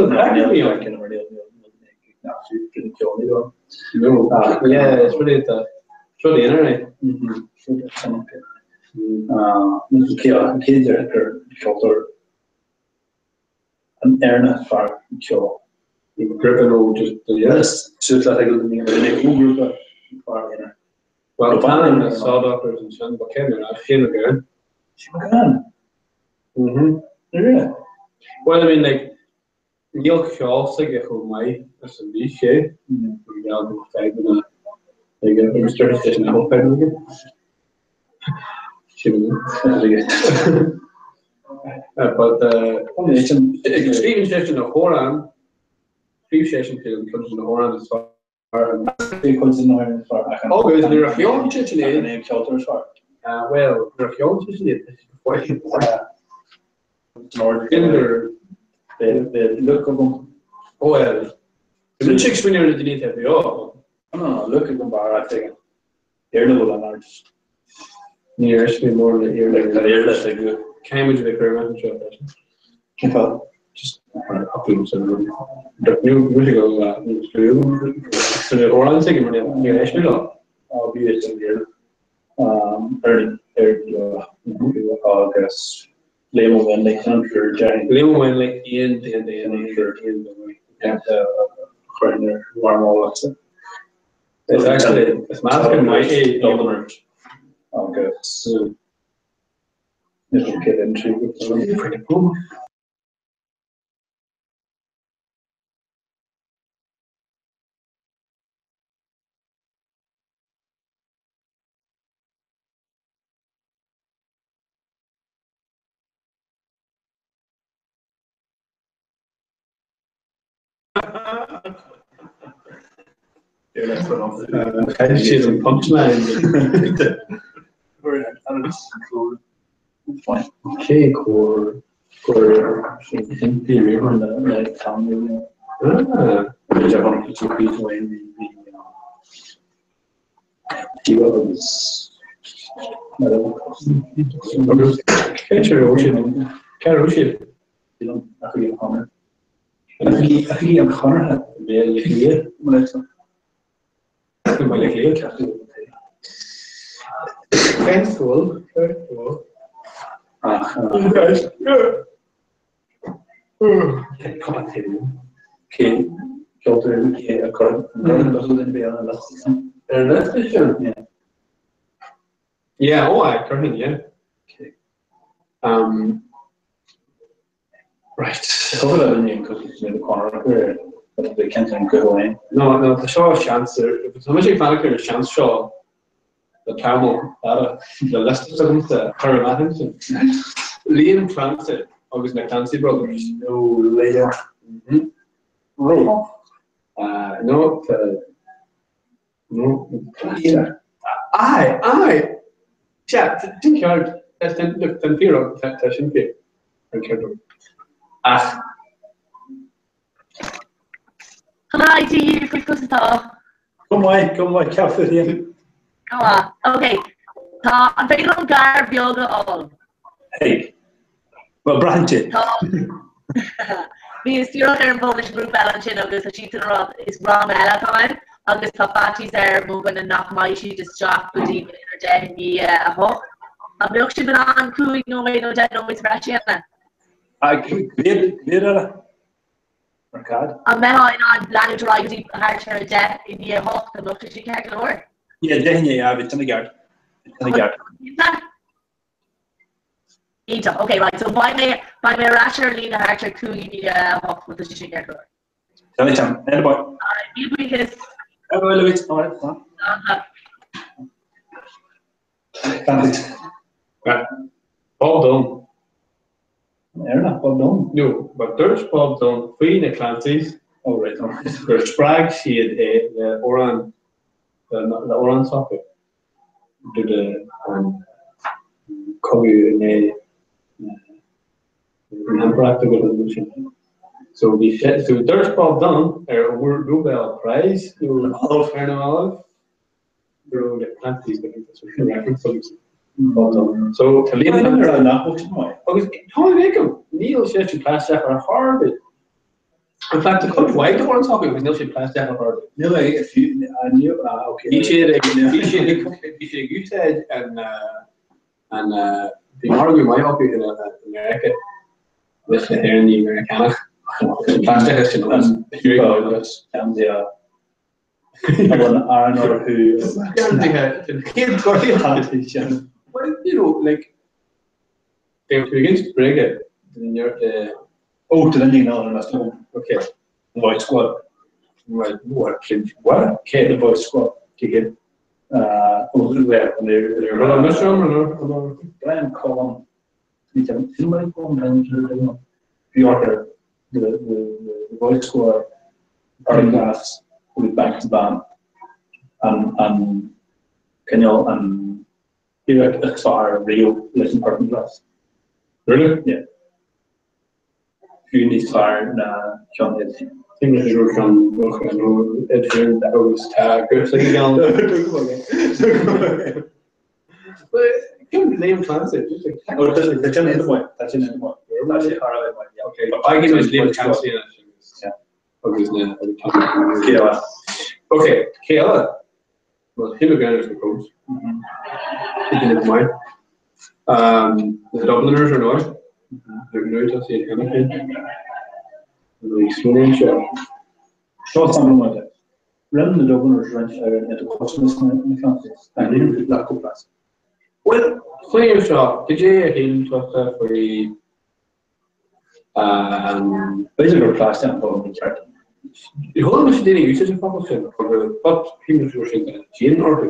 No. Yeah, it's really the seo aonair é. An Éireannach fear ceoil. Grúpa nó just yes, suas le grúpa fear aonair. Well, tá na Saw Doctors ansin, but cé mar Shane MacGowan. Shane MacGowan? Mhm. Yeah. Well, I mean, like, níl ceol s'aige chomh maith is a bhí sé. Mar gheall go bhfuil fadhbanna aige agus deir sé nach bhfuil fadhbanna aige. Sin é. But scríobhann seisean na hamhráin, scríobh seisean cuid de na hamhráin is fearr. Cuid de na hamhráin is fearr. Agus nuair a cheolann seisean iad. An é an ceoltóir is fearr? Bhuel, nuair a cheolann seisean iad, tá siad go fóill. San ord gur beidh look agam. Ó bhuel, tá mise ag smaoineamh ar na daoine atá beo. No, no, look agam bar ach ag an Iarla bhfuil an ard. Níor éist mé mór le Iarla. Tá Iarla ag Caithfidh muid a bheith cúramach anseo freisin. Cén fáth? Just aclú san rud. Ní bhfuil go San amhrán s'aige mar níor éist mé leo. Á bhí is an Iarla. Ar ar agus Liam Ó Maonlaí an triúr déarfainn. Liam Ó Maonlaí aon aon aon aon aon aon chuirfinn ar bharr mo liosta. Is actually is meascán maith é Dubliner agus is an chéad entry. Chaill siad an punchline. Cé gur gur impí riamh le teanga Cé raibh siad? Cá raibh siad? Oifigí an Chonartha i mBaile Átha Cliath, mo leithscéal. I mBaile Átha Cliath, ceapaim. Cén scoil? Cén scoil? Ach cé ceoltóir cé a chuir an bhí ar an liosta sin? Ar an liosta sin? Yeah. Yeah, ó, chuirfinn, yeah. Okay. Um, Right. Cúpla le duine cúpla duine Conor acu ar bhí cinnte an go féin. No, no, tá seo seans ar, tá mise ag fanacht ar an seans seo le tamall fada le liosta agamsa a chur amach ansin. Liam Clancy agus na Clancy Brothers. No, Liam. Mhm. Ró. Uh, no, tá, no, Aye, aye! Sea, sin ceart. Look, tá an fíor, tá sin fíor. An ceart agam. Ach. Hi, do you conas atá? Go maith, go maith, ceap tú féin. Go maith. Ok. Tá an féidir liom gar beag a fháil? Hey. Bhuel, braitheann sé. Tá. Bhíos díreach ar an bhfón leis an ngrúpa eile ansin agus tá siadsan ag rá is rang eile atá ann agus tá faitíos ar mo dhuine nach mbeidh siad isteach go dtí b'fhéidir 8:10. An mbeadh sibh in ann 5 nóiméad nó 10 nóiméad sa bhreis a dhéanamh? Cad eile? Ar cad? An mbeifeá in ann leanúint ar aghaidh go dtí thart ar 8:10, an mbeadh sé sin ceart go leor? Yeah, 8:10, bhí sin i gceart. Bhí sin i gceart. Iontach, ok, right, so beidh mé, beidh mé ar ais ar líne thart ar 7:55, má tá sé sin ceart go leor. Tá mé teann, end boy. Alright, míle buíochas. Bye bye, Louise. Alright, bye. Bye. Bob Dunn. Éireannach, Bob Dunn? No, but dúirt Bob Dunn faoi na Clancys oh, right, oh. gur spreag siad é le amhrán le amhrán s'acu. an cogadh in aghaidh an impireachta go dtí sin. So bhí sé so dúirt Bob Dunn ar a Nobel Prize nó ar na mallaibh go raibh na Clancys go reference agus Bob Dunn. So tá Liam ar an nach bhfuil sin maith. Agus tá mé agam níl sé sin plaisteach ar chor ar bith. In fact, tá cuid mhaith d'amhráin s'acu agus níl siad plaisteach ar chor ar bith. Níl é, fiú, níl, ah, ok. Bhí siad ag, bhí siad ag, bhí siad ag úsáid an, an, bhí margadh maith acu in America leis na hÉireannaigh Meiriceánach. An plaisteachas sin agus geansaithe a bhfuil an orthu. Geansaithe den chéad scoth sin. Well, you know, like, beidh tú ag insint bréige den Oh, did any know last one? Okay. The Voice Squad. Right, what? What? Okay, the Voice Squad. Ticket. Uh, oh, where? Brian Cullen. Somebody call him The order, the, the, the Voice Squad, party class, with back to ban, and and cineál an iarracht is fearr riamh leis an parking glass. Really? Yeah. Fiú níos fearr ná ceann Ed Sheeran. Shíl mé go raibh ceann nó Ed Sheeran agus tá guth ag an gceann. Liam Clancy. Oh, tá sin iontach maith. Tá sin iontach maith. Tá sé thar a bheith maith. Okay. Faighidh muid Liam Clancy agus na cé eile? Okay, cé eile? Well, shíl mé go raibh na Pogues. Bhí go maith. The Dubliners ar ndóigh. Nuair tá siad cheana féin. Bhí smaoineamh anseo. Seo sampla maith de. Rinne na Dubliners roinnt amhrán iad cosúil leis na Clancys, a líon le cúpla. Bhuel, smaoineamh seo, cad é a shíl tusa faoi B'fhéidir gur plaisteach an focal ceart. Chuala mise daoine ag úsáid an focal sin but shíl mise go raibh sé dian orthu.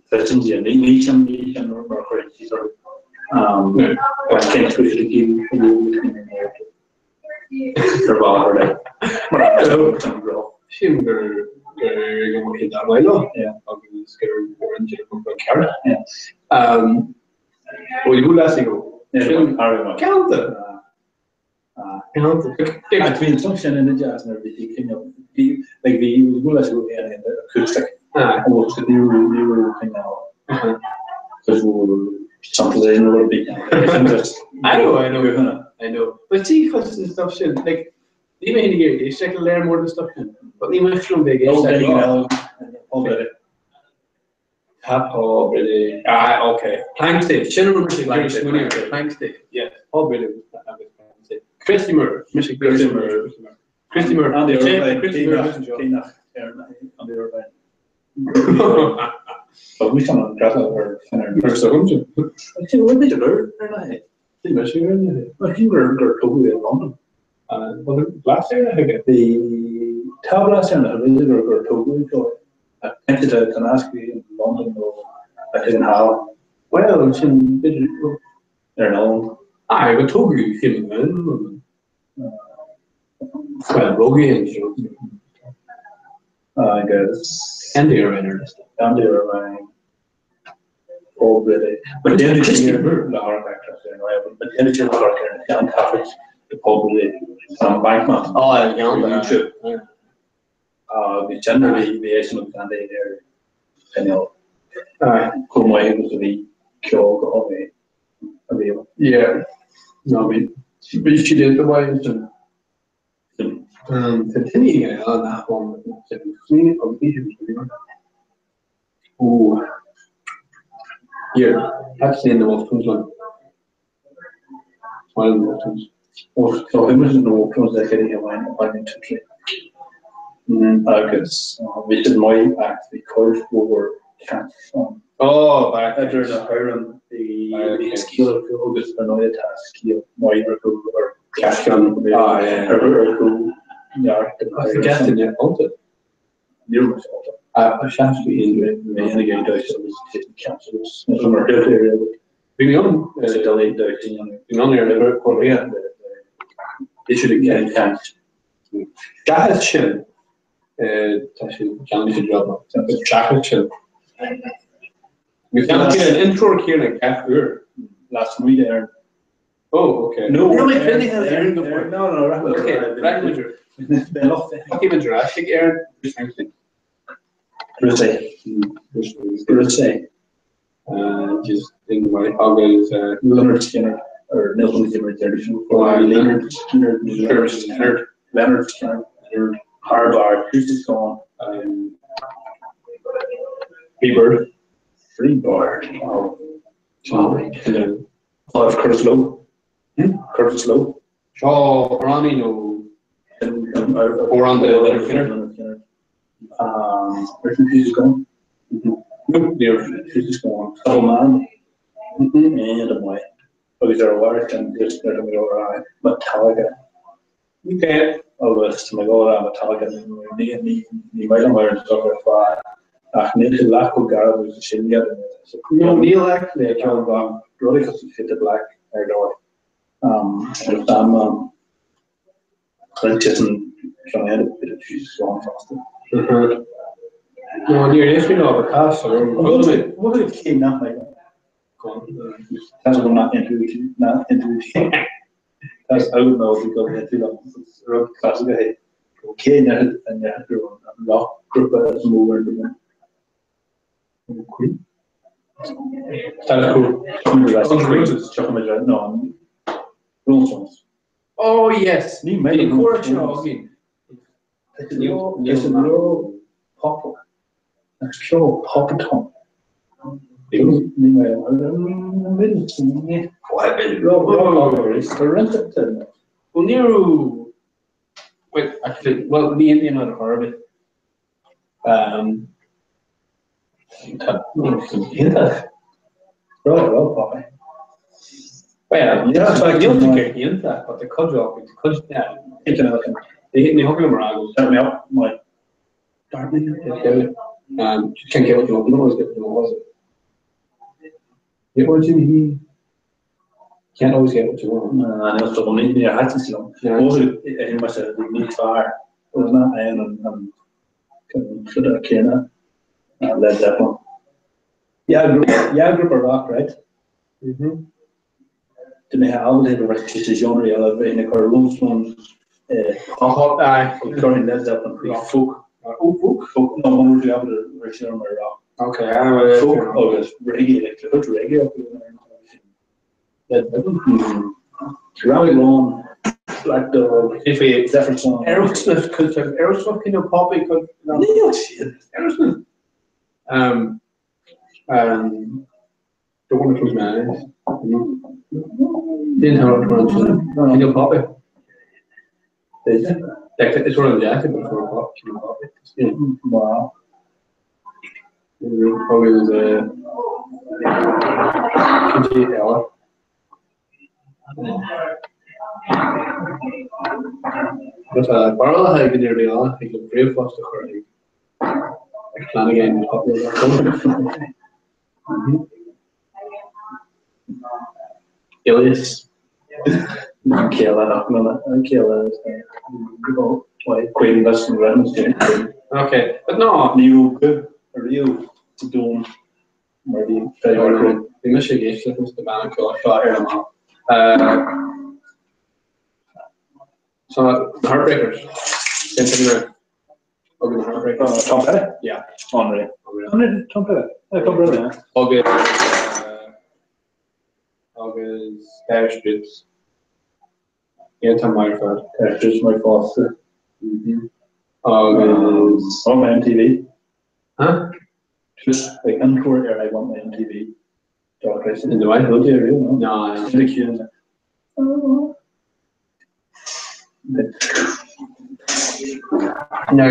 Tá sin dian. Ní sin ní sin mar a chuireann siad orthu. Agus cén túis a gcím a ar bhealach ar leith. Mar Sílim gur gur go bhfuil siad an-mhaith leo agus gur an déanamh ceart. Bhuel, you lassie go. Galánta! Galánta. Ach bhí an song sin ina deas nuair a bhí sí cineál, bhí, like bhí you lassie go aon aon acoustic. Ó, so ní raibh, ní raibh cineál, cuid mhór synthesizer nó rud ar bith ann. Just I know, I know. I know. But see, cuid den stuff sin, like, ní mé féin ag iarraidh éisteacht le léir mór den stuff sin, but ní mé féin ag éisteacht le. Tá Paul Brady. Ah, ok. Planxty. Sin an rud mise ag iarraidh smaoineamh air. Planxty. Yes. Paul Brady agus Planxty. Christy Moore. Mise ag Christy Moore. Christy Moore. Andy Irvine. Christy Moore. Cé nach Andy Irvine. Tá mí an grata ar Ar so sin. Sin bhfuil mé ar ar na hé. Sin me sin ar na hé. Mar sin gur gur tugadh é London. Bhuel blas ar na haige. Bhí tá blas ar na bhfuil gur gur tugadh é. Ach cinnte de tá nasc i Londain nó a thugann thall. Bhuel, sin b'fhéidir ar an oileán. Aye, go tógadh chéim an oileán. Bhuel, rugadh anseo. Agus. Andy Irvine ar liosta. Andy Irvine. Paul Brady. But déanfaidh sé le hArm Aircraft ar ndóigh, but déanfaidh sé le hArm ar na seantaifid de Paul Brady. Tá an Bankman. Oh, an YouTube. Bhí sin a bhí bhí eisean agus Andy ar cineál chomh maith agus a bhí ceol go h-é a bhí ann. Yeah. No, bhí bhí siad iontach maith ansin. Tá duine éigin eile nach bhfuil sin faoi agus ní hé sin. Ó. Here, that's in the Wolfe Tones one. One of the Wolfe Tones. Ó bhí na Wolfe Tones le chéile amháin a bhain an titri. Agus bhí siad maith ach bhí cuid mhór caint ann. Oh, back idir na hamhráin bhí bhí scéal acu agus ar ndóigh tá scéal maith acu ar gach ceann ar ar go neart den Ach deas in iontu. Ní raibh mise iontu. Seans bhí mé ina gcéad damhsa agus ceann suas mar Bhí mé ann sa dul damhsa a dhéanamh. Bhí mé ann ar Liverpool. Bhí siad ag caint caint. Seachas sin tá siad déanann siad job maith. Seachas sin. Bhí an intro céanna gach uair. Lasmuigh d'Éirinn. Oh, okay. No, Níl mé cruinnithe le Éirinn go fóill. No, no, rachaidh Okay, rachaidh muid ar. Tiocfaidh muid ar ais ag Éirinn. Rté. Rté. Just in my agus Lynyrd Skynyrd or Nilsson Skynyrd Lynyrd Skynyrd Lynyrd Skynyrd Lynyrd Skynyrd Lynyrd Harvard Who's this gone? Free Bird. Free Bird. Oh. Sorry. Five Curtis Loew. Hmm? Curtis Loew. Seo amhránaí nó amhrán de Lynyrd Skynyrd? Who's gone? No, níor. Who's gone? Oh man. And a maith. Agus ar mhair an just ar an Metallica. Okay. Agus tá mé ag rá Metallica ní ní ní maith liom ar an ar fad ach níl sé leath chomh garbh agus sin iad. No, níl actually ceann gan rudaí cosúil Fade to Black ar dóigh. Agus am chuir an ceann eile bit of gone fosta. No, níor éist mé ná ba tá so. What did cé nach mbeidh? Tá go nach into nach into Tá ann nó bhí go léi liom rud clasaiceach é. Cé a ndéarfadh go raibh an roc-ghrúpa is mó ar domhan? Queen? Status Quo. No, Rolling Stones. Oh yes! Ní mé Bhí comhrá seo againn. Is an raibh pop Is ceol pop atá ann. Ní mé Well ní raibh wait actually well ní aontaím leat ar chor ar bith. Um, Tá iontach. Raibh pop é. Well, níl sé go hiontach, but tá cuid acu, tá cuid ní thug liom rá go Start me up, my Start me up. Um, can't get what you want, you don't always get what you want, was it? Get what you need. Can't always get what you want. Níl stop ní ní thaitin sí liom. Mar sé níos fearr ná aon an an céanna Led Zeppelin. Yeah, group, yeah, group of rock, right? Mm-hmm. Dá mbeifeá ábalta a rith sa genre eile bheinn ag cur Rolling Stones pop, aye, chuirfinn Led Zeppelin faoi folk. Oh, folk? Folk, no, mura raibh tú ábalta rith sin mar rock. Okay, aye, well, Folk agus reggae, like, tá cuid reggae acu Led Zeppelin. Rally Lawn, Black Dog, Zephyr Song. Aerosmith, could have Aerosmith kind of poppy, could Níl siad. Aerosmith. Um, um, don't want to close my eyes. Didn't have it on Kind of poppy. Like, it's one of the jacket, but it's one of pop, kind of poppy. Yeah. Wow. Probably was a Could Ella. But barla ag an ar ag an ríomhphost a chur ag ag Flanagan Ilias. An chéile nach mna an chéile Queen leis an Renaissance. Okay, but no. Ní raibh go riamh sa domhan mar bhí Freddie Mercury. Bhí mise ag éisteacht leis na beanna ceoil seo ar an lá. So, the Heartbreakers. Cén tuige Agus the Heartbreakers. Tom Petty? Yeah. Unreal. Unreal. Tom Petty. Yeah, Tom Petty. Agus agus Dire Straits. Iontach maith ar fad. Dire Straits maith fosta. Agus I want my MTV. Huh? Just like encore ar I want my MTV. Dog racing. In the way? Will do, really? No. No. The queue. No.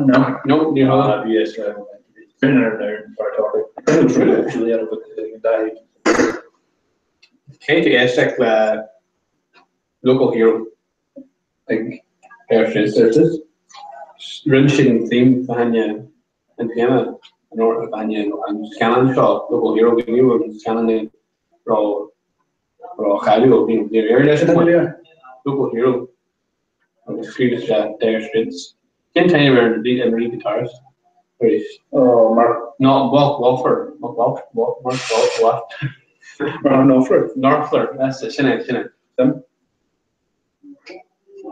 No. No, ní Ah, yes, I want my MTV. Been there there far topic. Julieta with the die. Cé tú éisteacht le Local Hero ag Dire Straits. There's Rinne siad an theme fá choinne an téama an uair fá choinne an scannán seo Local Hero go ní raibh an scannán ró ró cháiliúil ní ní réir leis an Local Hero agus scríobh sé Dire Straits. Cén t-ainm ar an lead an lead guitarist arís? Oh, Mark. No, Wolf Wolfer Mark Wolf Mark Wolf Wolf Mark Knopfler. Knopfler that's it sin é sin é Sim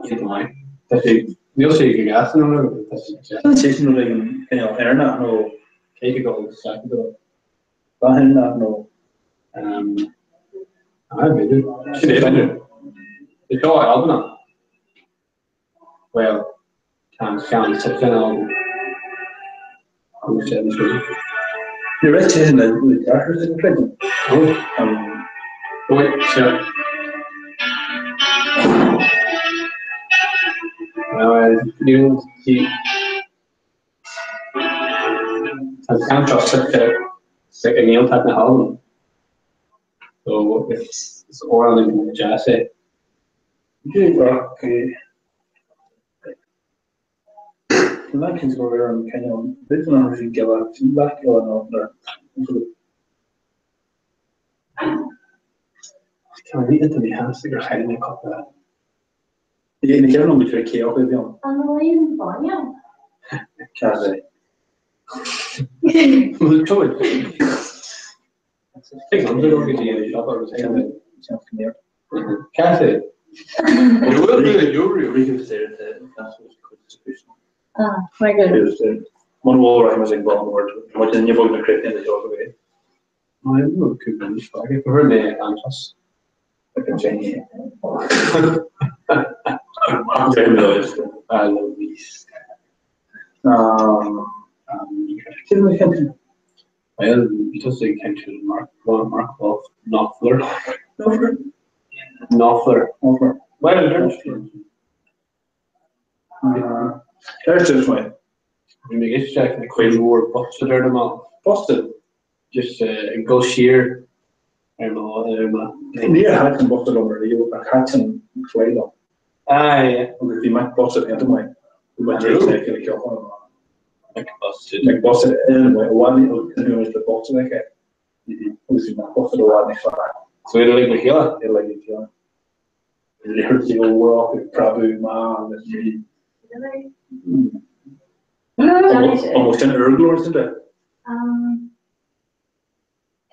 Iontach maith. Tá sé níl sé go gas nó tá sé Tá sé sin rud éigin cineál Éireannach nó cé go go isteach go Éireannach nó um ah b'fhéidir sin é b'fhéidir. Is seo Albanach. Well tá an ceann sa cineál agus sé sin. Ní raibh sé sin le le deartháir sin creidim. Oh. Wait, seo. Níl sí Tá an ceann seo suite sa i nGaeltacht na hAlban. So is is amhrán deas é. Okay. Leicins go raibh an cineál b'fhéidir nach raibh siad gile sin leath gile nó nuair Tá mé iontu mí shásta gur chaill mé cúpla. Ní ní ceann go dtí cé acu a bhí ann. An bhfuil aon bhainne ann? Cead é. Bhuel tuig. Tig liom dul go dtí an siopa agus ag an Seans go mbeadh. Cathy. Ah, my goodness. Muna bhfuil rachaidh muid ag bun ard, muid inniu beag na críochnaithe le ceol go Chuir mé an-tos. Well, bhí tusa ag caint ar Mark Mark Wolf Knopfler. Knopfler. Knopfler. Well, Ceart faoi. Bhí mé ag éisteacht le cuid mhór Busted ar na mallaibh. Busted! Just ag dul siar ar mo ar mo. Níor thaitin Busted liom ariamh ach thaitin Clay liom. Aye. Agus bhí Mac Busted iontach maith. Bhí mé ag éisteacht le ceol an Mac Busted. Mac Busted iontach maith. I bhfad níos le Busted aici. Agus bhí Mac Busted i bhfad níos fearr. So iad uilig le chéile? Iad uilig le chéile. Liathróidí ó mhór ag preabadh amach agus bhí. An bhfuil sin urghlór sin de?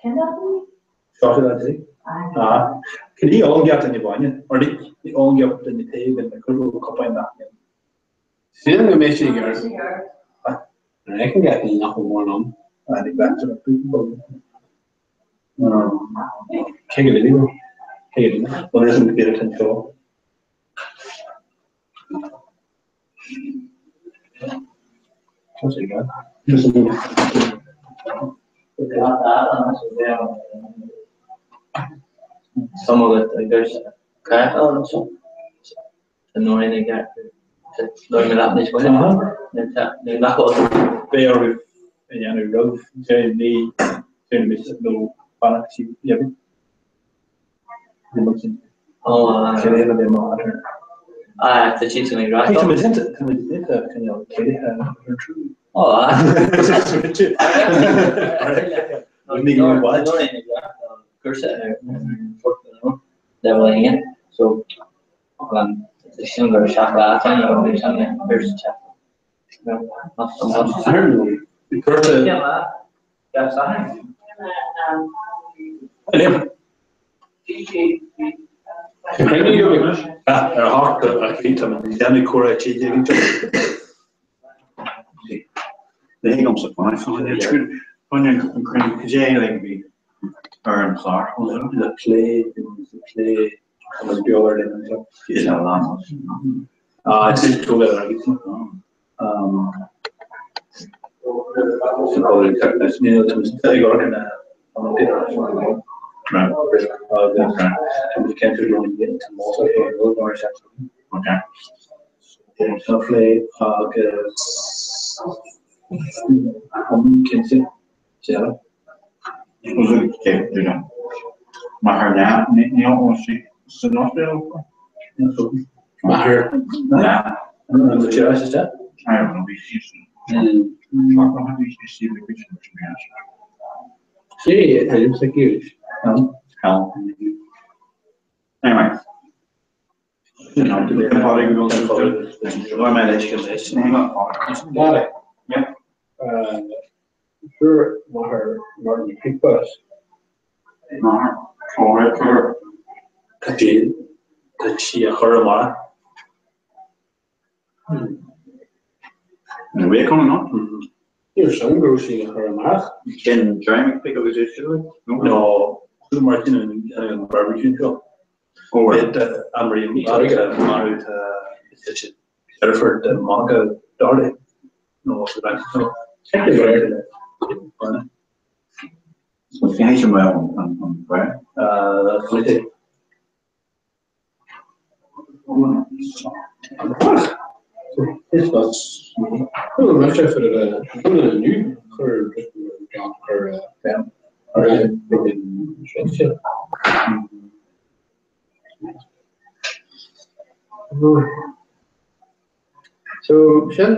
Cén dath? Seo é é. Ah. Cé ní ólann geat duine bainne, or ní ní ólann geat duine tae bíonn na cuid cupáin nach ndéanann. Sílim go mbeidh sí ag iarraidh. An fheiceann gach duine nach bhfuil mórán ann? Ah, ní bheadh sé Cé go duine? Cé go duine? Well, isn't the bit of show? Some of it, there's crap on it. Beidh orthu a dhéanamh roimh deireadh mí deireadh míosa nó fanacht sí dheimhin. Ar a hocht a chinnt an déanamh comhrá 13 an Ní agamsa bhí ar an chlár. Le plé le plé agus beo ar líne anseo. Is a lán. Ah, it's just too well agus cinnte Maher na Maher na I don't know Sí, it looks like you. Anyway. Got it. Yeah. Sure, Maher Martin Pickbus. Maher, Maher, Tá sí tá sí a chur amach. Ní on not? Níor sin go raibh sí a chur amach. Sin Jeremy pick up his No, Martin an barbecue seo. Amrí Hereford Monica Doherty nó So bhí mé an bhre. Flitte. Is nu chur So sin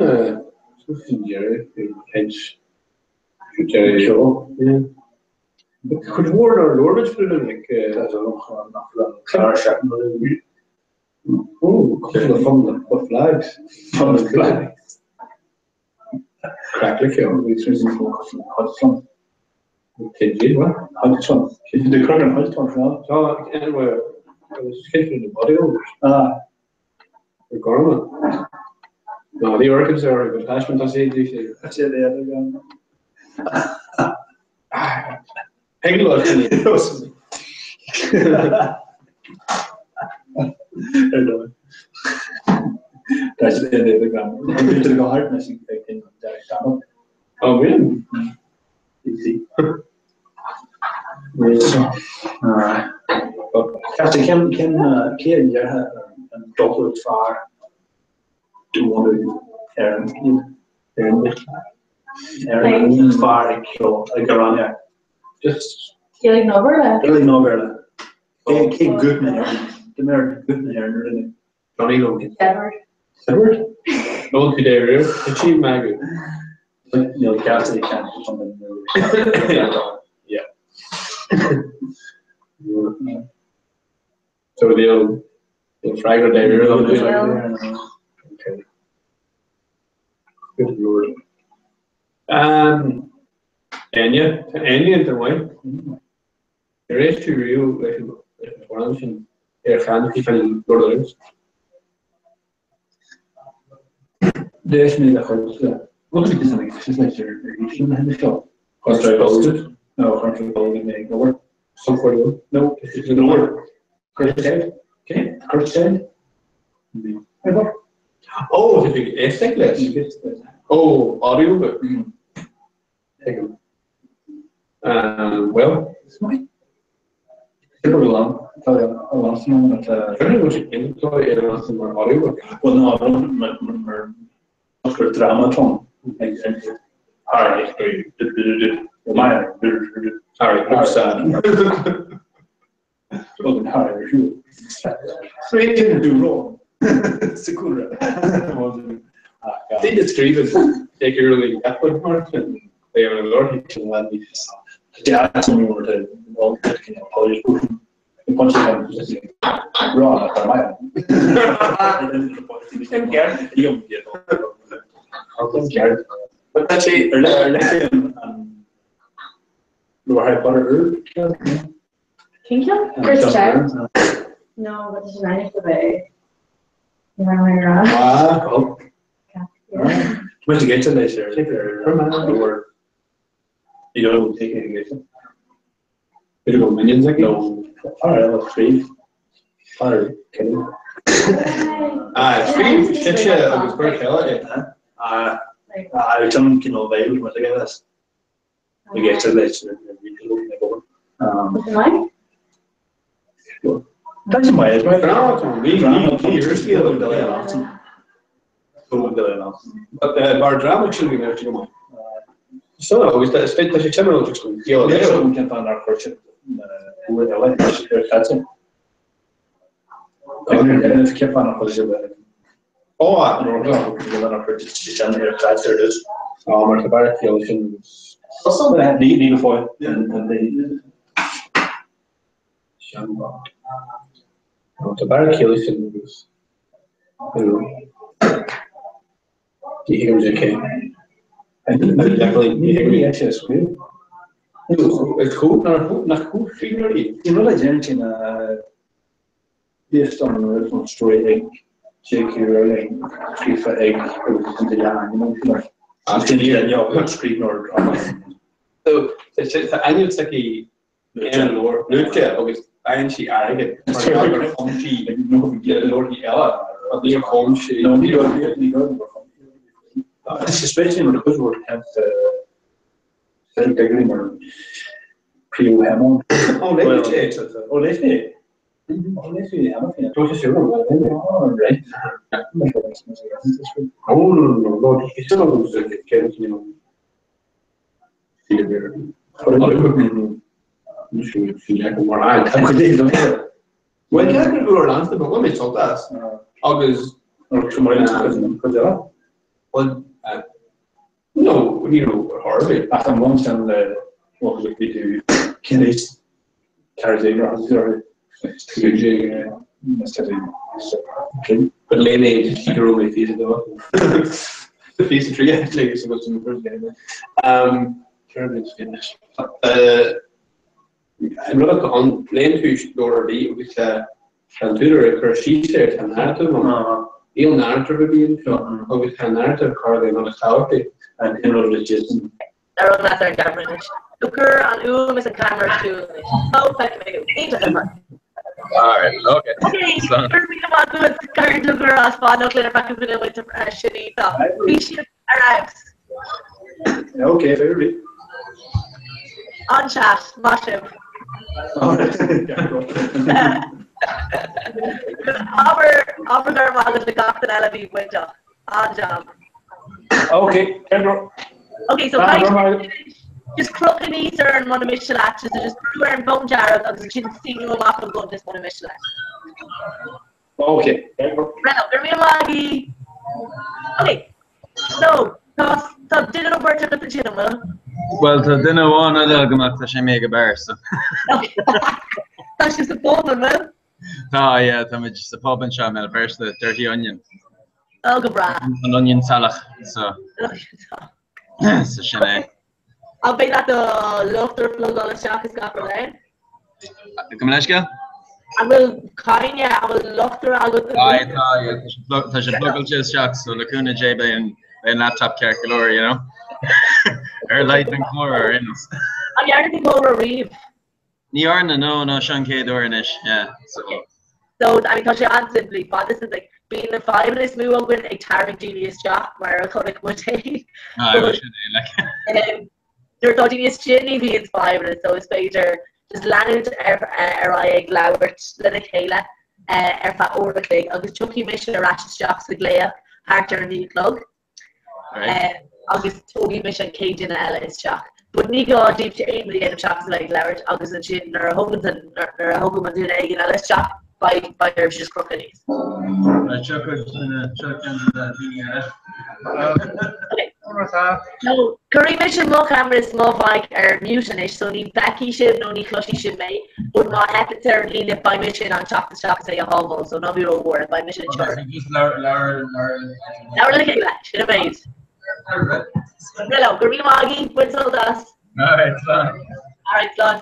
sin deireadh caint Chuid mhór nár labhair muid faoi like Oh, couple of fun the flags. Fun the flags. Crack le ceol, bhí Hudson. Cé what? Hudson. De Cronn Hudson. Tá anyway. Agus cé na body Ah. Gorma. No, bhí orcas ar go taispeáint tá sé sé. Sé le gan. Oh, really? Easy. Cén cé a dhéarfadh an dochtúir is fearr do bhunú Éireann Éireann is fearr ag ceol ag amhránaíocht? Just Gaeilge nó Béarla? Gaeilge nó Béarla. Cé cé guth na hÉireann? Go mbeadh guth na hÉireann ar duine. Johnny Logan. Edward. Edward? No tú dé riamh, Tá sí magadh. Níl ceart ag ceann Yeah. So níl níl freagra dé riamh. Okay. Good lord. Um, Enya, tá Enya an mhaith. Ar éist tú riamh leis an amhrán sin ar chan sí faoin Lord of the Rings? D'éist mé le chuid de. Bhuel, bhí san ag is leis ar ar na hinne seo. Chuir sé No, chuir sé dul mé ag obair. Sum 41? No, is an obair. Cuir sé? Cé? Cuir sé? Oh, tá tú ag éisteacht leis? Oh, audiobook. Tuigim. Well, is maith. Super go long. Tá a lán san ann atá. Rinne muid input ar an san mar audiobook. Well, no, mar mar gur dráma atá ann. Alright. Alright, no sad. Well, thar ar siúl. Smaointe do ró. Sa cúlra. Daoine scríobhann ag iarraidh leathbhaint mar sin, beidh ar an lorg sin leanaí. Deas an rud a rá ar maith. But tá sé ar leith an Harry Potter úr. Cén ceann? Cursed Child? No, but is an the way. Ní raibh mé ag rá. Ah, oh. Muid ag éisteacht leis ar ar You don't take it against it. Bit of minions ag No. Fear eile scríobh. Fear Kenny. Ah, scríobh sise agus beirt eile é. Ah, ah, an cineál bhéil muid ag leis. Ag éisteacht leis ar ag obair. Tá sé maith, maith. But mar dráma sin bhí mé go maith. So agus is féidir sé timir just an gceol cén fáth nár chuir siad uair eile ar chaite. Cén fáth nár chuir siad Ó nár chuir siad ar chaite ar dtús. Á mar tá beart ceol sin. Ní ní go fóill. Tá beart ceol sin agus ní thuigim sé cé. Definitely ní thuigim sé scríobh. Is chomh nach chomh scríbhneoirí. Ní rud a déanann sé ná based on an original story ag J.K. Rowling scríofa ag agus an duine ainm scríbhneoir dráma. So tá ainm s'aici ar an leabhar luaite agus faigheann sí airgead mar gheall gur chum sí leabharthaí eile ach níor chum sí No, ní raibh ní raibh gur chum sí. Especially mar chuid mhór Cedric Diggory mar príomhthéama. Ó léigh sé. Ó léigh sé. Ó léigh sé cheana féin. Tá sé siúl. Oh, right. Oh, no, no, no, is sin agam sa chéad cinn. Well, ceapaim go raibh leansta, but bhain mé sult as. Agus Well, no, ní raibh ar chor ar bith. Ach an bhun sin le bhí tú cén aois 14 But léigh mé go raibh mé 22. 23 actually is supposed to be first game. An rud atá ann, léann tú leabhar ar bith agus Tá an t-údar ag cur síos air, tá narrative ann. Níl narrative ar bith anseo agus tá an narrative chóir a bheith an rud is tábhachtaí. An t-aon rud le Jason. Ar an meas ar an gceamara anois. So cuir an fhuaim is an ceamara ar siúl anois. Ó, feicim é thú. Iontach ar fad. Alright, okay. Ok, go raibh míle maith agat, cairde go raibh as fanacht linn ar feadh cúpla nóiméad sin iontach. Bhí sibh ar fheabhas. Ok, very good. An-chat, maith sibh. Abair, abair go raibh maith agat le gach duine eile a bhí bainteach. An-jab. Ok, ceart. Ok, so caithfidh just croch aníos ar an muna miste leat, so just brú ar an bhfón dearg agus ansin síniú amach an cuntas muna miste leat. Ok. Go raibh míle maith agaibh. Ok, so tá tá duine nó beirt agat ansin, an bhfuil? Well, tá duine amháin eile agam ach tá sé imithe go beár, so. Tá sibh sa pub, an bhfuil? Tá, yeah, tá muid sa pub anseo i mBéal Feirste, Dirty Onion. Oh, go breá. An onion salach, so. So sin é. An féidir leat do luchtaire a phlugáil isteach is gach rud ann? Gabh mo leithscéal? An bhfuil coinne, an bhfuil luchtaire agat? Aye, tá, yeah, tá sé plug- tá sé plugáilte isteach, so le cúnamh Dé beidh an beidh an laptop ceart go leor, you know. Ar a laghad don chomhrá ar aon nós. An ndearna tú comhrá riamh? Ní dhearna, no, no, seo an chéad uair anois, yeah, so. So, I mean, tá sé an-simplí, fad is like, bíonn na fadhbanna is mó againn ag tarraingt daoine isteach mar a chonaic muid é. Ah, well, sin é, like. Nuair atá daoine istigh ní bhíonn fadhbanna, so is féidir just leanúint ar ar aghaidh ag labhairt lena chéile ar feadh uair a chloig agus tiocfaidh mise ar ais isteach sa ghlaoch thart ar a 9 a chlog. agus tógfaidh mise an chéad duine eile isteach. But ní gá daoibhse aon rud a dhéanamh seachas a bheith ag labhairt agus ansin nuair a thugann an nuair a thugaim an duine éigin eile isteach beidh beidh oraibh just crochadh aníos. Right, seo cuid duine, seo ceann de na daoine eile. So, cuirfidh mise mo cheamara is mo mhic ar mute anois so ní bhfeicfidh sibh nó ní chloisfidh sibh mé but má theipeann ar an líne beidh mise in ann teacht isteach is é a shábháil so ná bí ró-bhuartha beidh mise anseo. Okay, so just labhair, labhair, labhair. Labhair le chéile, sin an méid. Hello, go raibh míle maith agaibh, bain sult as. Alright, slán. Alright, slán.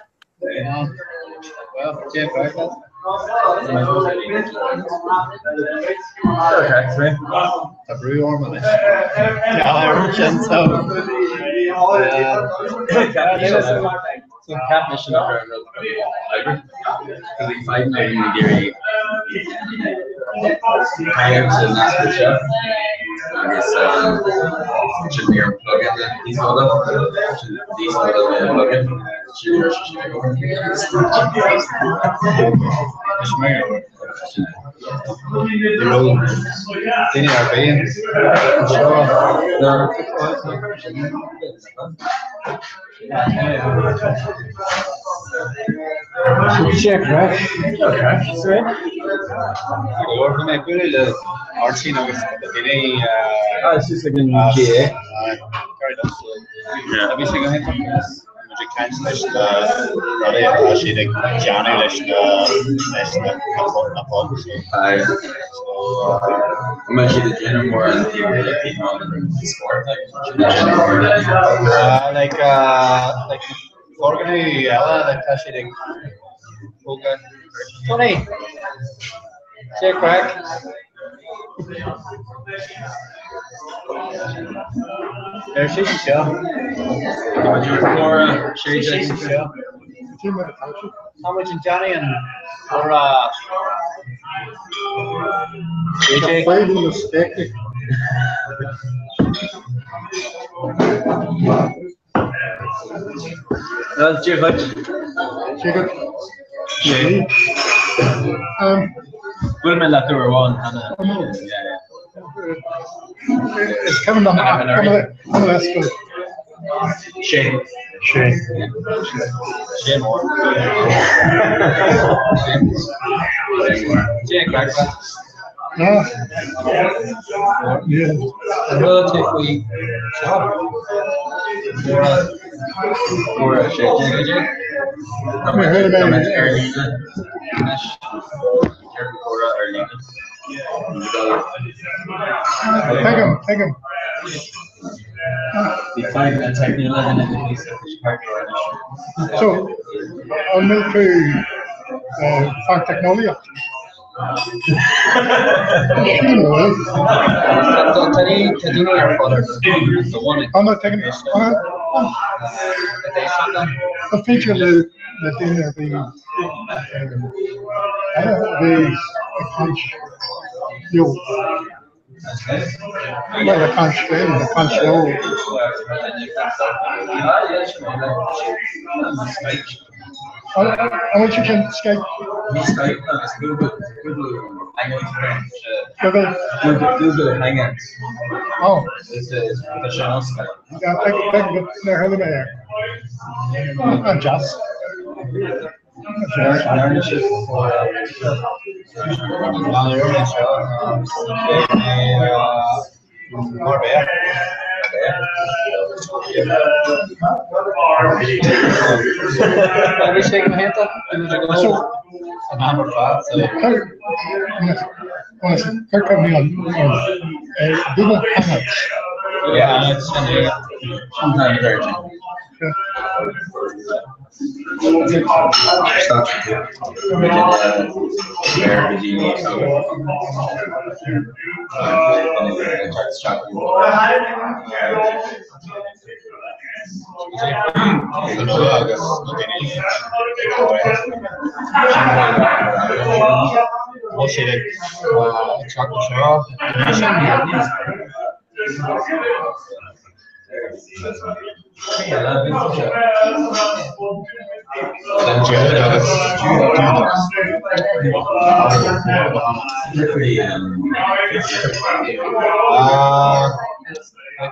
Tá brú orm anois. Sin so. So ceap mise nach raibh rud oibre, cos bhí fadhbanna ag na Giorraí sa nasc seo agus sin níor plug-in níos mó dó, sin níos mó dó ná plug-in, sin ní raibh sé sin ag obair. Is mé Ní raibh daoine ar bith anseo. Sé craic. Go mé bualadh le Máirtín agus daoine GA. Bhí sé go hiontach muid ag caint leis na rudaí atá siad ag déanamh leis na leis na na pubs. An mbeidh siad ag déanamh mór an spórt Like like foirgneamh eile like tá siad ag tógáil Tony! Sé craic. Ar sé seo. Sé seo. Tá muid ag déanamh an comhrá JJ. Well, Dia dhuit. Bhuail mé leat uair amháin cheana. Is cuimhin liom An Sé. Sé. Sé mór. Sé craic. An bhfuil tú faoi seo? Comhrá 16 Tá muid ar líne anois. Comhrá ar líne. Tuigim, tuigim. Bhí fadhbanna teicniúla ina níos So, an bhfuil tú fear teicneolaíocht? Tá daoine ar fud an domhain An tuigim Is féidir le duine ar bith eile a bheith ag caint leo. Bhuel, ag caint linn, ag caint leo. An bhfuil sé sin Skype? Ní Skype ná is Google Google Hangouts Google Google Google Hangouts. Oh. Is tá sé an Skype. Yeah, tuigim níor chuala mé air. An-deas. Cuir cuimhne orm Google Hangouts. Yeah, sin é. Sin an version.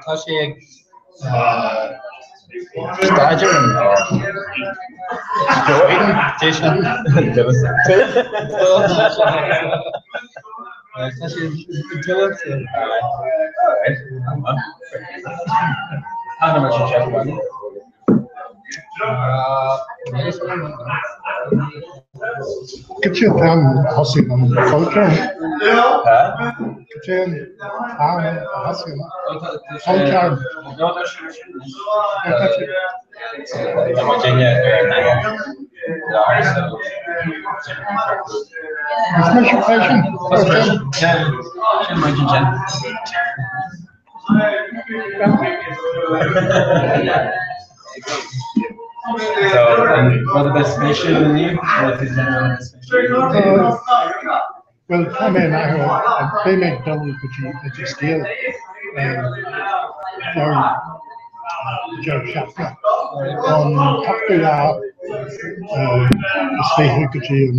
Tá sé ag staidéar an Tá sé Cad é an t-am a thosaíonn an ceolchoirm? Cad é an t-am a thosaíonn an ceolchoirm? Is mise freisin. So, rud a bheith spéisiúil inniu, Bhuel, tá mé in athair, beidh mé ag dul go dtí Oideas Gael ar an deireadh seachtaine, ón t-ochtú lá is fiche go dtí an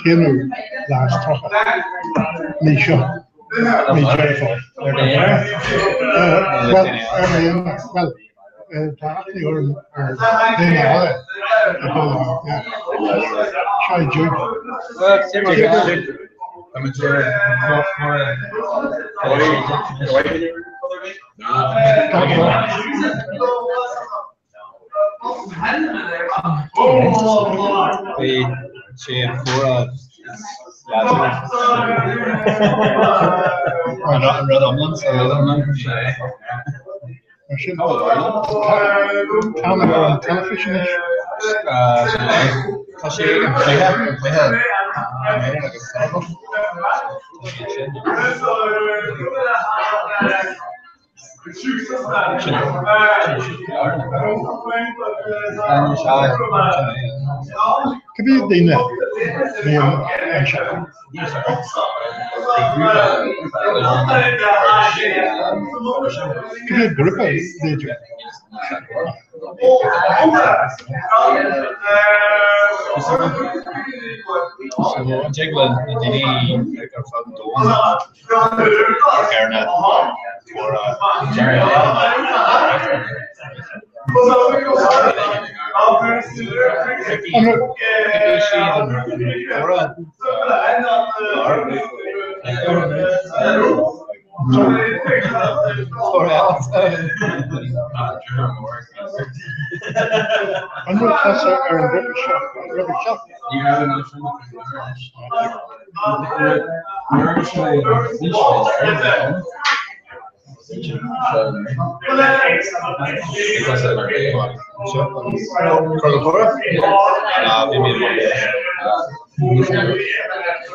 t-aonú lá is 30, mí seo, mí Deireadh Fómhair. Bhuel, ar m'aonar, bhuel, tá aithne orm ar dhaoine eile ag dul ann, yeah. Seo é Jude. Bhí sé an comhrá an rud iomlán sa rud iomlán. Mar sin, tá mé ar an teilifís anois. Tá sé ag an chluiche, an cluiche Éireann agus Senegal. Tá sé sin. Cé mhéad daoine a bhíonn anseo? Cé mhéad grúpa, b'fhéidir? So an dtig le na daoine ar fud an domhain ar na An bhfuil tusa ar an ghrúpa seo? Grúpa seo?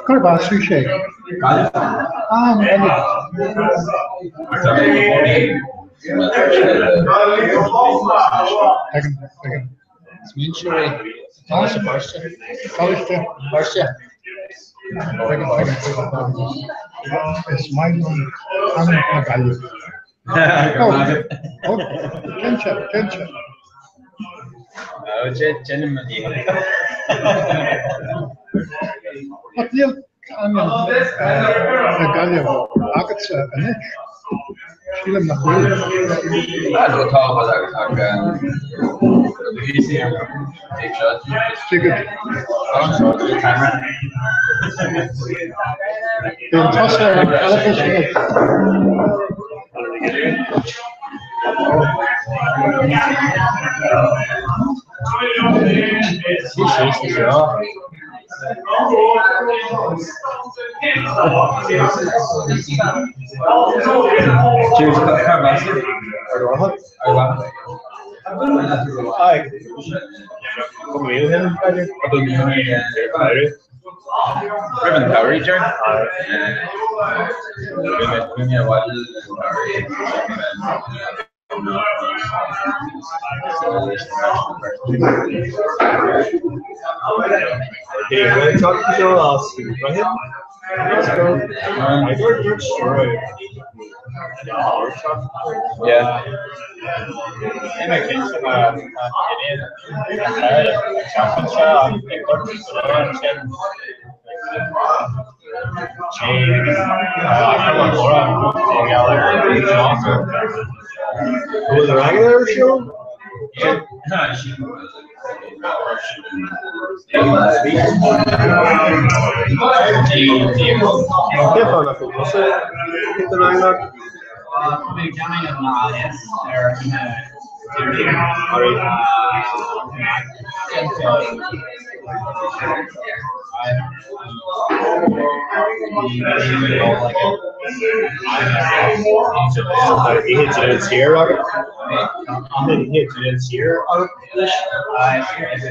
Cárb as thú sé? Ah, an Ghaillimh. Tuigim, tuigim. Is múinteoir é sa Choláiste Feirste. Coláiste Feirste. Tuigim, tuigim, tuigim. Is maith liom canúint na Gaillimhe. Ó, cinnte, cinnte. Déanaim mo dhícheall. Ach níl canúint na Gaillimhe agatsa anois? Sílim nach bhfuil. Tá ach Tuigim. Bíonn tusa ar an teilifís anois. Bhfuil ranganna ar siúl? Cén fáth nach bhfuil tusa ag an rang leat? Ihe déanamh siar agat? Ihe déanamh siar agat anois? Ar mhaith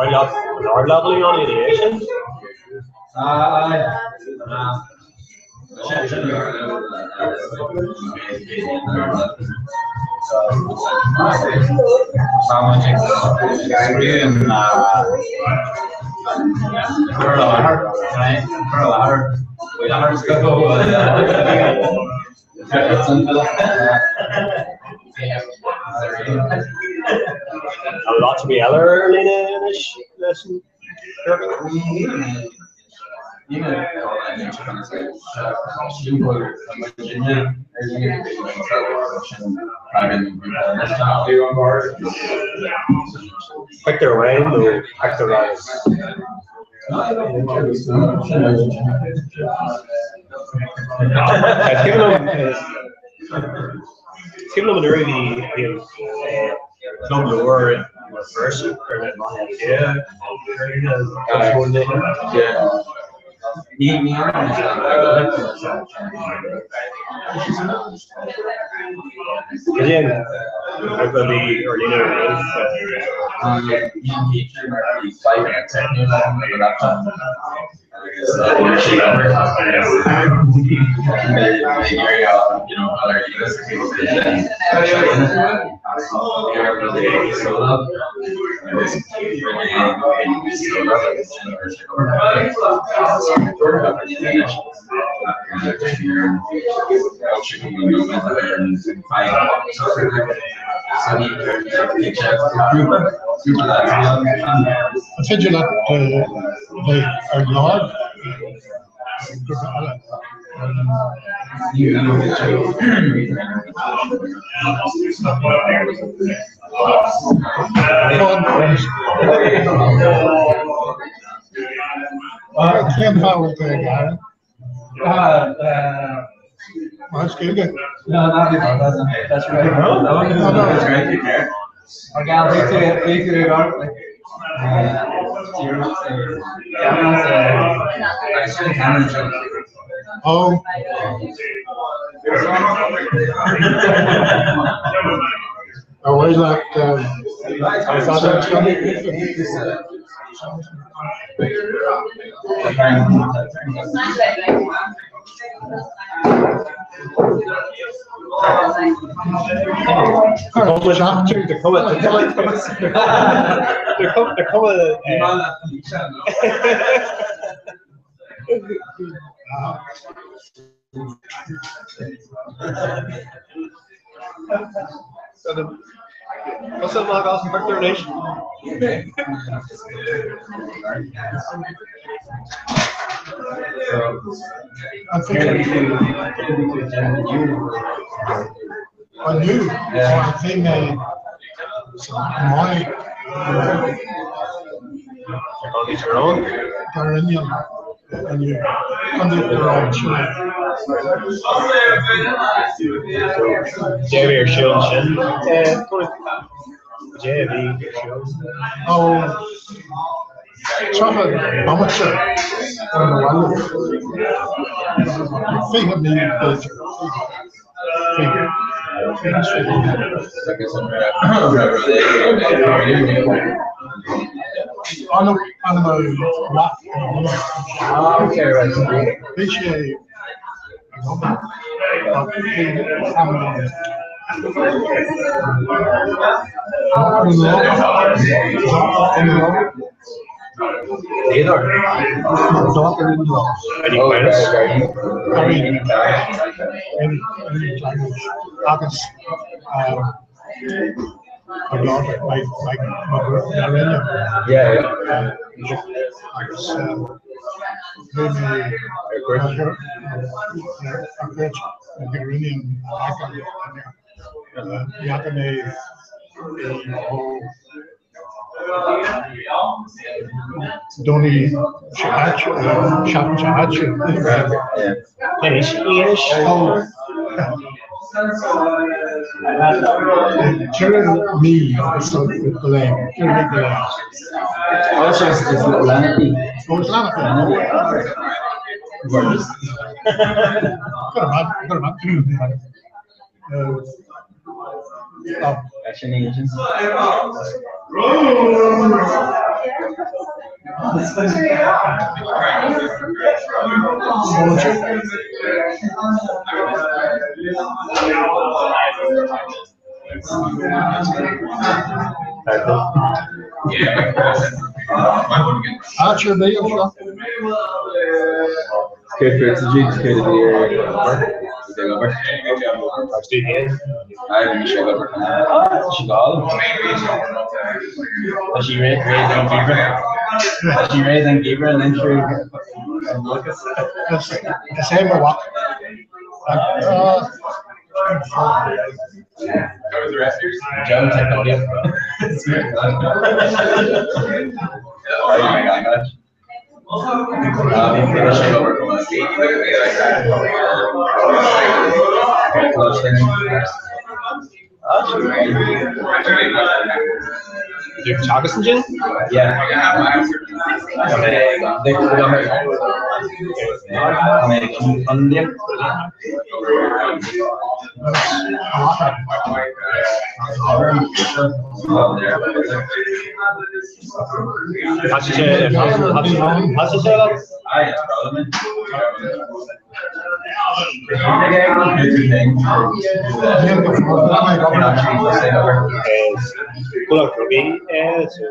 leat an ardleibhéal a dhéanamh ina dhiaidh sin? Tá lot bhí eile ar líne anois leis an Pictiúr amháin nó pictiúr agus Is cuimhin liom an uair a bhí an Club Leabhar mar phearsa ar na Grúpa a bhí ar líne riamh. An féidir leat bheith ar lorg grúpa eile? Cén fáth a bhfuil tú ag gearán? Mar Gaeilge? No, not that's right. No, no, that's great. Mar gheall bhí tú bhí tú ag amharc like Oh. Ar mhaith leat Cosa amach as an bpictiúr anois. Inniu, bhí mé maith dar inniu inniu Contae Tyrone sin é. Cad é a bhí ar siúl ansin? Cad é a bhí ar siúl? Ó, 30 bomaite ó mo bhaile. 20 míle b'fhéidir. Bhí sé ag obair ach bhí daughter-in-law. Agus my daughter, my my mother-in-law. Yeah. Agus bhí mé ar Dheachaigh mé Domhnach seo caite, seachtain seo caite. Deireadh mí go leith, deireadh mí go leith. Also, it's Lenape. Oh, it's Lenape. Go raibh maith, go raibh maith. Áit ar bith anseo. Céard fút a James, céard a bhí ar obair? Bhí ag obair? Agus tú féin? Aye, bhí mise ag obair. Tá sí go hálainn. Tá sí réidh réidh don gheimhreadh. Tá sí réidh don gheimhreadh an aimsir an olcas. Is é mo mhac. Joe Technology. Tú ag teagasc ansin? Yeah. Tá mé ag Tá mé ag an Tá sé Tá sé leat? Go drugaí é so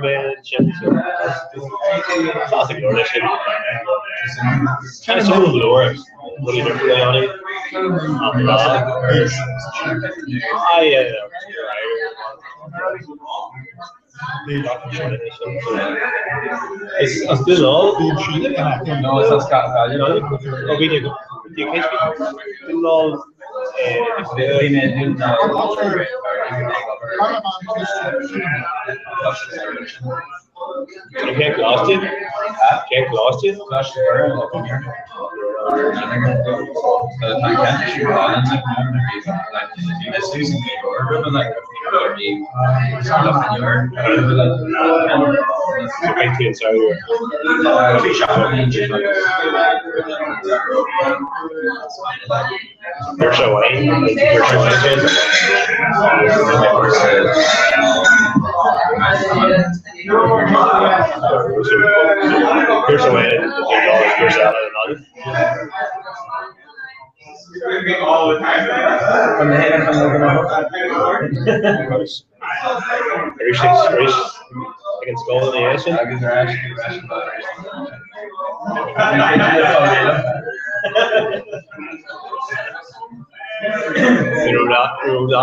mé sin go leor leis sin. Tá go leor rudaí difriúla a dhéanamh lá. Is as Dún na nGall? No, is as Gaillimh. Ó bhí Dún na nGall Bhí mé i Dún na Cén coláiste? Cén coláiste? Coláiste Mhuire Cúrsa amháin, cúrsa amháin sin. Cúrsa amháin i Dún na nGall agus cúrsa eile i nGaillimh. Arís arís ag an scoil ina dhiaidh sin. Agus ar ais ar ais an arís. An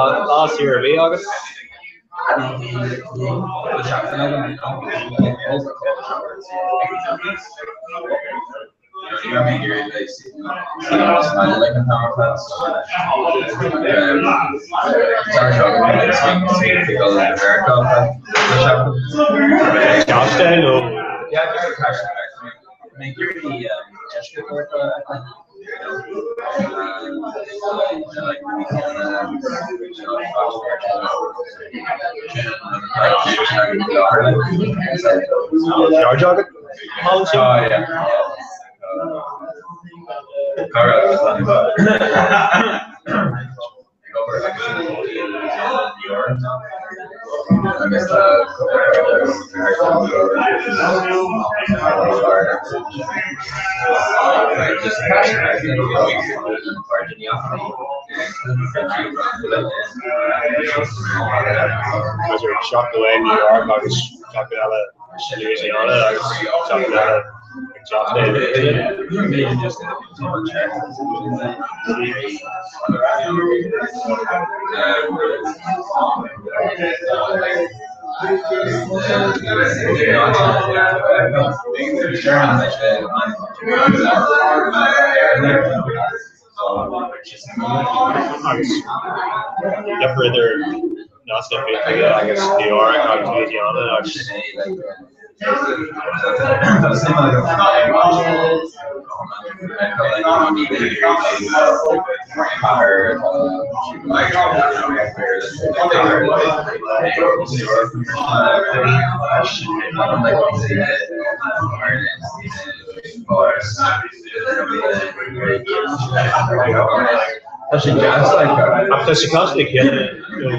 raibh lá saor ar bith agat? Johnstown nó? George agat? Seachtain amháin New York agus seachtain eile Louisiana agus seachtain eile Agus difear idir Náisiún Aontaithe agus New York agus Louisiana agus. Ach tá sé cosúil le chéile nó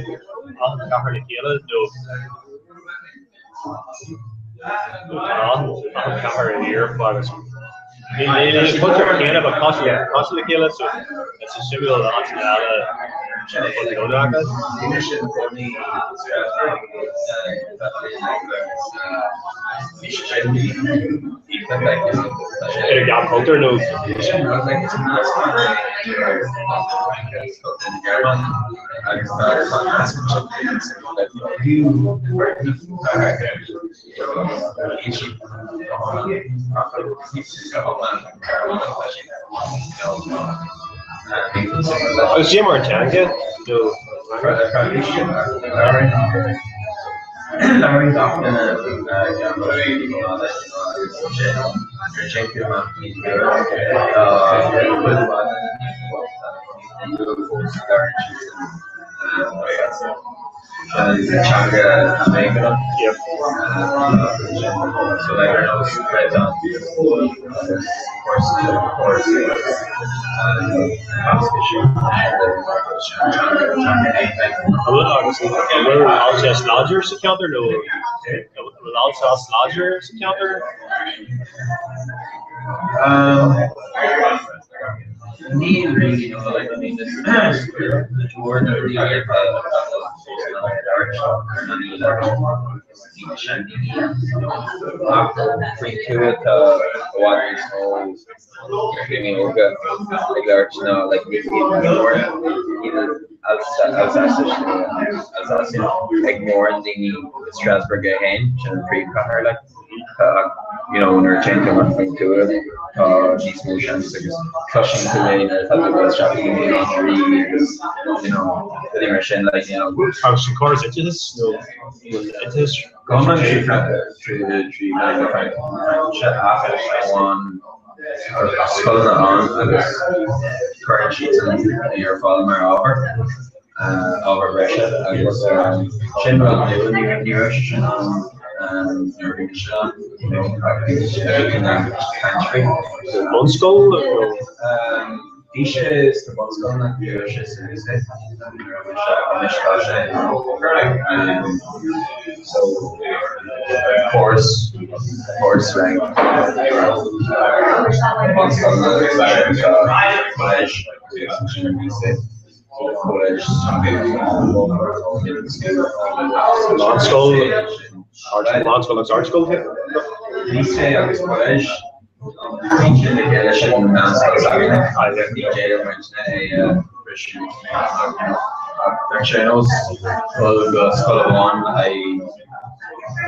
achan chathair le chéile nó achan chathair in Eoraip agus níl an cultúr céanna but cosúil le cosúil le chéile so it's a suimiúil áiteanna eile fud na domhain acu. Ar an gcultúr nó Agus cad é mar an teanga nó An teanga Mheiriceánach. So like ar nós creideann agus cúrsaí cúrsaí Agus an bhfuil Alsace láidir sa cheantar nó an bhfuil Alsace láidir sa cheantar? Níl really no like I mean is mór na daoine atá ach faoin tuath tá i bhfad níos mó daoine óga ag labhairt ná like níl Alsace Alsace ag mórán daoine i Strasbourg é féin sin an príomhchathair like. You know, nuair a téann tú amach faoin tuath, tá níos mó seans agus cloiseann tú é nuair atá tú ag dul isteach go dtí an boulangerie agus, you know, rudaí mar sin, like, you know. Agus an córas oideachais nó bhfuil oideachas Go hiomlán trí mheán na Fraincise ach amháin scoileanna ann agus cuireann siadsan é ar fáil mar ábhar, ábhar breise agus sin rud nua, ní raibh sé sin ann nuair a bhí mise ann, you know, agus ag caint faoi. Bunscoil nó? Bhí sé sna bunscoileanna, ní raibh sé sa lycée nuair a bhí mise anois tá sé so córas córas like bunscoileanna collège agus ansin an lycée. Collège Meánscoil, meánscoil agus ardscoil? Lycée agus collège. Bíonn siad le chéile sin an meánscoil s'againne. Ní déanann muidne é a bhriseadh ach bheadh sé ar nós dul go scoil amháin le haghaidh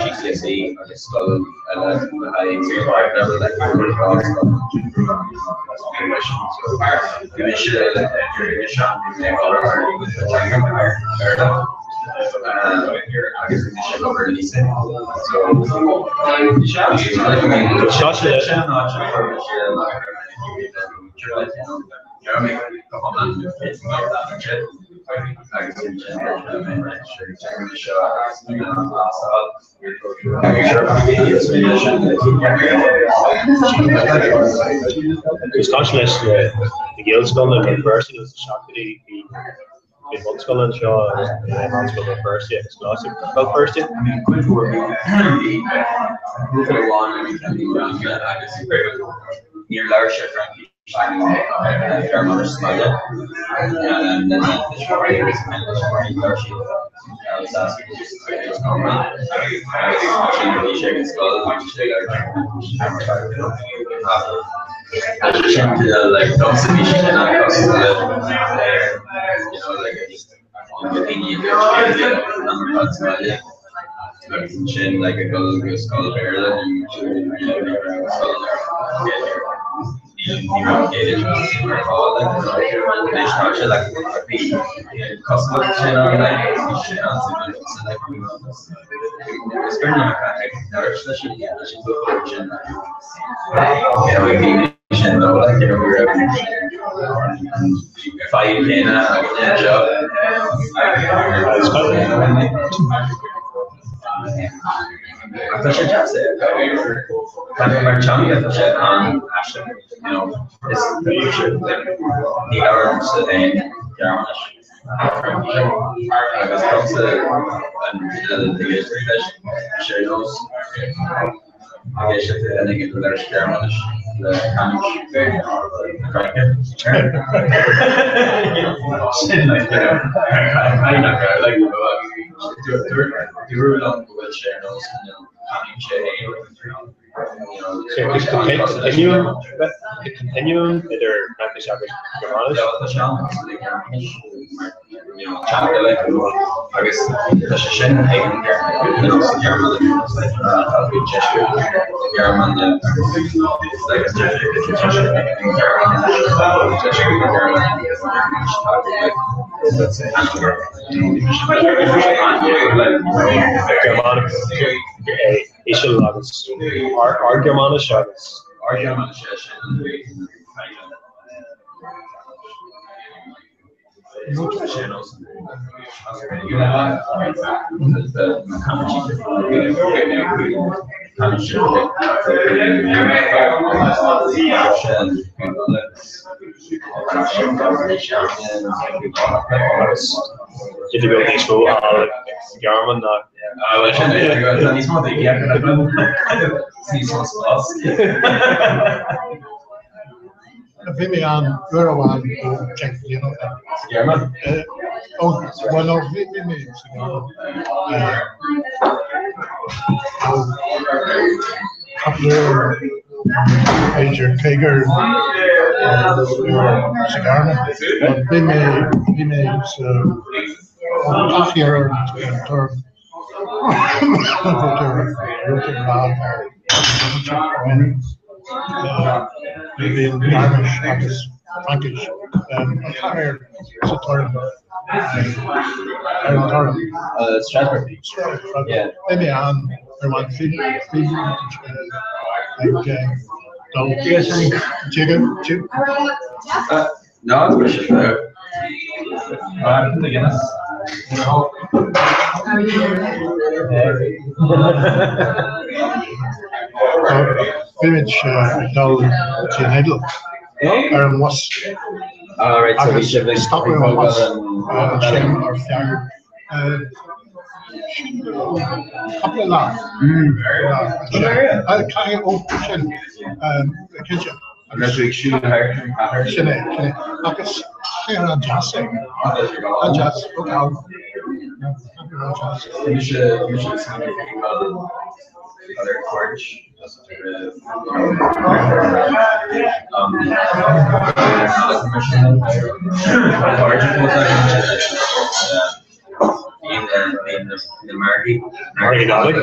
GCSE agus scoil eile le haghaidh ard level like dhá scoil so bhí mise bhí mise ann bhí mé ag obair ar teanga Béarla agus bhí mise ag obair lycée so Is cosúil leis na Gaelscoileanna i mBéal Feirste na seachtóidí bhí Bhí bunscoil anseo agus meánscoil Bhéal Feirste agus Coláiste Bhéal Feirste. Bhí cuid mhór bhí buachaill amháin a bhí ceann ranga agus níor labhair sé Fraincis nó Gearmáinis sa bhaile. Na tuismitheoirí agus na tuismitheoirí labhair siad Alsace agus Norman agus sin bhí sé ag an scoil bhí sé ag labhairt Sin like domsa bhí sé sin an-chosúil le you know like just na daoine ag labhairt Gaeilge an am ar fad sa bhaile agus ansin like ag dul go scoil Béarla nó scoil Gaeilge ní raibh Gaeilge ar fáil like anois tá sé like bhí cosúlacht sin ann like bhí sé an-suimiúil like is cuimhin liom ag labhairt leis an leis an bhuachaill sin sin nó like you know go raibh fadhb chéanna againne anseo. Ach tá sé deas é Tá mar teanga tá sé an-aisteach you know is like ní labhraímse féin Gearmáinis agus domsa an ag éisteacht leis sé nós ag éisteacht le duine ag labhairt Gearmáinis le canúint na Fraince. Sin like you know kind of like you know dúradh liom go bhfuil sé ar nós you know canúint sé Continuum continuum idir Fraincis agus Gearmáinis. Tá sé an-chosúil le Gearmáinis mar you know teanga like agus tá sé sin ag an you know sa Ghearmáin tá tú ag deisceart na Gearmáine agus like deisceart na Gearmáine deisceart na Gearmáine Gearmáinis tá like Germanic Íseal agus Ard-Ghearmáinis agus. Ard-Ghearmáinis é sin. Idir go níos mó sa Ghearmáin ná. Níos mó níos mó spás. Bhí mé ann uair amháin ó 10 bliana ó shin. Sa Ghearmáin? Ó, bhuel, no, bhí mé sa Ghearmáin. Cúpla uair, b'fhéidir cúigear sa Ghearmáin. Bhí mé, bhí mé sa chathair ar an tour Bhí an Ghearmáinis agus Fraincis an chathair sa torann ar an torann. Strasbourg. Bhí mé ann ar bhain ag dul No, it's been the Guinness. Bhí muid ag dul dtí an Iodáil ar an bhus agus stopadh an bus ansin ar feadh cúpla lá. Caithfidh ó sin cinnte. Agus tú ag siúl thart an chathair. Sin é, sin é. Agus cathair an-deas é. An-deas, ó gabh. Cathair an-deas. Mise, mise is mé ag dul ar cuairt Margaí Nollag?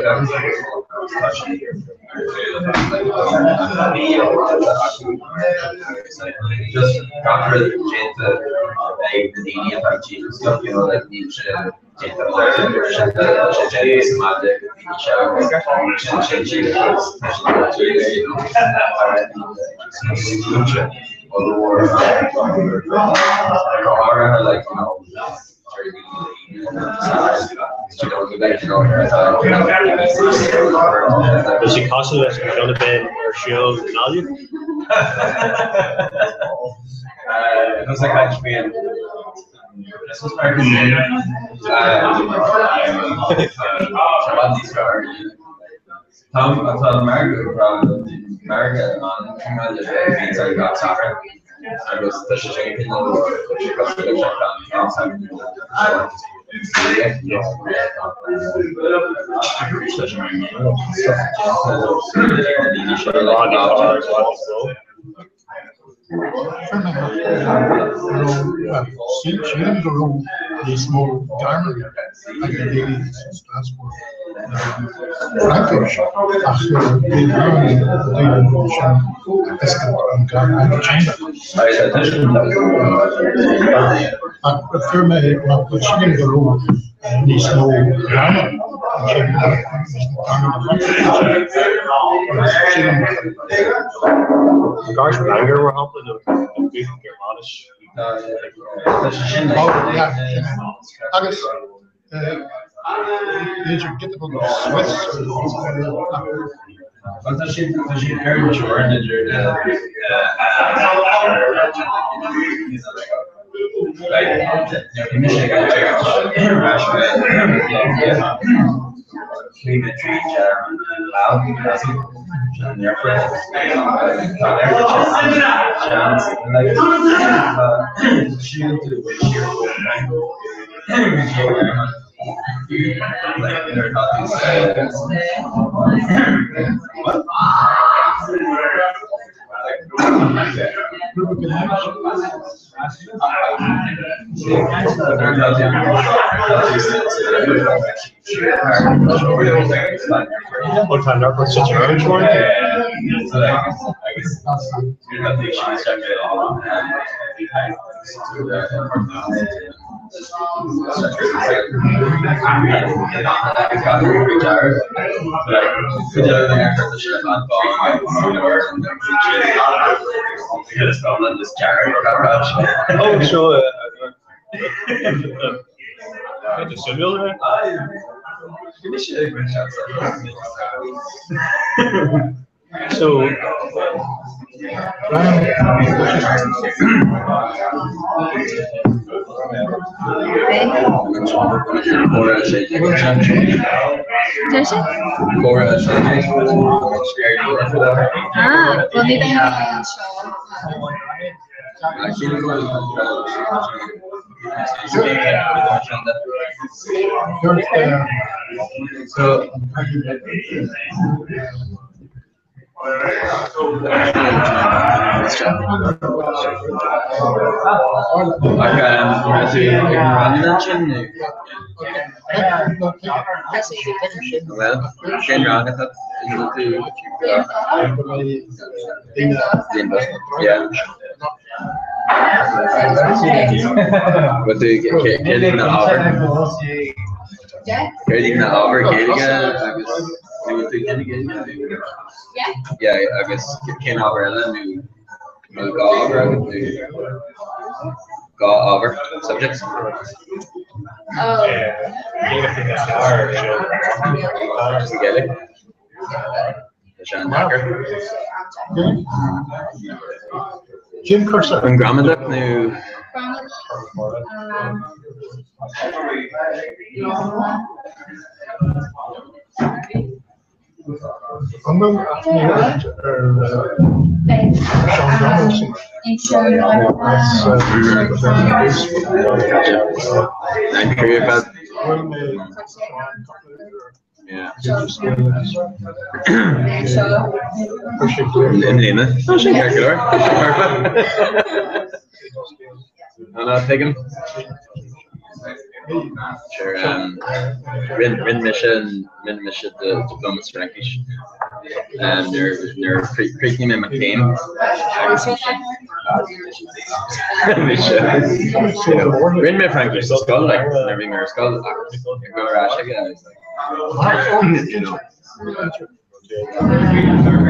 Bhí sé cosúil leis an cheann a bhíonn ar siúl i nGaillimh. Fuair mé amach go raibh, bhuel, sílim go raibh níos mó Gearmánaigh ag na daoine sa Strasbourg ná Fraincis ach bhí a lán daoine ansin ag tuiscint an teanga. Ach fuair mé amach, bhuel, sílim go raibh níos mó Gearmánach ansin ná Fraincis ansin agus sílim Gairt Bangor mar shampla nó Gearmáinis. Oh, yeah, sin é. Agus b'fhéidir giota beag Swiss Tá siad ar an teorainn idir Ó tá an airport sa teorainn. Oh, sure. So Deir sé? Ah, bhuel ní bheidh mé anseo. Agus cén ábhar eile nó nó dhá ábhar agat nó dhá ábhar subjects? Gaeilge? Tá sé an-deacair. Cén cúrsa? An gramadach nó? An bhfuil aithne agat ar Sean Donaldson? Bhuail mé Sean cúpla uair. I mbliana. Tá sin ceart go leor. Tá sin perfect. An tuigim. Sure, rinne rinne mise rinne mise dioplóma sa Fhraincis nuair nuair a chríochnaigh mé mo chéim agus mise rinne mé Fraincis sa scoil like nuair a bhí mé ar scoil ach ag dul ar ais aige I was like you know.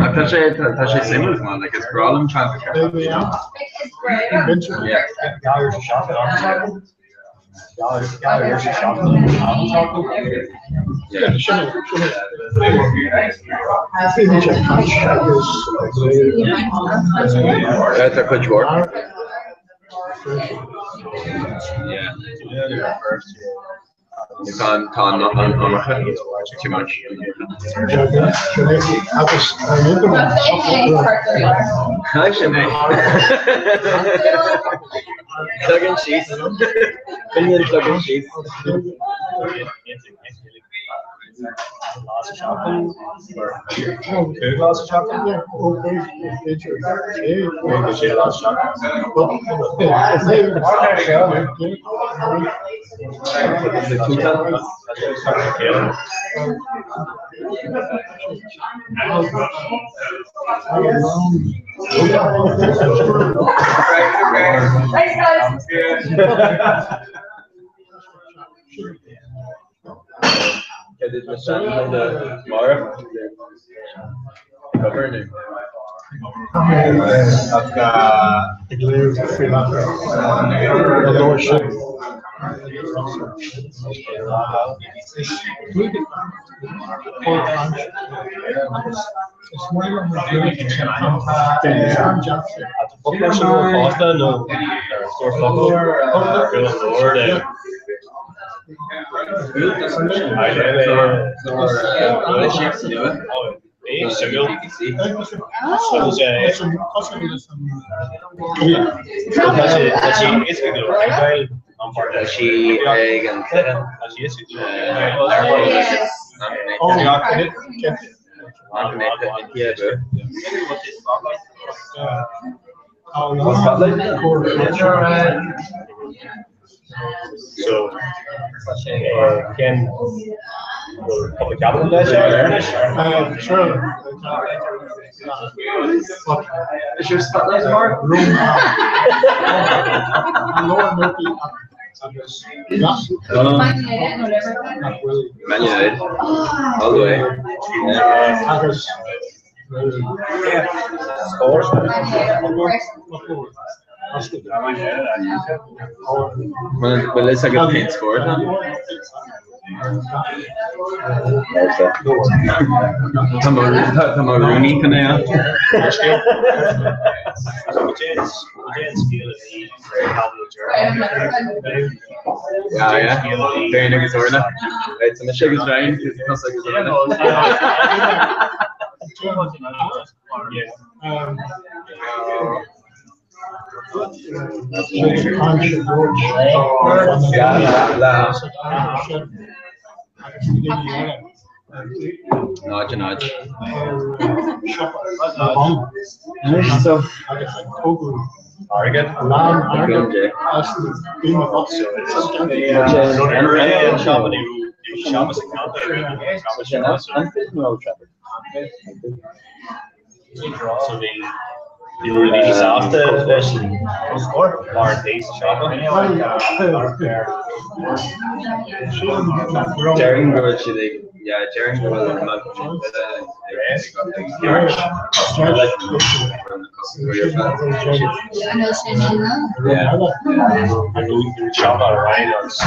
Ach tá sé tá sé suimiúil chomh maith like is breá liom teanga Yeah. Tá cuid mhór. Yeah. Tá tá an iomarca too much. Sin é. Tugann síos. Bíonn tugann síos. Thanks, guys. Tá mé ag léamh faoi láthair an leabhar sin. Is Is maith liom an Ghaeilge. Tá an-deas é. Tá sí ag an cluiche So cén cúpla ceapaim leis Sure. Is your spotlight more? Man United. All the way. Bhfuil fhios agat cén scór atá ann? Tá mo tá mo rúnaí chun é a. Yeah, yeah. Darren agus Orla. Right, so mise agus Ryan, tusa agus Orla. 0 0. So. So bhí bhí rudaí sásta leis an scór mar bhí sa siopa. Déarfainn go bhfuil siad ag yeah déarfainn go bhfuil an Siopa ar aghaidh agus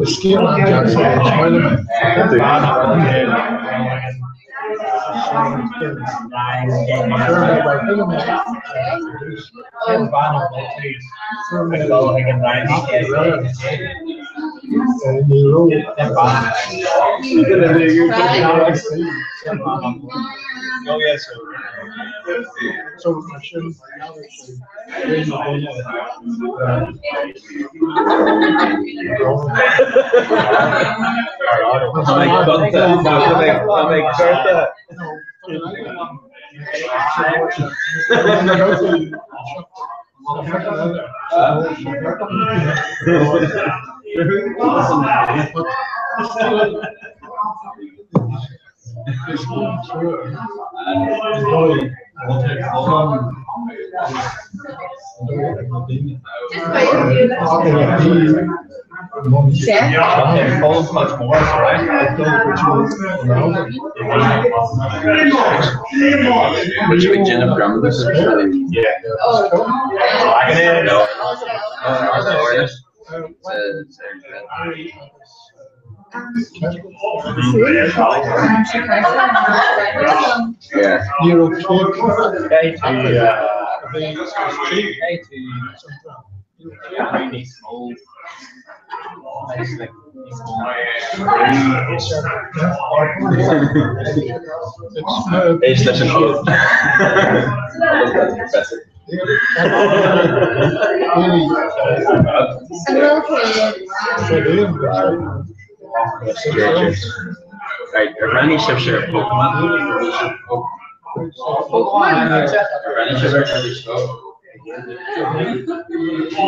Scríobh an t-údar Éist leis an ollamh. Right, ar bhreathnaigh sibhse ar Pokémon? Ar bhreathnaigh sibh ar Pokémon?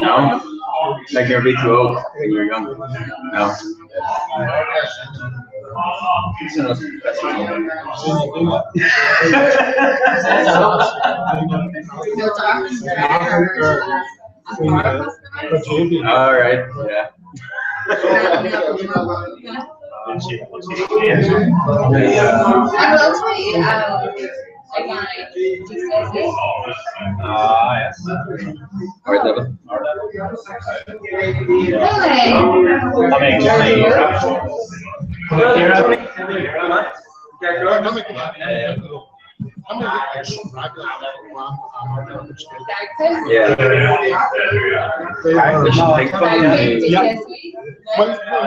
No? Like nuair a bhí tú óg, when you were young? No? All right, yeah. Ard level. Yeah. Yeah. Well, no,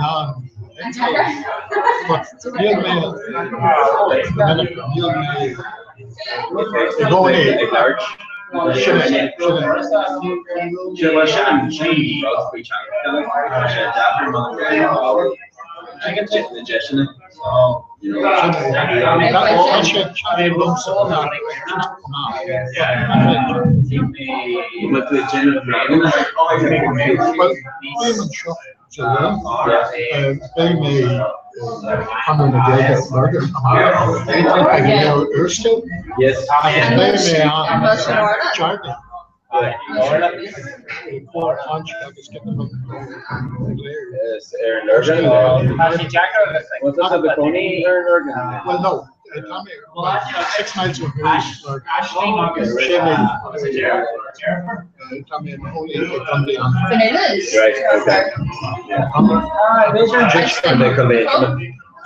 no. But níl mé minic, níl mé i gcónaí. Ag labhairt. Sin é, sin é. Sin bhuel sin an sin an rud faoi teanga like tá sé deacair mar na deiseanna you know. Bhfuil tú ag déanamh bréaganna? Well, bím anseo sa Luan, beidh mé Conradh na Gaeilge Lurgan amárach ag léamh úrscéal agus beidh mé ann Déardaoin. Well, no, tá mé 6 miles ó Sé mé tá mé i mo chónaí i gContae an Right, okay.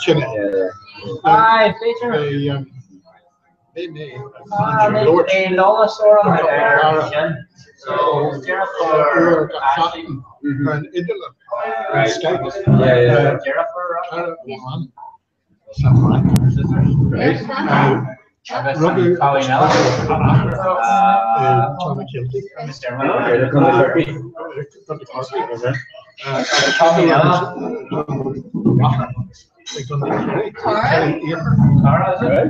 Sin é. Beidh mé uair gach seachtain ar an idirlíon, ar Skype, cara amháin sa Fhrainc. Rugadh agus tógadh a athair i Clonakilty. Contae Chorcaí. Agus tógadh a mháthair i gContae Chiarraí, Ciarraí Iarthar.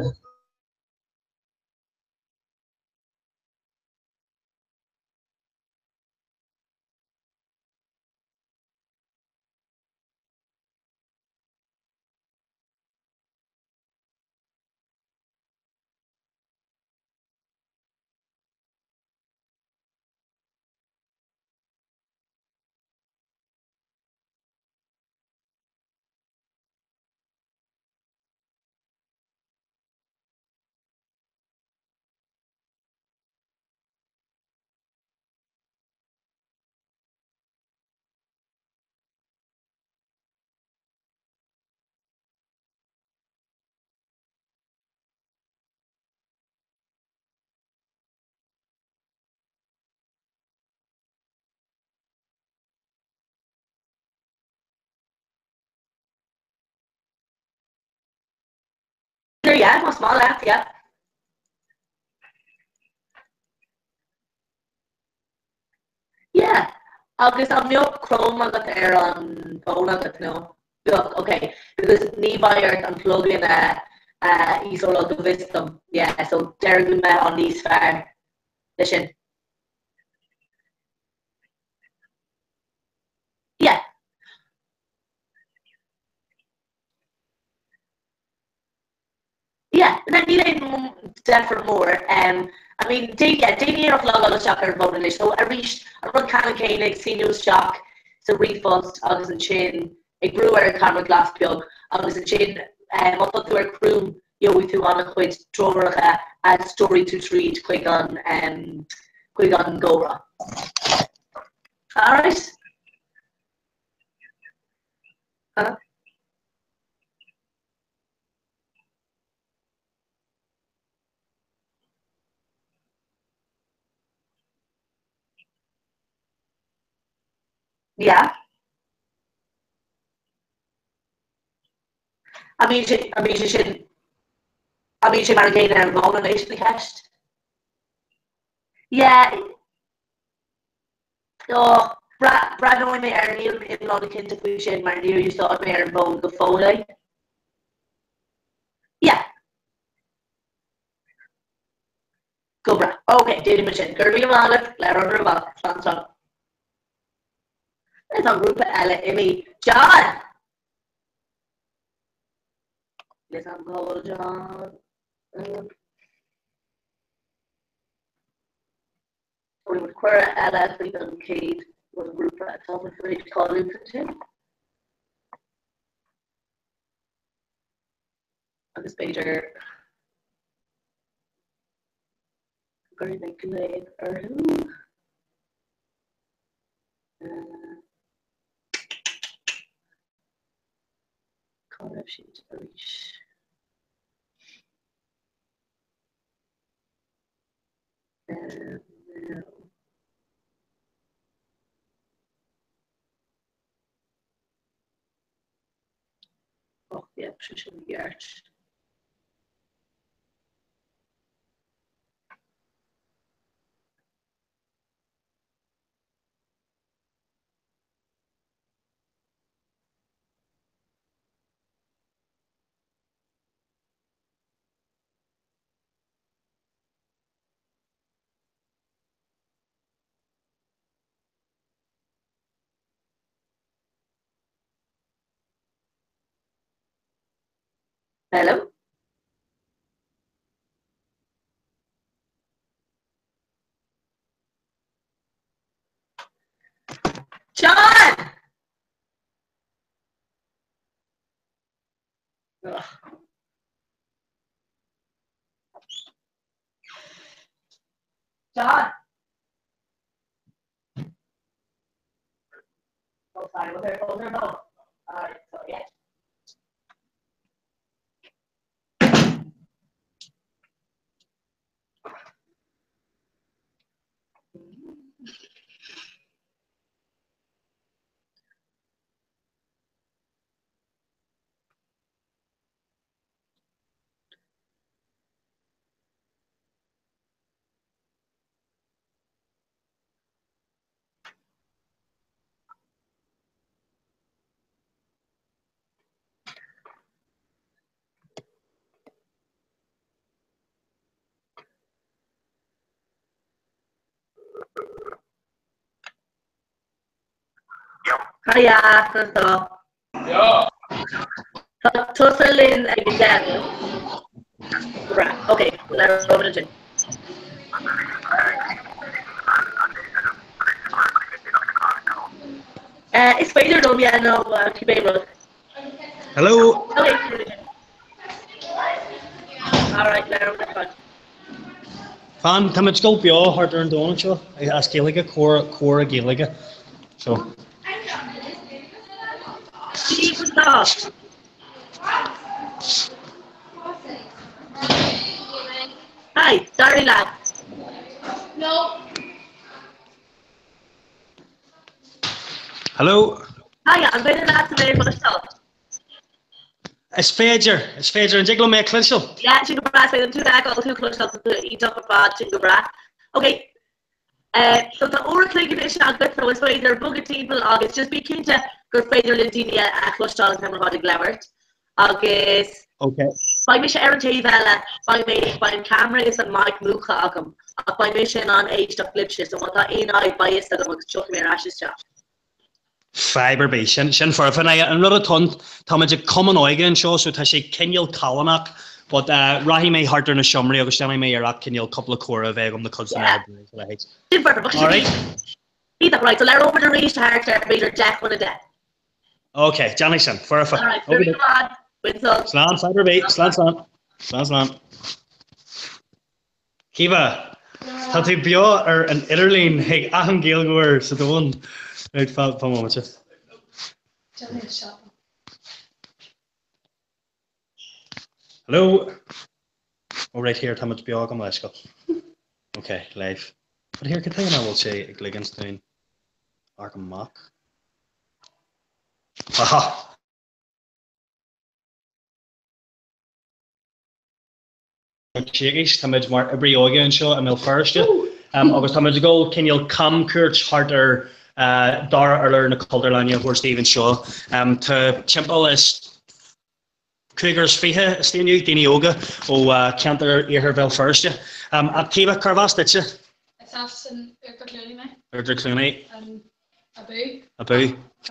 Yeah, más maith leat, yeah. Yeah, agus an mbeadh Chrome agat ar an bhfón agat nó? Bheadh, ok. Because ní bheidh ort an plugin a íoslódáil go bhfios dom. Yeah, so déarfainn go mbeadh níos fearr leis sin. Yeah. Yeah, níl aon deifir mór. I mean, yeah, déan iarracht logáil isteach ar an bhfón anois. So arís, an rud ceannann céanna, ag síniú isteach sa ríomhphost agus ansin ag brú ar an cadhnra glas beag agus ansin má tá tú ar Chrome gheobhaidh tú an-chuid treoracha a stiúrfaidh tú tríd chuig an chuig an gcomhrá. Alright? Huh? Yeah. An mbíonn sé an mbíonn sé sin an mbíonn sé mar an gcéanna ar an bhfón an é sin an cheist? Yeah. Oh, breathnóidh mé air, nílim iomlán cinnte faoi sin mar níor úsáid mé ar an bhfón go fóill é. Yeah. Go breá. Ok, déanfaidh muid sin. Go raibh míle maith agat, le rud ar bhealach. Slán slán. Tá an grúpa eile imithe. John! Níl a fhios agam cá bhfuil John. Tabharfaidh muid cuireadh eile chuig an chéad rud grúpa atá muid tar éis cailliúint ansin. Agus b'fhéidir go gcuirfidh mé glaoch orthu. Cá raibh siad arís? Now. Yep, sé sin i gceart. Hello? John! Ugh. John! Oh, sorry, was there, was there both? All right, so yeah. Hiya, conas tá? Tá tusa linn ag an deireadh. Right, ok, labhróimid ansin. Is féidir liom, yeah, nó cibé rud. Hello. Ok, Alright, labhróimid ansin. Fan, táimid ag dul beo thart ar an domhan anseo, as Gaeilge, comhrá Gaeilge. So. Hi, sorry lad. No. Hello. Hiya, an féidir leat mé a chloisteáil? Is féidir, is féidir. An dtig liom mé a chloisteáil? Yeah, sin go breá, is féidir tú a fheiceáil, tú a chloisteáil, tá tú iontach ar fad, sin go breá. Ok, eh, so tá uair a chloig anois agat, so is féidir bogadh timpeall agus just bí cinnte gur féidir le daoine a chloisteáil an t-am ar fad ag labhairt. Agus Ok. beidh mise ar an taobh eile, beidh mé, beidh an camera is an mic múchta agam, ach beidh mise in ann éisteacht libhse, so má tá aon fhadhb beidh fhios agam agus tiocfaidh mé ar ais isteach. Fadhb ar bith. Sin, sin foirfe. Now, an rud atá ann, táimid ag Cumann Óige anseo so tá sé cineál callánach but eh, rachaidh mé thart ar na seomraí agus déanfaidh mé iarracht cineál cúpla comhrá a bheith agam le cuid de na Yeah. hoibrithe is a leithéid. Sin foirfe. Bheadh sé Alright. Iontach, right, so labhróimid arís thart ar b'fhéidir 9:50. Ok, déanfaidh sin. Foirfe. Alright, go raibh maith. Bain sult. Slán, fadhb ar bith. Slán, slán. Slán, slán. Caoimhe, tá tú beo ar an idirlíon chuig achan Gaeilgeoir sa domhan. Right, fan bomaite. Hello. Oh right here, táimid beo agam leithscéal. Ok, live. But here, cad chuige nach bhfuil sé ag ligint dúinn amharc amach? Aha! Séagais, táimid mar oibrí óige anseo i mBéal Feirste agus táimid ag dul cineál camchuairt thart ar dara urlár na Cultúrlainne a thabhairt daoibh anseo. Tá timpeall is 25 istigh inniu, daoine óga ó cheantar Iarthar Bhéal Feirste. Ach Caoimhe, cérbh as duitse? Is as an Uachtar Cluanaí mé. Uachtar Cluanaí. Abú. Abú.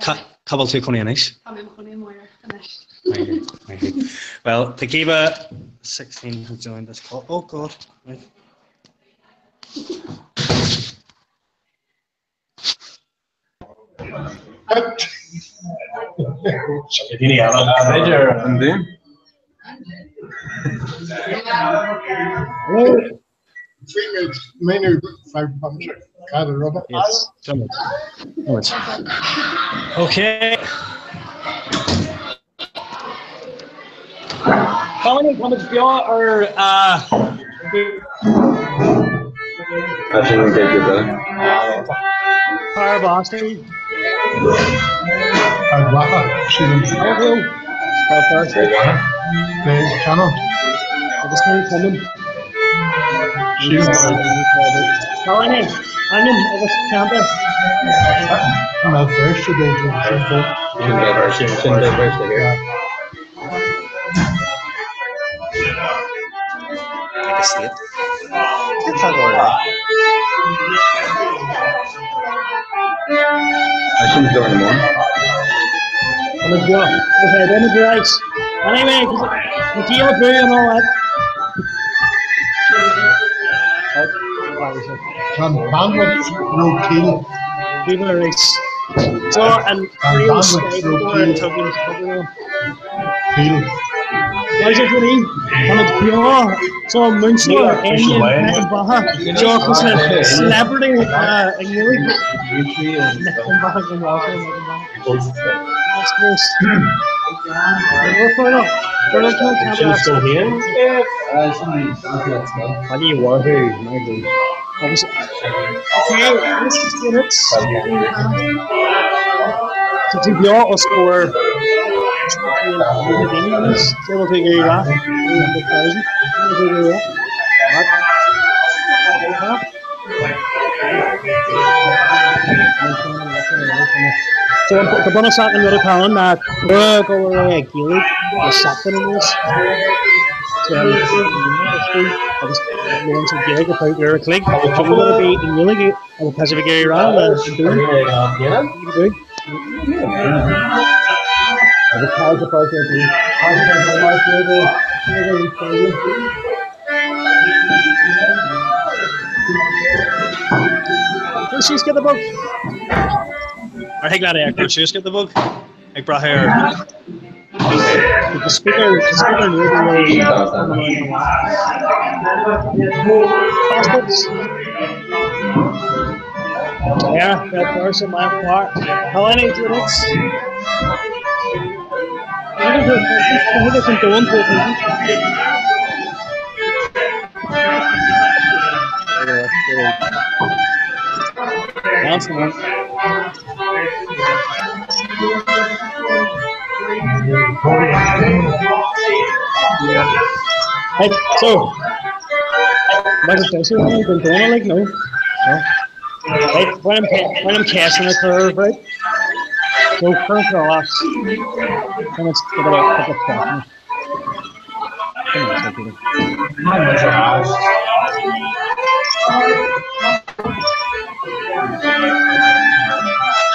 Cá bhfuil tú ag cónaí anois? Tá mé i mo chónaí i Maigh anois. Well, tá Caoimhe 16 has joined this call. Oh God. Right. Daoine eile. B'fhéidir an dún. Okay. Táimid táimid beo ar Sin an chéad rud eile. Cárb as tú? Ard Mhacha, sílim. Béal Feirste. Béal Channel. Agus cén cumann? Cailíní, ainm agus ceantar. Béal Feirste b'fhéidir, sin fó. Sin Béal Feirste, sin Béal Feirste here. Agus state. Cé tá go leor? Sin Glór na Móna. Okay, then the rice. Anyway, the deal of and all that. Tá bandwidth ró-chaol. People are race. So, and bandwidth ró-chaol. Caol. Roger Goodie, an beo so múinteoir Enya Baha seo cosúil le celebrity i nGaeilge. Baha go That's close. How do you wahoo? Okay, this is it. Tá tú beo os comhair Cé bhfuil tú ag iarraidh rá? So go bunúsach an rud atá ann ná comhrá ag dul ar aghaidh ag Gaeilge le seachtain anuas. Agus labhrann siad Gaeilge ar feadh uair a chloig. So rud ar bith i nGaeilge agus tá sibh ag iarraidh rá le dúinn. Agus tá sa pháirc ar bith. Cuir síos giota beag. Ar thig leat é a chur suas giota beag? Ag brath ar the speaker, the speaker nua go bhfuil Yeah, that person my part. How many units? Right, so, Michael Spencer, been doing like no? No. Right, when I'm, when I'm casting a curve, right? So curve off. And let's give it a couple of seconds.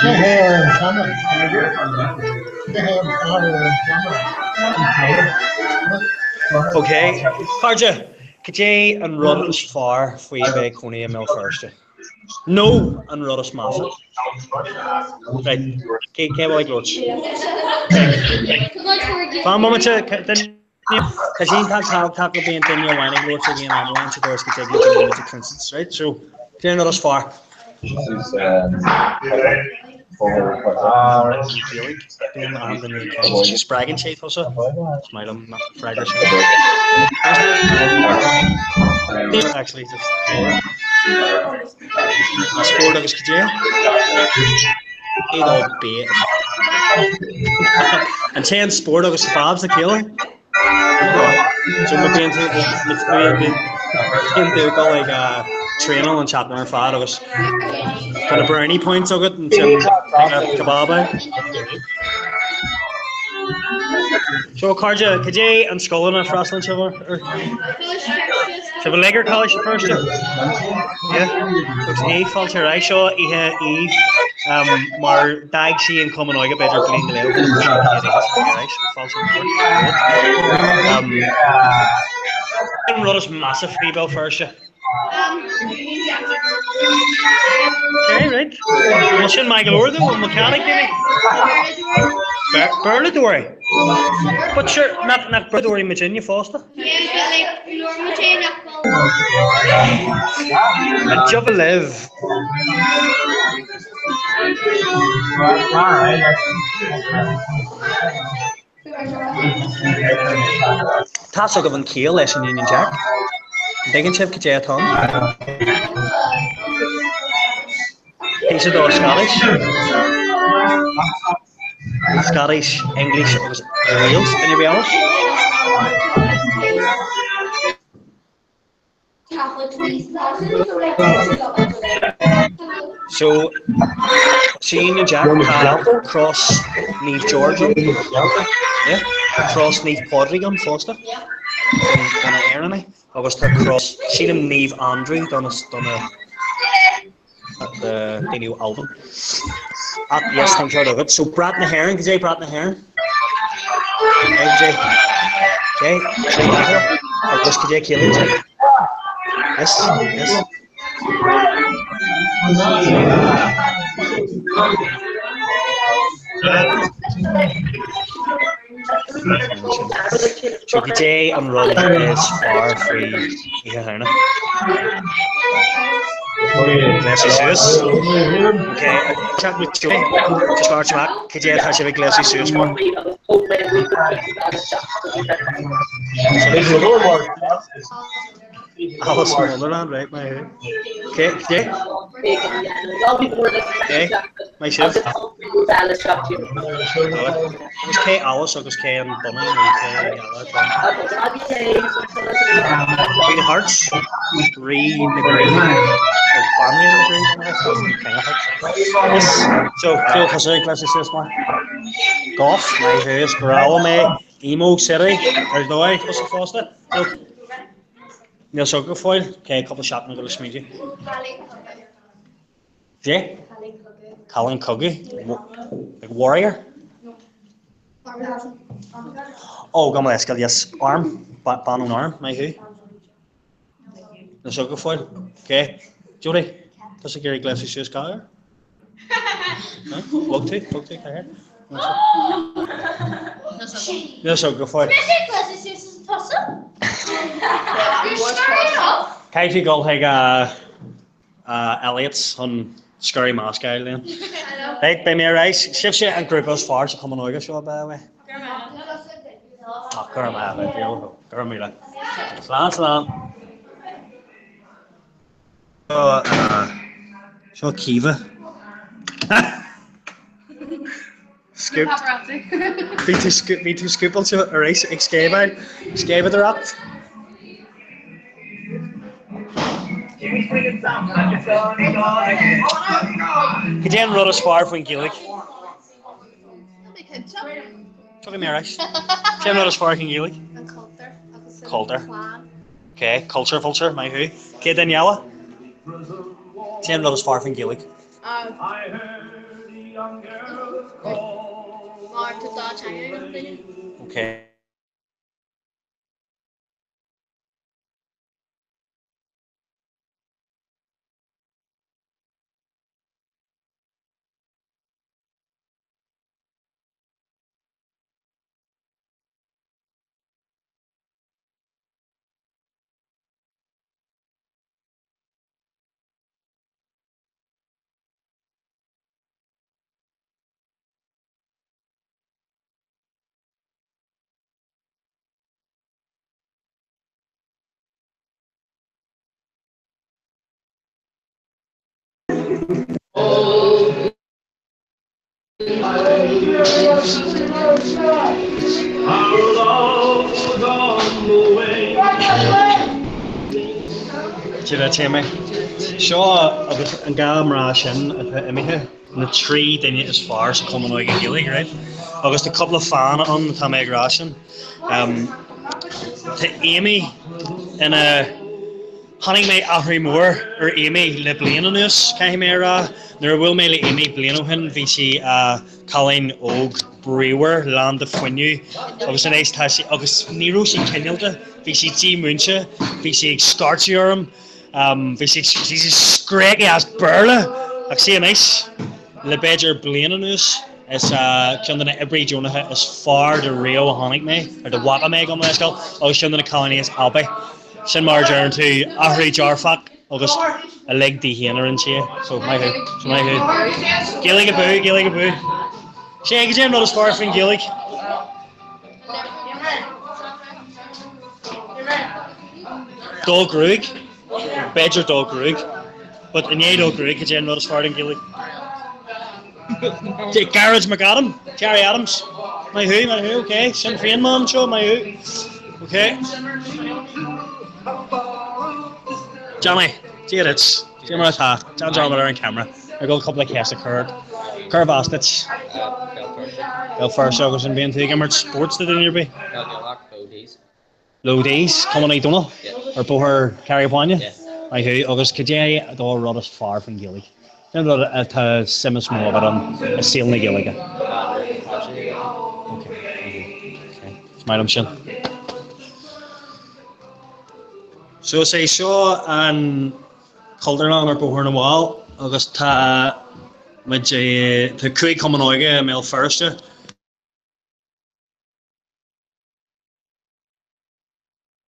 Come on, Peter. Ok, cairde, cad é an rud is fearr faoi bheith ag cónaí i mBéal Feirste? Nó an rud is measa? Right, cé cé bhfuil ag labhairt? Fan bomaite, tá sé iontach tábhachtach go mbíonn duine amháin ag labhairt ag aon am amháin sa dóigh is go dtig le daoine muid a chluinstin, right? So, cad é an rud is fearr? Spreagann sé tusa? Is maith liom an freagra sin. Actually, just Spórt agus cad é? Cé dó B. An té an spórt agus fabs a chéile? So má bhíonn tú bíonn tú ag dul ag traenáil an tseachtain ar fad agus tá na brownie points agat ansin kebab é. So cairde, cad é an scoil ina freastalaíonn sibh ar? Sibh uilig ar Coláiste Feirste? Yeah. Agus Aoibh, fáilte ar aghaidh. Seo oíche Aoibh mar d'fhág sí an Cumann Óige b'fhéidir bliain go leith ó shin agus seo an chéad oíche s'aici ar ais, so fáilte romhat. An rud is measa faoi Béal Feirste? Okay, right. Bhfuil sin maith go leor though, bhfuil mo cead ag daoine? Béarladóirí. But sure, nach nach Béarladóirí muidinne fosta? An diabhal libh. Tá's agaibh an chiall leis an Union Jack. An dtuigeann sibh cad é atá ann? Píosa dó Scottish. Scottish, English agus Wales, duine ar bith eile? So, sa Union Jack tá Cros Naomh George ann. Yeah, Cros Naomh Pádraig ann fosta, do na Éireannaigh, agus tá Cros, sílim Naomh Andrew do na daoine ó Albain. Ach yes, tá an ceart agat. So Brat na hÉireann, cad é Brat na hÉireann? Cad é? Cad é? Agus cad é ciallaíonn sé? Yes, yes. So cad é an rud is fearr faoi Oíche Shamhna? Gléasadh suas. Ok, chat with Joe. Just start amach. Cad é atá sibh ag gléasadh suas mar? Alice in Wonderland, right, maith thú. Ok, cad é? Ok, maith sibh. Agus cé Alice agus cé an bunny nó cé eile atá ann? Queen of Hearts, Rí na gCroí, nó Banríon na gCroí, King of Hearts. Yes, so, cé tá sibh ag gléasadh suas mar? Golf, maith thú, is breá liom é. Emo City, ar dóigh, tusa fosta. Níl sé go fóill, cé cúpla seachtain go le smaointiú. Dé? Cailín cogaidh? Like warrior? Oh, gabh mo leithscéal, yes. Arm, bean ón arm, maith thú. Níl sé go fóill. Ok. Jodie, tusa ag iarraidh gléasadh suas cathair? Bhog tú? Bhog tú cathair? Níl sé go fóill. Caithfidh tú dul chuig Elliott's chun scary mask a fháil then. Right, beidh mé ar ais. Sibhse an grúpa is fearr sa Chumann Óige seo, by the way. Ach go raibh maith agat, go raibh míle. Slán, slán. Seo Caoimhe. Scoop. Bhí tú bhí tú scúpáilte arís ag scéimeáil, scéimeadóireacht. Cad é an rud is fearr faoin Ghaeilge? Tiocfaidh mé ar ais. Cad é an rud is fearr faoin Ghaeilge? An cultúr agus an Cultúr. clann. Ok, culture vulture, maith thú. Cén duine eile? Cad é an rud is fearr faoin Ghaeilge? Mar tá dá teanga ag an duine. Ok. Tira téama. Seo agus an dá mná sin atá imithe, na trí duine is fearr sa Chumann Óige Gaeilge, right? Agus tá cúpla fáthanna ann atá mé ag rá sin. Tá Amy ina Chonaic mé athrú mór ar Amy le bliain anuas, caithfidh mé a rá. Nuair a bhuail mé le Amy bliain ó shin, bhí sí cailín óg bríomhar, lán de fuinneamh agus anois tá sí, agus ní raibh sí cineálta, bhí sí dímhúinte, bhí sí ag scairteadh orm, bhí sí, bhí sí scréachaigh as Béarla! Ach see anois, le b'fhéidir bliain anuas, is ceann de na oibrithe deonacha is fearr de riamh a chonaic mé, ar dá bhfaca mé, gabh mo leithscéal, agus ceann de na cailíní is aibí. Sin mar a deireann tú, athrú dearfach agus uilig di féin a rinne sí é. So, maith thú. So, maith thú. Gaeilge abú, Gaeilge abú. Sé, cad é an rud is fearr faoin Ghaeilge? Dó gruaig. B'fhéidir dó gruaig. But i ndiaidh dó gruaig, cad é an rud is fearr den Ghaeilge? Gearóid McAdam, Gerry Adams. Maith thú, maith thú, ok. Sinn Féin man seo, maith thú. Ok. Johnny, Dia duit. Cé mar atá? Déan dearmad ar an camera. Ag dul cúpla ceist a chur. Cérbh as duit? Béal Feirste agus an mbíonn tú ag imirt spóirt do dhuine ar bith? Loadies, Cumann Uí Dhónaill, ar Bhóthar Charraig an Fháinne. Maith thú. Agus cad é do rud is fearr faoin Ghaeilge? Cén rud atá suim is mó agat ann i saol na Gaeilge? Ok, ok. Is maith liom sin. So is é seo an Chultúrlann ar Bhóthar na bhFál agus tá muid, tá 5 chumann óige i mBéal Feirste.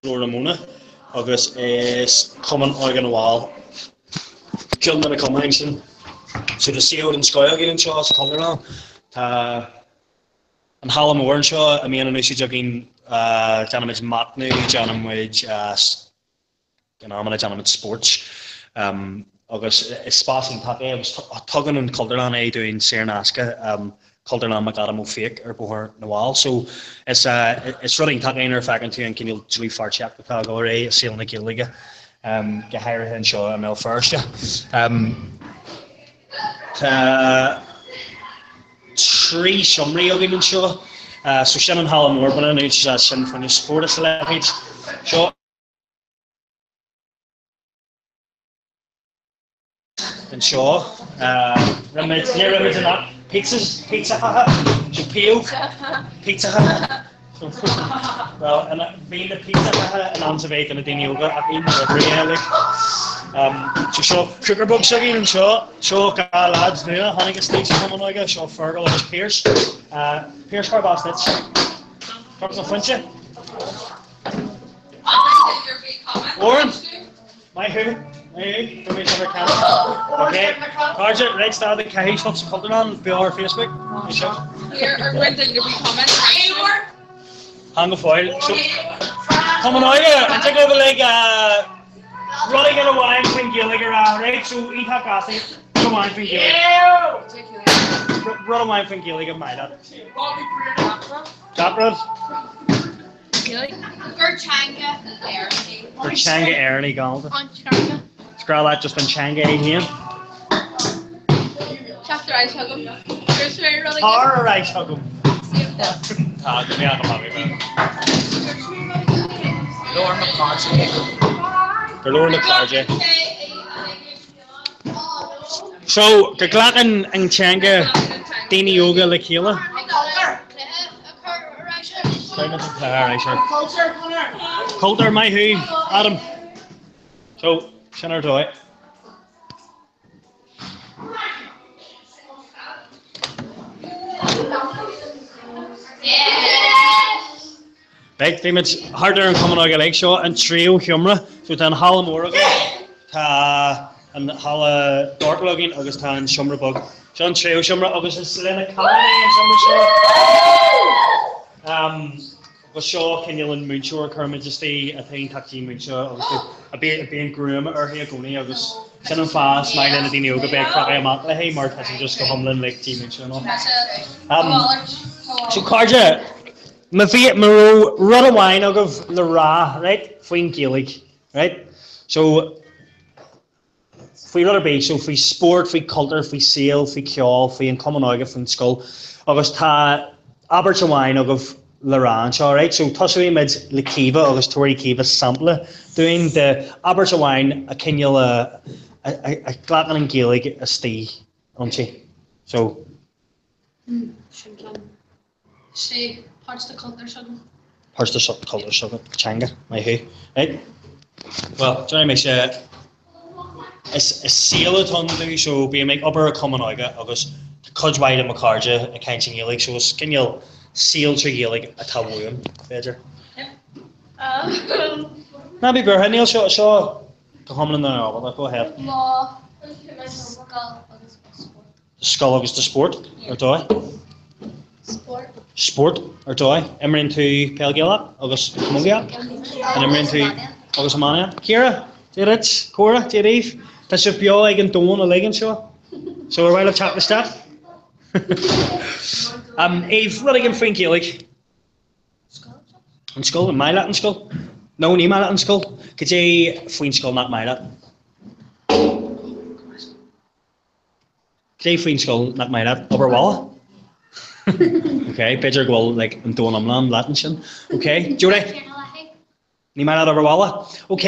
Glór na Móna agus is Cumann Óige na bhFál ceann de na cumainn sin. So tá suíomh den scoth againn anseo sa Chultúrlann. Tá an halla mór anseo a mbíonn in úsáid againn, déanaimid machnamh, déanaimid In amanna déanaimid spóirt agus is spás iontach é agus tugann an Chultúrlann é dúinn saor in aisce, Cultúrlann McAdam Ó Fiaich ar Bhóthar na bhFál. So is is rud iontach é nuair a fheiceann tú an cineál dlúthpháirtíocht atá ag dul ar aghaidh i saol na Gaeilge, go háirithe anseo i mBéal Feirste. Tá 3 seomraí againn anseo. So sin an halla mór, baineann úsáid as sin fá choinne spórt is a leithéid. Seo. anseo. Rinne muid, ní raibh muid in ann pizzas, pizza haha, so píóg, pizza haha. Well, bhí na pizza haha in ann a bheith do na daoine óga ach ní raibh ré eile. So seo cooker bug s'againn anseo, seo 2 lads nua a tháinig isteach sa Chumann Óige, seo Fergal agus Pearse. Pearse, cárb as duit? Cárb as an Phointe? Warren, maith thú, maith thú, go mbeidh camera. Ok, cairde, right stad ag caitheamh stuff sa Chultúrlann, beo ar Facebook. Hang go fóill. So, Cumann Óige, an dtig libh uilig rud éigin amháin faoin Ghaeilge a rá, right? So, iontach as rud amháin faoin Ghaeilge. Rud amháin faoin Ghaeilge, maith leat. Gach rud. Gur teanga Éireann í. Gur teanga Éireann í galánta. An teanga. Is grá leat just an teanga é féin. Teacht ar ais chugam. Gur sé rud Tar ar ais chugam. Tá, go mbeadh a mamaí mé. Labhair mo chairde. Gur labhair na cairde. So, go nglacann an teanga daoine óga le chéile. Cultúr, maith thú, Adam. So, sin ar dóigh. Right, bhí muid thart ar an Chumann Óige uilig, seo an tríú sheomra, so tá an halla mór againn, tá an halla dorcha againn agus tá an seomra beag. Seo an tríú seomra agus is le na cailíní an seomra seo. Um, agus seo cineál an múinteoir a chuirimid istigh atá iontach dímhúinte agus a bíonn gruama uirthi i gcónaí agus sin an fáth is maith le na daoine óga bheith ag crochadh amach léi mar tá sí just go hiomlán like dímhúinte and all. Um, so cairde, Má bhí, má raibh rud amháin agaibh le rá, right, faoin Ghaeilge, right, so, faoi rud ar bith, so faoi spórt, faoi chultúr, faoi saol, faoi cheol, faoi an Cumann Óige, faoin scoil, agus tá abairt amháin agaibh le rá anseo, right, so tosóidh muid le Caoimhe agus tabharfaidh Caoimhe sampla dúinn de abairt amháin a cineál a, a, a, a ghlacann an Ghaeilge istigh inti, so. Sin ceann. Sé páirt de cultúr s'againn. Páirt de cultúr s'againn, teanga, maith thú. Right? Bhuel, déarfaidh mise, is saol atá ann domh, so bím ag obair i Cumann Óige agus tá cuid mhaith de mo chairde ag caint i nGaeilge, so is cineál saol trí Ghaeilge atá uaim, b'fhéidir. Ná bí buartha, níl seo, seo go hiomlán ábalta, go ahead. Mo scoil agus mo spórt. Scoil agus do spórt, ar dóigh? Spórt. Spórt, ar dóigh? Imríonn tú peil Ghaelach agus camógaíocht? An imríonn tú agus iománaíocht? Ciara, Dia duit, Córa, Dia daoibh. Tá sibh beo ag an domhan uilig anseo. So ar mhaith libh teacht isteach? Aoibh, rud éigin faoin Ghaeilge? An scoil? An maith leat an scoil? No, ní maith leat an scoil. Cad é faoin scoil nach maith leat? Cad é faoin scoil nach maith leat? Obair bhaile? Ok, b'fhéidir go bhfuil like, an domhan iomlán leat ansin. Ok, Jodie? Ní maith leat obair bhaile? Ok,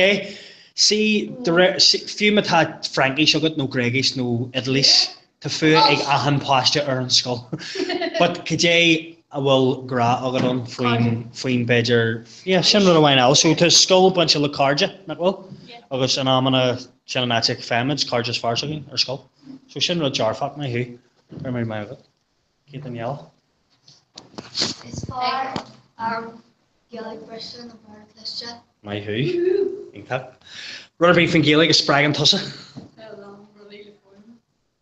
see, de réir, see, fiú má tá Fraincis agat nó Gréigis nó Iodáilis, tá fuath ag achan páiste ar an scoil. But cad é a bhfuil grá agat ann faoin, faoin b'fhéidir, yeah, sin rud amháin eile. So tá scoil bainte le cairde, nach bhfuil? Agus in amanna sin an áit a bhfaighimid cairde is fearr s'againn, ar scoil. So sin rud dearfach, maith thú. Go raibh maith agat. Cén duine eile? Is fearr an Ghaeilge briste ná Béarla cliste. Maith thú. Iontach. Rud ar bith faoin Ghaeilge a spreagann tusa?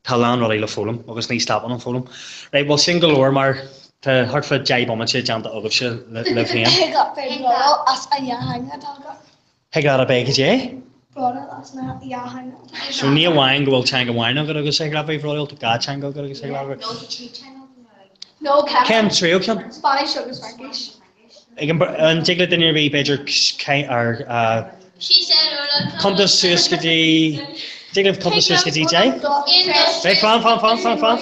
Tá a lán rudaí le foghlaim agus ní stopann an foghlaim. Right, bhuel sin go leor mar tá thart fá 10 bomaite déanta agaibhse libh féin. Thig leat bheith bródúil as an dhá theanga atá agat. Thig leat a bheith cad é? Bródúil as na dhá theanga atá agat. So ní amháin go bhfuil teanga amháin agat agus thig leat bheith bródúil, tá dhá teanga agat agus thig leat bheith. No, tá trí teanga agam. No, ceithre. Cén tríú ceann? Spáinnis agus Fraincis. Ag an an dtig le duine ar bith b'fhéidir ar cuntas suas go dtí dtig libh cuntas suas go dtí 10? Right, fan, fan, fan, fan, fan.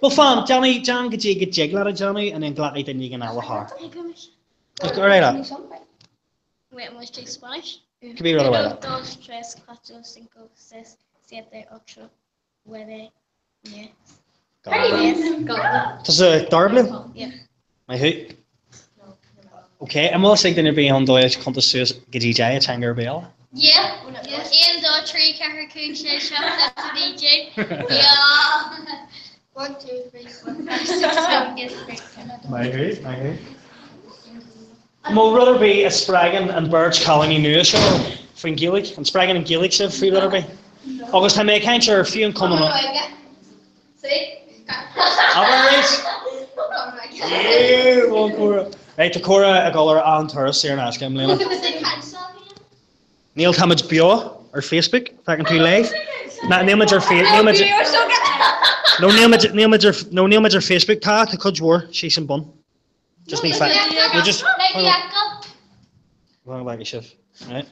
Well fan, déan, déan go dtí go dtig leat a dhéanamh and then glacfaidh duine éigin eile thar. Ar aghaidh leat. Wait, am I speaking Spanish? Cibé rud a bhfuil. Uno, dos, tres, cuatro, cinco, seis, siete, ocho, nueve, diez. Tá sa dara bliain? Maith thú. Ok, an bhfuil fhios ag duine ar bith an dóigh cuntas suas go dtí 10 i teanga ar bith eile? Yeah. 1, 2, 3, 4, 5, 6, 7, 8, 9, 10. Yeah. 1, 2, 3, 4, 5, 6, 7, 8, 9, 10. Maith thú, maith thú. An bhfuil rud ar bith a spreagann an beirt cailíní nua seo faoin Ghaeilge? An spreagann an Ghaeilge sibh faoi rud ar bith? Agus tá mé ag caint ar fiú an Cumann Abair arís! Right, tá Cora ag dul ar an-turas saor in aisce i mbliana. Níl, táimid beo ar Facebook, feiceann tú live. Ná, níl muid ar Fa- níl muid No, níl muid níl muid ar no, níl muid ar Facebook, tá, tá cuid mhór síos an bun. Just ní fe no just Fan go bhfeicfidh sibh, right?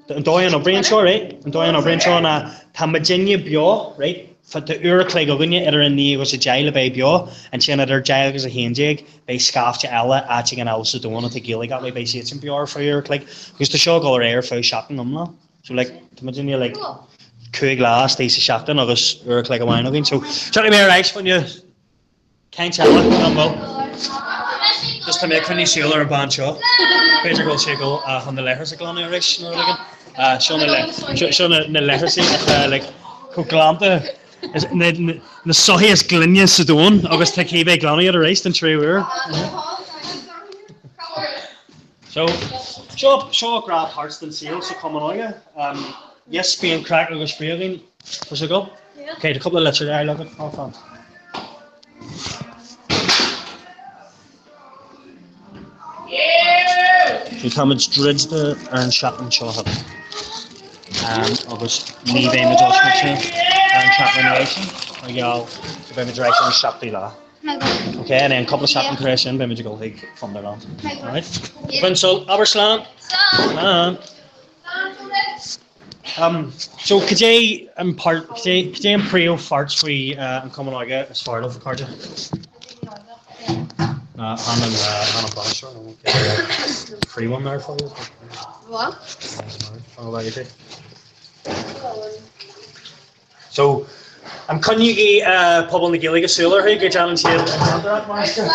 An dóigh an oibríonn seo, right? An dóigh an oibríonn seo ná tá muidinne beo, right? Tá uair a chloig againne idir 9 agus 10 le beith beo, ansin idir 10 agus 11 beidh scaifte eile áit éigin eile sa domhan atá Gaeilge acu, beidh siadsan beo ar feadh uair a chloig. Agus tá seo ag dul ar aghaidh ar feadh seachtain iomlán. So like, tá muidinne like 5 lá istigh sa seachtain agus uair a chloig amháin againn. So, tiocfaidh mé ar ais fá choinne Caint eile, an bhfuil? Just tá mé ag coinneáil súil ar an bhean seo. B'fhéidir go bhfuil sí ag dul chun na leithris a ghlanadh arís nó rud éigin. Seo na seo na leithris atá like chomh glanta na soithí is glaine sa domhan agus tá cíbe ag glanadh iad arís den tríú huair. So, seo seo gnáthpháirt den saol sa Chumann Óige. Yes, bíonn craic agus spraoi againn. Tá sé go? Ok, tá cúpla litir eile agat, fan fan. So táimid druidte ar an seachtain seo chugainn. Agus ní bheimid oscailte ar an tseachtain ina dhiaidh sin, mar gheall go mbeimid ar ais ar an seachtú lá. Ok, and then cúpla seachtain tar éis sin beimid ag dul chuig Funderland. Alright? Bíonn so, abair slán! Slán! So, cad é an páirt, cad é, cad é an príomhpháirt faoi an Cumann Óige is fearr libh, a chairde? Chan an, chan an bainisteoir, no, okay. Free one there for you. What? So, an coinnígí pobal na Gaeilge súil orthu go déanann siad an teachtaireacht mar sin?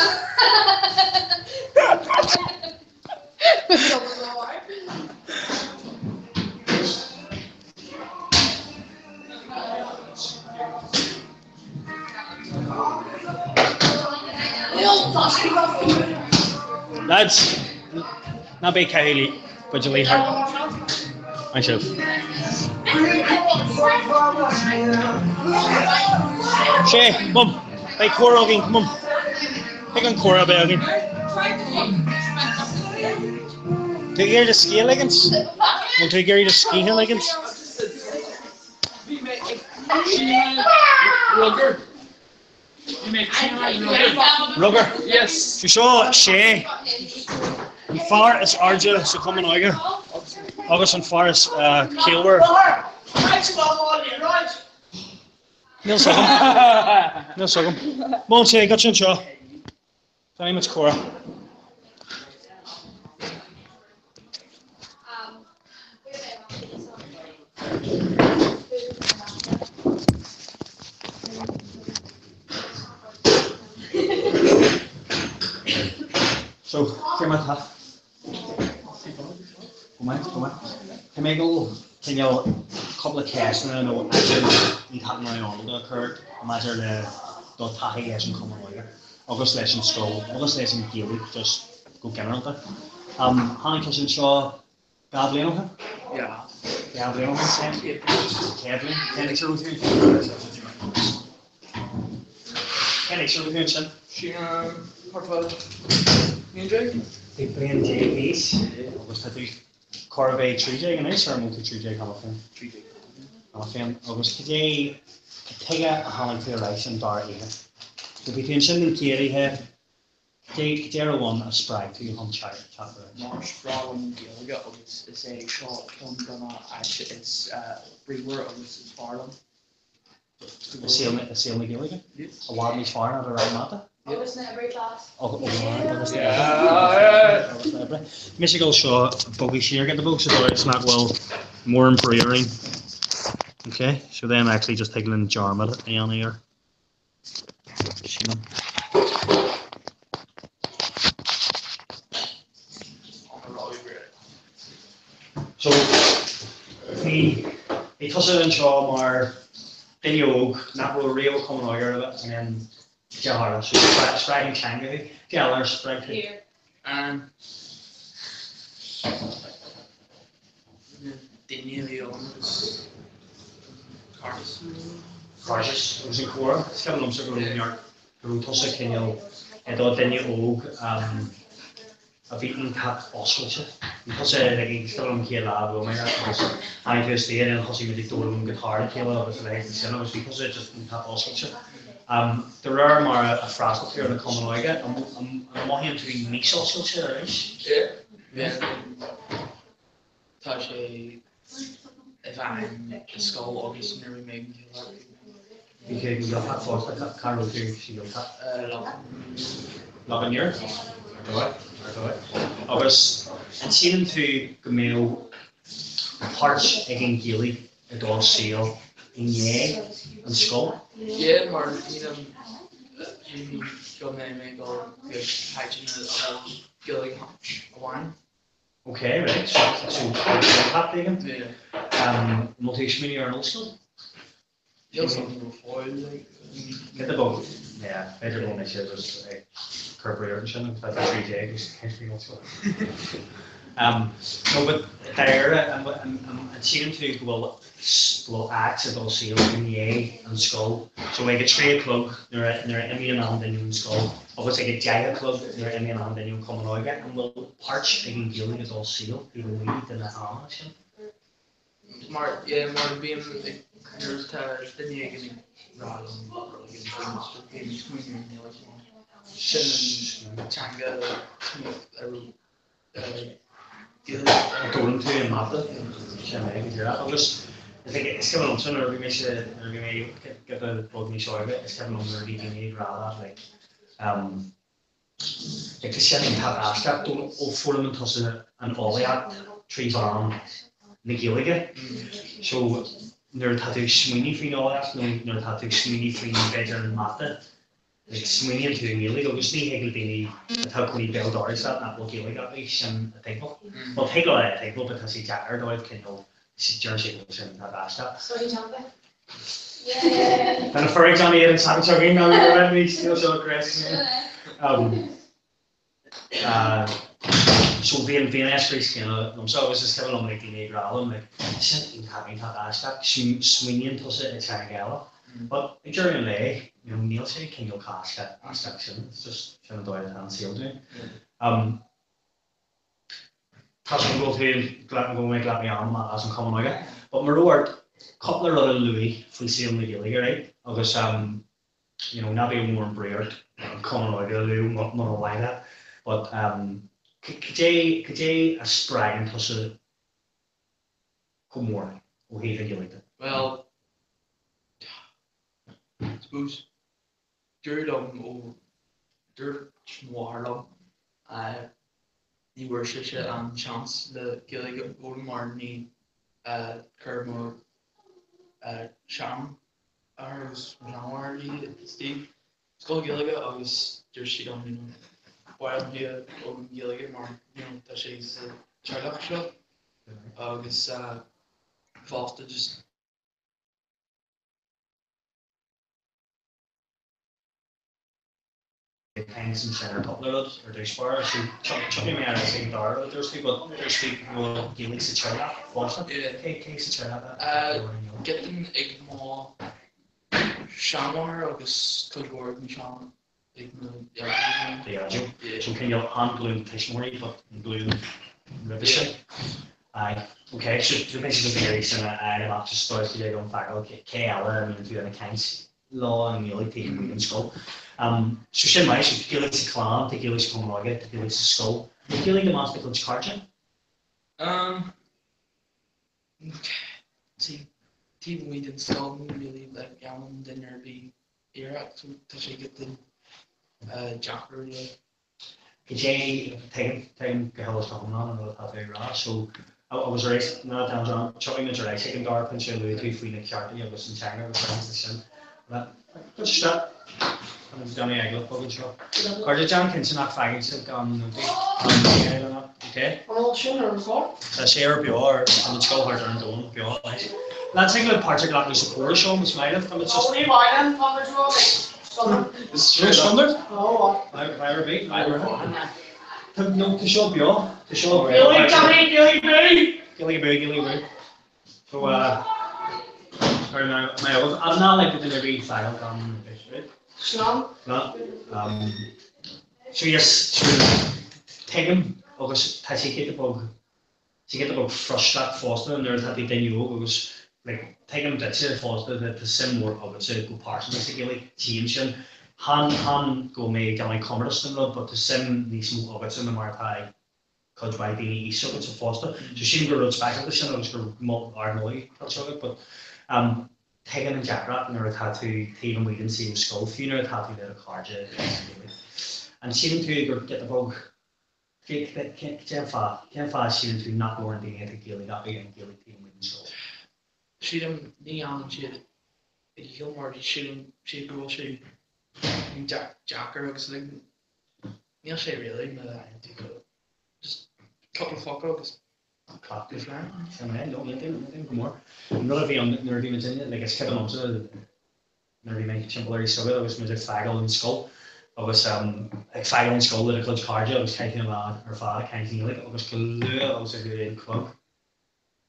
Lads, ná bí cahilí, buidéalaí thart. Maith sibh. Sé, mum, beidh comhrá againn, mum. Thig an comhrá a bheith againn. Tú ag iarraidh do scíth a ligint? Bhfuil tú ag iarraidh do scíth a ligint? mé ag síneadh rugar. Bhí mé ag síneadh rugar. Rugar? Yes. So seo Shay, an fear is airde sa Chumann Óige agus an fear is ciallmhar. Níl 's agam. Níl 's agam. Come on Shay, goitse anseo. Déanfaidh muid comhrá. So, cé mar atá? Go maith, go maith. Tá mé ag dul cineál cúpla ceisteanna nó idir ní taitneamh an ionad a chur maidir le do taithí leis an Chumann Óige agus leis an scoil agus leis an Ghaeilge just go ginearálta. Tháinig tusa anseo 2 bhliain ó shin? Yeah. 2 bhliain ó shin? Céad bhliain? Cén aois a raibh tú? Cén aois a raibh tú ansin? Thart fá 11. Bhí bliain déag d'aois agus tá tú chóir a bheith 13 anois ar an bhfuil tú 13 cheana féin? 13. Cheana féin agus cad é cad tuige a tháinig tú ar ais an dara oíche? So bhí tú ansin an chéad oíche, cad é cad é a raibh ann a spreag tú chun teacht ar ais? Mar is breá liom an Ghaeilge agus is é seo ceann de na áite is bríomhar agus is fearr liom. I saol na Gaeilge? I bhfad níos fearr ná do rang mata? Agus na oibre class. Agus na oibre. Mise ag dul seo bogadh siar giota beag sa dóigh is nach bhfuil mórán brú orainn. Ok, so then actually just thig linn dearmad a dhéanamh air. Sílim. So, bhí bhí tusa anseo mar duine óg nach raibh riamh ag Cumann Óige roimhe and then cad é a tharla? So spreag an teanga thú. Cé eile ar spreag tú? Um, na daoine a bhí ann agus cairdeas. Cairdeas agus an comhrá. Is cuimhin liomsa go raibh neart, go raibh tusa cineál i do duine óg um, a bhí iontach oscailte. Bhí tusa like is cuimhin liom an chéad lá a bhuail mé leat agus tháinig tú isteach and then thosaigh muid ag foghlaim an guitar le chéile agus a leithéid de sin agus bhí tusa just iontach oscailte. Um, de réir mar a freastal tú ar na Cumainn Óige, an an mothaíonn tú níos oscailte arís? Yeah. Yeah. Tá sé i bhfeidhm i scoil agus nuair a bhí mé ag an Ghaeltacht. Bhí sé ag an Ghaeltacht fosta, cá raibh tú sa Ghaeltacht? Loch an Iúir? Ar dóigh, ar dóigh. Agus an síleann tú go mbeadh páirt ag an Ghaeilge i do saol i ndiaidh an scoil? Yeah, mar sílim go mbeidh mé ag dul go háiteanna a bhfuil Gaeilge amháin. Ok, right, so so Gaeltacht éigin? Yeah. Um, an bhfuil tú ag smaoineamh ar an ollscoil? Níl something go fóill, like. Giota beag, yeah, b'fhéidir go bhfuil mise just ag cur brú ort ansin agus tá tú 13 agus ag caint faoin ollscoil. Um, no, but dáiríre, an an an síleann tú go bhfuil go bhfuil áit i do saol i ndiaidh an scoil? So ag a 3 a chlog nuair a nuair a imíonn achan duine ón scoil, Agus ag a 10 a chlog nuair a imíonn achan duine ón Chumann Óige, an bhfuil páirt ag an Ghaeilge i do saol taobh amuigh de na hamanna sin? Mar, yeah, mar bím ag, nuair atá duine éigin ag rá liom rud éigin, bím just bím ag smaoineamh ar an nGaeilge mar sin an teanga a raibh An d'fhoghlaim tú an mata? Sin é, go díreach. Agus is like, is cuimhin liomsa nuair a bhí mise, nuair a bhí mé giota beag níos óige, is cuimhin liom nuair a bhí daoine ag rá leat like, um, like tá sin iontach aisteach ó ó foghlaimíonn tusa an eolaíocht trí mheán na Gaeilge. So nuair atá tú ag smaoineamh faoin eolaíocht nó nuair atá tú ag smaoineamh faoin b'fhéidir an mata, like smaoiníonn tú i nGaeilge agus ní thig le daoine atá ina gcónaí béal dorais leat nach bhfuil Gaeilge acu sin a thuigbheáil. Bhuel thig leo é a thuigbheáil but tá sé deacair dóibh cineál deireann siad go bhfuil sin iontach aisteach. Sorry teanga. Tá na fir ag déanamh iad an sean seo againn ná raibh níos níl seo Grace. So bhí an bhí an eispéireas céanna liomsa agus is cuimhin liom like daoine ag rá liom like sin iontach iontach aisteach, smaoiníonn tusa i dteanga eile. But ag deireadh an lae, you know, níl sé cineál aisteach aisteach sin, it's just sin an dóigh atá an saol dúinn. Um, tá sé go bhfuil tú go bhfuil mé ag glacadh am as an Chumann Óige, but mura raibh ort Cúpla rud a luaigh faoi saol na Gaeilge, right? Agus um, you know, ná bíodh mórán brú ort an Cumann Óige a lua mura mhaith leat, but um, cad é, cad é a spreagann tusa chomh mór ó thaobh an Ghaeilge de? Well, I suppose dúradh liom ó dúirt mo mháthair liom ní bhfuair sise an seans le Gaeilge a fhoghlaim mar ní chuir mo sheanathair agus mo sheanmháthair í istigh i scoil Ghaeilge agus dúirt sí liom you know ba mhaith liom í a fhoghlaim Gaeilge mar you know tá sé sa teaghlach seo agus fosta just caint ansin ar cúpla rud ar dtús báire. So tiocfaidh mé ar ais ag an dara rud a dúirt tú, but dúirt tú go bhfuil Gaeilge sa teaghlach fosta. Cé cé sa teaghlach a labhrann Gaeilge? Giota ag mo sheanmháthair agus cuid mhór ag mo shean ag mo dhaideo. So cineál an glúin tuismitheoirí but an glúin roimhe sin. Aye. Ok, so tá mé just ag iarraidh sin a fháil amach just dóigh le agam feiceáil cé eile a mbíonn tú ina caint leo i nGaeilge taobh amuigh den scoil. So sin maith, so Gaeilge sa chlann, tá Gaeilge sa Chumann Óige, tá Gaeilge sa scoil. Tá Gaeilge i measc do chuid cairde? Um, see, taobh amuigh den scoil ní really like déanann duine ar bith iarracht, so tá sé giota deacair le. Cad é, tuigim, tuigim go huile is go hiomlán an rud atá tú ag rá, so, agus ar ais, ná déan dram, tiocfaidh muid ar ais ag an dara pointe a luaigh tú faoi na cearta agus an teanga agus rudaí mar sin. But isteach, tá muid ag déanamh agallamh beag anseo. Cairde, déan cinnte nach bhfágann sibh gan nótaí, gan nótaí a fháil ok? An bhfuil sin ar an chlár? Tá sé ar beo ar, tá muid ag dul thart ar an domhan, beo, right. Lads, thig libh páirt a ghlacadh sa chomhrá seo, más maith libh, tá muid just. Ní maith liom, tá muid ró. Stunner? No, tá seo beo. Tá seo beo. Gaeilge Johnny, Gaeilge Boo! Gaeilge Boo, Gaeilge Boo. So, sorry, my, my old, I'm not like the delivery file gan right? Slán. Slán. Um, so yes, so, tuigim agus tá sé giota beag Tá sé giota beag frustrach fosta nuair atá tú duine óg agus like tuigim duitse fosta that tá suim mhór agatsa go pearsanta sa Ghaeilge, tchím sin. Chan, chan go bhfuil mé ag déanamh comórtas den rud but tá suim níos mó agatsa ná mar atá ag cuid mhaith daoine aois s'agatsa fosta. So sílim gur rud speisialta sin agus gur ardmholadh tuillte agat but um tuigim an deacracht nuair atá tú taobh amuigh den saol scoil, fiú nuair atá tú le do chairde ag caint i nGaeilge. An síleann tú gur giota beag Cén fáth? Cén fáth a síleann tú nach labhrann daoine atá Gaeilge acu an Ghaeilge taobh amuigh den scoil? Sílim ní dhéanann siad a dhícheall mar síleann siad go bhfuil sé deacair agus like níl sé really má fhaigheann tú just cúpla focal agus cleachtadh. Sin é, no, aontaím, aontaím go mór. An rud a bhí ann nuair a bhí muid in, like is cuimhin liomsa nuair a bhí mé timpeall ar aois s'agat agus muid ag fágáil an scoil agus ag fágáil an scoil le do chuid cairde agus caithfidh an lá ar fad ag caint i nGaeilge agus chomh luath agus a chuaigh an clog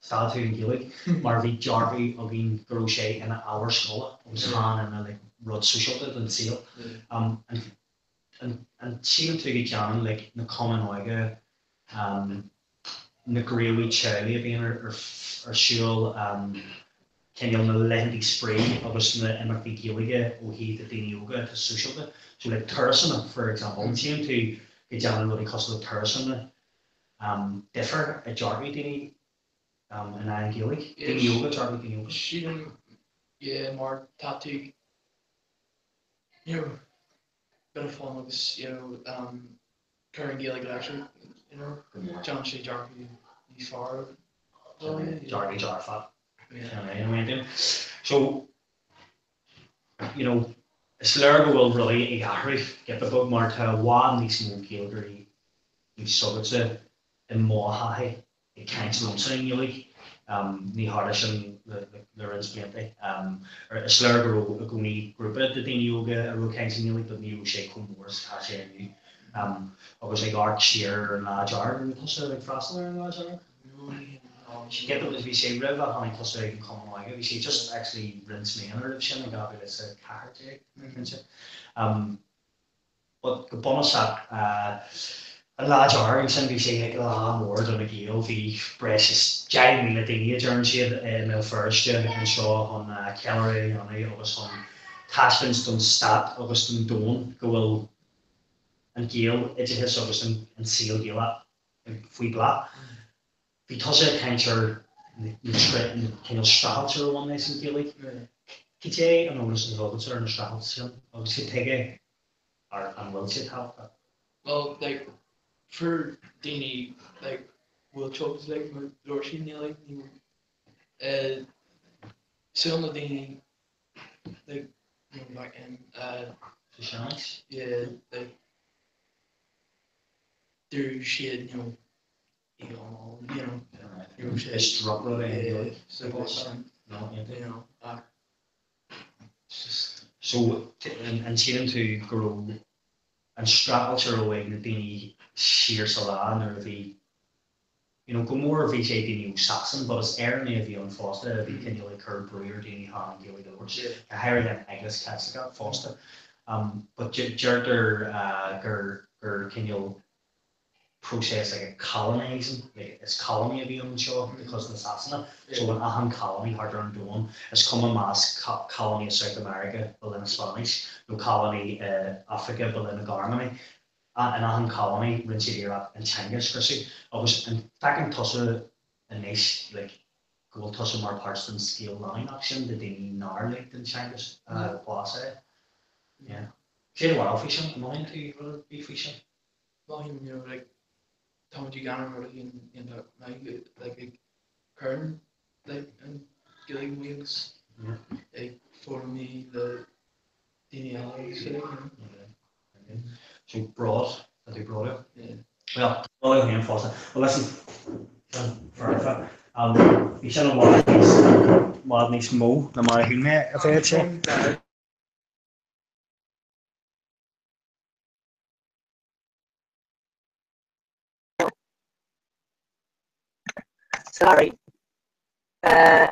stad tú an Ghaeilge mar bhí dearcadh againn go raibh sé ina ábhar scoile agus chan ina like rud sóisialta den saol. An an síleann tú go déanann like na cumainn óige na gníomhaí teaghlaigh a bhíonn ar siúl, cineál na laethanta spraoi agus na imeachtaí Gaeilge ó thaobh de daoine óga atá sóisialta. So like turasanna for example, an síleann tú go déanann rudaí cosúil le turasanna difear i dearcadh daoine in aghaidh an Ghaeilge? Daoine óga, dearcadh daoine óga. Sílim, yeah, mar tá tú, you know, bit of fun agus, you know, Cuir an Ghaeilge leis, you know, déanann sé dearcadh níos fearr. Dearcadh dearfach. So, you know, is léir go bhfuil rudaí ag athrú giota beag mar tá i bhfad níos mó Gaeilgeoirí aois s'agatsa i mo thaithí ag caint liomsa i nGaeilge. Ní tharla sin le roinnt blianta. Is léir go raibh i gcónaí grúpa de daoine óga a raibh ag caint i nGaeilge but ní raibh sé chomh mór is atá sé inniu. Agus ag amharc siar ar an Lá Dearg, an raibh tusa ag freastal ar an Lá Dearg? Giota bhí sé roimh a tháinig tusa ag an Chumann Óige, bhí sé just actually roinnt mbliana roimh sin, in 2014, cinnte. But go bunúsach, An Lá Dearg ansin bhí sé like lá mór do na Gaeil, bhí breis is 10,000 daoine a deireann siad i mBéal Feirste anseo chun ceiliúradh a dhéanamh agus chun taispeáint don stát agus don domhan go bhfuil an Gaeloideachas agus an saol Gaelach faoi bhláth. Bhí tusa ag caint ar na cineál streachailt a bhain leis an Ghaeilge. Cad é an eolas atá agatsa ar na streachailt sin agus cad tuige ar an bhfuil sé tábhachtach? Well, like, for daoine, like, bhfuil jobs, like, mar labhair siad ní, like, ní, eh, saol na daoine, like, you know, back in, uh, Sa seans? yeah, like, deir siad, you know, you know, you know, you know, Is drochrud é yeah, an so Ghaeilge. sin, No, you know, ach, it's just. So, an síleann tú go raibh an streachailt a raibh ag na daoine siar sa lá nuair a bhí, you know, go mór bhí sé daoine ó Sasain, but is Éireannaigh a bhí ann fosta a bhí cineál ag cur brú ar daoine chun an Ghaeilge a labhairt, go háirithe an Eaglais Chaitliceach fosta. Um, but deirtear gur, gur cineál process like a colonising, like is colony a bhí ann anseo because na Sasana, so in achan colony thart ar an domhan, is cuma más colony i South America ba le na Spáinnigh nó colony i Africa ba le na Gearmánaigh, in achan colony rinne siad iarracht an teanga a scriosadh agus an bhfeiceann tusa anois like go bhfuil tusa mar páirt den scéal leanúnach sin de daoine nár lig don teanga bás a fháil? Yeah. Céard a bharúil faoi sin? An mothaíonn tú rud ar bith faoi sin? Mothaím, you know, like, táimid ag déanamh rud éigin iontach maith, like, ag cur, like, an Ghaeilge amuigh agus ag foghlaim í le daoine eile agus like, you know. So bród, tá tú bródúil? Yeah. Well, tá bród agam féin fosta. Well listen, sin foirfe. Um, bhí sin i bhfad níos, bhfad níos mó ná mar a shíl mé a bheadh sé. Sorry. Uh,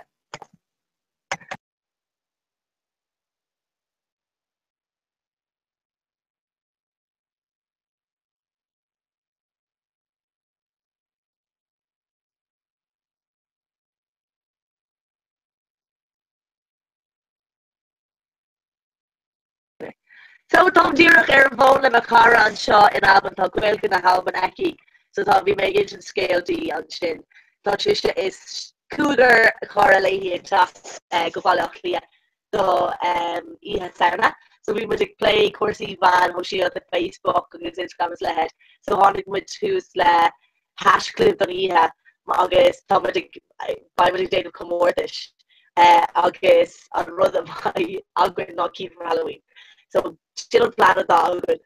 So táim díreach ar an bhfón le mo chara anseo in Albain, tá Gaeilge na hAlban aici, so tá, bhí mé ag insint scéal di ansin. Tá sise is cúigear cara léi ag teacht go Baile Átha Cliath do Oíche Samhna. So bhí muid ag plé cúrsaí mheáin shóisialta, Facebook agus Instagram is leithéid. So tháinig muid thuas le haischlib don oíche agus tá muid ag, beidh muid ag déanamh comórtais agus an rud a bheidh againn ná Keith for Halloween. So sin an plean atá againn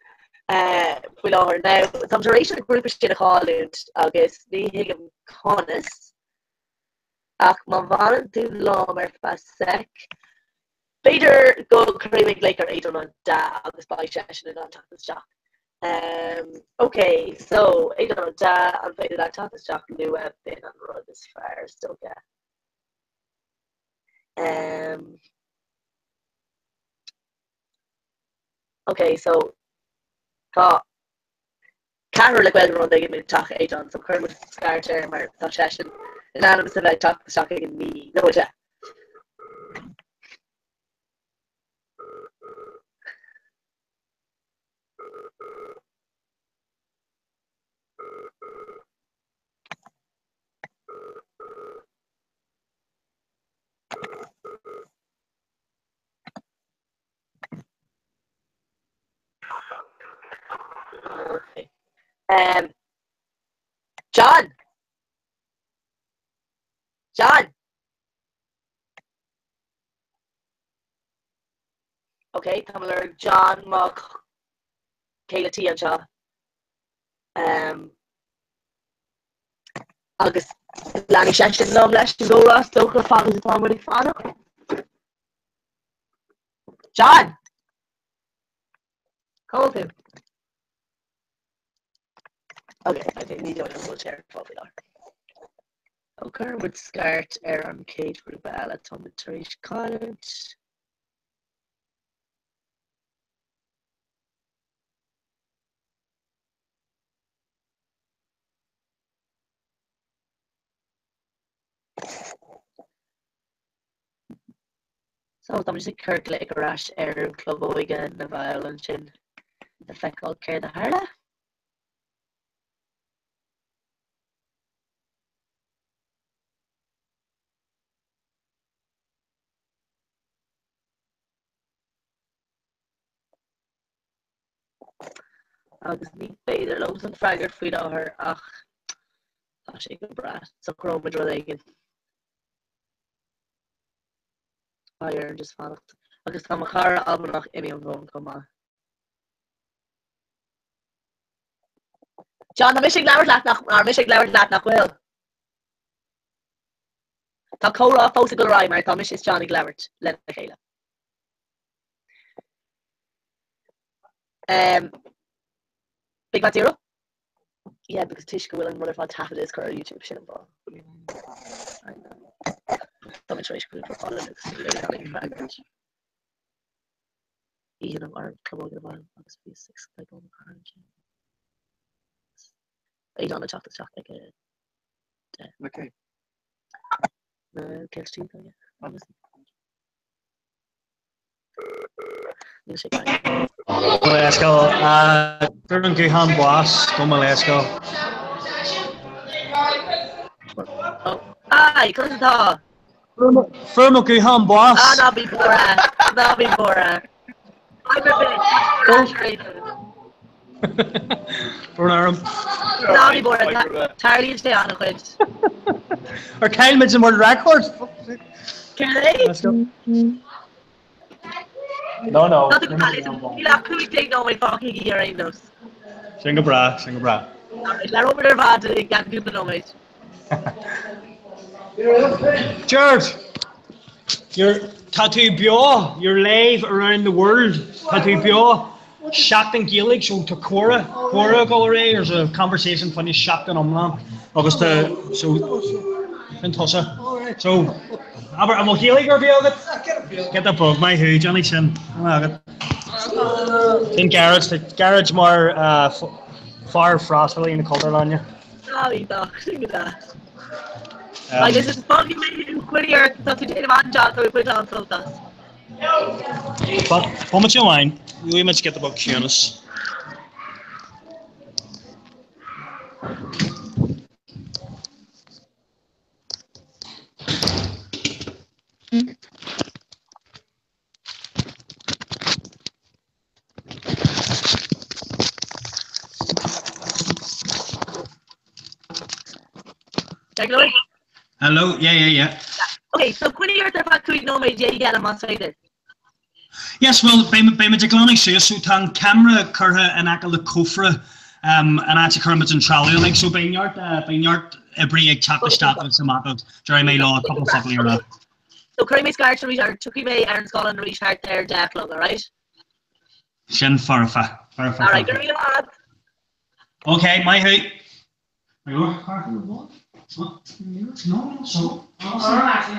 faoi láthair. Now, táim tar éis an grúpa sin a chailliúint agus ní thuigim conas ach má bhfanann tú liom ar feadh sec, B'fhéidir go gcuirfidh mé glaoch ar Aodán Ó Deá agus beidh seisean in ann teacht isteach. Um, ok, so, Aodán Ó Deá, an féidir leat teacht isteach luath, b'in an rud is fearr, is dócha. Um, ok, so, tá ceathrar le Gaeilge rud éigin ag teach Aodán, so cuirfidh muid scairt air mar tá seisean in ainm is a bheith ag teacht isteach ag a 9 nó 10. Um, John! John! Ok, tá mé ag lorg John mo chéile tí anseo. Um, agus leanfaidh seisean liom leis an gcomhrá is dócha fad is atá muid ag fanacht. John! Cá bhfuil tú? Ok, ok, ní dóigh liom go bhfuil sé ar fáil faoi láthair. Ó cuirfidh muid scairt ar an chéad ghrúpa eile tá muid tar éis cailliúint. So tá muid ag cur glaoch ar ais ar an Club Óige na bhFál ansin le feiceáil céard a tharla. Agus ní féidir liomsa freagairt faoi láthair ach tá sé go breá. Socróidh muid rud éigin. Beidh orainn just fanacht. Agus tá mo chara Albanach imithe ón bhfón chomh maith. John, tá mise ag labhairt leat nach, mise ag labhairt leat nach bhfuil? Tá comhrá fós ag dul ar aghaidh mar tá mise is John ag labhairt lena chéile. Um, Big Fat Zero? Yeah, because toisc go bhfuil an rud ar fad taifeadta is curtha ar YouTube sin an fáth. I know. Tá mé tar éis cúpla fáil agus ní freagairt. Oíche an ar Club Óige na bhFál agus bhí 6 ag an ansin. Beidh John ag teacht isteach ag a 10. Okay. Na Ceiltí, obviously. Níl sé Gabh mo leithscéal. Fuair an guthán bás, gabh mo leithscéal. Hi, conas atá? Fuair mo guthán bás. Ah, ná bí buartha, ná bí buartha. I'm a bit. Brón orm. Ná bí buartha, tarlaíonn sé an-chuid. Ar chaill muid an world record? Céard é? Let's go. No, no. Tá tú go maith, níl ach 15 nóiméad fágtha againn ar aon nós. Sin go breá, sin go breá. Alright, labhróimid ar fad i gceann cúpla nóiméad. Gerard, you're, tá tú beo, you're live around the world, tá tú beo, Seachtain Gaeilge, so tá comhrá, comhrá ag dul ar aghaidh, there's a conversation fá choinne seachtain iomlán agus tá, so, sin tusa. So, abair, an bhfuil Gaeilge ar bith agat? Giota beag, maith thú, déanfaidh sin, agat. Sin Gearóid, tá Gearóid mar uh, fear freastalaí na Cultúrlainne. Tá, iontach, sin go deas. Agus is fágfaidh mé thú, coinnigh ort, tá tú déanamh an-jab, tá mé ag baint an-sult as. Bomaite amháin, gheobhaidh muid giota beag ciúnas. Hello, yeah, yeah, yeah. Ok, so coinnigh ort ar feadh 15 nóiméad eile más féidir. Yes, well, beidh muid ag glanadh suas, so tá an camera curtha in aice le cófra um, an áit a chuir muid an trealamh uilig, so beidh neart, uh, beidh neart oibrí ag teacht isteach agus amach agus déarfaidh mé leo cúpla focal a rá. So cuirfidh mé scairt arís or tiocfaidh mé ar an scáileán arís thart ar 10 a chlog, alright? Sin foirfe, foirfe, Alright, go foirfe. raibh míle maith agat. Ok, maith thú. What? No, no, so. The last name,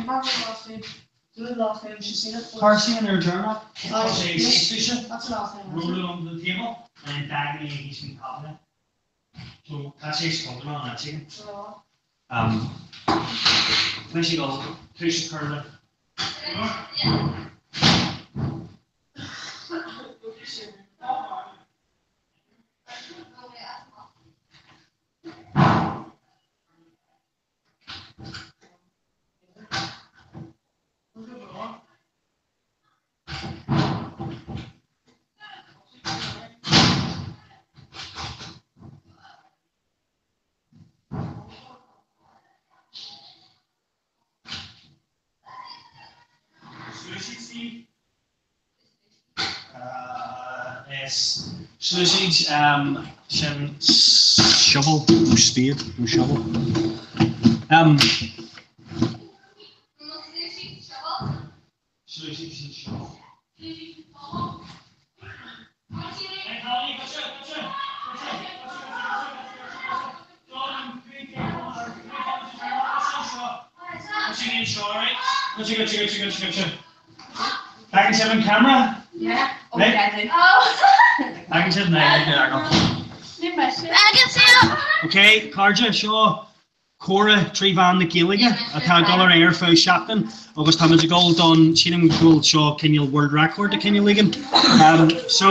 not the last name. Do the last name, she's seen it. Carson or Dermot? That's the last name. Roll it onto the table and then bag me he's in cabinet. So tá sé scoil an áit Um, Anois ag dul tús a chur le. Sluasaid sin shovel nó spade nó shovel. Sluasaid sin shovel. Tagann sibh an camera? Yeah. Right? Tagann sibh na Agus Ok, cairde, seo Comhrá trí mheán na Gaeilge atá ag dul ar aghaidh ar feadh seachtain agus táimid ag dul don, sílim go bhfuil seo cineál world record de chineál éigin. So,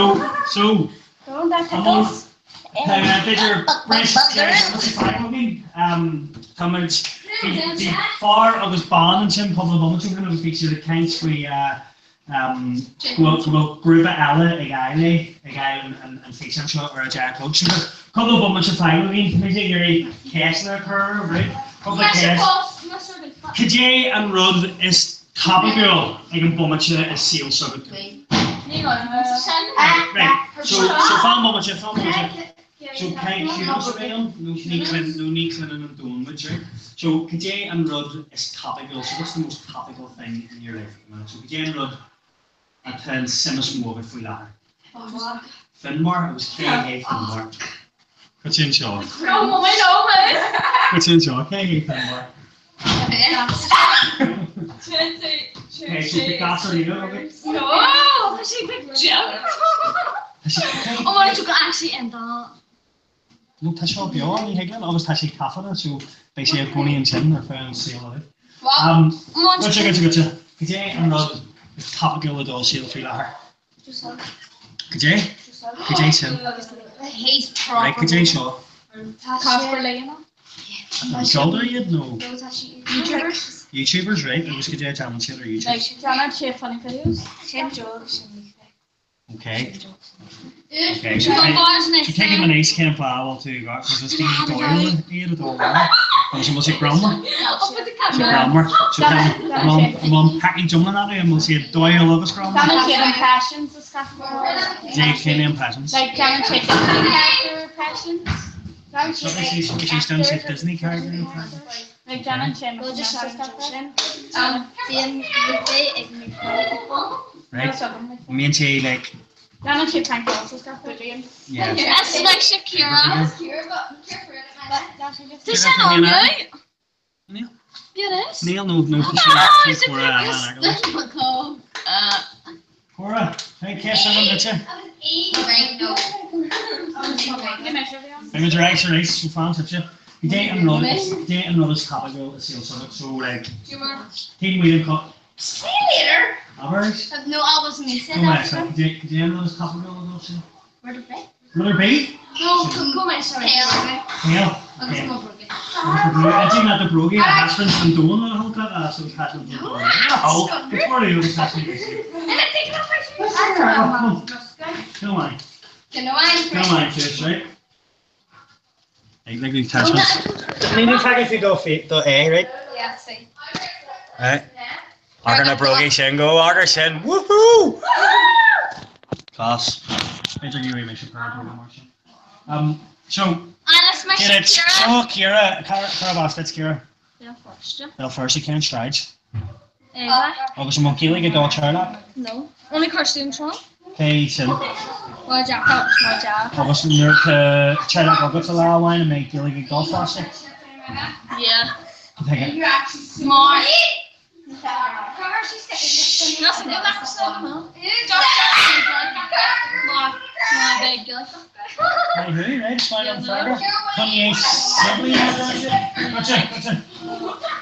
so, tá b'fhéidir breis is 10 bomaite fágtha againn. Táimid, bhí fear agus bean ansin cúpla bomaite ó shin agus bhí siad ag caint faoi go bhfuil grúpa eile ag fháil é, ag fháil an físeán seo ar a 10 a chlog. So cúpla bomaite fágtha againn, tá mise ag iarraidh ceisteanna a chur oraibh, right? Cúpla ceist. Cad é an rud is topaiceúil ag an bomaite i saol s'agat? Right, so so fan bomaite, fan bomaite. So cé ciúnas a bheidh ann nó ní nó ní chluineann an domhan muid, right? So cad é an rud is topaiceúil, so what's the most topical thing in your life at the minute? So cad é an rud atá an suim is mó agat faoi láthair? Finbar agus cé hé Finbar? Cad é anseo? Cad é anseo? Cé hé Finbar? Okay, so the gasúr líne agat? No, tá sé ag jump. Oh, mar tú actually end up. No, tá seo beo, ní thig linn, agus tá sé taifeadta, so beidh sé i gcónaí ansin ar feadh an saol uilig. Um, Goitse, goitse, goitse. Cad é an rud is topaiceúil i do shaol faoi láthair? Cad é? Cad é sin? Right, cad é seo? Casper Lane. An ceoltóirí iad nó? YouTubers. YouTubers, right, agus cad é a déanann siad ar YouTube? Like, déanann siad funny videos. Sin Joe, sin Okay. Okay, so tuigim anois cén fáth a bhfuil tú ag because is daoine dóighiúla iad atá ann. Agus an bhfuil siad greannmhar? Siad greannmhar. So tá an bhfuil package iomlán acu an bhfuil siad dóighiúil agus greannmhar? Déanann siad impressions is gach Dé cén impressions? Like déanann siad Disney character impressions. Déanann siad Déanann siad Disney character impressions. Like déanann siad Bíonn rudaí ag Right? An mbíonn sé like Déanann siad prank calls is gach rud. Yeah. That's like Shakira. Tá sin ann, right? Níl. Yeah, it is. Níl nó nó Ah, tá it's a Cora eile Cora, hey ceist agam duitse. Beidh muid ar ais arís so fan sibhse. Cad é an rud is cad é an rud is topaiceúil i saol s'agat so like taobh amuigh den See you later. Abair. No, I wasn't me said Go that. Cad é an rud is topaiceúil i do shaol? Rud ar bith? Rud ar bith? No, go mé sorry. Hell. Agus mo bhróga. Agus do bhróga. do bhróga a thaispeáint don domhan a thóg a so thaispeáint don domhan. Oh, it's more you thaispeáint. Come on. Come on, cheers, right? Ag like ní taispeáint. Ní ní tagann tú do do é, right? Yeah, see. Right. Amharc ar na brógaí sin go, amharc air sin. Woohoo! Class. B'fhéidir go bhfuil mé sin mar sin. Um, so, Alice my Get it. Shakira. Oh, Ciara, cá as duit, Ciara? Béal Feirste. Béal Feirste cén sráid. Eva. Agus an bhfuil Gaeilge ag do theaghlach? No. Only Kirsty and Sean. Cé sin? Má Jack agus má Jack. Agus nuair atá teaghlach agat sa lá amháin an mbeidh Gaeilge ag do pháiste? Yeah. Tuige. Mar. Hey, who, right? Smile on freagra. Kanye Sibley, Gotcha, gotcha.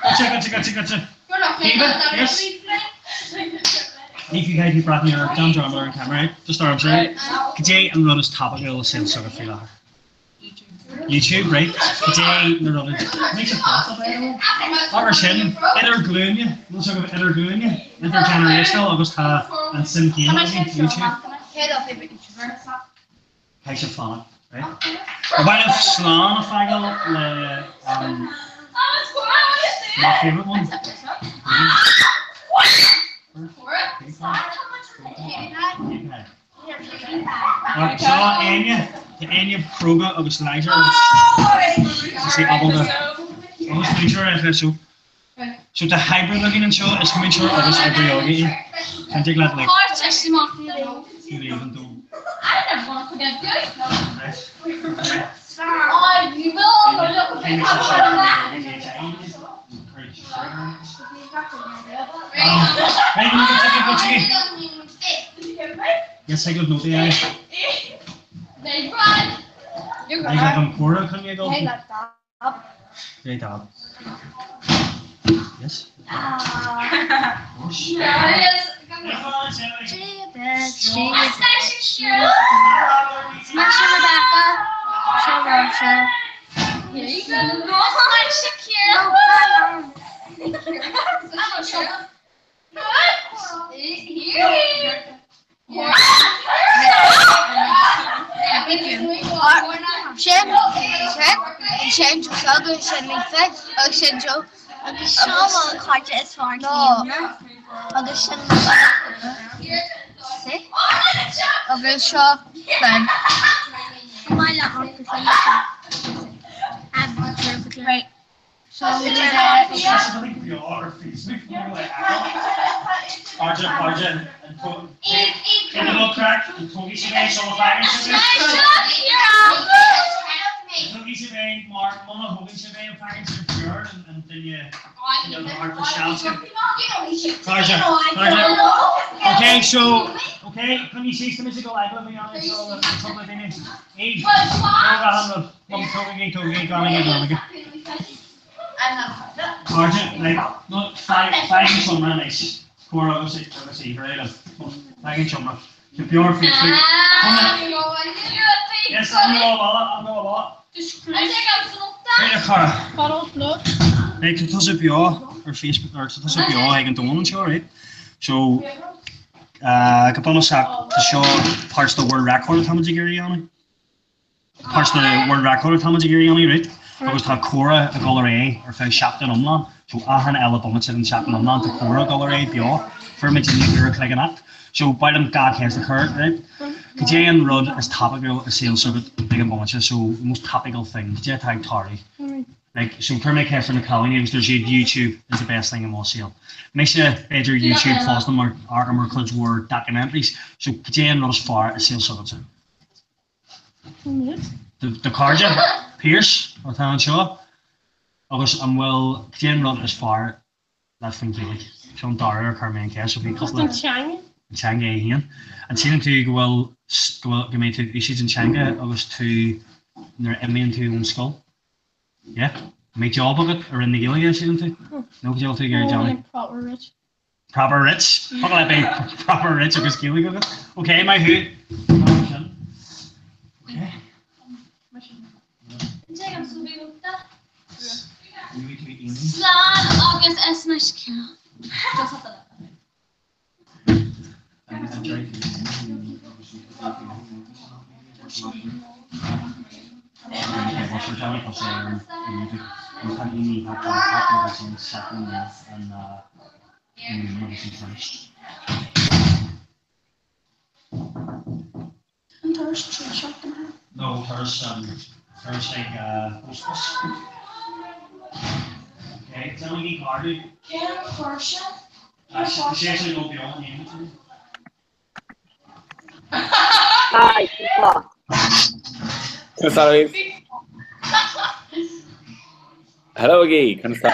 Gotcha, gotcha, gotcha, gotcha. Eva, yes? Ní fi caithfidh breathnú ar déan dearmad ar an camera, right? Just ormsa, right? Cad é an rud is topaiceúil i saol s'agat faoi láthair? YouTube, right? Cad é na rudaí Ní sé fásta Mar sin, idir glúine, nó seo idir glúine, intergenerational agus tá an suim céanna againn, YouTube. Caithfidh sibh fanacht, right? Ar mhaith libh slán a fhágáil le my favourite one? Seo Áine, tá Áine cróga agus láidir agus is í ábalta agus múinteoir é so. So tá hybrid againn anseo, is múinteoir agus oibrí óige í. An dtig leat like tú an dó. Yes, I got no idea. I got an córa chun é dul. Dé dad. Yes. Sin sin sin agus sin Lisa agus sin Joe agus seo mo chairde is fearr agus sin agus seo Ben. Right. Okay, so, okay, can you see some musical Tá tusa beo ar Facebook or tá tusa beo ag an domhan anseo, right? So go bunúsach tá seo páirt de World Record atáimid ag iarraidh a dhéanamh. Páirt de World Record atáimid ag iarraidh a dhéanamh, right? Agus tá comhrá ag dul ar aghaidh ar feadh seachtain iomlán, so achan uile bomaite den tseachtain iomlán tá comhrá ag dul ar aghaidh beo. Fuair muid inniu uair a chloig anocht. So ba mhaith liom dhá cheist a chur, right? Cad é an rud is topaiceal i saol s'agat ag an bomaite, so the most topical thing, cad é atá ag tarlú? Like, so chuir mé ceist ar na cailíní agus dúirt siad YouTube is the best thing i mo saol. Mise, b'fhéidir YouTube fosta mar amharcaim ar cuid mhór documentaries, so cad é an rud is fearr i saol s'agatsa? Do chairde, Pearse, atá anseo agus an bhfuil, cad é an rud is fearr leat faoin Ghaeilge? Seo an dara huair a chuir mé an cheist, so bhí cúpla. An teanga? An teanga é féin. An síleann tú go bhfuil, go bhfuil, go mbeidh tú ag úsáid an teanga agus tú, nuair a imíonn tú ón scoil? Yeah? An mbeidh job agat i Roinn na Gaeilge, síleann tú? Nó cad é a bhfuil tú ag iarraidh déanamh? Proper rich. Proper rich. Fuck le beidh proper rich agus Gaeilge agat. Ok, maith thú. Ok. Slán agus is anois ceann. An turas tríocha maith. No, turas turas ag Ostas. Okay, déanaigí cardú. Cén chúrsa? Tá sé sin go beo in éineacht. Hi, tá. Conas tá libh? Hello agaí, conas tá?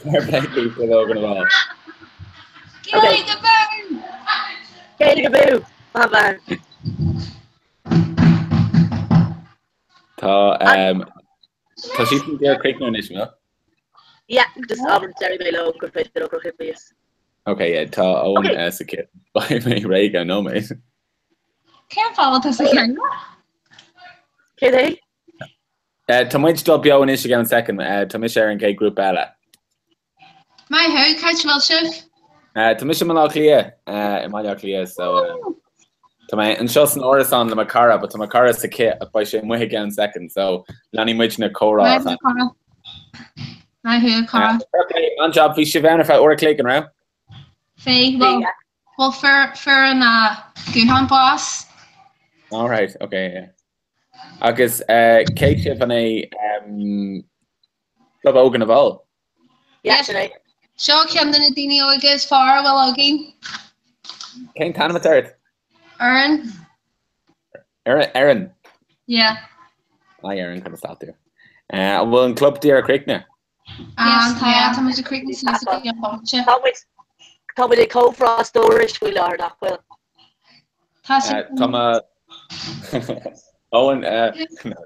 Fair play daoibh, go dóigh go bhfuil. Gaeilge abú! Gaeilge abú! Bye bye. Tá tá siad ag iarraidh críochnú anois, an bhfuil? Yeah, just abair déarfaidh mé leo gur féidir leo cur chuig thíos. Ok, yeah, tá Owen sa cith. Beidh mé réidh i nóiméad. Cén fáth tá sa cheangal? Cé é? Tá muid dul beo anois i gceann soicind. Tá mise ar an gcéad grúpa eile. Maith thú, cá háit a bhfuil sibh? Tá mise i mBaile Átha Cliath, i mBaile Átha Cliath, so tá mé anseo san árasán le mo cara, but tá mo cara sa cith ach beidh sé amuigh i gceann soicind, so leanfaidh muid na comhrá. Maith thú, cara. Maith thú, cara. An-job, bhí sibh ann ar feadh uair a chloig, an raibh? Bhí, bhuel, bhuel fuair, fuair an guthán bás. All right, okay, yeah. Agus cé sibh an é Club Óga na bhFál? Yeah, sin é. Seo ceann de na daoine óga is fearr a bhfuil againn. Cén t-ainm atá ort? Erin. Erin? Erin? Yeah. Hi Erin, conas tá tú? An bhfuil an club díreach críochnaithe? Ah, tá, tá muid ag críochnú suas go dtí an bomaite. Tá muid, tá muid ag comhrá stórais faoi láthair, nach bhfuil? Tá sé. Tá mo... Owen, no,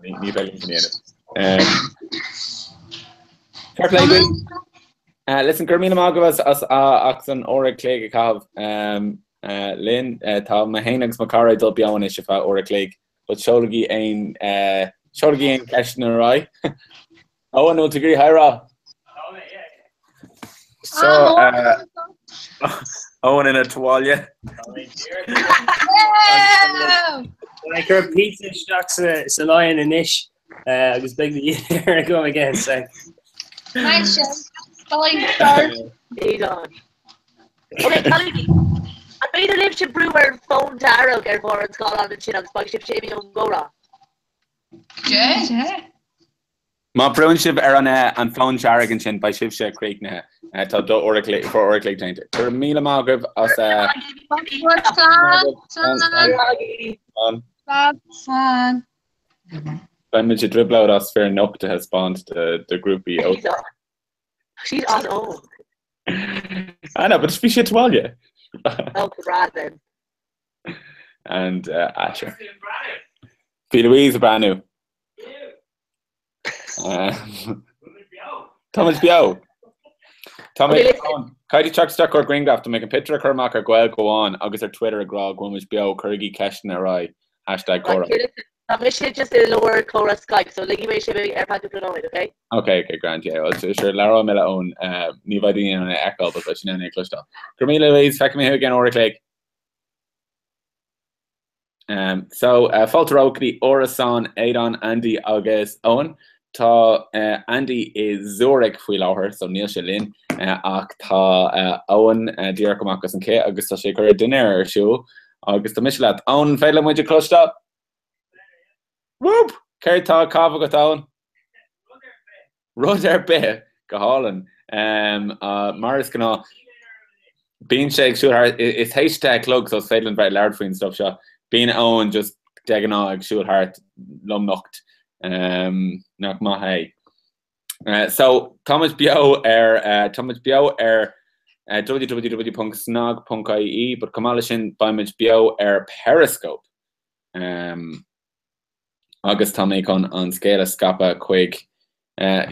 ní bheidh sin dhéanamh. Fair play duit. Listen, go raibh míle maith agaibh as as as an uair a chloig a chaitheamh linn. Tá mé féin agus mo chara ag dul beo anois ar feadh uair a chloig, but seolaigí aon seolaigí aon ceisteanna ar aghaidh. Owen, an bhfuil tú ag iarraidh hi a rá? So, Owen ina tuáille. Ag cur pizza isteach san oigheann anois agus beidh mo dhinnéar agam again so. Ok, cailíní, an féidir libhse brú ar an fón dearg ar bharr an scáileáin ansin agus beidh sibhse imithe ón gcomhrá? Má bhrúnn sibh ar an an fón dearg ansin beidh sibhse críochnaithe. Tá do uair a chloig, for uair a chloig déanta. Go raibh míle maith agaibh as Slán. Beidh muid i dtrioblóid as fir nocht a thaispeáint do ghrúpaí óga. She's an-óg. I know, but bhí sé tuáille. Oh, go breá then. And uh, Asher. Bhí Louise ag breathnú. Tá muid beo. Tá mé Caithfidh teacht isteach ar grianghraf, tá mé chun pictiúr a chur amach ar GaelGabhán agus ar Twitter ag rá go bhfuil muid beo, cuirigí ceisteanna ar aghaidh. Hashtag comhrá. Tá mise just i lár comhrá Skype, so ligfidh mé sibh ar feadh cúpla nóiméad, ok? Ok, ok, grand, yeah. Well, sure, labhróidh mé le Eoin, ní bheidh daoine in ann é a fheiceáil, but beidh siad in ann é a chloisteáil. Go raibh míle Louise, feicfidh mé thú i gceann uair a chloig. So, fáilte romhat go dtí Árasán Aodán, Andy agus Eoin. Tá Andy i Zurich faoi láthair, so níl sé linn, ach tá Eoin díreach amach as an cith agus tá sé ag cur a dinnéar ar siúl agus tá mise leat. Eoin, an féidir muid a chloisteáil? Whoop! Céard tá á chaitheamh agat, Eoin? Rud ar bith! Go hálainn. Mar is gnáth, bíonn sé ag siúl thart, is théis 10 a chlog so is féidir linn bheith ag labhairt faoin stuff seo. Bíonn Eoin just de ghnáth ag siúl thart lomnocht. Nach maith é. So, táimid beo ar, táimid beo ar www.snag.ie but chomh maith leis sin beimid beo ar Periscope. Agus tá mé chun an scéal a scaipeadh chuig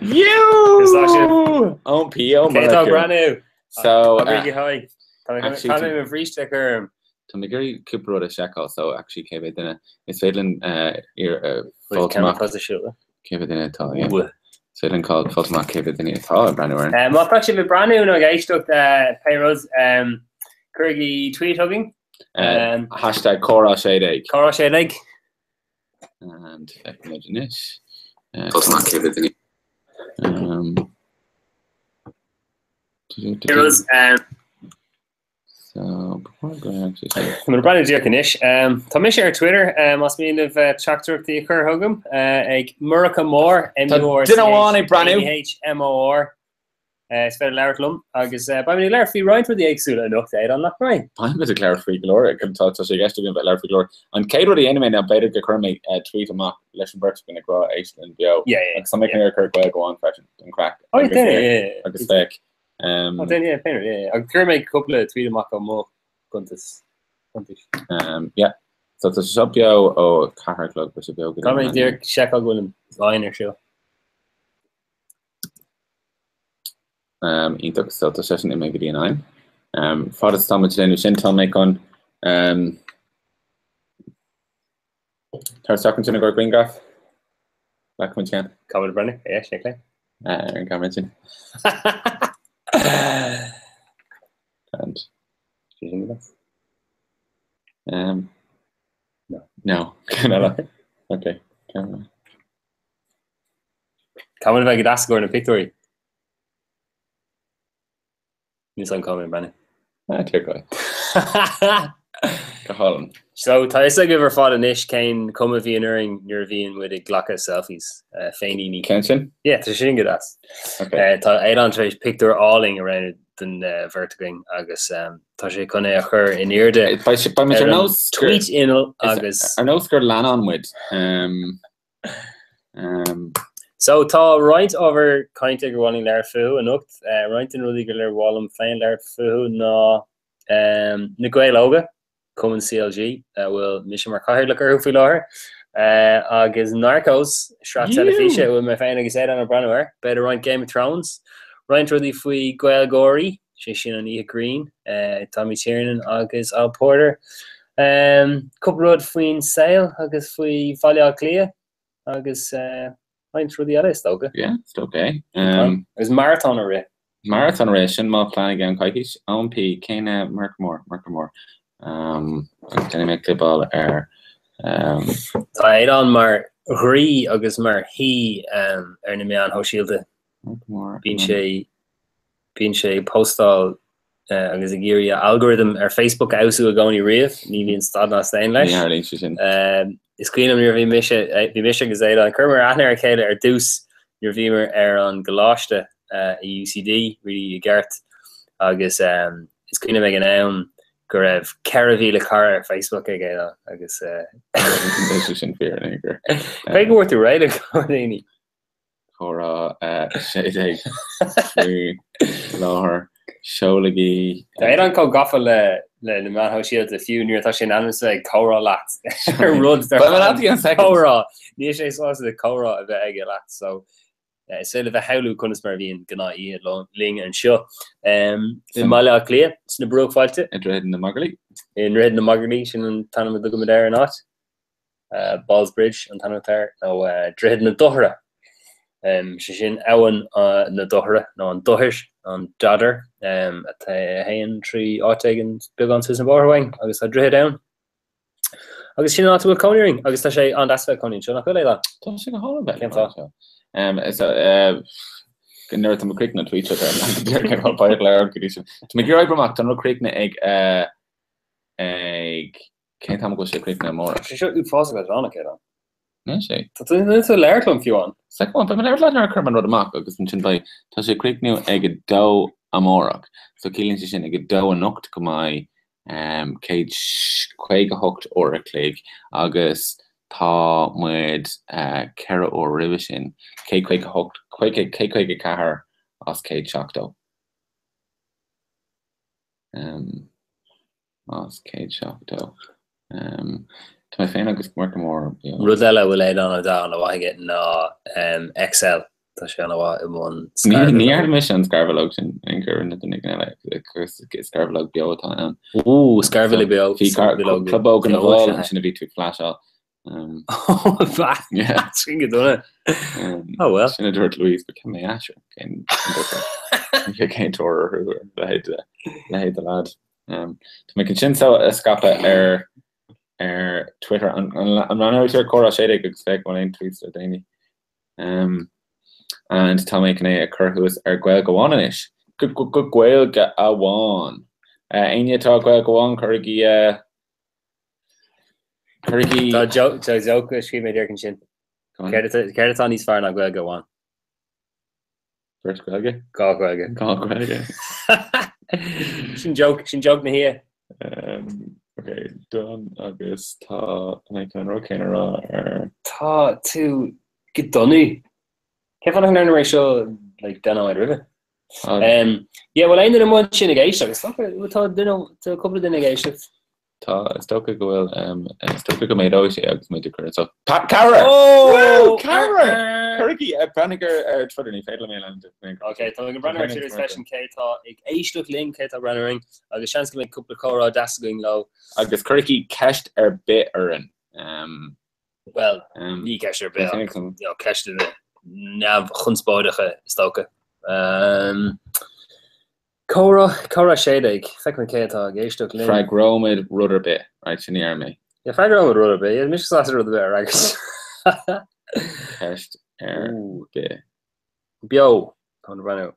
you! Ón P Ó Cé atá ag breathnú? So, Abraigí hi. Tá mé mo bhríste a chur orm. Tá mé ag iarraidh cúpla rud a sheiceáil, so actually cé mhéad duine is féidir linn fáilt amach cé mhéad duine atá, yeah. Is féidir linn fáilt amach cé mhéad duine atá ag breathnú orainn. Má tá sibh ag breathnú nó ag éisteacht pé rud, cuirigí tweet chugainn. Hashtag comhrá 16. Comhrá 16. And feicfimid anois. Fáilt amach cé mhéad duine. So, before I go actually say. Tá mé ag breathnú díreach anois. Tá mise ar Twitter, más mian libh teachtaireachtaí a chur chugam, ag Murchadh Mór, M U R C Duine amháin ag breathnú. H M O R. Is féidir labhairt liom agus beidh mé ag labhairt faoi roinnt rudaí éagsúla anocht, Aodán, nach mbeidh? Beidh muid ag labhairt faoi go leor, tá sé i gceist againn bheith ag labhairt faoi go leor. An chéad rud a dhéanfaidh mé ná b'fhéidir go gcuirfidh mé tweet amach leis an bheirt againn ag rá éist linn beo. Agus tá mé chun cur GaelGabhán freisin don chraic. Oh, yeah, yeah. Agus féach. Oh, déan, yeah, féin, yeah, yeah. Agus cuirfidh mé cúpla tweet amach ó mo chuntas. Cuntais. Yeah. So tá sé seo beo ó 4 a chlog, beidh sé beo go dtí. Tá mé díreach seiceáil go bhfuil an line ar siúl. Iontach, so tá sé sin imithe go dtí an fheidhm. Fad is atá muid ag déanamh sin, tá mé chun tar isteach ansin i gcomhair grianghraf. Glacfaidh muid ceann. Cá bhfuil Brennan? Yeah, sin é. Ar an gceamara sin. And No. No. Ceann eile. Okay. Ceann eile. Cá bhfuil bheith go deas i gcomhair na pictiúirí? Níl san cá mbeidh Brennan. Ah, tír go. Go hálainn. So tá fhios agaibh ar fad anois cén cuma a bhíonn orainn nuair a bhíonn muid ag glacadh selfies, féiníní. Cén sin? Yeah, tá sin go deas. Okay. Tá Aodán tar éis pictiúr álainn a roghnú den bheirt againn agus tá sé chun é a chur in airde Beidh sé- beidh muid ar ar an nós gur- tweet inneall agus Ar nós gur leannán muid. So, tá roinnt ábhar cainte gur mhaith linn labhairt fúthu anocht. Roinnt de na rudaí gur mhaith liom féin labhairt fúthu ná na Gaeil Óga, Cumann CLG, a bhfuil mise mar chathaoirleach orthu faoi láthair. Agus Narcos, sraith teilifíse a bhfuil mé féin agus Aodán ag breathnú air. B'fhéidir roinnt Game of Thrones, roinnt rudaí faoi Gaeilgeoirí, sé sin an Oíche Grinn, Tommy Tiernan agus Al Porter. Cúpla rud faoin saol agus faoi Bhaile Átha Cliath agus roinnt rudaí eile is dócha. Yeah, is dócha é. Agus maratón a rith. Maratón a rith, sin mo phlean i gceann coicís. Eoin P, cén Murchadh Mór, Murchadh Mór. Agus déanfaidh mé clibeáil ar. Tá Aodán mar dhraoi agus mar shaoi ar na meáin shóisialta. Bíonn sé Bíonn sé ag postáil agus ag iarraidh a algorithm ar Facebook a fheabhsú i gcónaí riamh. Ní bhíonn stad ná staon leis. Ní tharlaíonn sé sin. Is cuimhin liom nuair a bhí mise, bhí mise agus Aodán, chuireamar aithne ar a chéile ar dtús nuair a bhíomar ar an gcoláiste i UCD, really i gceart, agus is cuimhin liom ag an am go raibh 4,000 cara ar Facebook ag Aodán agus. Níl sé sin fíor in aon chor. Cé go bhfuair tú réidh le go leor daoine? Comhrá 16 faoi láthair. Seolaigí. Tá Aodán chomh gafa le na meáin shóisialta fiú nuair atá sé in ainm is a bheith ag comhrá leat ar rud dar comhrá. Níl sé sásta comhrá a bheith aige leat so is féidir libh a shamhlú conas mar a bhíonn gnáth oíche linn anseo i mBaile Átha Cliath sna bruachbhailte. I nDroichead na Magairlí. I nDroichead na Magairlí sin an t-ainm a dtugaimid air an áit. Ballsbridge an t-ainm atá air, nó Droichead na Dothra. Sé sin abhainn na Dothra, nó an Dothair, an Dodder, atá a théann trí áit éigin beagán suas an bóthar uainn, agus tá droichead ann. Agus sin an áit a bhfuil cónaí orainn, agus tá sé an-deas a bheith ag cónaí anseo, nach bhfuil, Aodán? Tá sé go hálainn bheith Cén fáth? Nuair atá mé ag críochnú an tweet seo, tá mé ag iarraidh oibriú amach, tá an rud críochnaithe ag ag Cén t-am a bhfuil sé críochnaithe amárach? Tá sé seo uafásach leadránach, Aodán. Níl sé. Tá tú níl tú ag labhairt liom fiú amháin. Second one, beidh mé ag labhairt leat nuair a chuirim an rud amach agus ansin beidh, tá sé ag críochnú ag a dó amárach. So ciallaíonn sé sin ag a dó anocht go mbeidh 158 uair a chloig agus tá muid 4 uair roimhe sin, 158, 154 as 170. As 170. Tá mé féin agus Murchadh Mór beo. Rud eile a bhfuil Aodán Ó Dá ana-mhaith aige ná Excel. Tá sé ana-mhaith i mbun Ní dhearna mise an scarbhileog sin in aon chor rinne duine éigin eile agus scarbhileog beo atá ann. Ó, scarbhileog beo. Bhí Club Óga na bhFál ansin a bhí tú ag flasháil. Sin go dona. Oh well. Sin a dúirt Louise, but cén mé aisir cén cén tóir orthu leithéid leithéid de lad. Tá mé chun sin so a scaipeadh ar ar Twitter an rannóidh tú ar Comhrá 16 agus féach an bhfuil aon tweets le déanaí. Um, and tá mé chun é a chur thuas ar Gaeilge Amháin anois. Go Gaeilge Amháin. Éinne atá Gaeilge Amháin cuirigí Cuirigí. Tá joke a scríobh mé díreach ansin. Céard atá níos fearr ná Gaeilge amháin? Beirt Ghaeilge? Dhá Ghaeilge. Dhá Ghaeilge. Sin joke, sin joke na hoíche. Ok, done agus tá mé chun an rud céanna a rá ar. Tá tú go dona. Cén fáth nach ndearna mé seo like 10 nóiméad roimhe? Yeah, bhfuil aon duine amuigh ansin ag éisteacht? Is dócha, tá duine, tá cúpla duine ag éisteacht. Tá, is dócha go bhfuil, is dócha go méadóidh sé agus muid ag cur so. Ceathrar! Oh! Ceathrar! Cuirigí, breathnaigh ar ar Twitter, ní féidir liom é a leanúint. Ok, tá mé ag breathnú ar Twitter freisin cé atá ag éisteacht linn, cé atá ag breathnú orainn, agus seans go mbeidh cúpla comhrá deas againn leo. Agus cuirigí ceist ar bith orainn. Bhuel, ní ceist ar bith ach ceisteanna neamhchonspóideacha is dócha. Comhrá, Comhrá 16, feicim cé atá ag éisteacht linn. Freagróimid rud ar bith, right, sin a dhear mé. Yeah, freagróimid rud ar bith, yeah, mise sásta rud ar bith a fhreagairt. Ceist ar bith. Beo, tá an breathnú.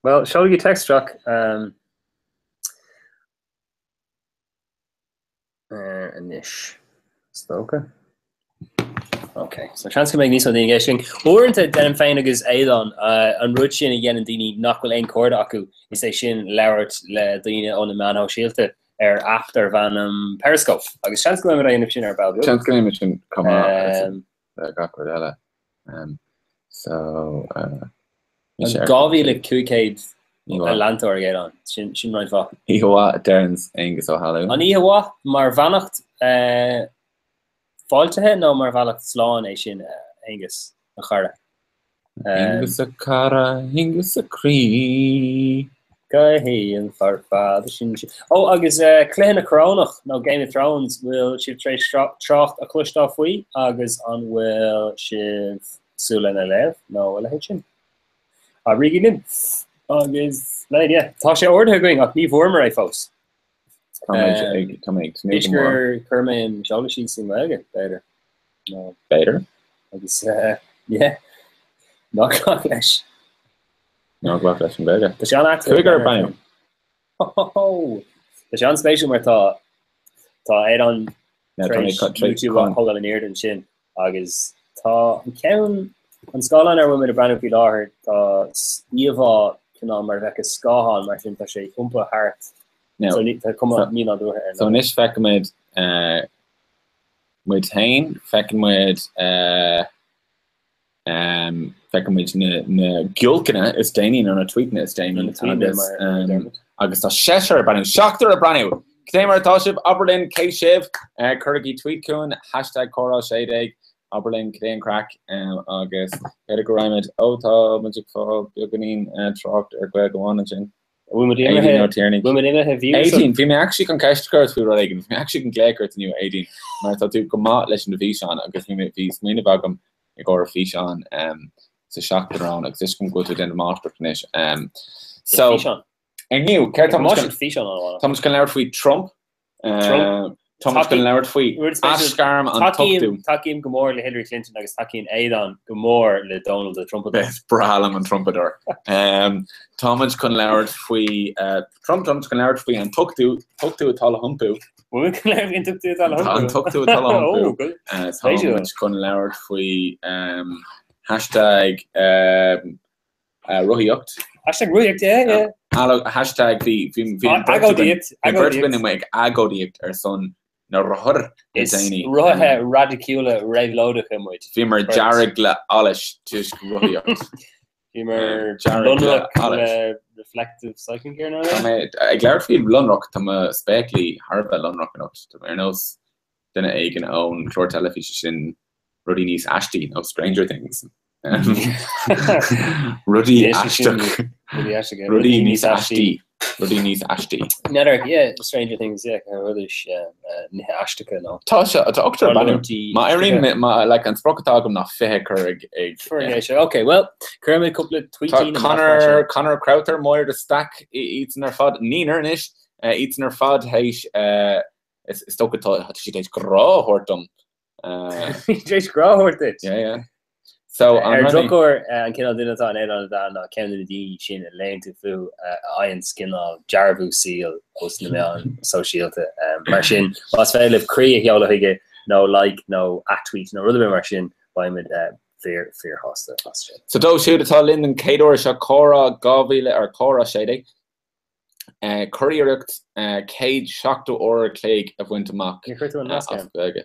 Bhuel, seolaigí téacs isteach. Anois, is dócha. Ok, so seans go mbeidh níos mó daoine ag éisteacht linn. Uaireanta, déanaim féin agus Aodán an rud sin a dhéanann daoine nach bhfuil aon chairde acu, is é sin labhairt le daoine ó na meáin shóisialta ar aip darb ainm Periscope. Agus seans go mbeimid á dhéanamh sin ar ball beag. Seans go mbeimid sin chomh maith le gach rud eile. So, 2,500 leantóir ag Aodán, sin roinnt mhaith. Oíche mhaith, a deireanns Aengus Ó hAlmhain. An oíche mhaith, mar bheannacht. fáiltithe nó mar bhealach slán é sin, a Aonghus, a chara? Aonghus a cara, Aonghus a croí. Go hí an fear fada sin. Ó, agus Cluiche na Corónach, nó Game of Thrones, bhfuil sibh tar éis trácht a chloisteáil faoi agus an bhfuil sibh súil lena léamh nó a leithéid sin? Abraígí linn. Agus, yeah, tá sé ordaithe againn ach ní bhfuaireamar é fós. Tá mé ag tá mé ag tnúth B'fhéidir go mór. gur chuir mé an seoladh síos i nGaeilge, b'fhéidir. Nó B'fhéidir. Agus yeah, ná glac leis. Ná glac leis an Ghaeilge. Tá sé an-ait. Cúigear ag breathnú. Ho ho ho! Tá sé an-spéisiúil mar tá tá Aodán Now, tar tá mé éis tar éis YouTube a chun- thógáil in airde ansin agus tá an ceann, an scáileán ar a bhfuil muid ag breathnú faoi láthair, tá íomhá cineál mar a bheadh i scáthán, mar sin tá sé iompaithe thart. Now, So ní, tá cuma so- mínádúrtha air. So anois feicimid eh, muid féin, feiceann muid eh, em, feiceann muid na, na giolcanna is déanaí nó na tweetanna is déanaí Na tweetanna agus, mar- mar em, deir muid. agus tá seisear ag breathnú, seachtar ag breathnú! Cad é mar atá sibh? Abair linn cé sibh? Eh, cuirigí tweet chugainn, hashtag comhrá 16, abair linn cad é an craic em, agus b'fhéidir go raghaimid, ó tá muid ag fáil beagáinín eh, trácht ar Gaeilge amháin ansin. Bhfuil muid Aideen imithe, Ó Tiarnaigh. bhfuil muid imithe views Aideen, bhí mé actually chun ceist a chur ort faoi rud éigin. Bhí mé actually chun glaoch ort inniu, Aideen, mar tá tú go maith leis an bhfíseán agus bhí mé, bhí smaoineamh agam i gcomhair físeán um, sa seachtain romhainn agus is cuma go bhfuil tú ag déanamh máistreacht anois. Um, so, Físeán. inniu, céard tá muid chun, Máistreacht físeán an tá muid chun labhairt faoi Trump, Trump. Tá muid chun labhairt faoi aisghairm an Tacaím t-ochtú. tacaím go mór le Hillary Clinton agus tacaíonn Aodán go mór le Donald the Trumpador. Is breá liom an Trumpador. Tá muid chun labhairt faoi Trump, tá muid chun labhairt faoi an t-ochtú, t-ochtú atá le hiompú. Bhfuil muid chun labhairt faoin t-ochtú atá le hiompú? Tá an t-ochtú atá le hiompú. Oh, Tá muid chun labhairt faoi hashtag rothaíocht. Hashtag rothaíocht, yeah, yeah. Hashtag bhí bhí bhí an bheirt againn Agóidíocht, bhí an bheirt agóidíocht. againn amuigh ag agóidíocht ar son na rothar le Is déanaí. rothaithe raidiciúla réabhlóideacha muid. Bhíomar Beirt. dearg le allas toisc rothaíocht. Bhíomar Dearg le lonrach allas. le reflective cycling gear nó Tá mé ag labhairt faoi lonrach, tá mo spéaclaí thar a bheith lonrach anocht. Tá mé ar nós duine éigin ón chlár teilifíse sin Rudaí Níos Aistí nó Stranger Things. Rudaí aisteach. Rudaí níos aistí. Rudaí níos aistí. N'fheadar, yeah, Stranger Things, yeah, rudaí nithe aisteacha nó. Tá sé, tá ochtar ag breathnú. Má éiríonn, má, like, an sprioc atá agam ná 20 cur ag, ag. Ok, well, cuirfidh mé cúpla Tá tweetín amach mar sin. Conor, Conor Crowther, Máire de Staic, iadsan ar fad, naonúr anois, iadsan ar fad théis, Is dócha tá siad théis grá a thabhairt dom. Tar éis grá a thabhairt duit? Yeah, yeah. So, Ar an drochuair, an cineál duine atá in Aodán Ó Dálaigh ná ceann de na daoine sin a léann tú fúthu a fhaigheann cineál dearbhú saoil ós na meáin sóisialta. Mar sin, más féidir libh croí a sheoladh chuige nó like nó at-tweet nó rud ar bith mar sin, beimid fíor, fíorshásta as sin. So dóibh siúd atá linn den chéad uair seo Comhrá 2000 ar Comhrá 16. Cuir iarracht 170 uair a chloig a bhaint amach Níor chuir tú an nasc as Gaeilge.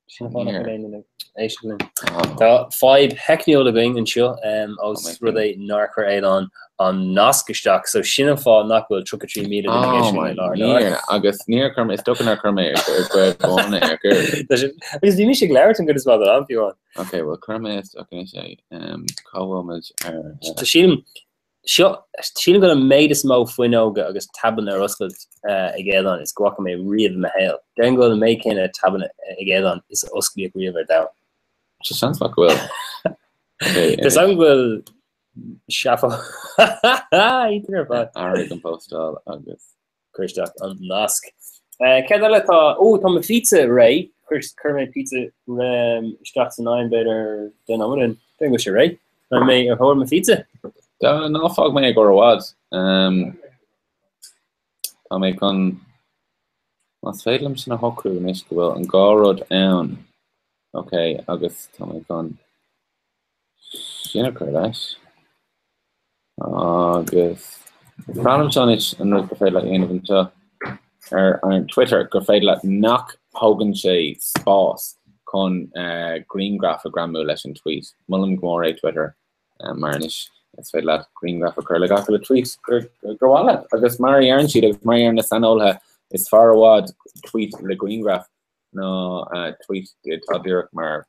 Sin an fáth nach bhfuil aon duine ag éisteacht linn. Tá fadhb theicniúil againn anseo ós rud é nár chuir Aodán an nasc isteach, so sin an fáth nach bhfuil 33,000 duine ag éisteacht linn i láthair na huaire. Agus níor chuir mé, is dócha nár chuir mé ar Gaeilge é ar chor. Agus bhí mise ag labhairt an gcuid is mó den am fiú amháin. Ok, bhuel cuirfidh mé isteach anois é. Cá bhfuil muid ar. Tá sílim Seo, sílim go bhfuil an méid is mó fuinneoga agus tabanna ar oscailt ag Aodán is go bhfaca mé riamh i mo shaol. Déarfainn go bhfuil an méid céanna tabanna ag Aodán is a osclaíodh riamh ar domhan. Tá seans maith go bhfuil. Tá 's agam go bhfuil seafóid iontach ar fad. Athraigh an phostáil agus. Cuir isteach an nasc. Céard eile atá, ó tá mo phizza réidh, chuir mé pizza isteach san oigheann b'fhéidir 10 nóiméad ó shin, déarfainn go bhfuil sé réidh. Beidh mé ar thóir mo phizza. Ná fág mé ag obair i bhfad. Tá mé chun, más féidir liom sin a shocrú anois go bhfuil an dhá rud ann. Ok, agus tá mé chun sin a chur leis. Agus is breá liom seo anois an rud gur féidir leat a dhéanamh anseo ar an Twitter gur féidir leat nach thógann sé spás chun grianghraf a ghreamú leis an tweet. Molaim go mór é Twitter mar anois is féidir leat grianghraf a chur le gach uile tweet gur mhaith leat. Agus mar a dheireann siad agus mar a dheireann na saineolaithe is fearr i bhfad tweet le grianghraf. ná tweet atá díreach mar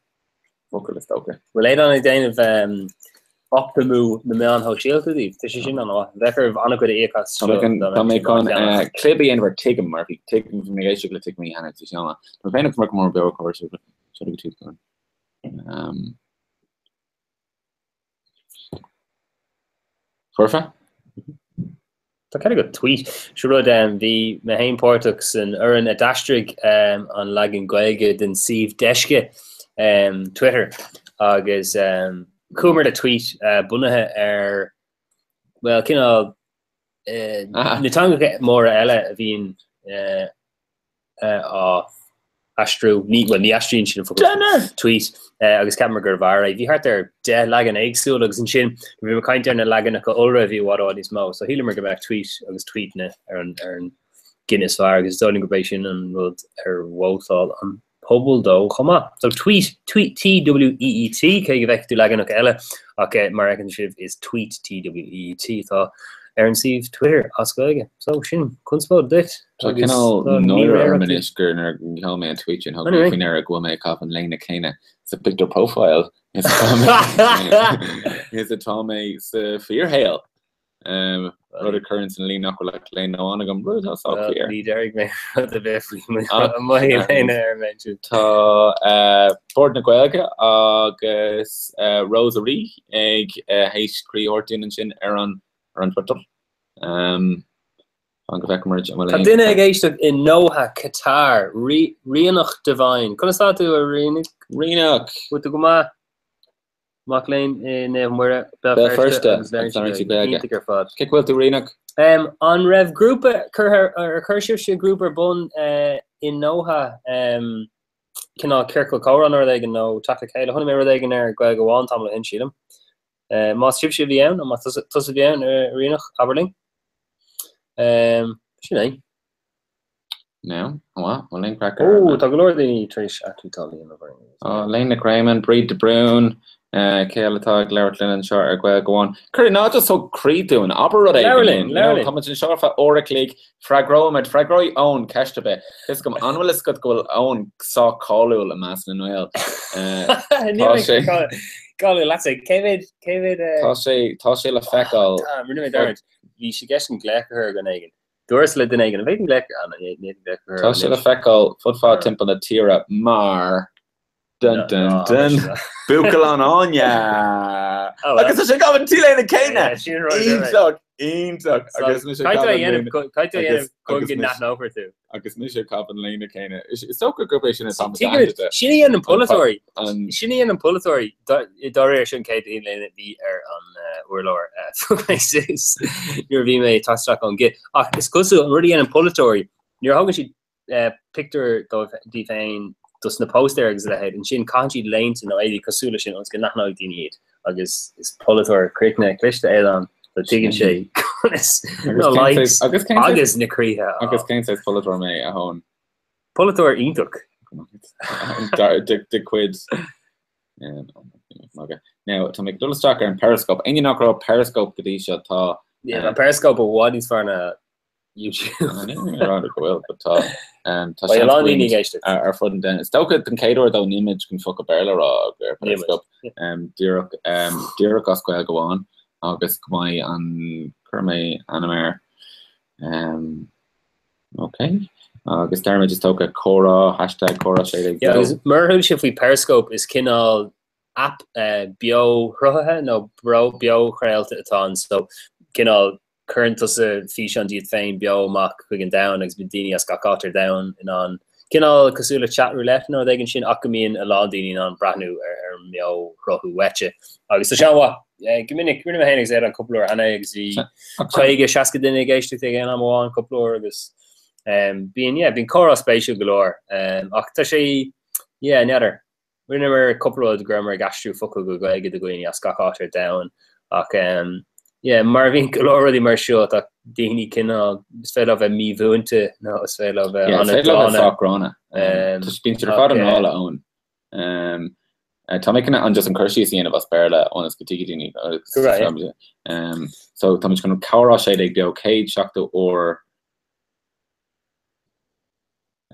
focal is dócha. Bhfuil Aodán ag déanamh optamú na meán shóisialta daoibh? Tá sé sin an-mhaith. Bheadh oraibh an-chuid a íoc as seo. Tá mé chun clib a dhéanamh ar Tuigim mar bhí Tuigim bhí mé ag éisteacht le Tuigim cheana tá sé an-mhaith. Tá mé féin ag mar beo cóir seo go tweet go. Foirfe? Tá cead agat tweet. Seo rud, bhí mé féin páirteach san fhoireann a d'aistrigh an leagan Gaeilge den suíomh deisce Twitter agus chuamar le tweet bunaithe ar, bhuel, cineál na teangacha móra eile a bhíonn á aistriú, ní, bhuel, ní aistríonn siad an focal tweet, agus cheapamar gurbh fhearr é. Bhí thart ar 10 leagan éagsúil agus ansin nuair a bhí muid ag caint ar na leaganacha iolra bhí i bhfad i bhfad níos mó. So shíleamar go mbeadh tweet agus tweetanna ar an ar an gcinneadh is fearr agus is dóigh liom gurb é sin an rud ar vótáil an pobal dó chomh maith. So tweet, tweet, T-W-E-E-T, cé go bhfeicfidh tú leaganacha eile ach mar a fheiceann sibh is tweet, T-W-E-E-T, atá ar an suíomh Twitter as Gaeilge. So sin conspóid duit. Tá cineál náire orm anois gur nuair a sheol mé an tweet sin thug mé faoi ndeara go bhfuil mé ag caitheamh an léine céanna sa pictiúr profile is atá mé sa fíorshaol. Rud a chuireann ina luí nach bhfuil ach léine amháin agam, rud atá sách fíor. Ní déarfaidh mé rud ar bith faoi mo léine ar an méid sin. Tá Bord na Gaeilge agus Rosa Ree ag théis croí a thabhairt dúinn ansin ar an Twitter. Fan go bhfeicfidh muid an bhfuil Tá aon. duine ag éisteacht i nDoha, Qatar, Ríonach Devine. Conas tá tú, a Ríonach? Ríonach! Bhfuil tú go maith? Mac léinn i Naomh Muire, Béal Béal Feirste Feirste agus agus labhrann labhrann sí sí Gaeilge. Gaeilge. Iontach ar fad. Cé go bhfuil tú, Ríonach? An raibh grúpa curtha ar, ar chuir sibhse grúpa ar bun i nDoha, cineál ciorcal comhrá nó rud éigin nó teacht le chéile? Chonaic mé rud éigin ar Gaeilge Amháin tamall ó shin, sílim. Más sibhse a bhí ann, nó más tusa a bhí ann, a Ríonach, abair linn. Sin é. No, bhuel, bhfuil aon craic Ó, tá go leor daoine tar éis atweetáil a dhéanamh orainn. Ó, Léna Grayman, Bríd de Brún, cé eile atá ag labhairt linn anseo ar Gaeilge Amháin? Cuir, ná just thug croí dúinn, abair rud éigin Labhair linn, linn. labhair linn. Tá muid anseo ar feadh uair a chloig, Freagróimid, freagróidh Eoin ceist ar bith. Fios agam, an bhfuil fhios agat go bhfuil Eoin sách cáiliúil i measc na nGael? Tá sé. Cáiliúil leatsa. Cé mhéad, cé mhéad. Tá sé, tá sé le feiceáil. Ah, rinne mé dearmad. Bhí sé i gceist an glaoch a chur ar dhuine éigin. Dúras le duine éigin, an bhféadfainn glaoch, ah, ní fhéadfainn glaoch a chur Tá sé le feiceáil fud fad timpeall na tíre mar Dun dun dun. Buachaill an Fháinne! Agus tá sé ag caitheamh an t-léine céanna! Iontach! Iontach! Agus mise ag caitheamh an léine. Caithfidh tú a dhéanamh go n-aithneofar tú. Agus mise ag caitheamh an léine céanna. Is dócha gurb é sin atá mé d'aithne. Sin a dhéanann polaiteoirí. Sin a dhéanann polaiteoirí. Dá réir sin cén t-léine a bhí ar an urlár. Thug mé suas nuair a bhí mé ag teacht isteach ón gcith. Ach is cosúil an rud a dhéanann polaiteoirí, nuair a thógann siad pictiúr díobh féin dos na póstaeir agus a leithéid, ansin caitheann siad léinte nó éadaí cosúil leis sin ionas go n-aithneoidh daoine iad agus is polaiteoir críochnaithe cliste é Aodán so tuigeann sé conas na likes agus na croíthe a Agus cén saghas polaiteoir mé, a Eoin? Polaiteoir iontach. De chuid Now, tá mé ag dul isteach ar an Periscope. Éinne nach raibh Periscope go dtí seo tá. Yeah, tá Periscope i bhfad níos fearr ná YouTube. Go bhfuil, but tá tá Beidh a lán daoine ag éisteacht. ar fud an domhain. Is dócha den chéad uair dó nílimid chun focal Béarla a rá ar Periscope díreach díreach as Gaeilge amháin agus go mbeidh an chuir mé ainm air ok agus deirimid is dócha comhrá hashtag comhrá 16 Yeah, agus murar chuala sibh faoi Periscope is cineál aip beo-shruthaithe nó beo-chraolta atá ann so cineál cuireann tusa físeán díot féin beo amach chuig an domhan agus bíonn daoine as gach áit ar domhan in ann, cineál cosúil le chat roulette nó rud éigin sin ach go mbíonn a lán daoine in ann breathnú ar ar an mbeo-shruthú uaitse. Agus tá sé an-mhaith. Go minic, rinne mé féin agus Aodán cúpla uair cheana é agus bhí 50, 60 duine ag éisteacht ag aon am amháin cúpla uair agus bíonn, yeah, bíonn comhrá spéisiúil go leor. Ach tá sé, yeah, n'fheadar. Rinneamar cúpla rud go rabhamar ag aistriú focail go Gaeilge do dhaoine as gach áit ar domhan ach yeah mar a bhíonn go leor rudaí mar seo tá daoine cineál, is féidir leo bheith mímhúinte nó is féidir leo bheith Yeah, is féidir leo bheith an-dána. sách gránna. Tá bíonn siad ar fad i ndála ann. Tá mé chun an just an cur síos a dhéanamh as Béarla ionas go dtuigfidh daoine agus Go raibh, yeah. So tá muid chun comhrá 16 beo 170 uair.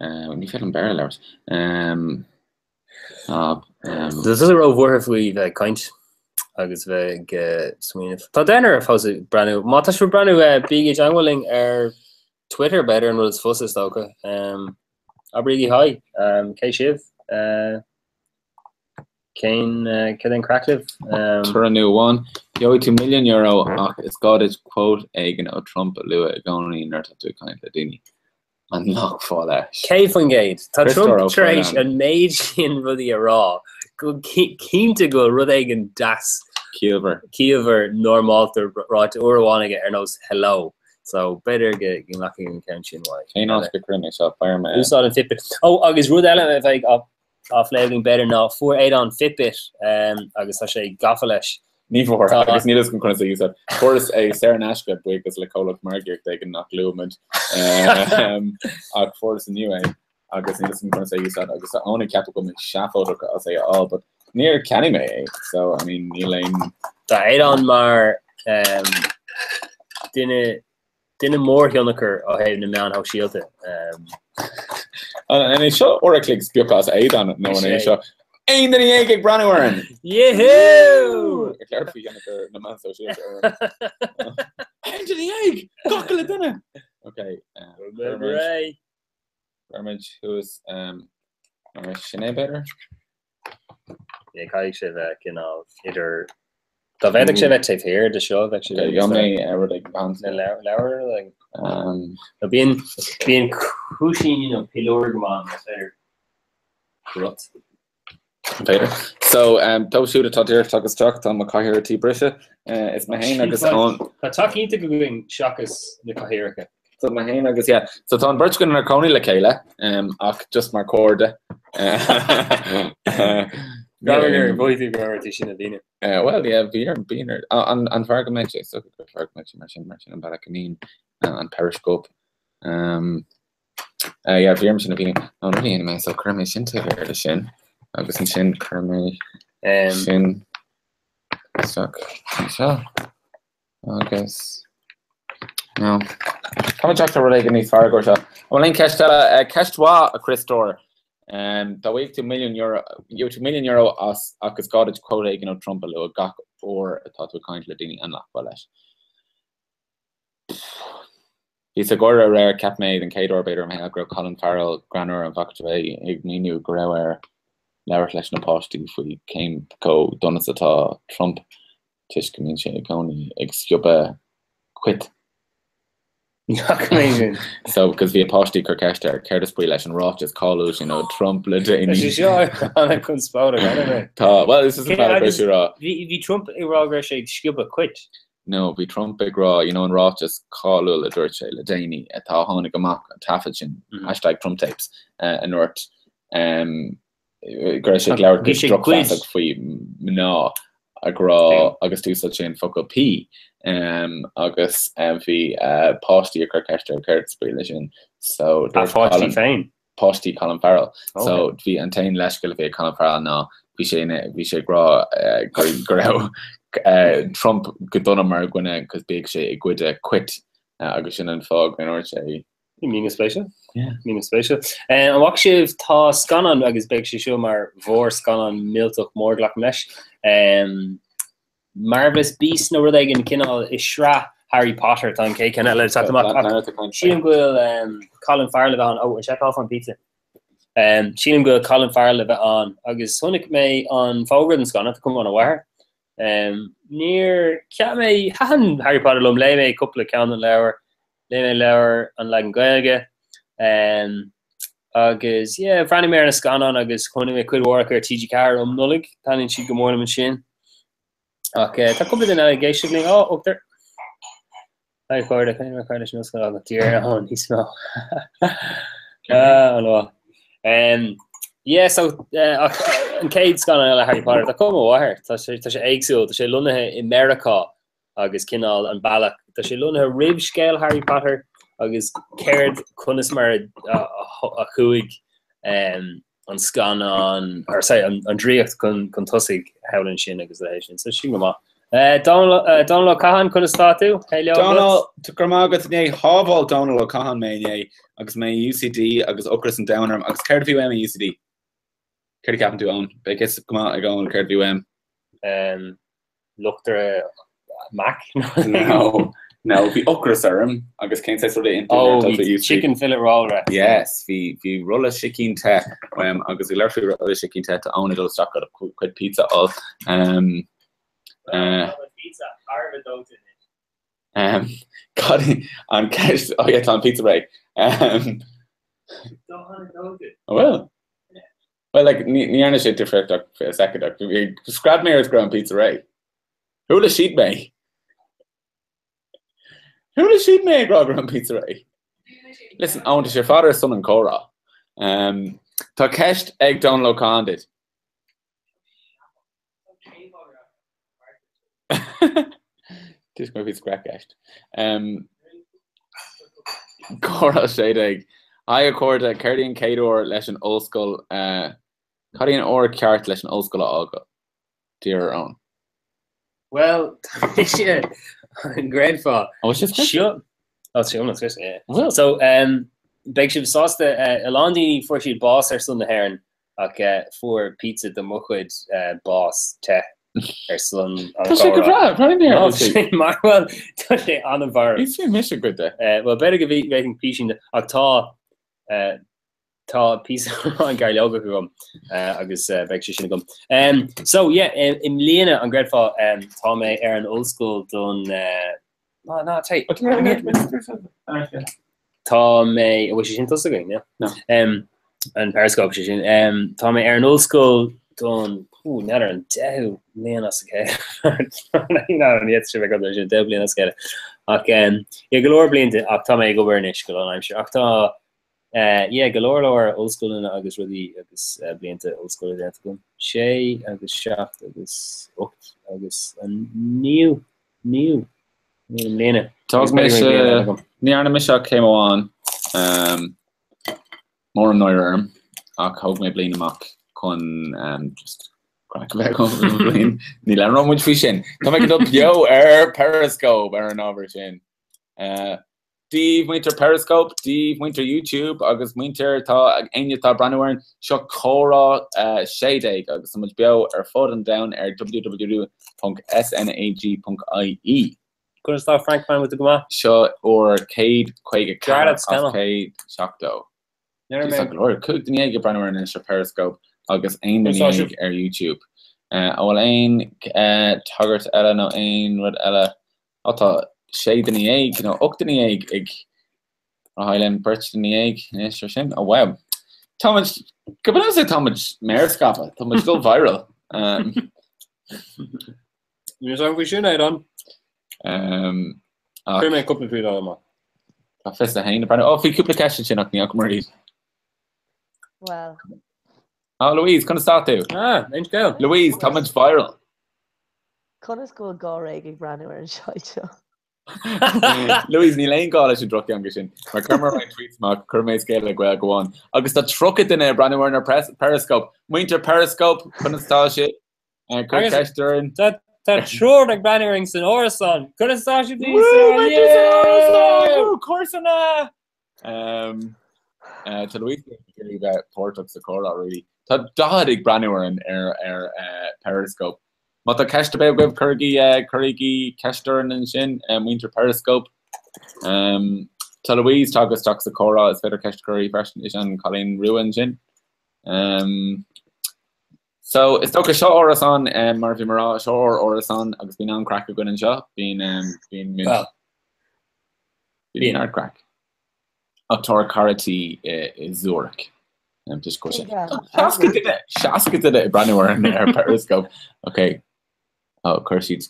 Ní féidir liom Béarla a labhairt. Tá tusa róbhuartha faoi bheith ag caint agus bheith ag smaoineamh. Tá Denner fós ag breathnú. Má tá sibh ag breathnú, bígí i dteagmháil linn ar Twitter, b'fhéidir, an rud is fusa, is dócha. Abraígí hi. Cé sibh? Cén, céard é an craic libh? Toradh nua amháin. Gheobhaidh tú €1,000,000 ach is gá duit quote éigin ó Trump a lua i gcónaí nuair atá tú ag caint le daoine. An nglacfá leis? 100%. Tá Chris Trump Doro tar éis Fernand. an méid sin rudaí a rá go cinnte go bhfuil rud éigin deas, Ciallmhar. ciallmhar, normálta ráite uair amháin aige ar nós hello. So b'fhéidir go nglacfainn an ceann sin uaidh. Cén áit go gcuireann mé seo? Beir mé. Úsáid an Fitbit. Ó agus rud eile a bheidh á á phlé againn b'fhéidir ná fuair Aodán Fitbit agus tá sé gafa leis. Ní bhfuair, agus níl a fhios agam conas é a úsáid. Fuaireas é saor in aisce, buíochas le comhlacht margaíochta éigin nach luaimid. Ach fuaireas inniu é agus níl a fhios agam conas é a úsáid agus tá Eoin ag ceapadh go bhfuil mé seafóideach as é a fháil, but níor cheannaigh mé é, so I mean níl aon. Tá Aodán mar duine Duine mórthionchair ó thaobh na meáin shóisialta. An é seo uair a chloig spioctha as Aodán nó an é seo 11 duine ag breathnú orainn? Yahoo! Ag labhairt faoi thionchar na meán sóisialta orainn. 11 duine! Gach uile duine! Ok. Cuirfimid thuas mar sin é b'fhéidir? Yeah, caithfidh sé bheith cineál idir Dá bhféadfadh sé bheith taobh thiar de seo, bheadh sé Gheobhaidh mé rud ag an na leabhair like. Nó bíonn bíonn cúisíní nó piliúir go maith más féidir. Crut. B'fhéidir. So, dóibh siúd atá díreach tagtha isteach, tá mo chathaoir ar tí briseadh. Is mé féin agus Eoin. Tá teach iontach againn seachas na cathaoireacha. So mé féin agus yeah. So tá an bheirt againn inár gcónaí le chéile, ach just mar chairde. Sin a mhíniú. Well yeah, bhí ar bíonn ar an an fearr go mbeidh sé so gur fearr go mbeidh sé mar sin mar sin an bealach go mbíonn an periscope. Um, uh, yeah, bhí orm sin a mhíniú. Nó ní dhéanfaidh mé so cuirfidh mé sin taobh thiar de sin agus ansin cuirfidh mé sin isteach anseo. Agus no. Tá mé ag teacht ar rud éigin níos fearr go seo. An bhfuil aon cheist eile? Ceist mhaith, a Chriostóir. Dá bhfaigheadh tú €1,000,, gheobhaidh tú €1,000,000 as ach is gá duit quote éigin ó Trump a lua gach uair atá tú ag caint le daoine, an nglacfá leis? Bhíos ag gáire aréir, cheap mé den chéad uair b'fhéidir i mo shaol go raibh Colin Farrell greannmhar, an bhfaca tú é ag míniú go raibh air labhairt leis na páistí faoi cén chomh dona is atá Trump toisc go mbíonn sé i gcónaí ag sciobadh cuit. So, because bhí a páistí ag cur ceist air céard is brí leis an ráiteas cáiliúil sin ó Trump le déanaí. Tá sé seo an-chonspóideach, anyway. Tá, well, is an bealach leis a rá. Bhí Trump ag rá go raibh sé ag sciobadh cuit. No, bhí Trump ag rá, you know, an ráiteas cáiliúil a dúirt sé le déanaí atá tháinig amach an taifead sin, hashtag Trump tapes, a ndúirt go raibh sé ag labhairt go drochmheasach faoi mná ag rá agus d'úsáid sé an focal pea agus bhí páistí ag cur ceist air céard is brí leis sin. So A pháistí féin? Páistí Colin Farrell. So bhí an t-aon leithscéal a bhí ag Colin Farrell ná bhí sé ina bhí sé ag rá go raibh Trump go dona mar dhuine cos bíodh sé ag goid cuit agus sin an fáth go ndúirt sé Míniú spéise? Míniú spéise. An bhfaca sibh, tá scannán agus beidh sé seo mar mhórscannán millteach mór, glacaim leis. Marvelous Beasts nó rud éigin cineál i sraith Harry Potter, tá an chéad ceann eile ag teacht amach ach sílim go bhfuil Colin Farrell le bheith ann, ó, an seiceáil an pizza. Sílim go bhfuil Colin Farrell le bheith ann agus chonaic mé an fógra don scannán, tá cuma an-mhaith air. Níor cheap mé, thaitin Harry Potter liom, léigh mé cúpla ceann den leabhar, Léigh mé leabhar an leagan Gaeilge agus yeah, bhreathnaigh mé ar na scannáin agus chonaic mé cuid mhór acu ar TG4 um Nollaig, taitníonn siad go mór liom ansin. Ach tá cúpla duine eile ag éisteacht linn. Ó, ochtar! Hi a chairde, cén mar leis an oscail agus tír ann níos mó. Ah, an mhaith. Yeah, so ach an chéad scannán eile Harry Potter, tá cuma mhaith air, tá sé tá sé éagsúil, tá sé lonnaithe i Meiriceá agus cineál an bealach, tá sé lonnaithe roimh scéal Harry Potter agus céard, conas mar a chuaigh an scannán, or sorry, an draíocht chun tosaigh thall ansin agus a leithéid sin. So sin go maith. Dónal Ó Catháin, conas tá tú? Hello Dónal, go raibh maith agat inné. Shábháil Dónal Ó Catháin mé inné agus mé i UCD agus ocras an domhain orm. Agus céard a bhí uaim i UCD? Céard a cheapann tú, Eoin? Beidh fhios go maith ag Eoin céard a bhí uaim. Luchtaire Mac? No, no, bhí ocras orm agus cén saghas rud a iteann tú Oh, nuair atá tú bhí i UCD? chicken fillet roll right. Yes, bhí, bhí rolla sicín te uaim agus ag labhairt faoi rolla sicín te, tá Eoin ag dul isteach go cuid pizza a fháil. Um, Pizza thar a bheith dóite anois. Um, cad í an ceist, oh yeah, tá an pizza réidh. Um, oh well. Well, like, ní dhearna sé difríocht ach 20 soicind ach scread mé ar go raibh an pizza réidh. Chuala siad mé. Chuala siad mé ag rá go raibh an pizza réidh. Listen, Eoin, tá sé fada ar son an comhrá. Um, tá ceist ag Dónal Ó Catháin duit. Tuis go bhí screach-ceist. Comhrá 16. Haigh a chairde, céard í an chéad uair leis an ollscoil, cad í an uair ceart leis an ollscoil a fhágáil? D'iarr ar Eoin. Bhuel, tá mise, an gcreidfeá? Ó, is é seo. Ó, tá iomlán scriosta, yeah. So, beidh sibh sásta, a lán daoine fuair siad bás ar son na hÉireann Ach fuair pizza de mo chuid bás te ar son an Tá sé go breá, breá ní Tá sé mar bhuel tá sé an-mharbh. Íosfaidh mise cuid de. Bhuel b'fhéidir go bhféadfainn písín de ach tá tá píosa arán gairleogach agam agus beidh sé sin agam. So yeah, i mbliana an gcreidfeá tá mé ar an ollscoil don Ná, ná, téigh. Tá mé, an bhfuil sé sin tosaithe againn? No. An Periscope sé sin. Tá mé ar an ollscoil don, hú, n'fheadar, an deichiú bliain as a chéile. N'fheadar an iad sin ag obair sin, deichiú bliain as a chéile. Ach, yeah, go leor blianta, ach tá mé ag obair anois go lánaimseartha. Ach tá, yeah, go leor leor ollscoileanna agus rudaí agus blianta ollscoile déanta agam. Sé agus seacht agus ocht agus an naoú. Naoú. I mbliana. Thóg mise, ní dhearna mise ach céim amháin, mór an náire orm, ach thóg mé bliain amach chun just craic a bheith agam don bhliain. Ní labhróidh muid faoi sin. Tá mé ag dul beo ar Periscope ar an ábhar sin. Dia daoibh muintir Periscope, Dia daoibh muintir YouTube agus muintir atá éinne atá ag breathnú orainn, seo Comhrá 16 agus tá muid beo ar fud an domhain ar www.snag.ie. Conas tá Frank Man with go maith? Seo uair 154 as 170. Tá go leor, 15 duine ag breathnú orainn anois ar Periscope agus 11 duine ar YouTube. An bhfuil aon tagairt eile nó aon rud eile? Á tá 16 duine nó 18 duine ag rá linn, beirt duine anois ar sin. Oh wow. Tá muid, go bunúsach tá muid mearscaipthe, tá muid go viral. Níl a fhios agam faoi sin, Aidan. Chuir mé cúpla tweet amach. Tá 21 ag breathnú. Ó, bhí cúpla ceist ansin ach ní fhaca mé iad. Well. Á, Louise, conas tá tú? Ah, aon scéal. Louise, tá muid viral. Conas go bhfuil 12 ag breathnú ar an site seo? Louise, níl aon gá leis an drochtheanga sin. Mar chuir mé roinnt tweets amach, chuir mé scéal le Gaeilge amháin. Agus tá 30 duine ag breathnú orainn ar Periscope. Muintir Periscope, conas tá sibh? Cuir ceist orainn. Tá triúr ag breathnú orainn san árasán. Conas tá sibh? Woo, muintir san árasán! Woo, comharsana! Tá Louise ag iarraidh bheith páirteach sa chomhrá, really. Tá 40 ag breathnú orainn ar ar Periscope. Má tá ceist ar bith agaibh, cuirigí cuirigí ceist orainn ansin, muintir Periscope. Tá Louise tagtha isteach sa chomhrá, is féidir ceist a chur uirthi freisin, is an cailín rua ansin. So, is dócha seo árasán, mar a bhí mé ag rá, seo ár árasán agus bíonn an-craic againn anseo, bíonn bíonn muid Bíonn ard-craic. Ach tá ár cara tí i Zurich. Just go sé. 60 duine, 60 duine ag breathnú orainn ar Periscope. Ok. Ó, chuir siad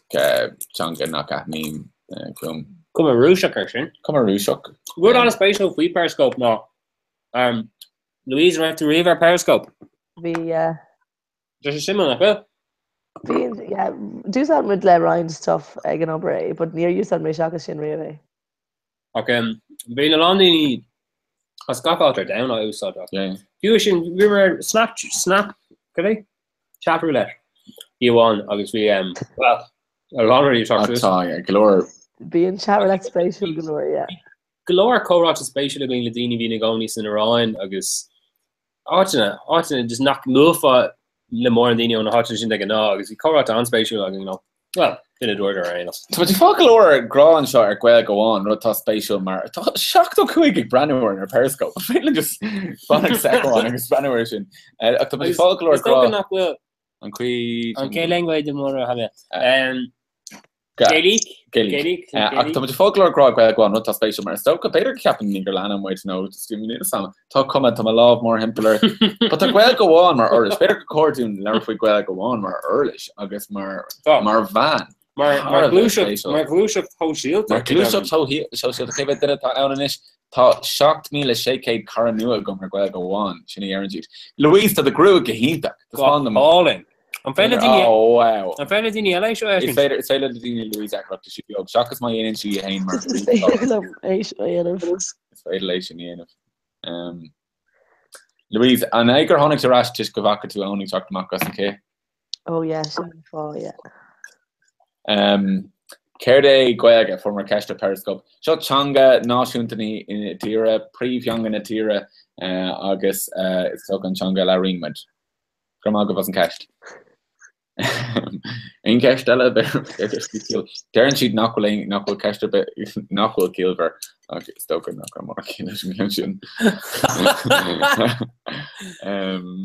teanga nach aithním chugam. Cuma Rúiseach air sin. Cuma Rúiseach. Rud an-spéisiúil faoi Periscope ná, Louise, an raibh tú riamh ar Periscope? Bhí, yeah. Tá sé suimiúil, nach bhfuil? Bíonn, yeah. D'úsáid muid le roinnt stuff ag an obair é, but níor úsáid mé seachas sin riamh é. Ach bíonn a lán daoine as gach áit ar domhan á úsáid ach fiú sin, bhí mé ar Snap, Snap, cad é? Chat roulette. Oíche amháin agus bhí, well, A lán rudaí ag teacht suas. Tá, go leor. Bíonn Chatroulette spéisiúil go leor, yeah. Go leor comhráite spéisiúla againn le daoine a bhíonn i gcónaí san Iaráin agus áiteanna, áiteanna just nach mbuailfeá le mórán daoine ó na háiteanna sin de ghnáth agus bhí comhráite an-spéisiúil againn leo. Bhuel, duine dúirt ar aon nós. Tá muid ag fáil go leor grá anseo ar Gaeilge Amháin, rud atá spéisiúil mar tá 75 ag breathnú orainn ar Periscope. An féidir linn just fanacht soicind agus breathnú air sin? Ach tá muid ag fáil go leor Is dócha grá. nach bhfuil An chaoi. An cé lengua de mura ha Gaelic? Gaelic. Ach tá muid ag fáil go leor grá Gaeilge Amháin, rud atá spéisiúil mar is dócha b'fhéidir go ceapann daoine gur leanann muid nó just níl a fhios agam. Tá cuma, tá mo lámh mórthimpeall ort. But tá Gaeilge Amháin mar uirlis. B'fhéidir gur chóir dúinn labhairt faoi Gaeilge Amháin mar uirlis agus mar mar mheán. Mar mar ghluaiseacht mar ghluaiseacht shóisialta. Mar ghluaiseacht shóisialta. Cé mhéad duine atá ann anois? Tá 7,600 cara nua agam ar Gaeilge Amháin, sin a dheireann siad. Louise, tá do ghruaig go hiontach. Taispeáin dom. Álainn. An féidir le daoine Oh, wow. An féidir le daoine eile é seo a Is fheiscint? féidir, is féidir le daoine Louise a fheiceáil ach tá sí beag. Seachas má dhéanann sí í féin mar Is féidir liom é seo a dhéanamh. Is féidir léi sin a dhéanamh. Um, Louise, an é gur tháinig tú ar ais toisc go bhfaca tú Eoin ag teacht amach as an cith? Oh yeah, sin an fáth, yeah. Um, céard é Gaeilge? Fuaireamar ceist ar Periscope. Seo teanga náisiúnta na tíre, príomhtheanga na tíre uh, agus uh, is dócha an teanga a labhraíonn muid. Go raibh maith agaibh as an ceist. Aon cheist eile? Deireann siad nach bhfuil aon nach bhfuil ceist ar bith nach bhfuil ciallmhar ach is dócha nach raibh mórán ciall leis an gceann sin. Um,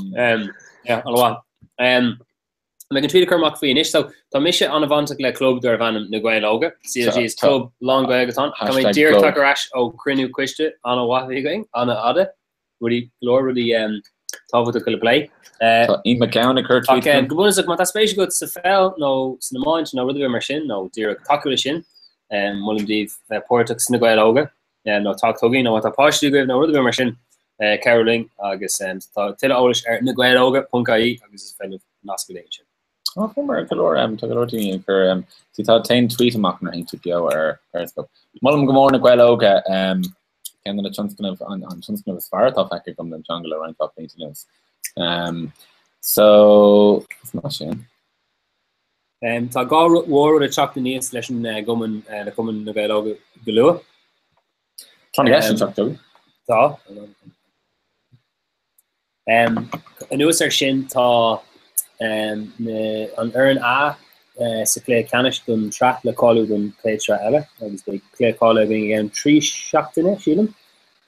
yeah, an-mhaith. Um, Beidh an tweet ag cur amach faoi anois, so tá mise an-bhainteach le club darb ainm Na Gaeil Óga, CLG is club lán-Ghaeilge atá ann. Tá mé Hashtag díreach club. tagtha ar ais ó chruinniú coiste an-mhaith a bhí againn, an-fhada. Rudaí, go leor rudaí tábhachtacha le plé. Tá Ian McGowan ag cur Ach tweet go bunúsach, má tá spéis agat sa pheil nó san iomáint nó rud ar bith mar sin, nó díreach tacú leis sin, molaim daoibh bheith páirteach sna Gaeil Óga nó teacht chugainn nó má tá páistí agaibh nó rud ar bith mar sin, cabhrú linn agus tá tuilleadh eolais ar nagaelóga.ie agus is féidir libh nascadh linn ansin. Tá fuaireamar go leor tá go leor daoine ag cur see tá t-aon tweet amach nuair a théann tú beo ar Periscope. Molaim go mór na Gaeil Óga ceann de na tionscnaimh an an tionscnamh is fearr atá feicthe agam don teanga le roinnt mhaith blianta anuas. Um, so is maith sin. Um, tá dhá mhór-rud ag teacht aníos leis an uh, gcumann uh, le Cumann na Gael Óga go luath. Tá na gceist an teacht chugainn. Tá. Anuas air sin tá an fhoireann A sa chluiche ceannais don tsraith le cáiliú don chéad sraith eile agus beidh cluiche cáilithe againn i gceann 3 seachtaine, sílim.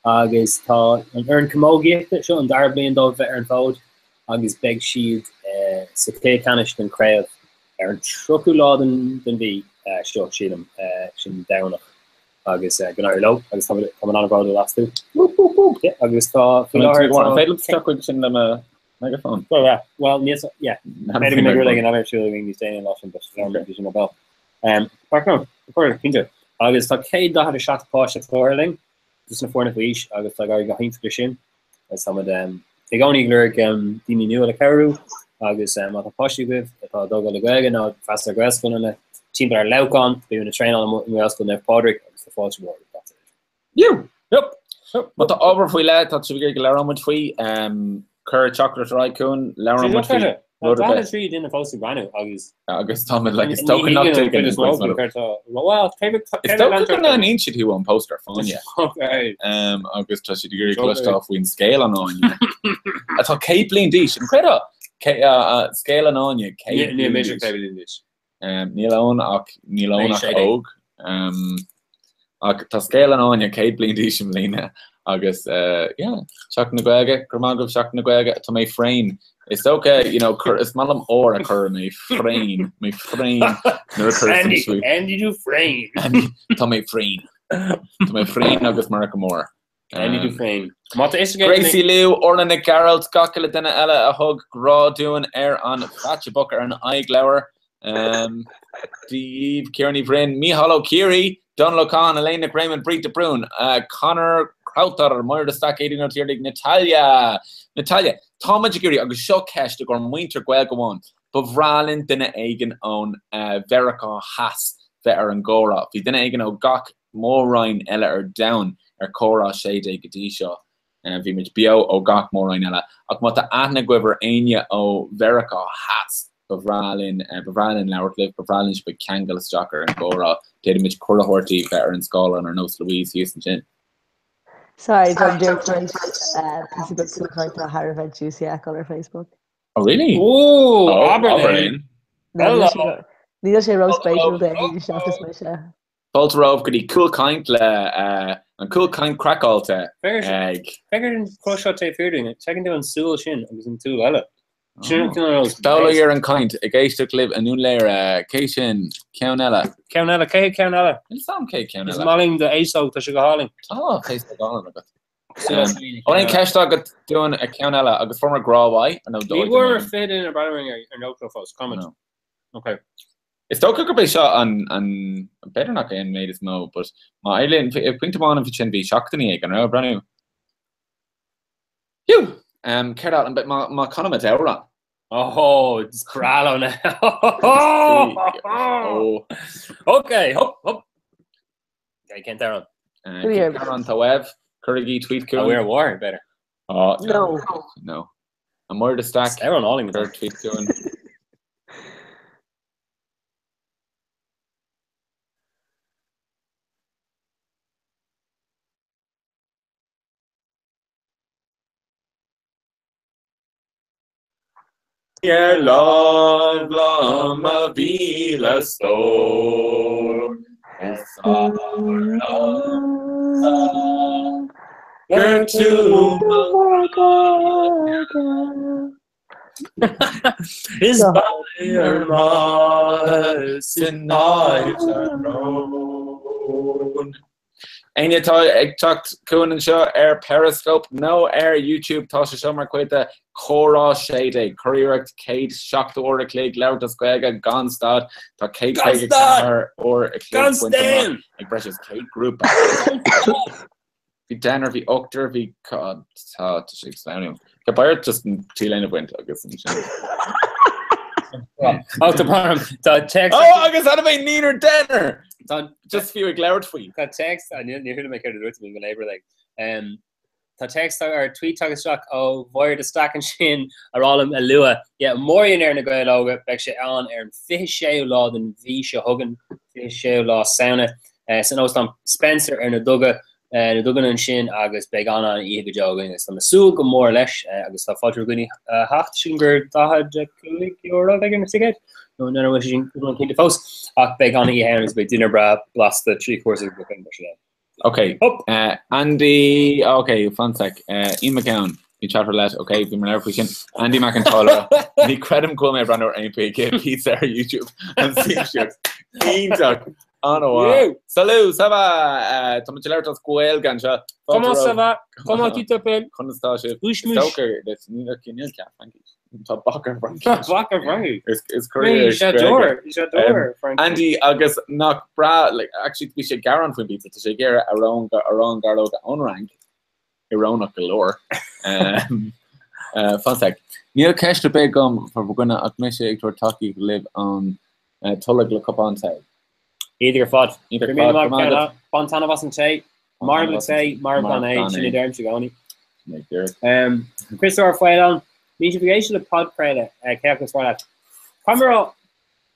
Agus tá an fhoireann camógaíochta, seo an dara bliain dóibh bheith ar an bhfód agus beidh siad sa chluiche ceannais den chraobh ar an 30ú lá den mhí seo, sílim, sin Domhnach. agus go n-éirí leo agus tá mé an-bhródúil astu. Whoop whoop whoop! Yeah, agus tá faoi láthair An féidir liom isteach chuig sin le mo megaphone? Well, yeah. Well, níos, yeah. B'fhéidir go mbeidh rud éigin eile ar siúl againn níos déanaí an lá sin, but bhí sin bell. Um, no, cinnte. Agus tá 147 páiste cláraithe linn, dos na foirne faoi aois agus tá ag éirí go hiontach leis sin. Agus táimid i gcónaí ag lorg daoine nua le cabhrú agus má tá páistí agaibh atá ag tógáil le Gaeilge nó ag freastal ar Ghaelscoileanna timpeall ar Leamhcán, beidh muid ag traenáil i nGaelscoil Naomh Pádraig agus tá fáilte mhór roimh gach duine. Yú! Yup! Má tá ábhar faoi leith atá sibh ag iarraidh go labhróidh muid faoi, cuir teachtaireacht ar aghaidh chugainn, labhróidh muid faoi rud ar bith. 43 duine fós ag breathnú agus. Agus táimid like, is dócha nach dtuigeann an cuid is mó. Is dócha go n-aithníonn siad thú ón póstaer fáinne. Agus tá siad ag iarraidh cloisteáil faoin Scéal an Fháinne. Atá 100 bliain d'aois. An gcreidfeá? Scéal an Fháinne, 100 Níl mise 100 bliain d'aois. Níl Eoin ach níl Eoin ach óg. Ach tá Scéal an Fháinne 100 bliain d'aois i mbliana agus yeah, Seachtain na Gaeilge, go raibh maith agaibh Seachtain na Gaeilge, tá mé féin. Is dócha, you know, cur, is maith liom R a chur mé féin, mé féin nuair a chuir Andy, Andy Dufresne. Tá mé féin. Tá mé féin agus Murchadh Mór. Andy Dufresne. Má tá fhios agaibh Gracie Liu, Orla Nic Gearailt, gach uile duine eile a thug grá dúinn ar an Facebook ar an aghaidhleabhar. Dia dhaoibh, Ciara Ní Bhroin, Mícheál Ó Ciaraidh, Dónal Ó Catháin, Elaine Nic Réamoinn, Bríd de Brún, Conor Crowther, Máire de Staic, Aedín Ó Tiarnaigh, Natalia! Natalia, tá muid ag iarraidh, agus seo ceist i gcomhair muintir Gaeilge Amháin, ba bhreá linn duine éigin ón Mheiriceá Theas bheith ar an gcomhrá. Bhí duine éigin ó gach mór-roinn eile ar domhan ar Comhrá 16 go dtí seo. Bhí muid beo ó gach mór-roinn eile. Ach má tá aithne agaibh ar éinne ó Mheiriceá Theas, Ba bhreá linn, ba bhreá linn labhairt libh, ba bhreá linn sibh a cheangal isteach ar an gcomhrá. D'fhéadfaimis cuireadh a thabhairt daoibh bheith ar an scáileán ar nós Louise thíos ansin. Sorry, tá díreach tar éis píosa beag cúlchaint atá thar a bheith juicy a fheiceáil ar Facebook. Oh really? Ooh, Oh, abair abair linn. linn. No, níl sé níl sé ró-spéisiúil d'éinne seachas mise. Fáilte romhaibh go dtí Cúlchaint le an Cúlchaint Craiceáilte ag. Féach ar an chros seo taobh thiar dúinn, feiceann tú an súil sin agus an tsúil eile. Sin an cineál nós. Foghlaigh ar an gcaint, ag éisteacht libh i nDún Laoghaire, cé sin? Ceann eile. Ceann eile, cé hiad ceann eile? Níl 's a'm cé ceann Is eile. maith liom d'fhéasóg, tá sé go hálainn. Tá féasóg álainn agat. An bhfuil aon ceist agat dúinn a ceann eile agus fuaireamar grá uaidh nó Ní dóigh bhfuaireamar 20 duine ag breathnú orainn ar an ócáid fós, comment. Ok. Is dócha gurb é seo an, an, b'fhéidir nach é an méid is mó, but má éirlíonn, ag pointe amháin an sin bhí 17,000, an raibh, ag breathnú? Phew! Um, céard eile, but má, má chanaimid amhrán. Oh, is breá liom é. Oh. Ok, hop, hop. Ok, cén t-amhrán? Uh, cén t-amhrán tá uaibh? Cuirigí tweet chugainn. We're war, better. Oh, No. No. A Mhuire de Staic. Amhrán álainn. Cuir tweet chugainn. Ar láimh liom a mhíle stór Is abair liomsa gur tú mo Is ar maitheas in áit a mbrón. Éinne atá ag teacht chugainn anseo ar Periscope nó ar YouTube, tá sé seo mar chuid de Comhrá 16, curiarracht 170 uair a chloig labhairt as Gaeilge gan stad. Tá 154 uair a chloig bainte amach ag breis is 100 grúpa. Bhí deichniúr, bhí ochtar, bhí tá tá sé ag sleamhnú. Tá beirt just an t-léine a bhaint agus ansin. Ó tá brón orm, tá text. Ó agus anam é naonúr deichniúr! Tá just fiú ag labhairt faoi. Tá text, níor chuala mé céard a dúirt tú, go léir like. Tá text ar tweet tagtha isteach ó Mháire de Staic ansin ag rá liom a lua. Yeah, Mórdhinnéar na Gaeil Óga, beidh sé ann ar an 26ú lá den mhí seo chugainn, 26ú lá Samhna, san Óstán Spencer ar na Duga. na Duganna ansin agus beidh an-an-oíche go deo againn agus tá mé ag súil go mór leis agus tá fáilte roimh dhaoine a theacht, sílim gur €45 a bheidh ar na ticéid nó n'fheadar an bhfuil sé sin go cinnte fós ach beidh an-oíche ann agus beidh dinnéar breá blasta trí chúrsa agus beidh mar sin ann. Ok, uh, Andy, ok, fan sec, uh, Ian McGowan, bhí Chatroulette, ok, bhí mar faoi sin. Andy McIntyre, ní creidim go bhfuil mé ag breathnú ar 1.5 píosa ar YouTube an siad. Iontach. An-mhaith. Salut, ça va? Tá muid ag labhairt as Gaeilge anseo. Comment ça va? Comment tu t'appelles? Conas tá sibh? Bouche mouche. Is dócha duit, níl cead Fraincis. Tá bac ar Fhraincis. Tá bac ar Fhraincis. Is curious. J'adore, j'adore Fraincis. Andy, agus nach breá, like, actually bhí sé ag gearán faoin bpizza, tá sé ag iarraidh arán, arán gairleoige ón Fhrainc, íorónach go leor. Fan sec. Níl ceist ar bith agam fá bhur gcoinne ach mise ag tabhairt tacaíocht libh ón Tolg le cupán tae. Iontach ar fad. Iontach ar fad. Go maith agat. Bain taitneamh as an tae. Marbh le tae, marbh gan é, sin a deirimse i gcónaí. Criostóir Faoláin, Bíonn sibh ag éisteacht le podchraoladh, cé acu is fearr leat? Caithfidh mé a rá,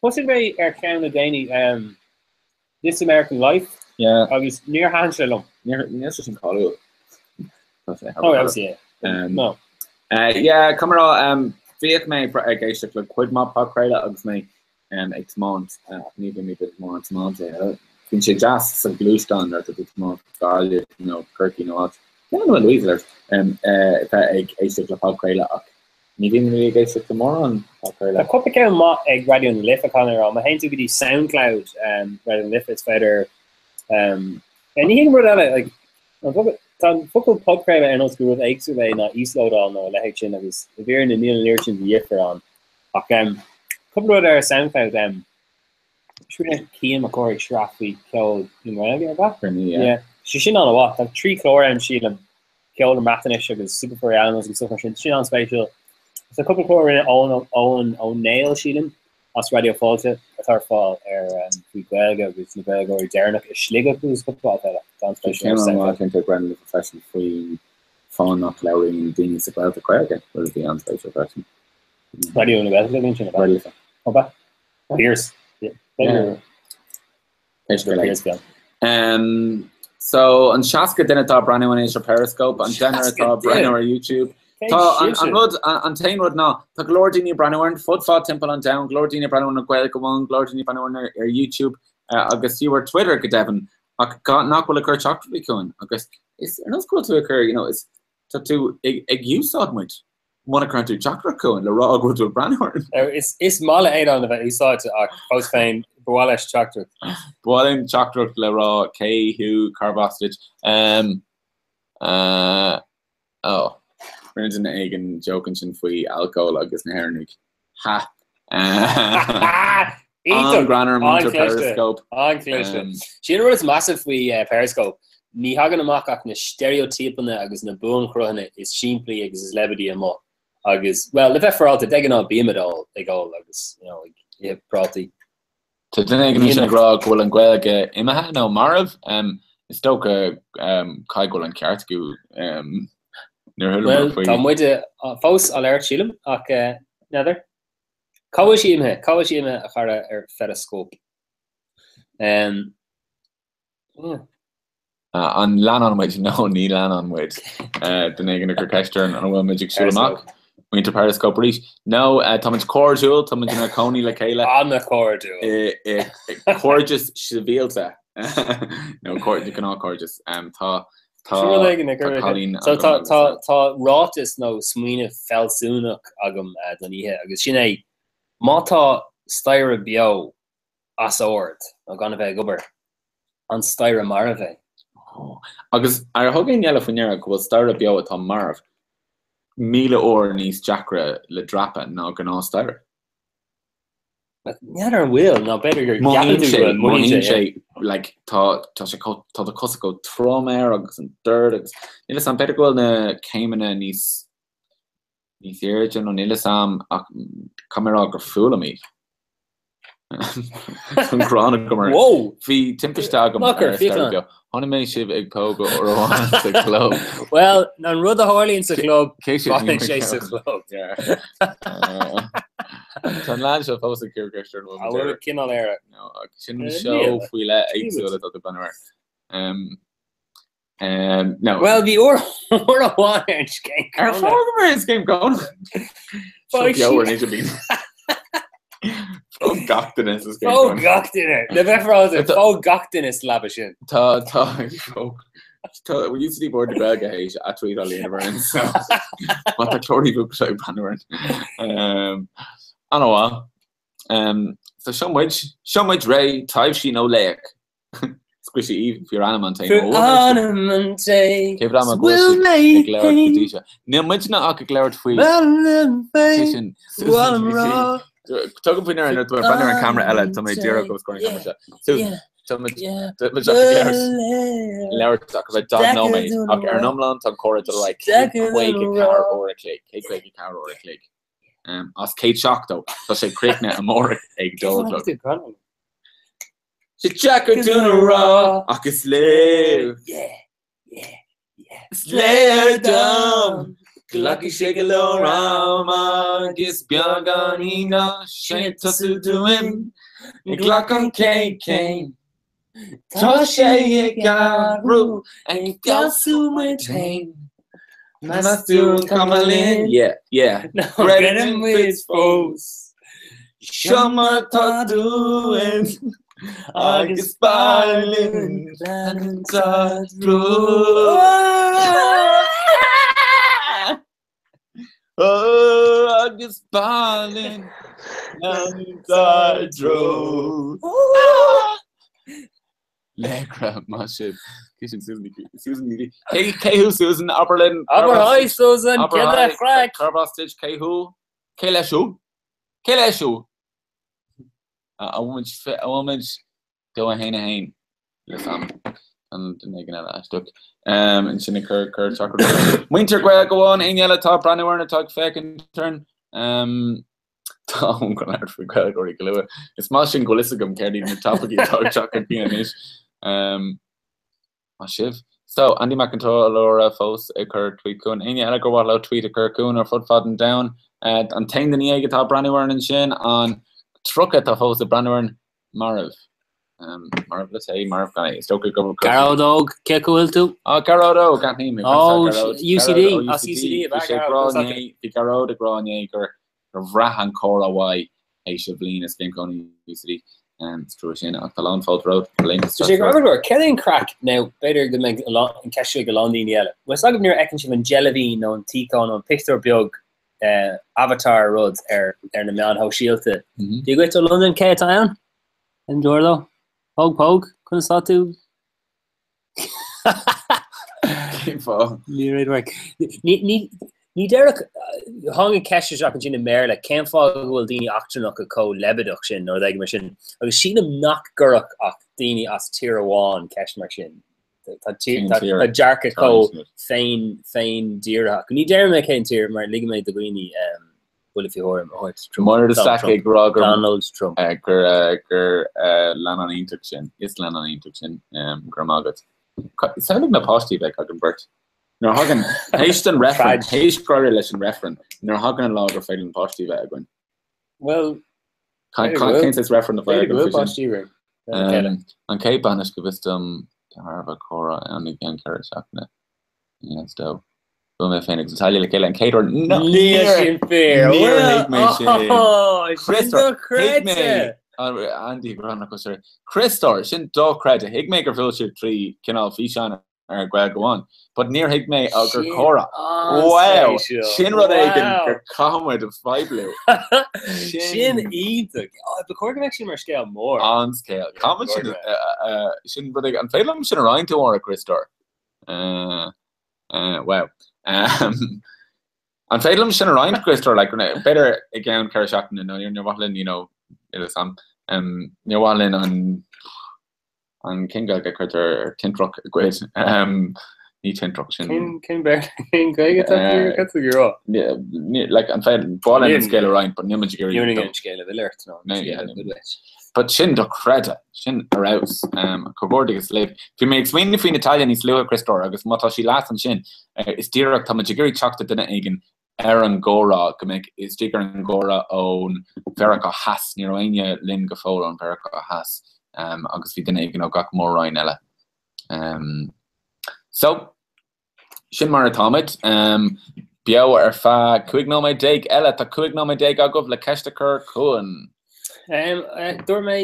thosaigh mé ar cheann le déanaí, This American Life, agus níor thaitin sé liom. Níl sé sin cáiliúil. Oh, obviously, yeah. No. Yeah, caithfidh mé a rá, bhíodh mé ag éisteacht le cuid mhaith podchraoladh agus mé ag tiomáint, ach ní bhím ag tiomáint tiomáint é. Bíonn sé deas sa ghluaisteán nuair atá tú ag tiomáint Gaillimh nó Corcaigh nó áit. Cén bhfuil Louise leis bheith ag éisteacht le podchraoladh ach ní bhím really ag éisteacht le mórán podchraoladh. Tá cúpla ceann maith ag Raidió na Life caithfidh mé a rá. Má théann tú go dtí Soundcloud Raidió na Life is féidir ní thuigim rud eile like tá an focal podchraoladh ar nós gur rud éagsúil é ná íoslódáil nó a leithéid sin agus i bhfírinne níl an oiread sin de dhifear ann. Ach cúpla rud ar Soundcloud, rinne Cian Mac Cárthaigh sraith faoi cheol i nGaeilge, ab ea? Rinne, yeah. Yeah. Sé sin an-mhaith. Tá trí chlár ann, sílim, ceol i mBreatnais agus Super Furry Animals agus stuff mar sin. Sin an-spéisiúil. Tá cúpla clár a rinne Eoin, Eoin Ó Néill, sílim, as Raidió Fáilte atá ar fáil ar faoi Ghaeilge agus na Gaeilgeoirí deireanach i Sligeach agus cúpla áit eile. Tá an-spéisiúil ar Ceann Soundcloud. an-mhaith ag Brendan Life freisin faoin fáth nach labhraíonn daoine sa Ghaeltacht Gaeilge, rud a bhí an-spéisiúil freisin. Raidió na Gaeltachta a bhí ansin, ab ea? Raidió. Ó ba? Peers. Yeah. Peers. Um, so an 60 duine atá ag breathnú anois ar Periscope, an deichniúr atá ag breathnú ar YouTube. Tá an, an rud an t-aon rud ná tá go leor daoine ag breathnú orainn fud fad timpeall an domhain, go leor daoine ag breathnú orainn ar Gaeilge One, go leor daoine ag breathnú orainn ar, ar YouTube uh, agus fiú ar Twitter go deimhin ach nach bhfuil ag cur teachtaireachtaí chugainn agus is ar nós go bhfuil tú ag cur, you know, is tá tú ag, ag úsáid muid. Muna gcuireann tú teachtaireacht chugainn le rá go bhfuil tú ag breathnú orainn. Is, is maith le Aodán a bheith úsáidte ach fós féin ba mhaith leis teachtaireacht. Ba mhaith linn teachtaireacht le rá cé thú, cárb as duit. Um, uh, oh, rinne duine éigin joke ansin faoi alcól agus na hÉireannaigh. Ha! An-ghreannmhar muintir Periscope. An-chliste. Sin an rud is measa faoi Periscope, ní thagann amach ach na steiréitíopanna agus na buanchruthanna is simplí agus is leibidí amuigh. Agus, bhuel, le bheith féaráilte, de ghnáth bímid ag ól agus, you know, ag ithe prátaí. Tá duine éigin ansin ag rá go bhfuil an Ghaeilge imithe nó marbh. Is dócha caithfidh go bhfuil an ceart acu nuair a chuala Bhuel, faoi. tá muide fós á labhairt, sílim, ach n'fheadar. Cá bhfuil sí imithe? Cá bhfuil sí imithe, a chara ar Pheriscope? Um, yeah. An leanann muid? No, ní leanann muid. Duine éigin ag cur ceist orainn an bhfuil muid ag siúl amach? Muintir Periscope arís. No, tá muid cairdiúil, tá muid inár cónaí le chéile. An-chairdiúil. Cairdeas sibhialta. No, gnáthchairdeas. Tá Tá cailín So tá tá tá ráiteas nó smaoineamh fealsúnach agam don oíche agus sin é má tá staighre beo as ord nó gan a bheith ag obair, an staighre marbh é? Agus ar thug éinne eile faoi ndeara go bhfuil staighre beo atá marbh 1,000 uair níos deacra le dreapadh ná gnáthstaighre? N'fheadar an bhfuil, nó b'fhéidir gur gceapann tú go bhfuil, mothaíonn sé, like, tá, tá sé chomh, tá do chosa chomh trom air agus an dord agus, níl 'fhios a'm, b'fhéidir go bhfuil na céimeanna níos, níos airde nó níl 'fhios a'm ach caithfidh mé a rá gur fuath liom iad. Tá an ghráin agam orthu. Whoa! Bhí timpiste agam Ná cuir ar fiacail staighre beo. Chonaic mé sibh ag pógadh uair amháin sa chlub. Bhuel, an rud a tharlaíonn sa chlub, Cé sin? fanann sé sa chlub. Tá an leaid seo fós ag cur ceist ar an An bhfuil cineál air? No, agus sin seó faoi leith éagsúil atá tú ag breathnú air. No. Bhuel, bhí uair uair amháin ar an scéim Ar cónaithe. fágamar an scéim cónaithe? Seo Bhí beo ar sí- an idirlíon. Phóg gach duine sa scéim Phóg cónaithe. gach duine. Le bheith féaráilte, phóg gach duine sa leaba sin. Tá, tá, phóg. Tá UCD Bord na Gaeilge théis atweet á líonadh orainn, so má tá clóirí bhuail ag breathnú orainn. An-mhaith. So seo muid, seo muid réidh, taibhsí nó laoch. Squishy Eve, fíor anam an té. Fíor anam an té Cé bhfuil am go bhfuil siad ag labhairt go dtí seo? Níl muidne ach ag labhairt faoi sin. Tugaim faoi ndeara nuair atá mé ag breathnú ar an camera eile, tá mé díreach os comhair an camera seo. Susan, tá muid tá muid ach ag labhairt labhairt ach ar feadh 40 nóiméad ach ar an iomlán tá an comhrá ag dul ar aghaidh 154 uair a chloig, 154 uair a chloig. As 170, tá sé críochnaithe amárach ag 2 a chlog. Sé deacair dúinn a rá ach is léir. Is léir dom glacfaidh sé go leor ama agus beagán iontais ag tosú dúinn. Glac an chéad chéim. Tá sé ag athrú, ag feabhsú muid féin. Meas tú an cuma linn? Yeah, yeah. Creideann muid fós. Seo mar atá dúinn agus b'fhearr linn leanúint ár dtreo. Agus b'fhearr linn leanúint ár dtreo. Laochra, maith sibh. Cé sin Susan Ní Susan Ní Cé cé thú Susan? Abair linn. Abair hi Susan, Abair cén hi. craic? Cárb as duit? Cé thú? Cé leis thú? Cé leis thú? An bhfuil muid 2 1 1 le Sam an duine éigin eile aisteach. Ansin ag cur cur teachtaireacht. Muintir Gaeilge One, éinne eile atá ag breathnú orainn atá ag féachaint orainn. Tá an go labhairt faoi Gaeilgeoirí go luath. Is maith sin go bhfuil fhios agam céard iad na topaicí atá ag teacht chun cinn anois. Maith sibh. So, Andy Mac an tSolára fós ag cur tweet chugainn. Éinne eile gur mhaith leo tweet a chur chugainn ar fud fad an domhain? An t-aon duine dhéag atá ag breathnú orainn ansin, an. 30 atá fós ag breathnú orainn marbh. Marbh le tae, marbh gan é. Is dócha go bhfuil. Gearóid Óg, cé acu bhfuil tú? Á, Gearóid Óg, aithním. Ó, UCD, as UCD, Bhí sé ag rá inné, bhí Gearóid ag rá inné gur bhraith an comhrá uaidh théis a bhliain is bliain UCD. Is trua sin, ach tá lán fáilte romhat. Tá sé go leor. Céard é an craic now, b'fhéidir go mbeidh an ceist seo ag a lán daoine eile. Bhfuil fhios agaibh nuair a fheiceann sibh an deilbhín nó an tíocán nó an pictiúr beag avatar rud ar ar na meáin shóisialta. Dia dhuit ó Londain, cé atá ann? An Giordo? Póg póg, conas tá tú? Cén fáth? Ní raibh Ní ní déarfadh tháinig an ceist isteach ansin i mBéarla, cén fáth go bhfuil daoine eachtrannacha chomh leibideach sin nó rud éigin mar sin, agus sílim nach gcuirfeadh ach daoine as tír amháin ceist mar sin. Tá dearcadh chomh féin féin-dírithe acu. Ní déarfaidh mé cén tír mar ligfidh mé do dhaoine buille faoi thuairim a thabhairt. Máire de Staic ag rá gur Donald Trump. gur gur leannán iontach sin. Is leannán iontach sin. Go raibh maith agat. Samhlaigh na páistí a bheith againn beirt. Nuair a thagann, théis don reifreann, théis gur éirigh leis an reifreann, nuair a thagann an lá gur féidir linn páistí a bheith againn. Bhuel, Cén saghas reifreann a bheidh againn faoi sin? An chéad bainis go bhfios dom de thairbhe comhrá ann i gceann 4 seachtaine. Yes, do. Bhuail mé féin agus Natalia le chéile an chéad uair. Níl sin fíor. Níor thuig mé sin. Sin dochreidte. Andy Criostóir, sin dochreidte. Thuig mé gur bhuail sibh trí cineál físeán ar Gaeilge Amháin, but níor thuig mé gur comhrá. Wow! Sin rud éigin gur caithfidh muid a phoibliú. Sin iontach. Ba chóir go mbeadh sin mar scéal mór. An-scéal. Caithfidh muid sin, sin rud éigin. An féidir liom sin a roinnt a Mháire, Criostóir? Wow. An féidir liom sin a roinnt, Criostóir? Like, b'fhéidir i gceann 4 seachtaine nó níor mhaith linn, you know, sam, níor mhaith linn an an cén Gaeilge a cuirtear ar tintreach a ghoid. Ní tintreach sin. Cén Béarla, cén Gaeilge atá tú ag rá? Like, an féidir, ba mhaith linn an scéal a roinnt, but níl muid ag iarraidh. Níl an scéal a mhilleadh ort, nó an scéal a ghoid uait. But sin dochreidte, sin ar fheabhas. Comhghairdeas libh. Bhí mé ag smaoineamh faoi Natalia níos luaithe, Criostóir, agus má tá sí leat ansin, is díreach, tá muid ag iarraidh teacht ar duine éigin ar an gcomhrá, go mbeidh istigh ar an gcomhrá ón Mheiriceá Theas. Ní raibh éinne linn go fóill ón Mheiriceá Theas agus bhí duine éigin ó gach mór-roinn eile. So, sin mar atáimid. Beo ar feadh 15 nóiméad eile. Tá 15 nóiméad agaibh le ceist a chur chugainn. Dúirt mé,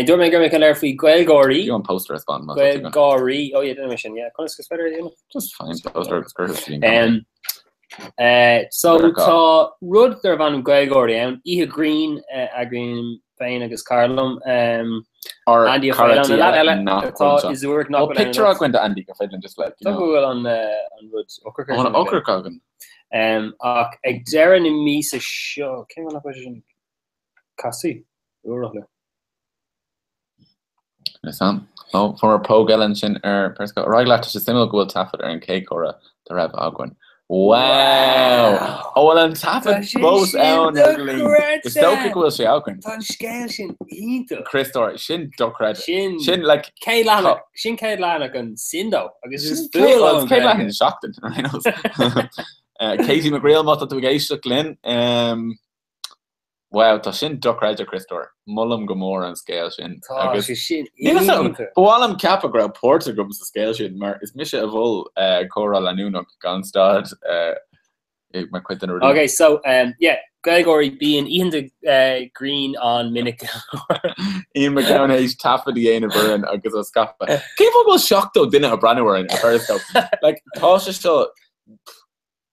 Dúirt mé go raibh mé chun labhairt faoi Gaeilgeoirí. Fiú an poster a spáin. Gaeilgeoirí. Oh yeah, déanfaidh mé sin, yeah. Conas is féidir a dhéanamh? Just find poster agus cuir é So tá rud darb ainm Gaeilgeoirí ann, oíche ghrinn eagraím féin agus cara liom. Andy Ó Faoláin, an leaid eile atá i Zurich nach bhfuil ann. Pictiúr againn de Andy gur féidir linn just like, you know. Tá go bhfuil an rud ocrach ar An ocrach againn. Ach ag deireadh na míosa seo, cén fáth nach bhfuil sé sin Cassie, uair le. Sam. Ó, fuair póg eile ansin ar Periscope. Ar aghaidh leat, tá sé suimiúil go bhfuil taifead ar an chéad chomhrá dá raibh againn. Wow! Ó bhfuil an taifead fós ann ag Lee. Is dócha go bhfuil sé againn. Tá an scéal sin iontach. Criostóir, sin dochreidte. Sin Sin like céad leathanach, sin céad leathanach an Sindo agus is Sin céad well, it's céad leathanach seachtain, ar aon nós. Katie McGreal, má tá tú ag éisteacht linn. Um, Wow, tá sin dochreidte, Criostóir. Molaim go mór an scéal sin. Tá sé sin Níl a fhios agam, ba mhaith liom ceapadh go raibh páirt agam sa scéal sin, mar is mise a mhol comhrá leanúnach gan stad mar chuid de na rudaí. Ok, so, um, yeah, Gaeilgeoirí, bíonn oícheanta grinn ann minic go leor. Ian McGowan théis taifead a dhéanamh orainn agus á scaipeadh. Cén fáth go bhfuil 70 duine ag breathnú orainn ar Periscope? Like, tá sé seo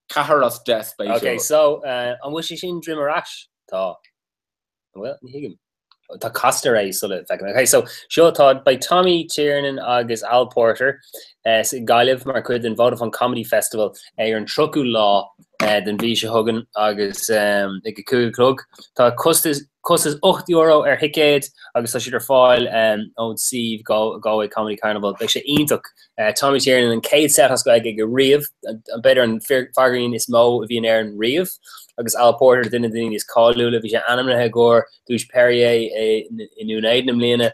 4 as 10 spéisiúil. Ok, so, an bhfuil sé sin droim ar ais? Tá. An bhfuil? Ní thuigim. Tá casta ar é sula bhfeicim. Ok, so, seo tá, beidh Tommy Tiernan agus Al Porter sa Gaillimh mar chuid den Vodafone Comedy Festival ar an 30ú lá den mhí seo chugainn agus ag a 5 a chlog. Tá costas costas €8 ar thicéid agus tá siad ar fáil ón suíomh Galway Comedy Carnival. Beidh sé iontach. Tommy Tiernan an chéad set as Gaeilge aige riamh, b'fhéidir an fear grinn is mó a bhí in Éirinn riamh, agus Al Porter duine de na daoine is cáiliúla. Bhí sé ainmnithe i gcomhair Duais Perrier i nDún Éideann i mbliana.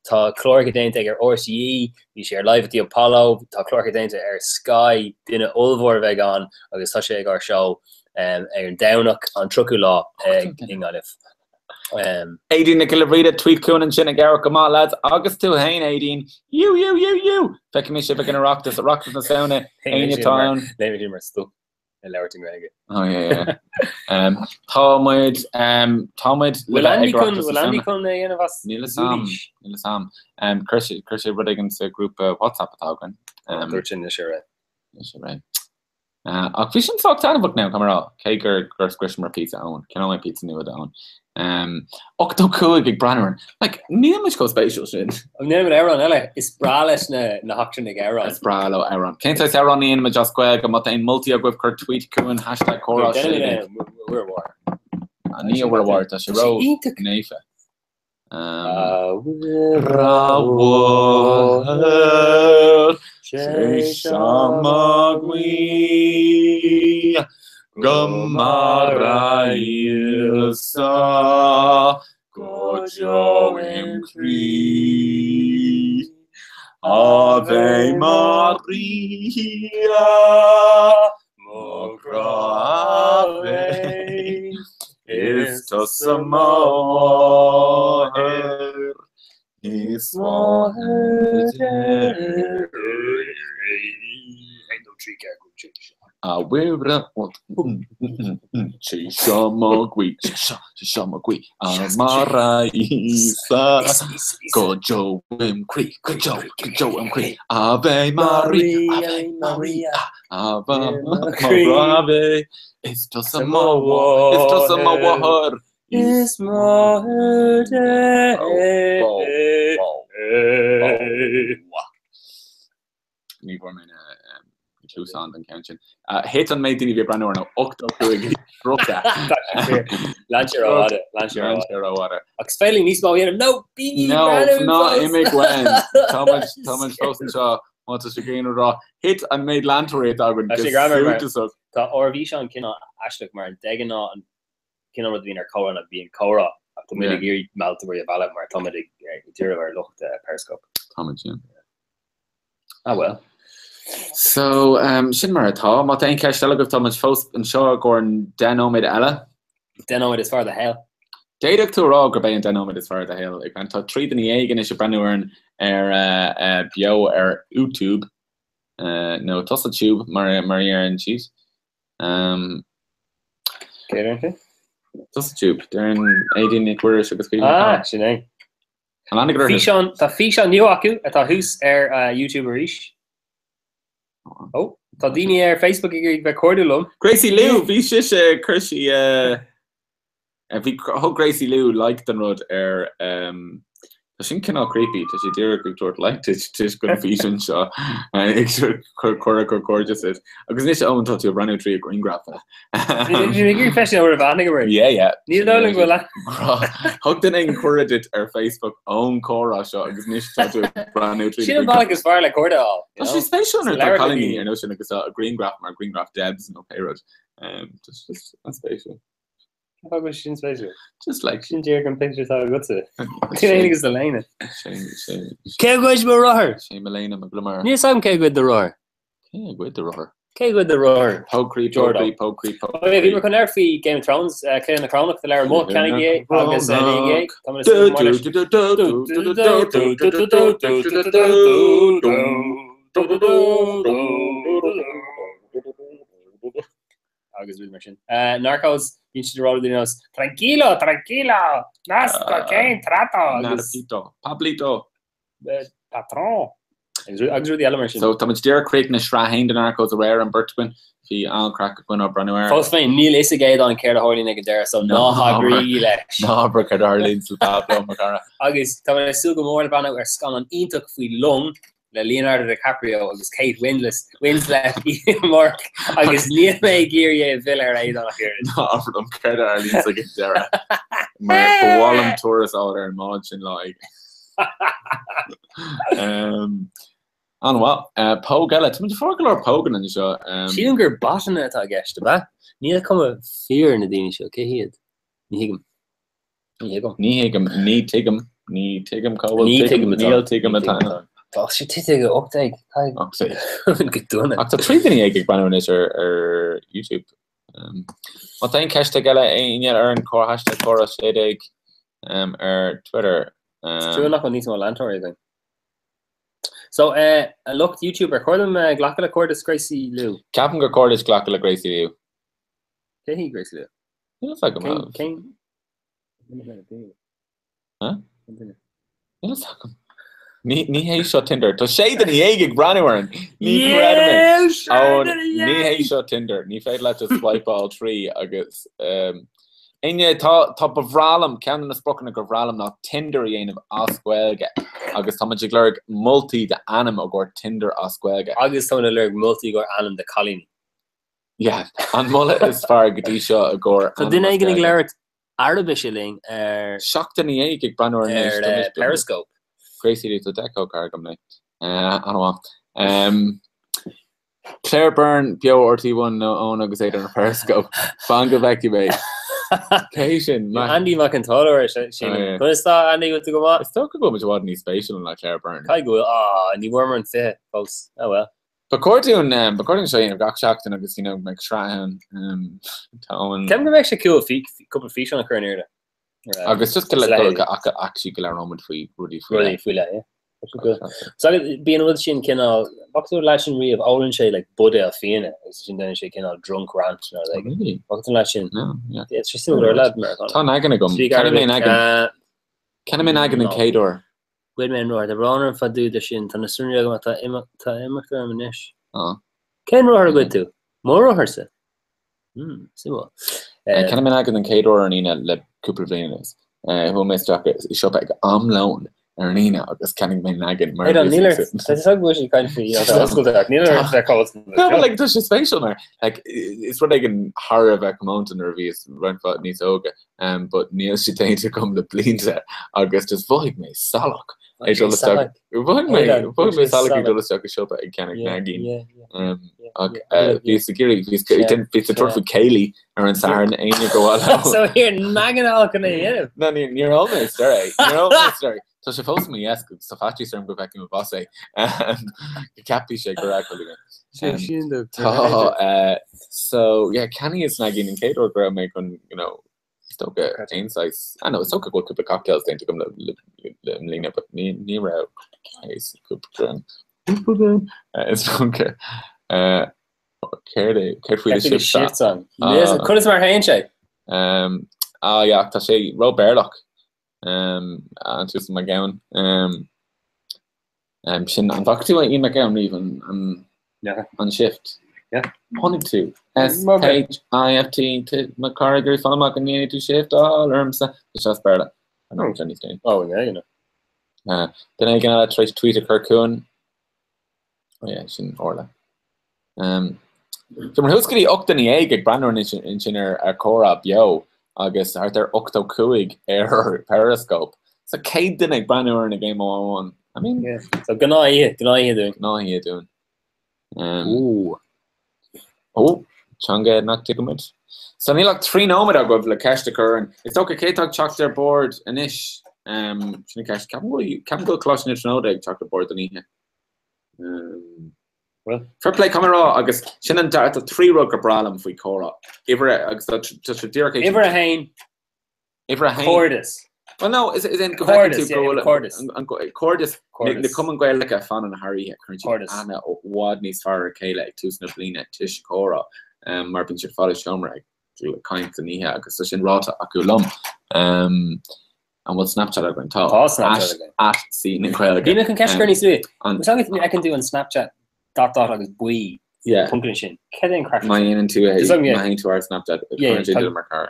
Tá cláracha déanta aige ar RTÉ, bhí sé ar Live at the Apollo, tá cláracha déanta ar Sky, duine ollmhór a bheidh ann agus tá sé ag ár seó. ar an Domhnach an 30ú lá i nGaillimh. Aideen Nic Giolla Bhríde, tweet chugainn ansin ag amharc go maith lads agus tú fhéin Aideen, you you you you! Feicfidh mé sibh ag an Oireachtas, Oireachtas na Samhna, éinne atá ann. Léigh mé mar stop ag labhairt i nGaeilge. Oh yeah yeah. Um, tá muid um, tá muid le bheith ag Oireachtas na Samhna. Bhfuil Andy chun é a dhéanamh as Níl a fhios a'm, níl a fhios a'm. Um, chuir sé chuir sé rud éigin sa grúpa WhatsApp atá againn. Um, Dúirt sin anois ar é. Anois ar é. Ach bhí sin sách taitneamhach now, caithfidh mé a rá, cé gur gur scriosamar píosa Eoin, cheannaigh mé píosa nua d'Eoin. 85 ag breathnú orainn. Like, níl muid chomh spéisiúil sin. Níl muid amhrán eile, is breá leis na na heachtrannaigh amhrán. Is breá leo amhrán. Cén saghas amhrán a dhéanfaimid as Gaeilge? Má tá aon moltaí agaibh, cuir tweet chugainn, hashtag comhrá Déanfaimid é, Mhuire Mháthair. Ní a Mhuire Mháthair, tá sé ró naofa. A Mhuire Mháthair, sé seo mo ghuí, Go maire a Íosa go deo im chroí. Ave Maria, Mo ghrá Ave, Is tusa mo mháthair, is máthair Dé. A Mhuire, sé seo mo ghuí, sé seo, sé seo mo ghuí, A maire a Íosa, go deo im chroí, go deo, go deo im chroí, Ave Maria, Ave Maria, Ave Ave, is tusa mo mháthair, is tusa mo mháthair, is máthair Dé. Ní bhfuair mé na cluasáin don ceann sin. Thit an méid daoine a bhí ag breathnú orainn ó 85 go 30. Lean sé rófhada, lean sé rófhada. Ach is féidir níos mó a dhéanamh. No, bígí ag breathnú ná imigh uainn. Tá muid, tá muid fós anseo. Má tá sibh ag aon rud a rá, thit an méid leantóirí atá againn Tá go sé greannmhar mar suntasach. tá ár bhfíseán cineál aisteach mar de ghnáth an cineál rud a bhíonn ar comhrá ná bíonn comhrá ach tá muid ag iarraidh mealltóirí a mhealladh mar tá muid ag díriú ar lucht Periscope. Tá muid, yeah. Ah well. So, um, sin mar atá. Má tá aon cheist eile agaibh, tá muid fós anseo i gcomhair 10 nóiméad eile. 10 nóiméad is fearr do shaol. D'fhéadfadh tú a rá gurb é an 10 nóiméad is fearr do shaol. Ag breathnú, tá 13 duine anois ag breathnú orainn ar uh, beo ar YouTube uh, nó Tusa Tube mar mar a deireann siad. Um, Cé deireann siad? Tusa Tube, deireann Aideen Nic Mhuiris agus Caoimhe Ah, sin é. An aithne agat orthu? Físeán, tá físeán nua acu atá thuas ar YouTube arís. Ó, tá daoine ar Facebook ag iarraidh bheith cairdiúil liom. Gracie Liu, bhí sise, chuir sí, bhí, thug Gracie Liu like don rud ar, tá sin cineál creepy, tá sí díreach ag tabhairt like duit duit don físeán seo, ag cur cuireadh chun cairdis duit. Agus anois Eoin tá tú ag breathnú trí a grianghraf. Bhí mé ag iarraidh feiscint an raibh aithne agam uirthi. Yeah, yeah. Níl dóigh liom go bhfuil aithne. Thug duine éigin cuireadh duit ar Facebook ón chomhrá seo agus anois tá tú ag breathnú trí Sin an bealach is fearr le cairde a fháil. Tá sé spéisiúil nuair atá cailíní ar nós sin agus a grianghraf mar grianghraf Debs nó pé rud. Just just an-spéisiúil. Cén fáth go bhfuil sin spéisiúil? Just like. Sin díreach an pictiúr atá agatsa. Tú féin agus do léine. Sé sé. Cé a ghoid mo rothar? Sé mo léine mo gliomar. Níl 'fhios agam cé a ghoid do rothar. Cé a ghoid do rothar? Cé a ghoid do rothar? Póg croí, póg croí, póg croí, póg croí. Bhí mé chun labhairt faoi Game of Thrones, Cluiche na Corónach, tá leabhar amuigh, ceannaigí é agus léigí é. Tá mé ag súil go mór leis. Agus rudaí mar sin. Narcos, bíonn siad ag rá rudaí ar nós Tranquilo, tranquilo, nas cocaine, trato. Narcito, Pablito. Patrón. Agus rudaí eile mar sin. So tá muid díreach críochnaithe sraith 1 de Narcos aréir an bheirt againn. Bhí an-chraic againn á breathnú air. Fós féin, níl fhios ag Aodán céard a tharlaíonn ag an deireadh, so ná habraigí leis. Ná habair céard a tharlaíonn sa Pablo, mo chara. Agus tá mé ag súil go mór le breathnú ar scannán iontach faoi long le Leonardo DiCaprio agus Kate Winslet Winslet amárach agus níl mé ag iarraidh é a mhilleadh ar Aodán ach oiread. Ná abair liom céard a tharlaíonn ag an deireadh. Mar ba mhaith liom turas a fháil ar an mbád sin lá éigin. An-mhaith. Póg eile. Tá muid ag fáil go leor póganna anseo. Sílim gur botanna atá i gceist, ab ea? Níl cuma fíor ar na daoine seo. Cé hiad? Ní thuigim. Ní thuigim. Ní thuigim. Ní tuigim. Ní tuigim cá bhfuil Ní tuigim atá. Níl tuigim atá ann. Tá sé tite go 18. 18. Go dona. Ach tá 13 duine ag breathnú anois ar YouTube. Má tá aon cheist ag eile éinne ar an comhrá hashtag comhrá 16 ar Twitter. Is trua nach bhfuil níos mó leantóirí againn. So, a lucht YouTube, ar chóir dom glacadh le cairdeas Gracie Liu? Ceapaim gur chóir duit glacadh le Gracie Liu. Cé hí Gracie Liu? Níl a fhios agam. Cén... Huh? Níl a fhios agam. Ní ní hé seo Tinder. Tá sé duine dhéag ag breathnú orainn. Ní chreidim é. Ó, ní hé seo Tinder. Ní féidir leat just swipeáil trí agus um, Éinne, tá tá ba bhreá liom ceann de na spriocanna gur bhreá liom ná Tinder a dhéanamh as Gaeilge agus tá muid ag lorg moltaí d'ainm i gcomhair Tinder as Gaeilge. Agus tá muid ag lorg moltaí i gcomhair ainm de cailíní. Yeah, an moladh is fearr go dtí seo i gcomhair Tá duine éigin ag labhairt Araibise linn ar. 17 ag breathnú orainn anois. Ar Periscope. Gracie Liu tá deco car agam léi. An-mhaith. Claire Byrne beo RTÉ One nó Eoin agus Aidan ar Periscope. Fan go bhfeicfidh mé. Cé sin? Andy Mac an tSálaire sin. Conas tá Andy bhfuil tú go maith? Is dócha go bhfuil muid i bhfad níos spéisiúla ná Claire Byrne. Caithfidh go bhfuil. Ah, ní bhfuaireamar an 20 fós. Oh well. Ba chóir dúinn, ba chóir dúinn seo a dhéanamh gach seachtain agus you know, mbeidh sraith ann. Tá Eoin. Ceapaim go mbeidh sé cool cúpla físeán a chur in airde. Agus just go go go actually go labhróimid faoi rudaí faoi leith. Rudaí faoi leith, yeah. So bíonn an rud sin cineál, bhfaca tú an leaid sin riamh, ólann sé like buidéal fíona agus sin déanann sé cineál drunk rant nó like. Really? Bhfaca tú an leaid sin? No, yeah. It's just similar lad Meiriceánach. Tá naggin agam. Cheannaigh mé naggin. Cheannaigh mé naggin an chéad uair. Ghoid mé an rothar. Tá brón orm fá dtaobh de sin. Tá na sonraí agam ach tá imeacht orm anois. Ah. Cén rothar a ghoid tú? Mo rotharsa? Hmm, suimiúil. Cheannaigh mé naggin an chéad uair ar an Aoine le cúpla bliain anuas. Chuaigh mé isteach i siopa ag am lóin ar an Aoine agus cheannaigh mé naggin mar Hey, níl ar tá sé go bhfuil sí caint faoi oscailte ach níl ar bheith call No, but like tá sé spéisiúil mar like is rud éigin thar a bheith comónta nuair a bhíos roinnt mhaith níos óige. Um, but níl sé déanta agam le blianta agus just mhothaigh mé salach ag dul isteach. Mhothaigh mé mhothaigh mé salach ag dul isteach i siopa ag ceannach naigín. Um, ach uh, bhíos ag iarraidh bhíos bhíos ag tabhairt faoi céilí ar an Satharn éinne go bhfuil So here naggin all chun é dhéanamh. No, ní níor ól mé is é. Níor ól mé is é. Tá sé fós i mo dheasc agus tá faitíos orm go bhfeicfidh mo boss é. Go gceapfaidh sé gur alcohol é. Sé sin do Tá eh, so yeah, cheannaíos naigín an chéad uair go raibh mé chun, you know, is dócha aon saghas, I know, is dócha go bhfuil cúpla cocktails déanta agam le le le i mbliana, but ní ní raibh case cúpla braon. Cúpla braon? Eh, is dócha. Eh, céard é, céard faoi the Céard faoi the shift shift song? Ah. Conas mar a théann sé? Um, ah yeah, tá sé ró-Bhéarlach. An tUasal Mac Gabhann. Sin, an bhfaca tú Ian McGowan riamh, an an Shift? Chonaic tú. S H I F T T mo chara ag iarraidh fáil amach an ndéanfaidh tú shifteáil ormsa. Tá sé as Béarla. I know Johnny Stain. Oh, yeah, you know. Duine éigin eile tar éis tweet a chur chugainn. Oh yeah, sin Orla. Um, so mar thuas go dtí 18 duine ag breathnú ansin ar ar comhrá beo agus thart ar 85 ar Periscope. So 100 duine ag breathnú ar an ag aon amháin. I mean, yeah. So gnáthoíche, gnáthoíche dúinn. Gnáthoíche dúinn. Um, Ooh. Ó, teanga nach dtuigimid. So níl ach 3 nóiméad agaibh le ceist a chur orainn. Is dócha cé atá ag teacht ar bord anois? Um, sin an ceist. Ceapaim go bhfuil ceapaim go bhfuil Coláiste na Tríonóide ag teacht ar bord don oíche. Um, well, fair play caithfidh mé a rá agus sin an tá 3 rud gur breá liom faoi comhrá. Uimhir a agus tá tá sé díreach é Uimhir a haon. Uimhir a haon. Cairdeas. Well no, is is go bhfeiceann Cairdeas, tú go yeah, bhfuil cairdeas. an an cairdeas na Cairdeas. na cumainn Ghaelacha a fanann thar oíche, cuireann siad Cairdeas. aithne i bhfad níos fearr ar a chéile ag tús na bliana toisc comhrá um, mar bíonn siad fad i seomra ag caint san oíche agus tá sin ráite acu liom. Um, an bhfuil Snapchat againn? Tá. Tá Snapchat againn. At C na Gaeilge. Bhí mé chun ceist a chur níos luaithe. An- Is agus fheiceann tú an Snapchat dot dot agus buí Yeah. poncanna sin. Cad é an craic? Má dhéanann tú é, Is agam, yeah. má théann tú ar Snapchat, Yeah, cuireann sé tá- duine mar chara.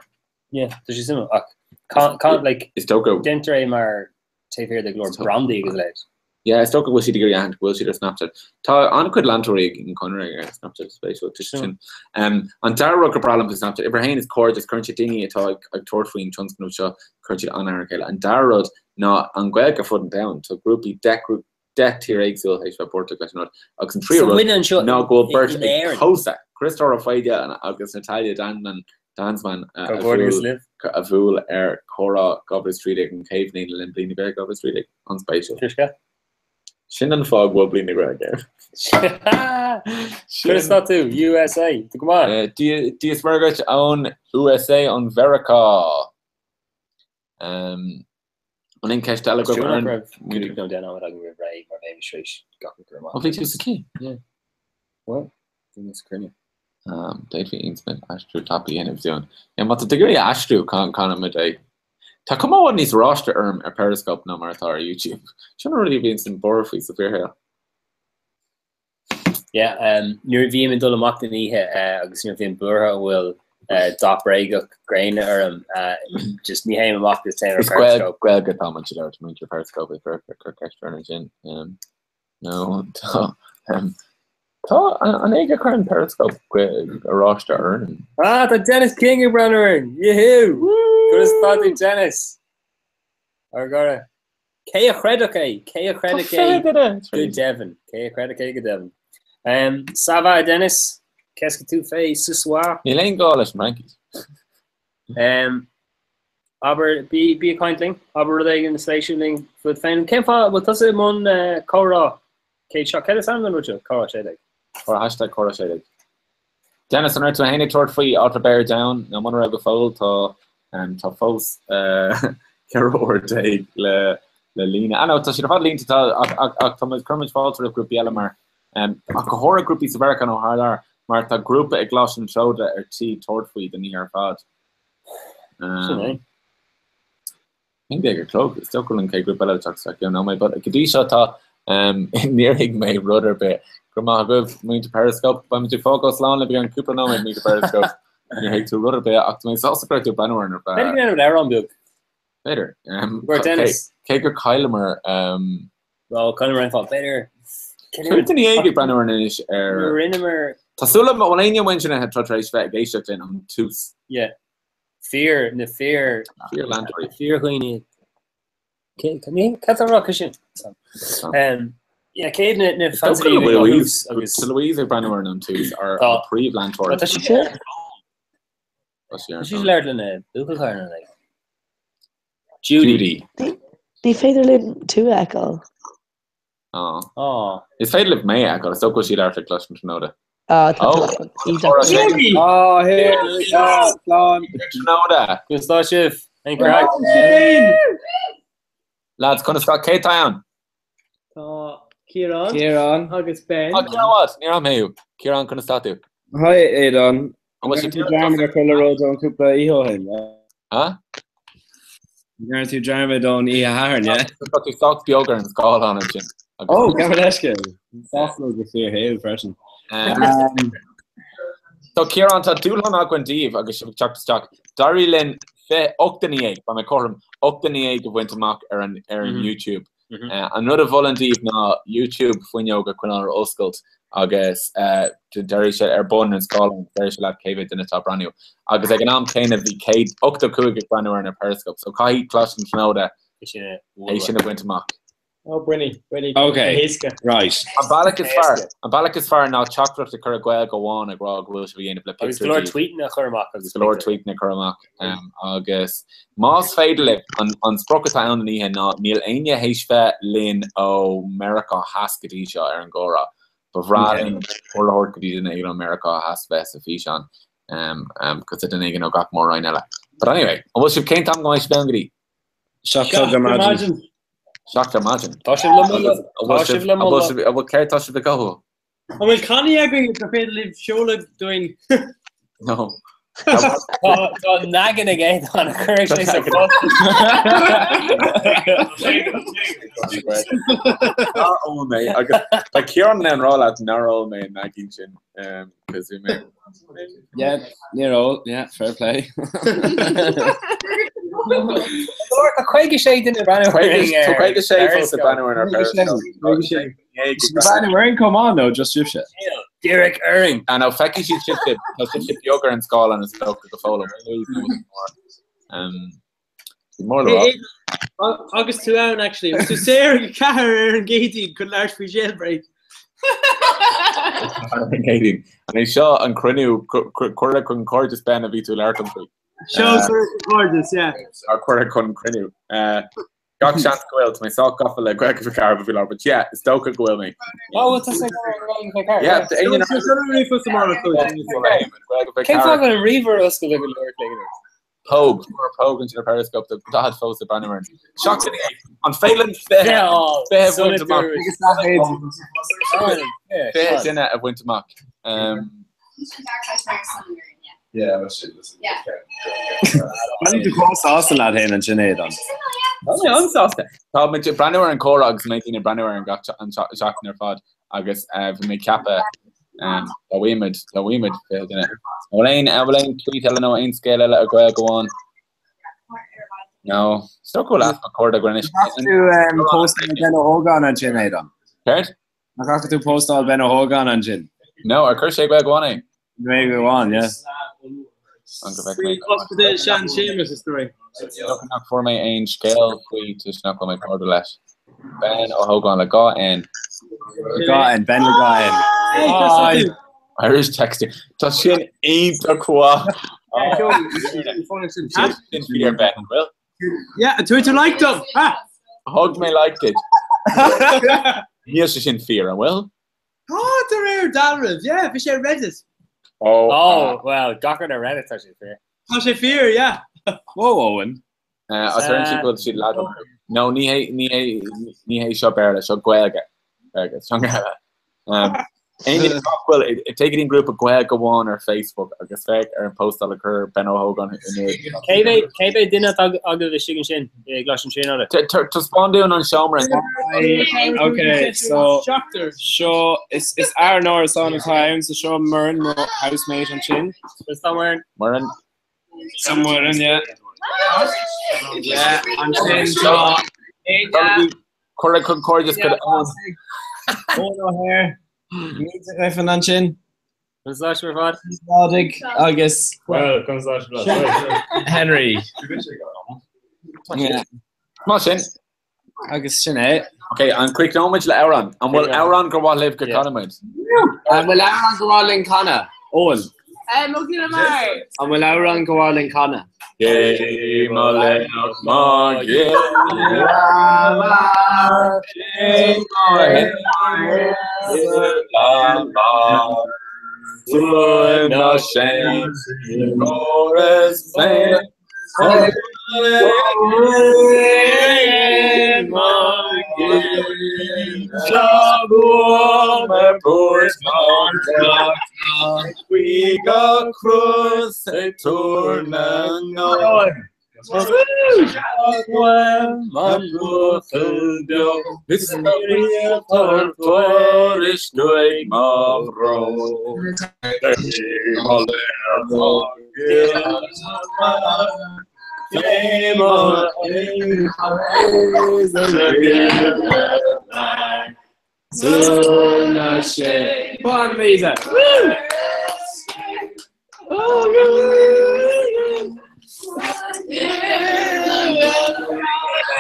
Yeah, tá sé suimiúil ach can, can, like, Is dócha déantar é mar taobh thiar de go leor brandaí agus a leithéid. Yeah, is dócha go bhfuil siad ag iarraidh aithint go bhfuil siad ar Snapchat. Tá an-chuid leantóirí ag an Conradh ar Snapchat, spéisiúil toisc sin. Um, an dara rud gur breá liom faoi Snapchat, uimhir a haon is cairdeas, cuireann siad daoine atá ag, ag tabhairt faoin tionscnamh seo, cuireann siad an-aithne ar a chéile. An dara rud ná an Ghaeilge ar fud an domhain. Tá grúpaí 10 grúpa 10 tír éagsúil théis bheith páirteach leis an rud. Agus an tríú So rud muide anseo ná go bhfuil beirt in ag Éirinn. pósadh, Criostóir Ó Faoideáin agus Natalia Danzmann, Danzmann a Comhghairdeas bhuail libh. a bhuail ar Comhrá 2013 an chéad bhliain le linn Bliain na Gaeilge 2013. An-spéisiúil. Fíor scéal. Sin an fáth go bhfuil Bliain na Gaeilge ann. Conas tá tú, USA? Tá go maith. Dia is Muire dhuit ón USA, ón Mheiriceá. An aon ceist eile agaibh Siúr nach raibh 5 nó 10 nóiméad againn roimh ré mar bheimis tar éis gach rud a chur amach. Ó bhí tú sa cinn, yeah. Bhuel, bhí mé sa cruinniú. D'fhéadfaí aon aistriú tapa a dhéanamh dúinn. Yeah, má tá tú ag iarraidh aistriú, canfaimid é. Tá cuma i bhfad níos oráiste orm ar Periscope ná mar atá ar YouTube. Sin an rud a bhíonns duine buartha faoi sa bhfíorshaol. Yeah, nuair a bhím ag dul amach den oíche agus nuair a bhím buartha an bhfuil dath bréagach gréine orm, just ní théim amach agus téim ar Is Periscope. Gaeilge atá muid ag labhairt, muintir Periscope ag cur ceist orainn ansin. No, tá tá an é go gcuireann Periscope oráiste orainn? Ah, tá Dennis King ag breathnú orainn! Yahoo! Conas tá tú Dennis? Ár gcara. Cé a chreidfeadh é? Cé a chreidfeadh é go deimhin? Cé a chreidfeadh é go deimhin? Um, ça va Dennis? Qu'est-ce que tu fais ce soir? Níl aon gá leis an Fhraincis. Um, abair, bí, bí ag caint linn, abair rud éigin spéisiúil linn fút féin. Cén fáth a bhfuil tusa i mbun uh, comhrá 107? Céard is ainm don rud seo? Comhrá 16. Comhrá hashtag comhrá 16. Dennis, an raibh tú féin ag tabhairt faoi Áit Bear Down nó muna raibh go fóill tá um, tá fós uh, 14 uair le le líonadh. Ah no, tá siad ar fad líonta tá ach, ach, ach tá muid cuirimid fáilte roimh grúpaí eile mar um, ach go háirithe grúpaí sa Mheiriceá nó thar lear mar tá grúpa i gColáiste na Tríonóide ar tí tabhairt faoi don oíche ar fad. Sin é. 11 a chlog, is dócha go bhfuil an chéad ghrúpa eile ag teacht isteach i gceann nóiméad, but go dtí seo tá níor thuig mé rud ar bith. Go raibh maith agaibh, muintir Periscope. Beidh muid ag fágáil slán libh i gceann cúpla nóiméad, muintir Periscope. Níor thuig tú rud ar bith ach tá mé sásta go raibh tú ag breathnú orainn ar feadh. B'fhéidir go ndéanfaimid amhrán beag. B'fhéidir. Bhuel, Dennis. Cé gur chailleamar. Bhuel, chailleamar an fáth. B'fhéidir. 15 duine ag breathnú orainn anois ar. Rinneamar. Tá súil agam, bhfuil éinne amuigh ansin atá tar éis bheith ag éisteacht linn ón tús? Yeah. Fíor, na fíor. Fíor-leantóirí. Fíor-dhaoine. Cé, cad tá rá sin? Yeah, céad na na fans a bhí ag Louise agus Tá Louise ag breathnú orainn ón tús ár príomhleantóir. Tá sí Tá sí labhairt lena buachaill cara like. Judy. Ní féidir linn tú a fheiceáil. Á. Is féidir libh mé a fheiceáil, is dócha go bhfuil sí ag labhairt le Coláiste na Tríonóide. Á, tá Á, here, á, slán. Tríonóide. Conas tá sibh? Aon craic? Lads, conas tá, cé tá ann? Tá Ciarán. Ciarán. Agus Ben. Á, Ciarán what? Níor aithin mé thú. Ciarán, conas tá tú? Hi, Aodán. An bhfuil sibh Tú dearmad ar chuile rud ón cúpla oíche ó shin, yeah? Ha? Ndearna tú dearmad ón oíche Shathairn, yeah? Tá tú sách beag ar an scáileán ansin. Ó, gabh mo leithscéal. Sách beag go fíorshaol freisin. So Ciarán, tá dúshlán againn daoibh agus sibh ag teacht isteach. D'éirigh linn 18 duine, beidh mé cothrom, 18 duine a bhaint amach ar an ar an YouTube. An rud a mholfainn daoibh ná YouTube fuinneog a choinneáil ar oscailt agus déarfaidh sé ar bun an scáileán, déarfaidh sé leat cé mhéad duine atá ag breathnú. Agus ag an am céanna bhí 185 ag breathnú ar an Periscope, so caithfidh Coláiste na Tríonóide é sin a bhaint amach. Oh, buinní, buinní, Ok, go héasca. right. An bealach is fearr, an bealach is fearr ná teachtaireacht a chur i Gaeilge amháin ag rá go bhfuil sibh a dhéanamh le Agus go leor tweetanna a chur amach agus go leor tweetanna a chur amach. Agus más féidir libh, an sprioc atá ann an oíche ná níl éinne théis bheith linn ó Meiriceá Theas go dtí seo ar an gcomhrá. Ba bhreá linn cuireadh a thabhairt go dtí duine éigin ó Meiriceá Theas bheith sa físeán, cos duine éigin ó gach mór-roinn eile. But anyway, an bhfuil sibh cén t-am go mbeidh sibh ann go dtí? 7 ar maidin. 7 ar maidin. Tá sibh le moladh. Tá sibh le moladh. An bhfuil céard tá sibh ag gabháil? An bhfuil cannaí againn gur féidir libh seoladh dúinn? No. Tá naggin ag Aodán a chuirfidh sé sa phost. Nár ól mé agus tá Ciarán in ann rá leat nár ól mé an naigín sin cos bhí mé Yeah, níor ól, yeah, fair play. Tá 56 duine ag breathnú orainn ar Tá 56 fós ag breathnú orainn ar Periscope. Breathnú orainn chomh maith nó just sibhse? Díreach orainn. Ah no, feicfidh siad sibhse, tá sibhse beag ar an scáileán is dócha go fóill. Mór le rá. Agus tú ann actually, tú saor ag 4 ar an gCéadaoin chun labhairt faoi jailbreak. Ar an gCéadaoin. An é seo an cruinniú cuireadh chun cairdis Ben a bhí tú ag labhairt liom faoi? Seo cuireadh chun cairdis, yeah. Ar cuireadh chun cruinniú. Gach seans go bhfuil, tá mé sách gafa le Gaeilge for Ceathair faoi láthair, but yeah, is dócha go bhfuil mé. Oh, tá sé Gaeilge for Ceathair. Yeah, yeah. Cén fáth go bhfuil an ríomhaire oscailte go leor cloigne? Póg, fuair póg ansin ar Periscope do dad fós ag breathnú air. Seachtain an féileann 20 20 bhaint amach. 20 duine a bhaint amach. Yeah, that's it. Tá tú chomh sásta leat féin ansin Aodán. Tá mé an-sásta. Tá mé ag breathnú ar an comhrá agus mé ag breathnú ar an gach seachtain ar fad agus bhí mé ag ceapadh dá bhfaighimid, dá bhfaighimid 20 duine. An bhfuil aon, an bhfuil aon tweet eile nó aon scéal eile a Ghaeilge amháin? No. Is dócha go bhfuil easpa cairde againn anois. Tú postáil Ben Ó hÓgáin ansin Aodán. Céard? Nach fhaca tú postáil Ben Ó hÓgáin ansin? No, ar chuir sé Gaeilge amháin é? Gaeilge amháin, yeah. An go bhfeic mé. Ospidéal Sean Séamus is dóigh. Dócha nach fuair mé aon scéal faoi toisc nach bhfuil mé cairde leis. Ben Ó hÓgáin le dhá N. Le dhá N, Ben le dhá N. Hey, Irish texting. Tá sin iontach mhaith. Sin fíor Ben, an bhfuil? Yeah, and tú like dom. Ha! Thug mé like duit. Níl sé sin fíor, an bhfuil? Tá de réir dealraimh, yeah, bhí sé ar Reddit. Oh, oh, well, gach rud ar Reddit tá sé fíor. Tá sé fíor, yeah. Whoa, Owen. As ar siad bhfuil siad leat. No, ní hé ní hé ní hé seo Béarla, seo Gaeilge. Gaeilge, teanga eile. Aon duine nach bhfuil, téigh go dtí an grúpa Gaeilge Amháin ar Facebook agus féach ar an postáil a chuir Ben Ó hÓgáin inniu. Cé mhéad cé mhéad duine atá agaibh istigh ansin i gColáiste na Tríonóide? Taispeáin dúinn an seomra. Ok, so seo is is ár n-árasán atá ann, so seo Muireann, mo housemate ansin. Is tá Muireann. Muireann. So Muireann, yeah. Yeah, ansin tá Éinne. Cuireadh chun cairdeas go Eoin. Eoin O'Hare. Míde Griffin ansin. Conas ar fad. Pádraig agus Well, conas ar fad. Henry. Yeah. Mar sin. Agus sin é. Ok, an gcríochnóimid le amhrán? An bhfuil amhrán gur mhaith libh go gcanfaimid? An bhfuil amhrán gur mhaith linn canadh? Eoin. An bhfuil amhrán gur mhaith linn canadh? Cé mo laoch mo ghile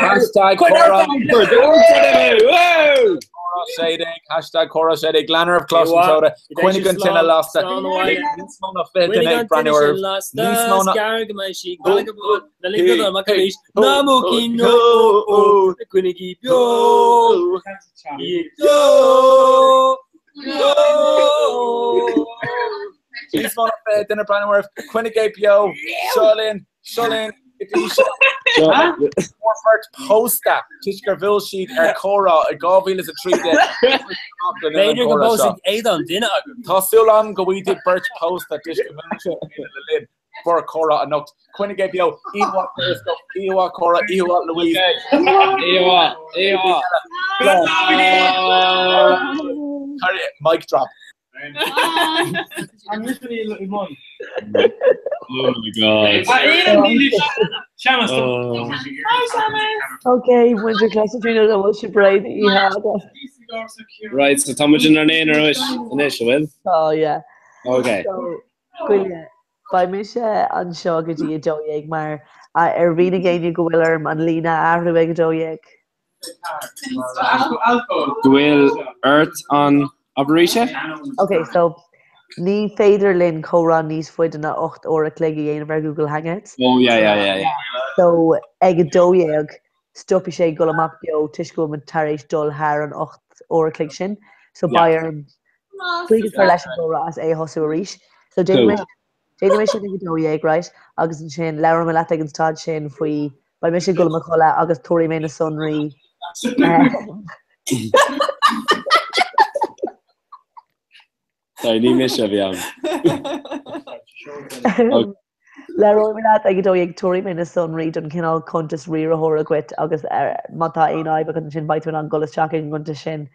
Hashtag Comhrá 16, hashtag Comhrá 16, lean oraibh Coláiste na Tríonóide, coinnigh an tine lasta, níos mó ná 20 duine ag breathnú oraibh, níos mó ná... Níos mó ná 20 duine ag breathnú oraibh, coinnigh é beo, seo linn, seo linn, go dtí seo. Fuair beirt pósta toisc gur bhuail siad ar comhrá i 2013. B'fhéidir go bpósfaidh Aodán duine agaibh. Tá súil agam go bhfaighidh tú beirt pósta toisc go mbuail siad le linn bhur comhrá anocht. Coinnigh é beo, oíche mhaith Periscope, oíche mhaith Comhrá, oíche mhaith Louise. Oíche mhaith, oíche mhaith. Mic drop. I'm literally i mbun. Oh my god. Seamus. Ok, muintir Choláiste na Tríonóide an bhfuil sibh réidh oíche fhada. Right, so tá muid inár n-aonar anois, anois, an bhfuil? Tá, yeah. Ok. So, Goile, beidh mise anseo go dtí 12 mar ar mhínigh éinne go bhfuil orm an líne a athrú ag 12? Go bhfuil ort an abair arís é? Ok, so ní féidir linn comhrá níos faide ná 8 uair a chloig a dhéanamh ar Google Hangouts. Oh yeah, yeah, yeah, yeah. So ag 12 stopfaidh sé ag dul amach beo toisc go bhfuil muid tar éis dul thar an 8 uair a chloig sin. So beidh orm caoi a chur leis an gcomhrá is é a thosú arís. So déanfaidh mé déanfaidh mé sin ag 12, right? Agus ansin labhróidh mé leat ag an staid sin faoi beidh mise ag dul i mo chodladh agus tabharfaidh mé na sonraí Sorry, ní mise a bhí ann. Labhróidh mé leat ag 12, tabharfaidh mé na sonraí don chineál cuntas riarthóra dhuit agus má tá aon fhadhb agat ansin beidh tú in ann dul isteach ag an gcuntas sin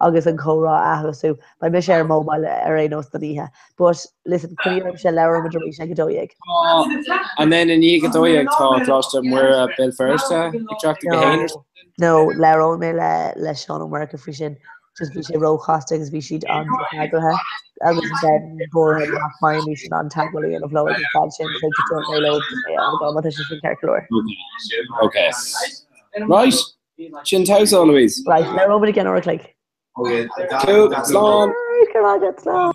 agus an comhrá a athosú. Beidh mise ar mobile ar aon nós don oíche. But listen, coinnigh ormsa, labhróidh muid arís ag 12. And then i ndiaidh 12 tá Coláiste Muire Béal Feirste ag teacht ag a haon or something? No, labhróidh mé le Seán Ó Murchú faoi sin. Just bhí sé róchasta agus bhí siad an-eagraithe agus then buartha nach mbeimis in ann teagmháil a dhéanamh leo ag an staid sin so just dúirt mé leo oh má tá sé sin ceart go leor. Ok. Right! Sin togha, Louise. Right, labhróidh muid again uair a chloig. Cool, slán! Go raibh maith agat, slán!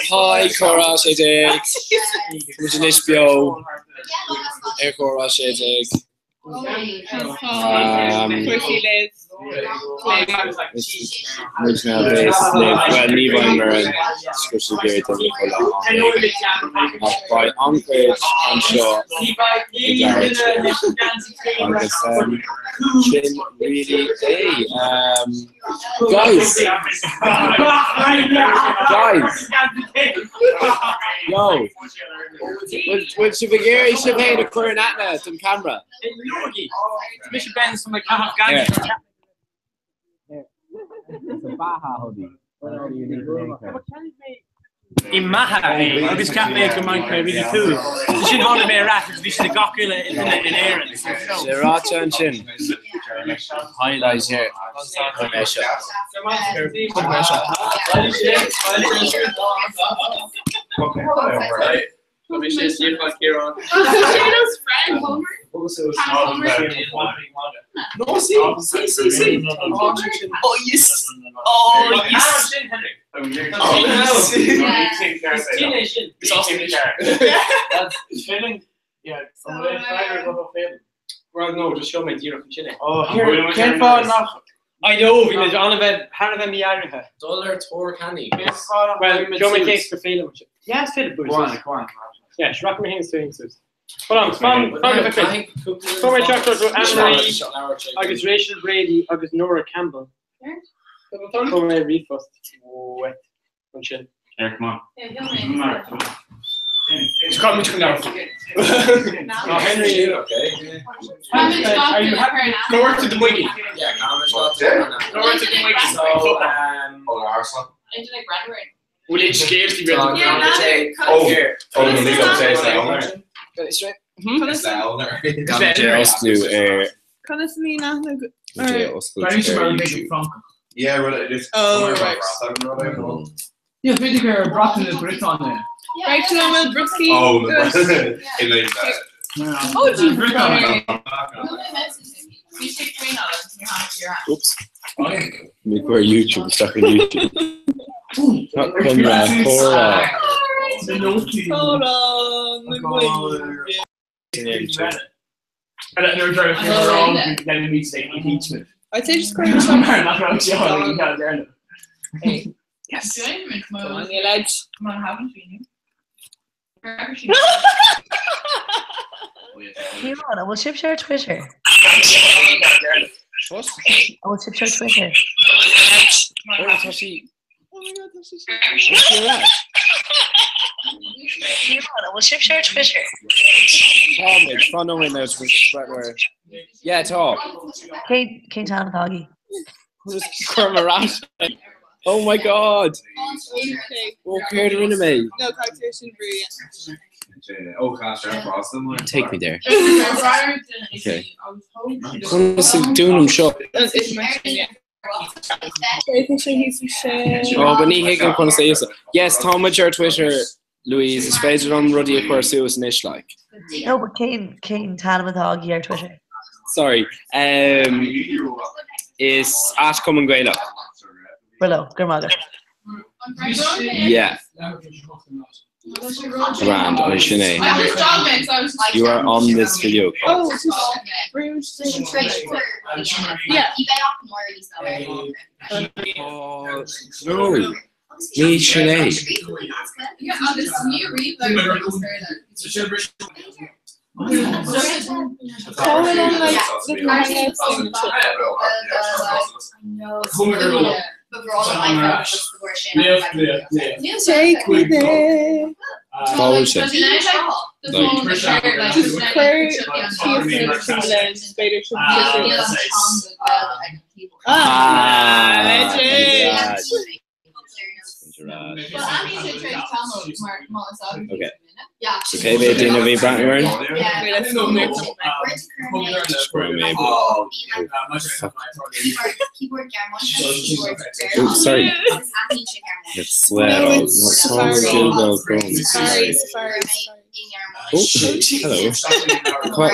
Hi Comhrá 16 Muid anois beo ar Chomhrá 16. Muid na bhéas libh, bhuel ní bheidh Muireann scriosadh géar do Nicola ach beidh an-chuid anseo ag labhairt agus sin really é. Guys! Guys! Yo! Bhfuil sibh ag iarraidh sibh féin a chur in aithne don camera? Mise Ben sa caitheamh gan. I mbeatha é agus cheap mé go mbeadh mé really cool. Sin tháinig mé ar ais agus bhí siad ag gach uile duine in Éirinn. Sé ráite ansin. Highlight here. Chuir mé seo. Chuir mé seo. No, sí, sí, sí, sí. Oh, yes. Oh, yes. Well, no, just show me díreach ansin é. Oh, cén fáth nach I know, bhí mé an-bheith thar a bheith mí-áirithe. Dul ar tóir cannaí. Well, Joe mé céis go féile muid. Yeah, is féidir Go on, go on. Yeah, is rachaidh mé féin suas suas. Hold on, fan, fan go féile. Fuair mé teachtaireacht ó Anne-Marie agus Rachel Brady agus Nora Campbell. Fuair mé ríomhphost uait ansin. Here, come on. Henry, okay. Are you happy? Go work to the wiggy. Yeah, Go work to the wiggy. So, Will it scare you? Oh, oh, the legal says that owner. Ar Conas ní Yeah, well, it is. Oh, right. Yeah, b'fhéidir gur Breatain na Briotáine. Right, so bhfuil Brooksy. Oh, the in the Oh, gee. Oops. Ní chuir YouTube isteach ar YouTube. Tá Conradh comhrá. I'd say just Yes. Come on, you lads. Ciarán, an bhfuil sibhse ar Twitter? What? An bhfuil sibhse ar Twitter? Oh, tá sí. Tá sí ar ais. Ciarán, an bhfuil sibhse ar Twitter? Tá muid, fan nóiméad now, just right where. Yeah, tá. Cén cén t-ainm atá agaibh? Cuir ar ais. Oh my God! Oh, céard a rinne mé? No, caithfidh sin brí. Oh, gosh, I'm awesome. Take me there. Okay. Conas a dúnaim seo? Oh, but ní thuigim conas é úsáid. Yes, tá muid ar Twitter, Louise, is féidir liom rudaí a chur suas anois, like. No, but cén cén t-ainm atá agaibh ar Twitter? Sorry. Um, is at Cumann Gaelach. Brillo, go raibh maith agat. Yeah. Grand, oh sin é. You are on this video call. Oh, Yeah. No, ní sin é. Take me there. Cá bhfuil sé? Just cuir síos b'fhéidir Ah, legend. Okay. So cé mhéad duine a bhí ag breathnú orainn? Screw me. Oh, sorry. It's sweat No, all. it's What's wrong with Safari. Google Chrome? Safari, Sorry. Safari. Oh, hello.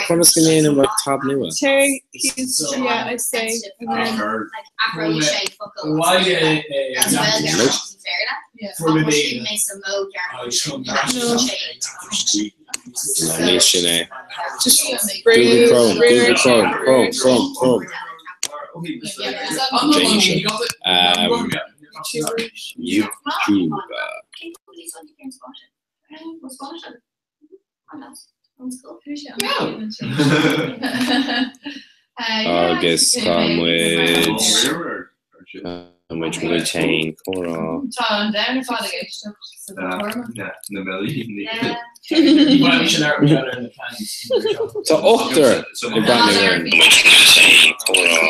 Conas go ndéanaim like tab nua? Terry, he's, yeah, I say. And then, Nope. No, ní sin é. just Google Chrome, Google Chrome, Chrome, Chrome, Chrome. Déan seo. YouTube. Agus tá muid tá muid muid féin comhrá. Tá an domhan ar fad ag éisteacht sa Na millí. Tá ochtar ag breathnú orainn. Comhrá.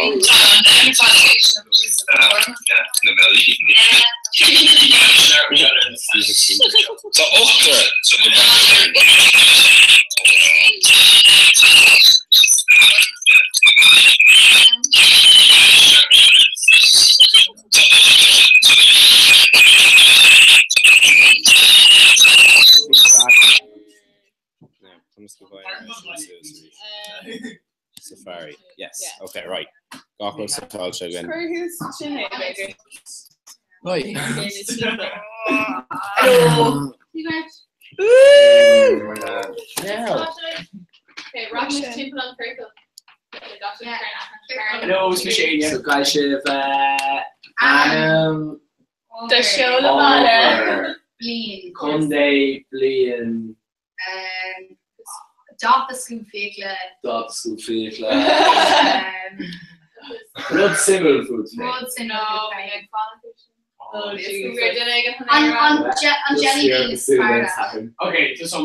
Tá ochtar ag breathnú orainn. Safari. Yes. Okay, right. Gach rud suiteáilte againn. Cuir thuas sin é, b'fhéidir. Right. Hello. Okay, rachaidh timpeall an ciorcal. Hello, is mise Áine. So caithfidh sibh ainm, Do sheoladh baile. Bliain. contae, bliain, Dáta scú fiacla. dáta scú fiacla. Rud suimiúil fút féin. Rud suimiúil fút féin. An jelly bean is fearr. Ok, tá so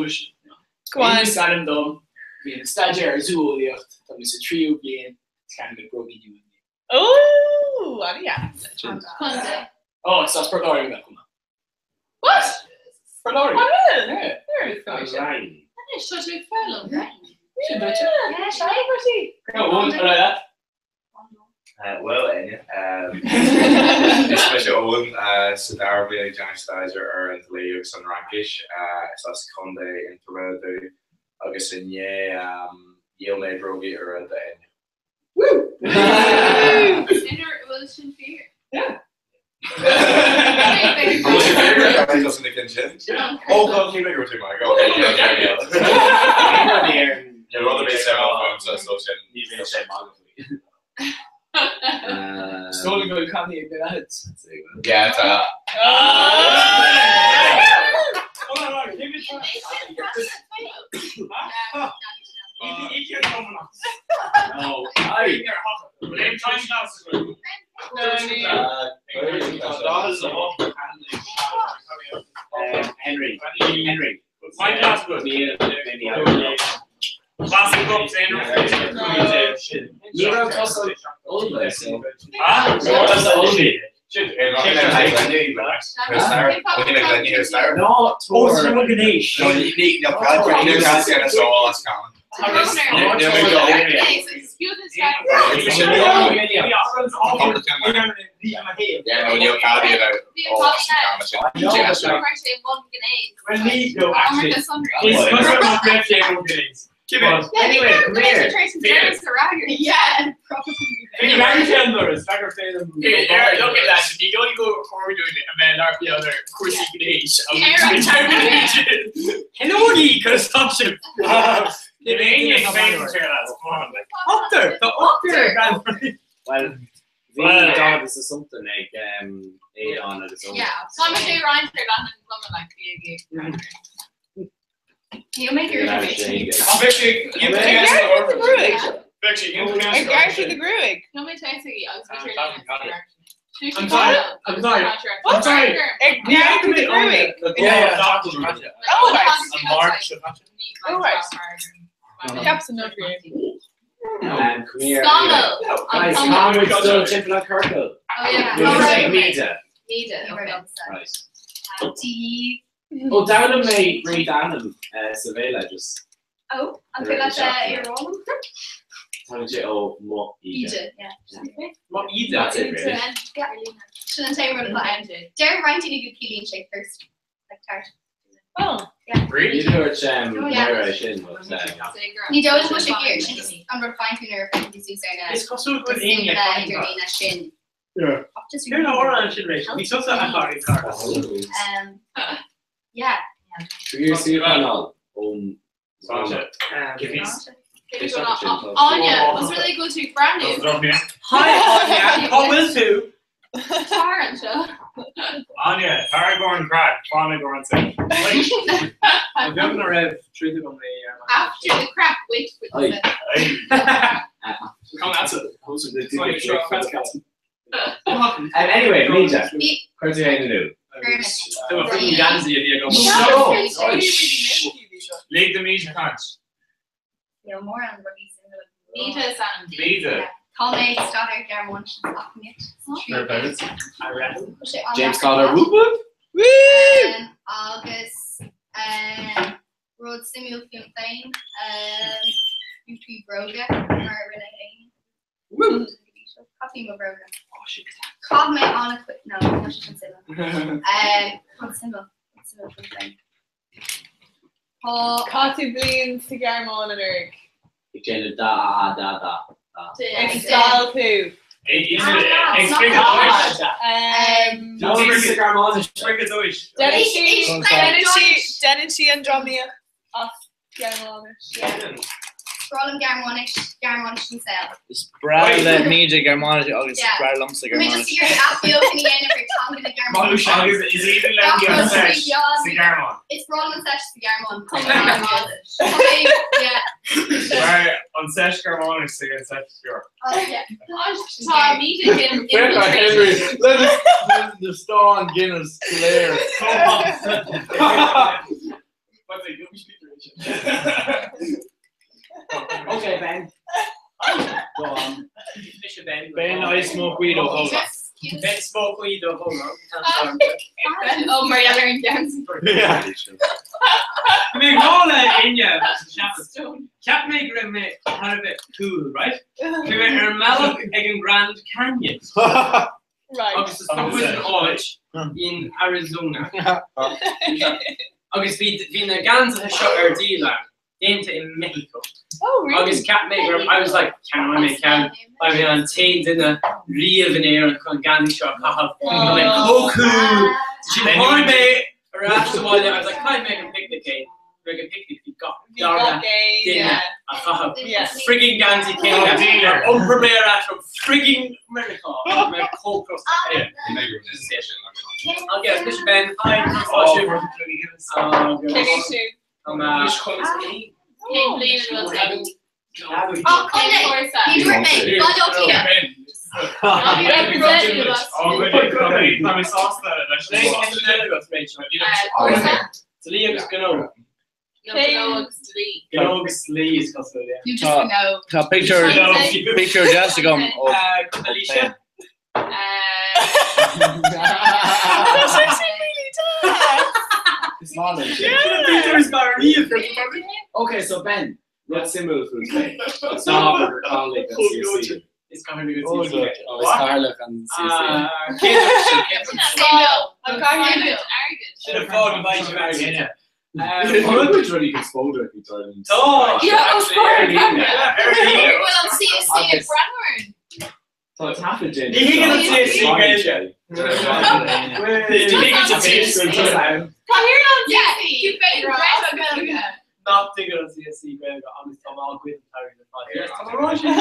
Go on. Is ainm dom, bím ag staidéar ar zú-eolaíocht, tá mé sa tríú bliain, is cheannaigh mé brógaí nua inné. Oh, yeah. Legend. Oh, is as Port Láirge mé chomh maith. What? Port Láirge. An bhfuil? Yeah. There is go Ryan. Anois tá sé fel. Sin duit. Yeah, sé Go on, all right. Well, Enya, is mise Eoin sa dara bliain ag déanamh staidéar ar an dlí agus an Fhraincis is as Contae Aontroma domh agus inné dhíol mé brógaí úra d'Áine. Inar bhfuil sin fíor? Yeah. Stolen go canny ag an Yeah, tá. Oh, aye. Henry. Henry. Ní raibh tusa ulmhaithe. No, Anyway, come here. Yeah, probably. Look at that, ní dóigh go chóir dúinn a bheith labhairt ar cúrsaí gnéis Hello ní cur stop sin. Ochtar Tá ochtar gan. Well, bhí dad is something ag Aodán agus Eoin. Yeah, tá mé sé roinnt ar leathan an like bígí. Níl mé gur Ag gearr do ghruaig. Nó mé teí agus I'm sorry. I'm sorry. I'm sorry. Ag gearr do ghruaig. Oh, right. Oh, right. Caps and no Come here. Scannal. Guys, Conrad's still tipping on Kirkle. Oh, yeah. We'll Oh, say right. Mida. Mida. Right. Tí. Oh, d'fhoghlaim mé roinnt ainm sa bhéile just. Oh, an tú leis ar róm? Táim sé ó mo íde. Íde, yeah. Mo íde. That's it, really. Sin an t-aon rud atá ann. Deir roinnt daoine go ciallaíonn sé thirst, like tart. Oh. Yeah. Ní dúirt Yeah. Mara sin, but Ní dóigh liom sé fíor, sin just an rud fine tuner ar féidir tú ar na. Is cosúil go bhfuil éinne ag idir líne sin. Yeah. Céard a amhrán sin réis? Bhí tusa a chur ag car. Yeah. Bhí suíochán ón Áine, was really go to brand new. Hi Áine, cá bhfuil tú? Tar anseo. Anya, Targorn crack, Fanaghorn sin. An beag na raibh tríú an mé After the crap, wait for the Come that's it. Anyway, Míde, Bhí- chuir tú féin in iúl. Gansaí a bhí agam. Lig do Míde caint. Níl mórán rudaí suimiúla. Míde is ainm di. Míde. Tá mé ag staidéar Gearmáinis san eacnamaíocht. James Conner, whoop whoop. Woo! Agus rud suimiúil fúm féin, bhí trí bróga mar a rinne éin. Woo! Chaith mo bróga. Chaith mé an-chuid no, tá sé sin suimiúil. Tá suimiúil, suimiúil fúm féin. Tá Chaith tú bliain sa Ghearmáin anuraidh. Ag déanamh da a da da da. Ag stail tú. Déanann sí an drámaíocht as Gearmáinis. Bhí Gearmáinis, Gearmáinis an saol. Is breá le Míde Gearmáinis agus Yeah. breá liomsa Mé just Gearmáinis. iarraidh athbheochan a dhéanamh ar teanga na Gearmáine. Agus is aoibhinn le an seis sa Ghearmáin. Is breá liom an seis sa Ghearmáin. Yeah. Mar an seis Gearmáinis sa an seis Europe. Oh, yeah. Tá Míde in Henry, let us the Stone Guinness glare. Okay, Ben. Go on. Ben, I smoke weed ó thóla. Ben smoke weed ó thóla. Oh, Maria Learn Dance. Mé gála inne Cheap mé go raibh mé thar a bheith cool, right? Bhí mé ar mbealach ag an Grand Canyon. Right. Agus is stop an áit in Arizona. Agus bhí bhí na geansaithe seo ar díol ann, déanta i Mexico. Oh, really? Agus cheap mé go raibh- I was like, ceannóidh mé ceann, beidh mé an t-aon duine riamh in Éirinn chun an geansaí seo a chaitheamh. Tá mé chomh cool. Sin tháinig mé ar ais sa bhaile, I was like, caithfidh mé ag an picnic é. Bhí ag an picnic bhí gach Bhí dara gach aon, duine yeah. a chaitheamh. Yeah. Frigging geansaí céanna. Dealer. Iompar mé ar ais from frigging Meiriceá. Mé chomh crosta. Okay, Mr. Ben, hi. Oh, Oh, Cé tú? Cén bliain a bhfuil tú? Oh, Conley! Ní dúirt mé, Baile Átha Cliath. Tá mé sásta leis Dlí agus gnó. Nó gnó agus dlí. Gnó agus dlí is cosúil, yeah. You just know. Tá picture picture deas agam ó Alicia. That's actually really dark. Is maith liom sin. Okay, so Ben, rud suimiúil fút féin. It's not gur Conley an CSC. Is Conley an Oh, CSC. is Carlach an CSC. An caithfidh Should have thought about you, Airgead. Rud really exposure if you turn. Oh, Yeah, of course. Yeah, Well, an CSC ag Branwern. Tá taifead déanta. Ní thuigeann an CSC Gaeilge. Ní thuigeann an CSC Gaeilge. Tá thiar an CSC. Nach dtuigeann an CSC Gaeilge agus tá mé á gcuid an t-airgead ar fad. Yes, tá mé rá sin.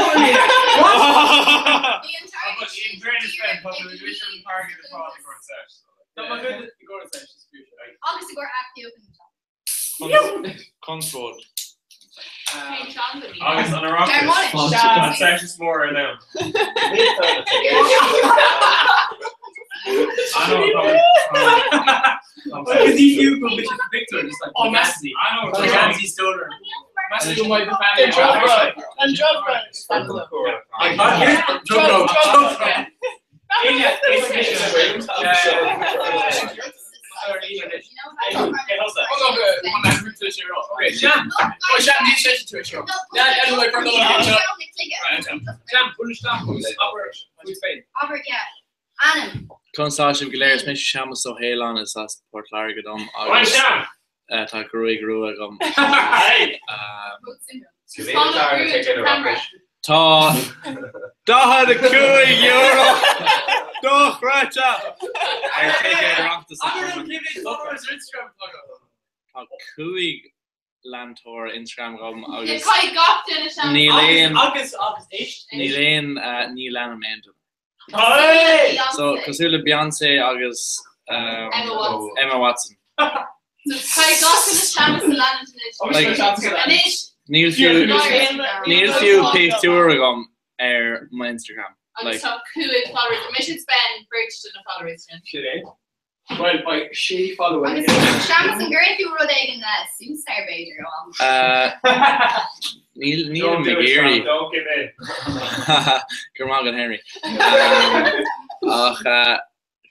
Tá mé gcuid i gcomhair an seis, is fiú sé. Agus i gcomhair athbheochan. Conspóid. Agus an Oireachtas, an seis is mór ar domhan. Because he knew go Victor just like Oh, Messi. I know. Like Andy Stoner. Messi go maith They're drug bro. And drug bro. Drug bro. Albert, yeah. Ainm. Conas tá sibh go léir, is mise Séamus Ó hAoláin, is as Port Láirge dom Ryan agus Sean! tá gruaig rua agam. Tá €45 dochreidte ar ticéad Oireachtas an Chumainn. Tá 5 leantóir Instagram agam agus níl aon Agus agus éist. níl aon ní leanaim aon duine. So cosúil le Beyoncé agus Emma Watson. Emma Watson. Níl fiú níl fiú pictiúr agam ar mo Instagram. Agus Like tá 5 followers. Mise is Ben beirt de na followers sin. Sin é. Well, beidh sé follower. Agus Seamus an gcuireann tú rud éigin suas air b'fhéidir ó am. Níl níl Don't mé do ag it, Sean, iarraidh. don't give in. Go raibh maith agat Henry. Ach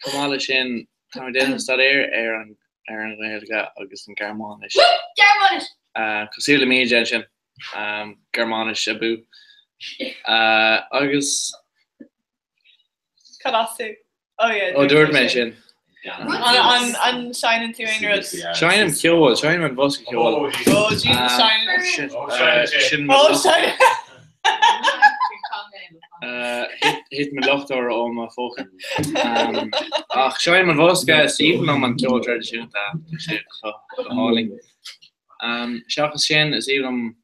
chomh maith leis sin tá mé ag déanamh staidéir ar an ar an Ghaeilge agus an Ghearmáinis. Gearmáinis! Cosúil le Míde ansin, Gearmáinis abú. Agus Cad as tú? Oh yeah. ó dúirt mé sin. An an seinneann tú aon rud? Seinnim ceol, seinnim an bosca ceoil. Oh Jesus, seinneann. Shit, Oh, seinneann sé. sin mo Oh, lucht- seinneann. Thit mo luchtóir ó mo phóca. Ach seinnim an bhosca, is aoibhinn liom an ceol traidisiúnta, tá sé go hálainn. Seachas sin, is aoibhinn liom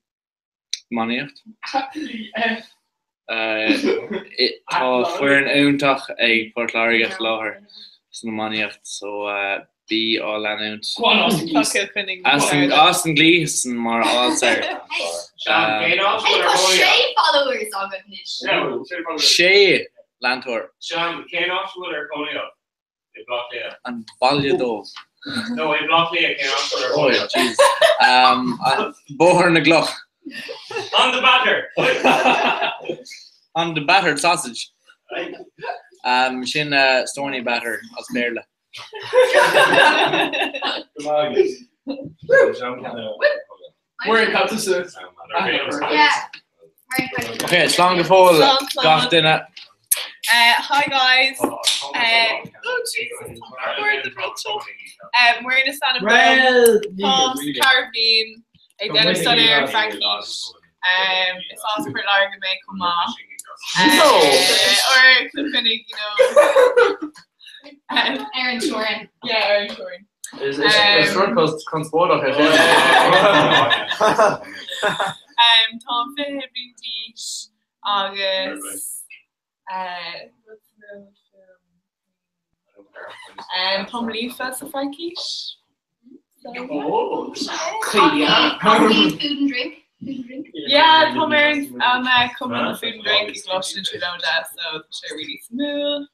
iománaíocht. Tá foireann iontach ag Port Láirge faoi láthair san iománaíocht so bí á leanúint. Tá Cill Chainnigh Austin Gleeson mar fháiltear. Hey, tá sé followers agat anois. Sé leantóir. Sean, cén áit a bhfuil ar cónaí ort? I mBleá Cliath. An Baile Dubh. No, i mBleá Cliath, cén áit a bhfuil ar Oh, cónaí ort? jeez. Bóthar na gCloch. On the batter! On the battered sausage. Sin Stoneybatter as Béarla. Muireann, cad tusa? Yeah. Ok, slán go fóill Slán, slán. gach duine. Hi guys. Oh Jesus, where the ritual? Muireann is ainm Well, dom. Táim sa ceathrú bliain ag déanamh staidéar Fraincis. Is as Port Láirge mé chomh maith. Or Cill Chainnigh, you know. Ar an teorainn. Yeah, ar an teorainn. Is rud conspóideach é sin. Táim 20 bliain d'aois agus táim líofa sa Fraincis. Oh. Coffee, food and drink. Food and drink. Yeah, tá mé ar an cumann food and drink ag Coláiste na Tríonóide, so tá sé really suimiúil.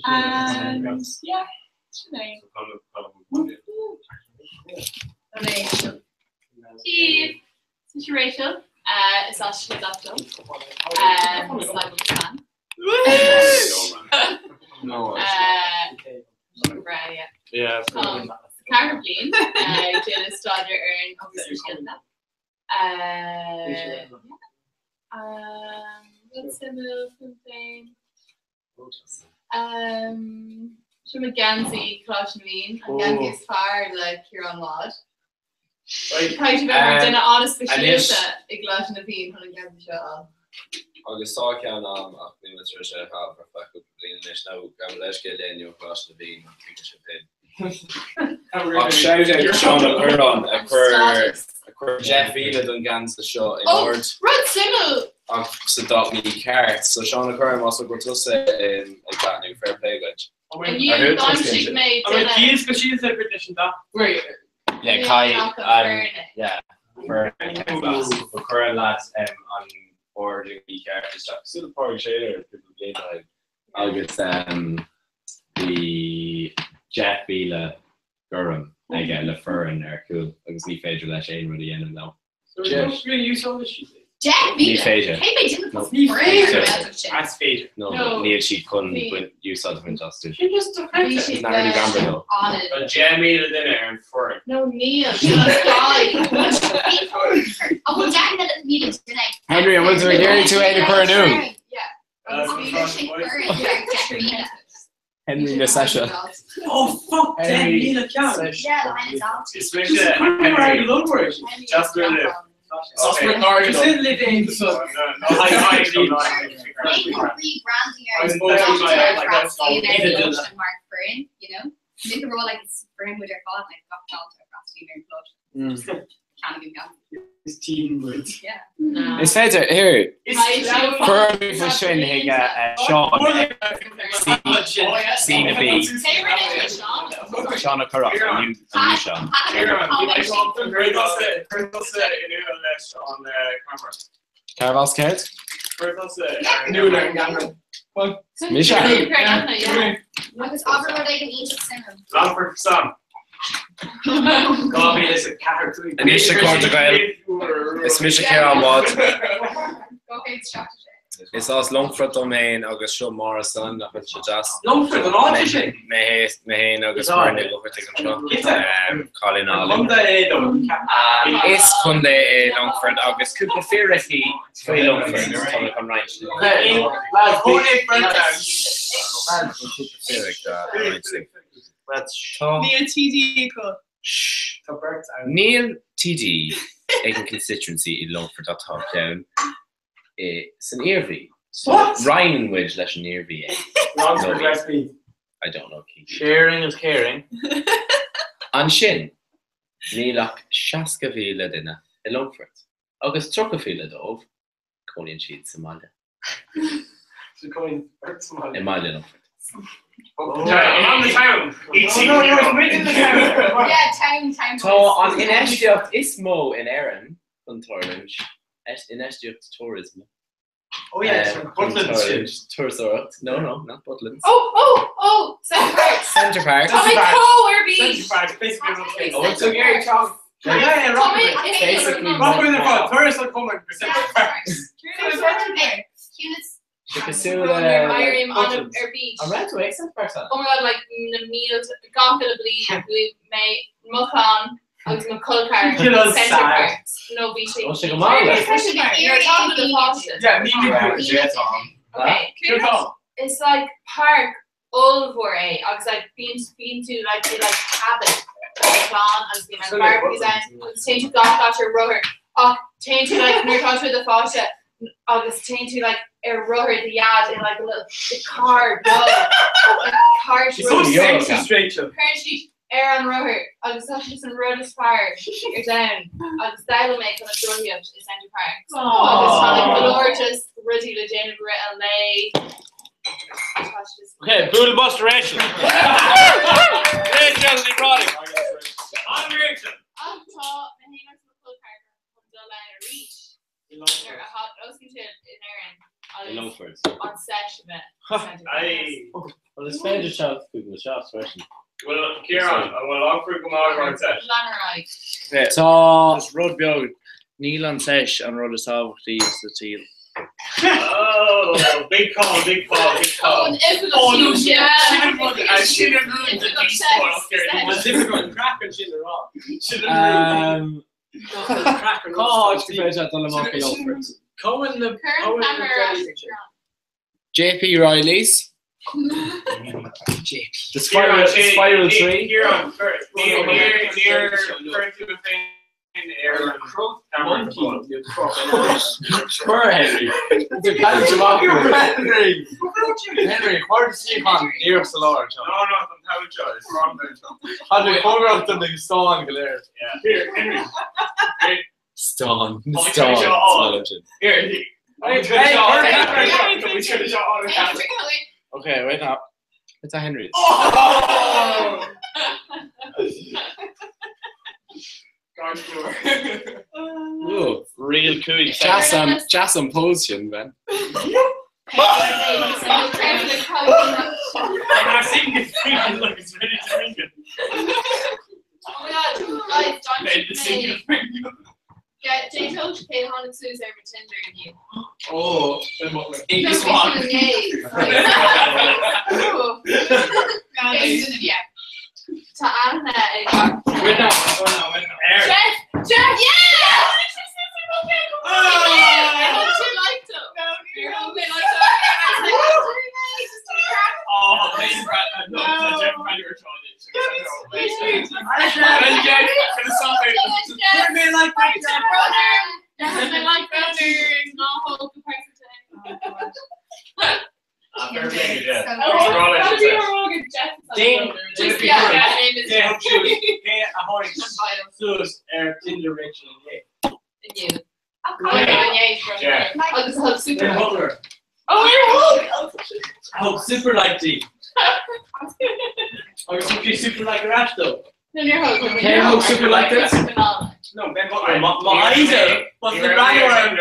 And yeah, sin é. Steve, Is Rachel. Is as Sligeach dom. Sligo fan. No. Breá, yeah. Yeah. Tá ceathrú bliain ag déanamh staidéar ar an obair sóisialta. Rud suimiúil fúm féin. Seo mo geansaí Coláiste na bhFiann, an geansaí is fearr le Ciarán Wadd. Caithfidh tú bheith mar duine an-speisialta i gColáiste na bhFiann chun an geansaí seo a fháil. Agus tá ceann agam ach níl mé tar éis é a chaitheamh ar feadh cúpla bliain anois nó gabh mo leithscéal d'éinne ó Choláiste na bhFiann ach tuigeann sibh féin. Ach shout out to Seán Ó Cuirreáin a chuir a chuir 10,000 don gheansaí seo in Oh, ord rud suimiúil! ach sa dath mícheart. So Seán Ó Cuirreáin más go bhfuil tusa ag breathnú fair play duit. Inniu d'aimsigh mé duine. An bhfuil speisialta ar bith leis an dath? Yeah, Kai, um, yeah, for chuir an lad um, an ordú mícheart isteach cosúil le Pádraig Schäler cúpla bliain ó shin agus um, bhí 10,000 gorm aige le foireann ar chúl agus ní féidir leis aon rud a dhéanamh leo. Ní féidir. Ní féidir. Is féidir. No, No. níl siad chun baint úsáid a bhaint astu. Sin just dochreidte. It's not really grammar though. Tá 10,000 duine ar an foireann. No, níl. Sin an fáidh. An bhfuil 10,000 duine? Henry, an bhfuil tú ag iarraidh tú féin a chur in iúl? Yeah. Agus bhí sé foireann Henry na seise. Oh fuck, 10,000 ceann. Yeah, line is out. Is mise Henry. Just where live. Rebranding I our suppose Dr. I- like, Frosty and that's- every ocean Mark Fern, you know? Make a roll like it's Fern with her phone, like Dr. Frosty and blood. Can't even go. Is team with. Yeah. Is féidir, here, Cuir cuir sin chuig Seán C C na B. Seán Ó Cuirreáin, an new Seán. Cuir tusa in iúl leis an camera. Carbh as céard? Cuir tusa Nú ar an gcamera. Mise. Agus abair rud éigin iontach suimiúil. Longford Sam. 2004 Anois a chairde Gael, is mise Ciarán Wadd. Is as Longfort dom féin agus seo m'árasán, nach bhfuil sé deas? Longfort, an áit é sin? Mé féin agus Muireann Ní Dhochartaigh anseo, cailín álainn. Contae é dom. Is contae é Longfort agus cúpla fíricí faoi Longfort tá mé chun roinnt libh. Cúpla fíric a roinnt libh. Tá. Níl TD acu. Tá beirt ann. Níl TD ag an constituency i Longfort ach tá ceann i san Iarmhí. So What? roinneann muid leis an Iarmhí é. Longford Westmeath. I don't know. Keith. Sharing is caring. Ansin, níl ach 60,000 duine i Longfort agus 30,000 dóibh cónaíonn siad sa mbaile. So cónaíonn beirt sa mbaile. I mbaile Longfort. I'm the town. No, no, it's within the town. Yeah, town, town. Tá an infheistíocht is mó in Éirinn chun tarlúint, infheistíocht tourism. Oh yeah, so Chun Butlins sin. tarlúint, Turasóireacht. No, no, not Butlins. Oh, oh, oh, Centre Parcs. Centre Parcs. Tá mé có ar bís. Centre Parcs, basically an place. Oh, it's okay, Tom. Yeah, yeah, Tá Rock mé Basically, Rock with the front. Tourists are coming for Centre Parcs. Ciúnas. Sé cosúil le Éirím an ar bís. An raibh tú ag Centre Parcs ann? Oh my god, like na mílte gach uile bliain bhí mé mo chlann agus mo chol ceathar Cineál Centre sad. Parcs nó bhí sé Ó, sé go maith leis. Nuair atá tú le páiste. Yeah, ní Yeah, Tom. Okay, Sure, Tom. It's like park ollmhór é agus like bíonn bíonn tú like i like cabin clann agus bíonn like barbecues ann agus téann tú gach áit ar rothar ach téann tú like nuair atá tú i do pháiste agus téann tú like ar rothar do dhaid in like a little the car beag like car It's so sexist, Rachel. Cuireann siad ar an rothar agus tá sé an rud is fearr ar domhan agus d'fhoghlaim mé conas rothaíocht i Centre Parcs agus tá like go leor just rudaí le déanamh i rith an lae. Tá sé just Okay, bualadh bos do Rachel. Rachel Ní Bhrádaigh. I'm Rachel. Ach tá mé féin agus mo chol ceathar chun dul ann arís nuair a osclaíonn siad in Éirinn I agus Longford. an seis a bheith i Centre Parcs. Aye. Well, is féidir teacht chuig na seacht freisin. Well, Ciarán, an bhfuil Longford go maith ar an seis? Lean ar aghaidh. Tá Is rud beag, níl an seis an rud is tábhachtaí sa tsaol. Oh, big call, big call, big Oh, call. an oifigeach Oh, no, siúd, yeah. sin an rud, sin an rud Oifigeach a díospóireacht sex, ar An sex. difficult crack an sin a rá. Sin an rud. Crack an Cá háit go féidir dul amach i Longfort? Cohen the Cuir an Cohen the camera ar ais Jelly. ar Ciarán. JP Riley's. The Ciarán, Spiral, Spiral Tree. Ciarán, near, near, near, current to the thing. Chuir Henry. Henry! Henry, chuir suíochán díreach sa lár anseo. No, no, an t-am seo, is wrong anseo. Tá sé cóngarach do na stáin go léir. Here, Henry. Stán, Tá stán, seo smell sin. Here, Okay, wait now. It's a Henry. Oh! Real cúig. Deas an deas an pose sin, Ben. Oh my god, guys, don't you Get Jay Toach cé tháinig suas ar mo Tinder inniu. Oh, English one. Tá aithne ag Wait now, wait now, wait now. Jeff! Jeff! Yeah! I hope you liked him. No, you hope they liked him. Oh, Ben Brad, no, Jeff Brad, you're trying to. Suas ar Tinder Rachel inné. Super. Oh, you're Thug super like di. Agus thug sí super like ar ais dó. Cé thug super like this? No, Ben Butler. Má idol was the brand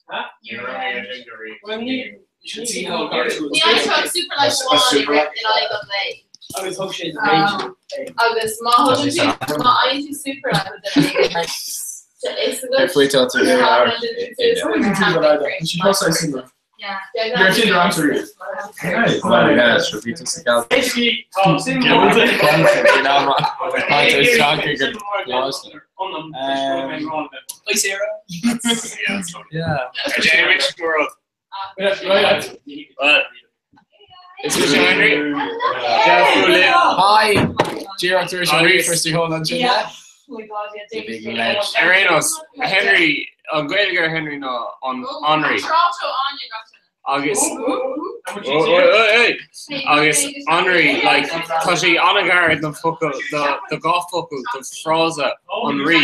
Huh? Well, you should see how cartoons. Ní an super like super like. in aghaidh an lae. Agus thug sé Rachel. Agus má má fhaigheann tú super like If we talk to You're Tinder answer. Basically, tá sin Hi, Sarah. Yeah. Jamie World. It's Henry. Hi. Díreach tar éis an ríomhphost a sheoladh ansin. Yeah. Oh my God, yeah, The big ledge. Ar aon nós, Henry, an Ghaeilge ar Henry ná an Anraí. Agus Oi, oi, oi. Agus Anraí, like, tá sé an-ghar don focal, do dhá focal, do frása an rí.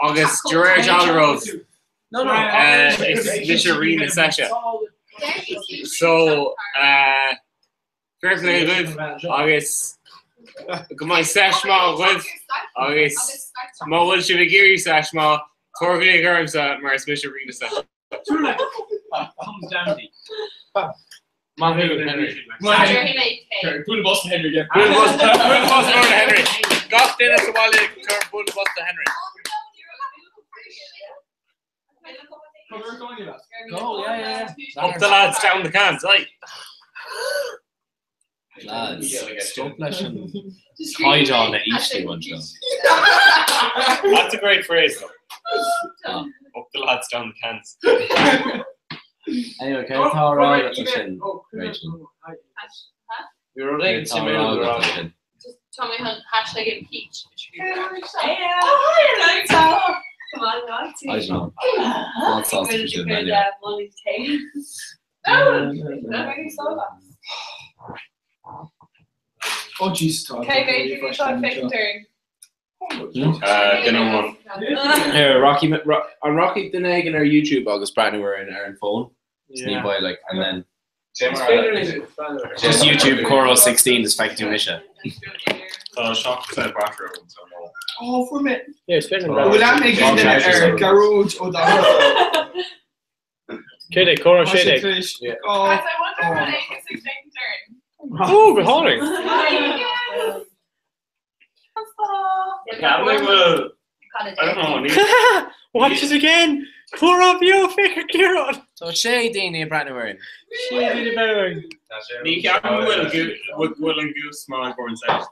Agus de réir dealraimh, No, no. is mise rí na seise. So, fair play agaibh agus go mbeidh seis maith agaibh agus má bhfuil sibh ag iarraidh seis maith, tabhair glaoch ormsa mar is mise rí na seise. Thumbs down di. Maith thú, Henry. Buail bos Henry. Buail bos buail bos mór le Henry. Gach duine sa bhaile cuir buail bos le Henry. Go, yeah, yeah, yeah. Up the lads, down the cans, aye. Lads, stop leis an caighdeán a ísliú anseo. That's a great phrase though. Up the lads, down the cans. Anyway, cé atá á rá agat ansin, Rachel? Bhí rud éigin Cé atá á suimiúil rá le rá. agat ansin? Tá mé chun hashtag impeach. I don't know. Not sásta faoi sin, anyway. Oh Jesus, Todd. Okay, baby, we shall pick turn. Duine amháin. Here, Rocky, an Rocky duine éigin ar YouTube agus breathnú ar an ar an phone. Just Yeah. ní by like and then Just just YouTube Coro 16 is feicfidh tú mise. Tá seach le battery so no. Oh, fuair mé. Yeah, it's better than Bhfuil aithne ag duine ar Gearóid Ó Dara? Cé é Coro Tá sé sé tar éis- Yeah. Oh, Guys, I wonder when Angus is taking turn. Oh, go háirithe. Catholic will. I don't know. ní- Watch it again. Coro beo féach Ciarán. So sé daoine ag breathnú ar an. Sé daoine breathnú. Ní ceapaim go bhfuil gu- bhfuil an goose mar go an seis.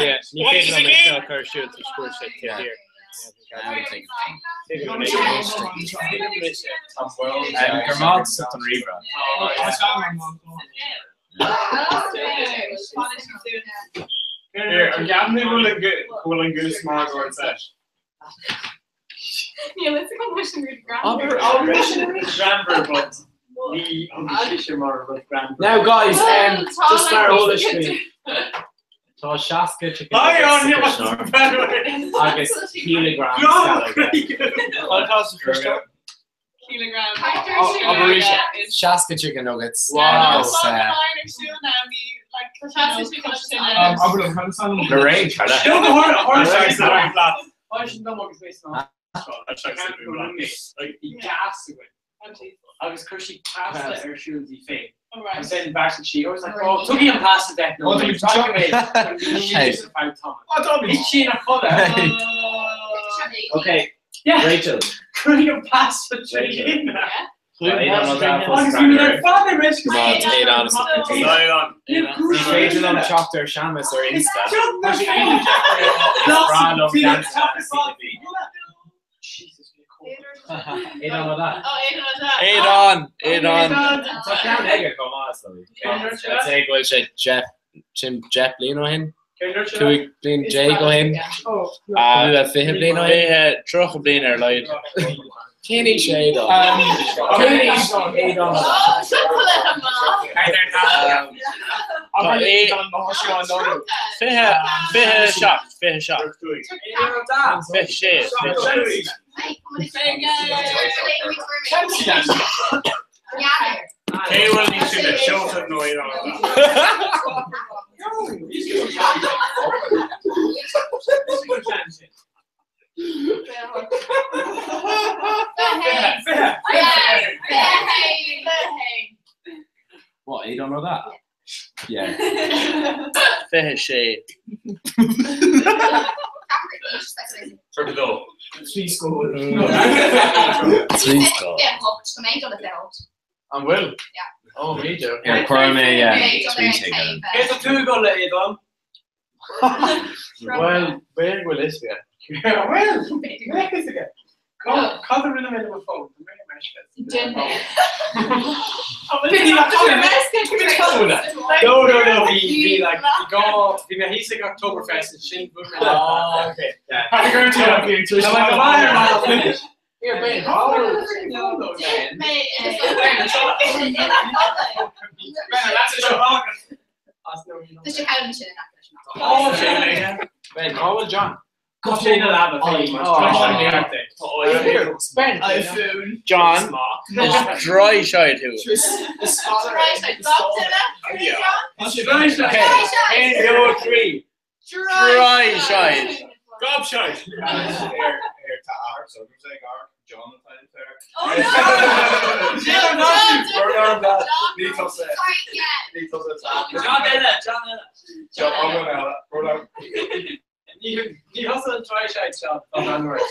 Yeah, ní féidir liom é seo a chur siúd sa scór sé here. Gur maith an ríomhaire. Here, an gceapann tú go bhfuil an goose maith i gcomhair an seis? Níl fhios agam leis an rud greannmhar. Greannmhar. Greannmhar, but ní thugann sé mar rud greannmhar. Now guys, Well, tá just mar like eolais faoi. Tá 60 chicken Hi, nuggets on sa chuisneoir agus kilogram scallóga. Kilogram. Abair arís, 60 chicken nuggets. Wow. Agus, Lorraine, Agus chuir sí pasta ar siúl di féin. Agus then bheartaigh sí, I was like, oh, tugaigí an pasta deich Oh, nóiméad, Hey. Is sí ina chodladh. Okay, Yeah. Rachel. Chuir an pasta Rachel. trína. Agus bhí mé ar fad ar ris Come on, Aodán. Is féidir liom teacht ar Seamus ar Insta. Breá liom Aodán ó Dá. Aodán, Aodán. Tá ceann aige chomh maith, is dóigh. I'd say go bhfuil sé deich, sin 10 bliain ó shin? 15 bliain ó shin? Bhí 20 bliain ó shin? 30 bliain ar a laghad. Cén aois é Aodán? Cén aois Aodán ó Dá? Tá é 27, 27. 26, 26. Cé bhfuil níos sine, Seosamh nó Aodán Ó What, Aodán Ó Dá? Yeah. 26. Trí scór. Trí scór. An bhfuil? Ó, b'fhéidir. Here, cuirfidh mé tweet chuig an. Cé tá tú ag dul le Aodán? Bhuel, b'fhéidir go bhfuil fhios aige. Bhuel, b'fhéidir go bhfuil fhios aige. Cad a rinne mé le mo fón? No, no, no, bhí, bhí, like, gá, bhí mé thíos ag Oktoberfest ansin bhuail mé le. Oh, okay. Yeah. Tá mé go maith ar an finish. Here, Ben. Ben, cá bhfuil John? Ben, John, is dry-shite thú. Okay, 1, 2, 3. Dry-shite. Gobshite. Tá athair s'agamsa ag amharc John atá there. Oh Ní tusa. Ní tusa. John eile, John eile. John eile. Roll Ní thusa an dry-shite seo, tá an word.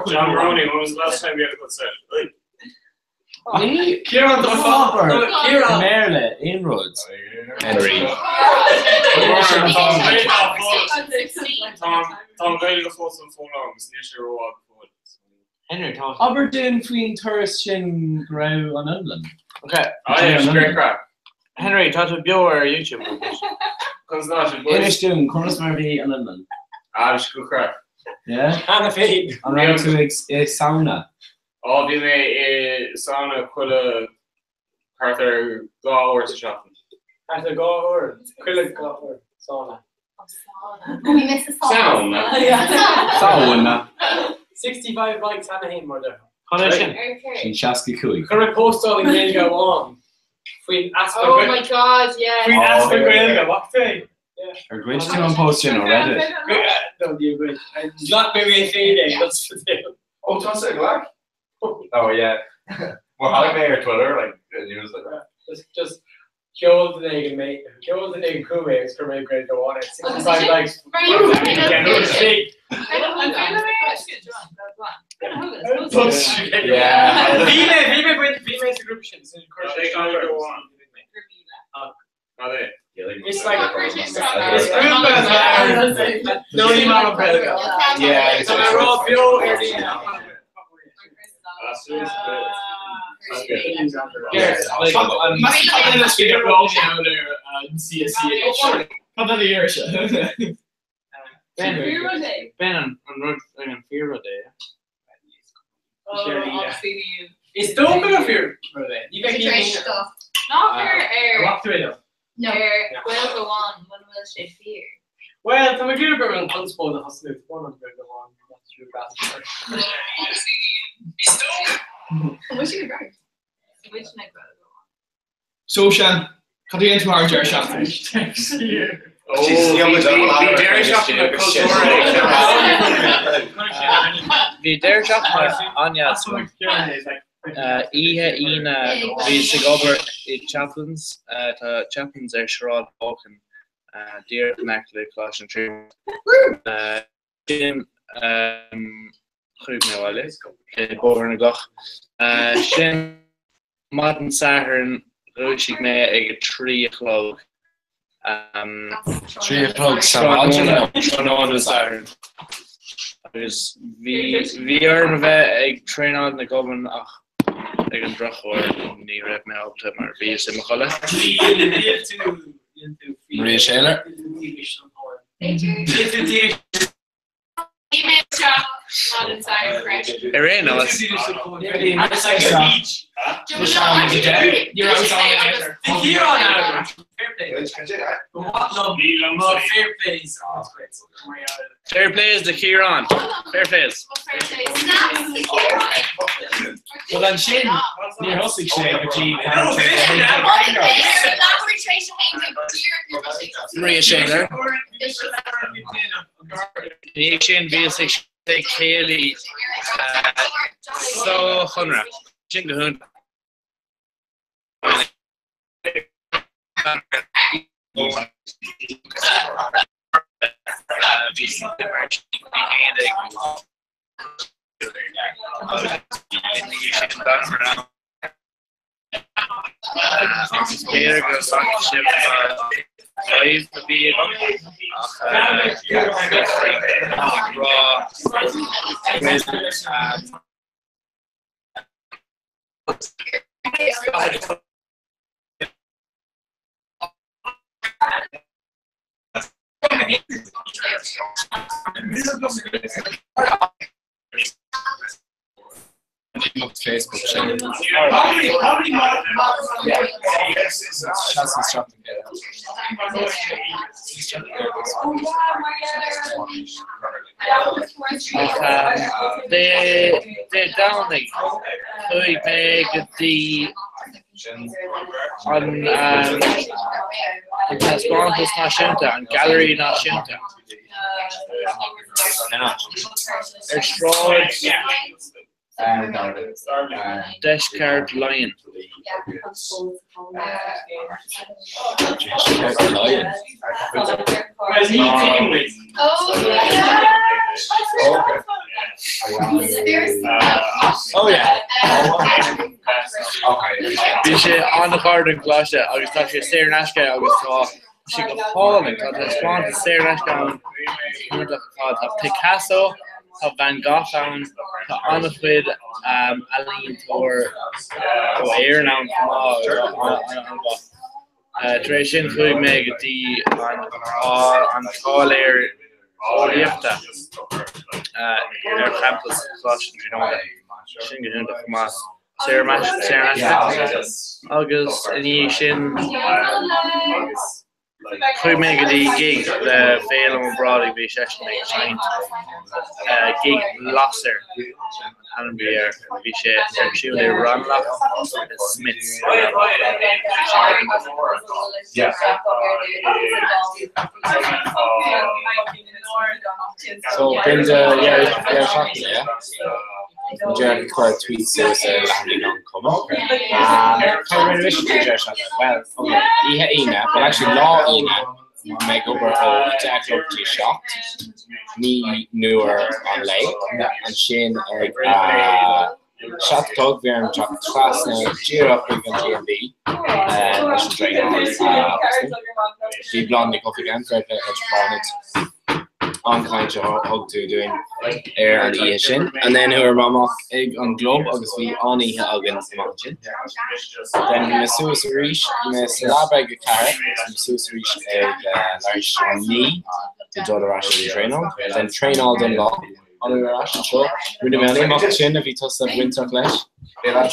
John Maroney, when was the last time you had a good set? Ní Ciarán tá fábhar. Ciarán. Méarla, aon rud. Henry. Tá an Ghaeilge fós an fón agus níl sé rófhada fóill. Henry, tá. Abair dúinn faoin turas sin go raibh an Fhionlainn. Okay. Ah, yeah, it's great craic. Henry, tá tú beo ar YouTube. Conas ná sin, boys? Inis dúinn, conas mar bhí an Fhionlainn? Ah, bhí sé go craic. Yeah? Cheana féin. An raibh tú ag i sauna? Á, bhí mé i sauna chuile thart ar dhá uair sa seachtain. Thart ar dhá uair. Chuile dhá uair. Sauna. Sauna. Sauna. 65 likes cheana féin mar deir. Cad é sin? Sin 65. Chuir mé postáil i nGaeilge amháin faoin easpa Oh my god, yes. Faoin easpa Oh, Gaeilge, yeah. bhac fé. Ar ghoid tú an post sin ó Reddit? No, ní ghoid. Ghlac mé mé féin é, that's for them. Oh, tá sé ag Oh yeah. Well, chonaic mé ar Twitter like and he was like Just just ceol den éigin mé ceol den éigin chuaigh mé agus chuir mé Gaeilge amháin ar 65 likes. Yeah. Bhí mé bhí mé bhí mé sa grúpa sin sin chuir sé Gaeilge amháin. Cad é? It's like it's grúpa No ní mar an Gaeilge. Yeah, it's Tá mé rá beo ar líne. Ah, serious? B'in an rud an fíor-rud é. Is dócha gur fíor-rud é. Ní bheidh Ná cuir ar ar Gaeilge amháin muna bhfuil sé fíor. Bhuel, tá mé ag iarraidh an chonspóid a thosnú. Tá an Gaeilge amháin. So Seán, cad a dhéan tú thar an deireadh seachtaine? Bhí deireadh seachtaine cultúrtha ag Seán. Bhí deireadh seachtaine an-deas agam. Oíche Aoine bhíos ag obair i Chaplin's, tá Chaplin's ar Sráid Lorcáin, díreach in aice le Coláiste na Tríonóide. Ansin chuaigh mé abhaile i Bóthar na gCloch. Sin maidin Sathairn dhúisigh mé ag a 3 a chlog. 3 a chlog sa mhaidin nó? Tráthnóna Sathairn. Agus bhí bhí orm a bheith ag traenáil na gCumann ach ag an drochuair ní raibh mé ábalta mar bhíos i mo chodladh. Maria Shayler. Ar aon nós. Fair plays do Chiarán. Fair plays. Well ansin níor thosaigh sé go dtí Maria Shayler. Ní sin bhíos ag ag céilí sa Chonradh. Sin go hiontach. Bhí Agus b'fhéidir go bhfaca sibh mo live a bhí agam ach ag rá Lucht Facebook sin. Seas isteach Ach Dé Domhnaigh chuaigh mé go dtí an Taispeántas Náisiúnta, an Gailearaí Náisiúnta, ar Shráid Deisceart Laighean. Bhí sé an-ghar don choláiste agus tá sé saor in aisce agus tá sé go hálainn. Tá taispeántas saor in aisce ann iontach ar fad. Tá Picasso, tá Van Gogh ann, tá an-chuid ealaíontóir ó Éirinn ann chomh maith. An-mhaith. Tar éis sin chuaigh mé go dtí an t-áiléar eolaíochta ar champas Choláiste na Tríonóide. Sin go hiontach chomh maith. Saor in aisce. Agus ina dhiaidh sin chuaigh mé go dtí gig le Féilim Ó Brádaigh, bhí seisean ag seinnt. Gig Lasair an t-ainm a bhí air. Bhí sé ar siúl i Ranelagh i Smiths i Ranelagh. Bhí sé iontach. So b'in do dheireadh seachtaine, yeah? An deireadh ag cur tweet suas ar leathanaigh an Chumann. Cad a rinne mise don deireadh seachtaine? Well, okay, oíche Aoine, well actually lá Aoine, bhí mé ag obair ó 10 a chlog go dtí 7, naoi n-uair an lae. Ansin ag a 7 a chlog bhí orm teacht trasna díreach chuig an DMV leis an traenáil a thosnú. Bhí Bláthnaid Ní Chofaigh ann, fair play dhuit Bláthnaid. an chaint a thug tú dúinn ar an oíche sin. And then chuaigh mé amach ag an gclub agus bhí an-oíche againn amach ansin. Then bhí mé suas arís, bhí mé sa leaba ag a 4 agus bhí mé suas arís ag leathuair tar éis a 9 le dul ar ais ag an traenáil. Then traenáil don lá. Tháinig ar ais anseo. Rinne mé an imeacht sin a bhí tusa bainteach leis. And then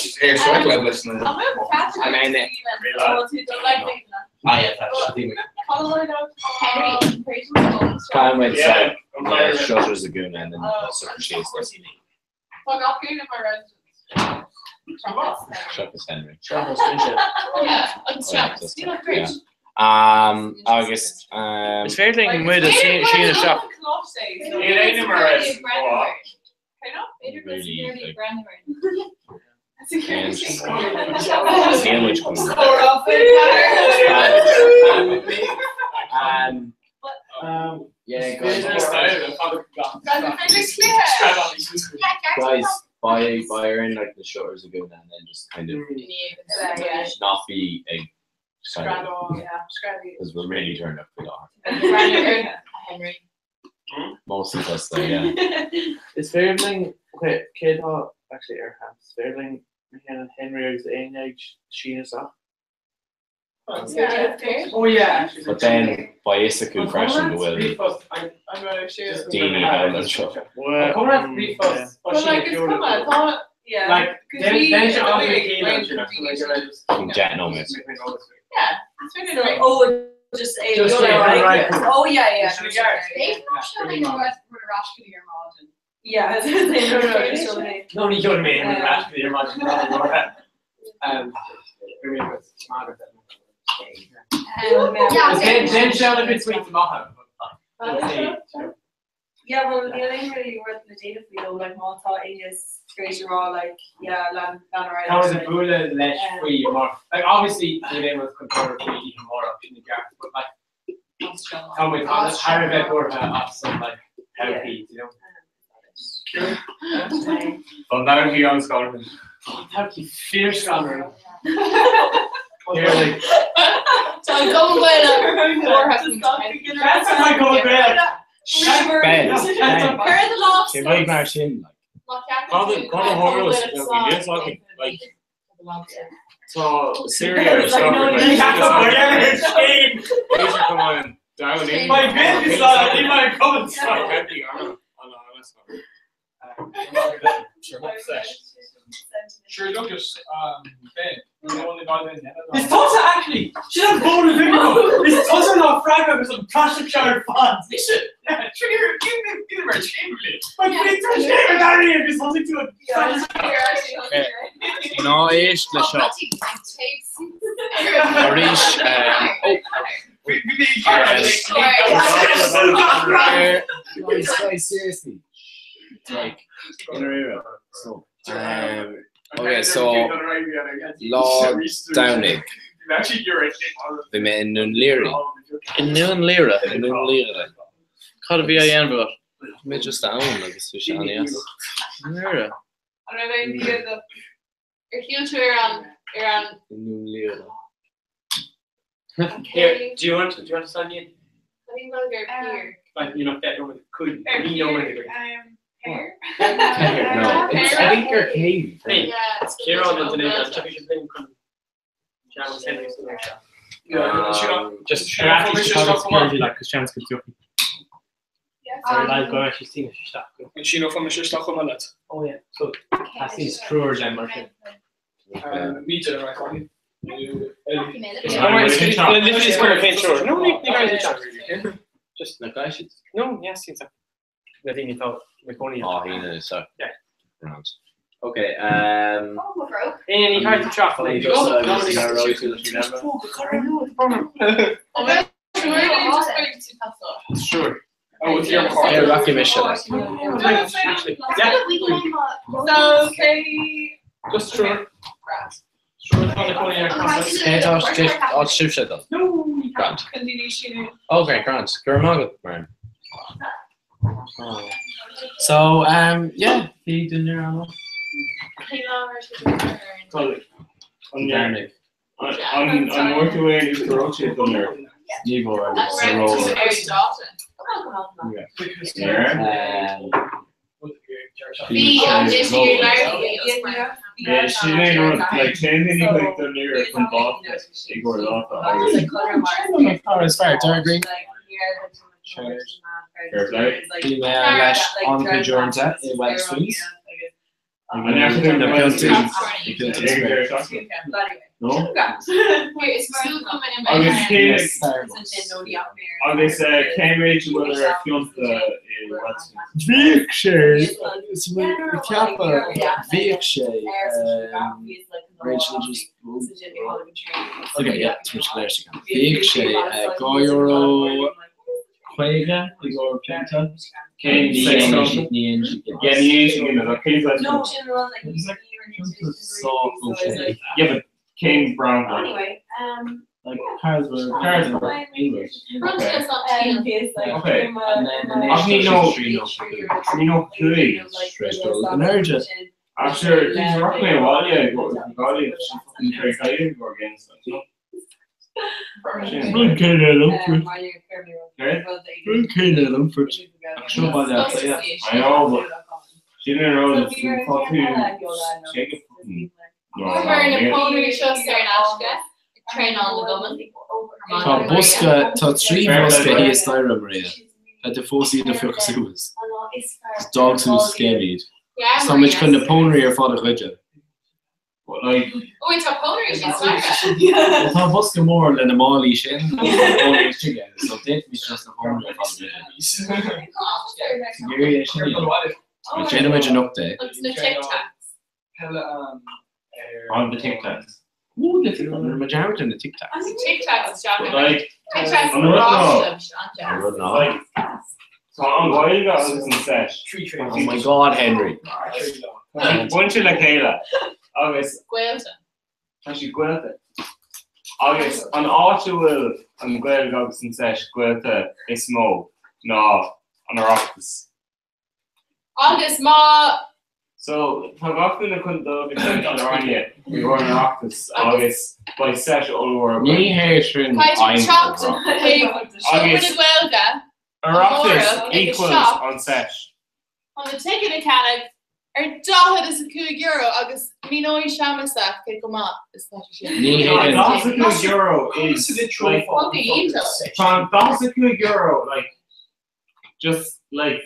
Caithfidh muid shutters a dhúnadh and then sucker síos Seachas Henry. Um, agus um, Is féidir linn muid a síneadh isteach. Níl muid chun Um, yeah, guys. Guys, buy buy her in like the shutters a good and then just kind of not be a because we're really turned up for that. Henry. Mostly just like, yeah. Is féidir linn cé tá actually ar champ, is féidir linn mé Henry agus Áine ag síneadh isteach. Oh yeah, actually. But then beidh a fhios acu freisin go bhfuil daoine ann anseo. Deich nóiméad. Oh, just a Just a- right. Oh yeah, yeah. Yeah, No, ní gheobhaidh mé an ras go dtí ar maidin. Déan sé a bit sweet amach. Yeah, well, níl aon really rud le déanamh faoi though, like má tá Aonghus tar éis a rá like yeah lean lean ar aghaidh Tá leis, a like, bualadh leis faoi mar like obviously níl aon rud chun cur faoi oíche amárach sin i gceart but like tá muid thar a bheith buartha as some like todhchaí you know. Tá an todhchaí an-scanrúil. Todhchaí fíorscanrúil. Here like Tá an Cumann Gaelach That's my Cumann Gaelach. Ben, Ben. Cuir do lámh Cé rud mar sin like. Cad a tharlós like tá Syria ar soccer like come on down in My bit is on in my comment Sure, look at Ben. We're the only guy in Is tusa actually sin an bóna bhí Is tusa ná freagra agus an plastic shard fad. Yeah, trigger, give me, give me a chamberlain. My bit agus thosaigh tú Ná éist le seo. Arís ó Guys, guys, seriously. Like, in our era. So, okay, so Lá Domhnaigh. Bhí mé i nDún Laoghaire. I nDún Laoghaire? I nDún Laoghaire. Cad a bhí á dhéanamh agat? Mé just ann agus bhí sé an-deas. Dún Laoghaire. An raibh aon bhia agat? Ar shiúil tú ar an ar an I nDún Laoghaire. Here, do you want do you want to sign in? I think we'll go here. Like you know, that woman could Ar ní pier, pear? No, it's, I think you're cave. Hey, Yeah, it's Ciarán an duine an tuige sin chun Sean Henry Just like seans go dtiocfaidh. Like go actually see isteach. An síneoidh mise isteach chomh maith leat. Oh yeah, so theastaíonn triúr den mar sin. Ní deir mé cónaí. No, ní ní Just na guys. No, yes, seems like na daoine atá na cónaí. Á, hína is Yeah. Grand. Okay, Aon ní cairt teach. Sure. Oh, with your Yeah, Rocky Mission. So, okay. Just sure. Cén áit sibhse dul? Grand. Okay, grand. Go raibh maith agat, Maren. Oh. So, yeah, bhí duine ar an Domhnaigh. An bhfuair tú aon uachtar reoite don ar? Ní bhfuair. Sa Bhí agus bhí Yeah, sin é an rud, like, téann daoine chuig Dún Laoghaire chun bácáil i gcomhair dáta agus. Fear is fearr, Dara Green. Fair play. Bhí mé leis an-chuid uaireanta i Wetherspoons. An ndeachaigh tú Na go piontaí, Wetherspoons? na piontaí is fearr. No? Agus cé agus cé mhéad a bhfuil ar phionta i Wetherspoons? Bhíodh sé, is mé ag ceapadh, bhíodh sé, Rachel just, okay, yeah, tá muid go léir sa gceann. Bhíodh sé €2.50 i gcomhair pionta. Cén Ní saghas dhéanann pionta? siad, ní dhéanann siad Yeah, ní dhéanann siad Guinness, ach cén saghas pionta? Pionta sách okay. Yeah, but cén brand? Like Carlsberg, Carlsberg, English. Okay. Okay. And then the Ach ní next nó is ní nó cúig. Straight dul in airde. Ach sure, things rock mé abhaile go Gaillimh sin fucking tré Gaillimh go Guinness, like, you know? Sin. Rud céanna i Longfort. Céard? Rud céanna i Longfort. Ach seo Baile Átha Cliath. I know, but sin an rud is tá tú take a fucking no, Mar na pónairí seo saor in aisce ag traenáil na gcumann. Tá bosca, tá 3 bhosca thíos staighre, Maria. Tá tú fós iad a phiocadh suas. Is d'fhág suas scéim iad. Yeah, Tá muid Maria. chun na pónairí ar fad a ghoideadh. But like, Oh, wait, tá pónairí thíos staighre. Well, tá bosca mór le na málaí sin agus na pónairí istigh ann, so d'fhéadfaimis just na pónairí ar fad a ghoideadh. Tá iarraidh é sin a dhéanamh. Déanfaimid anocht é. Agus na Tic Tacs. On the Tic Tacs. Ooh, na Tic Tacs. Rinne muid dearmad ar na Tic Tacs. Tic Tacs isteach. But like, Tic Tacs an rud ná, An rud ná. like, tá an Ghaeilge agus an seis. Oh my God, Henry. Bainte le chéile agus Gaolta. tá siad gaolta. Agus an áit a bhfuil an Ghaeilge agus an seis gaolta is mó ná an Oireachtas. Agus má. So, tá gach duine chun dul go dtí Cill Airne i gcomhair an Oireachtais agus beidh seis ollmhór againn. Ní hé sin Caithfidh teacht chuig Seomra na Gaeilge Oireachtas amárach ag a equals 7 an seis. chun na ticéid a cheannach ar €45 agus míneoidh Séamus leat cé chomh maith is atá sé sin. Ní Tá €45 is like Fucking iontach. Tá €45 like Just like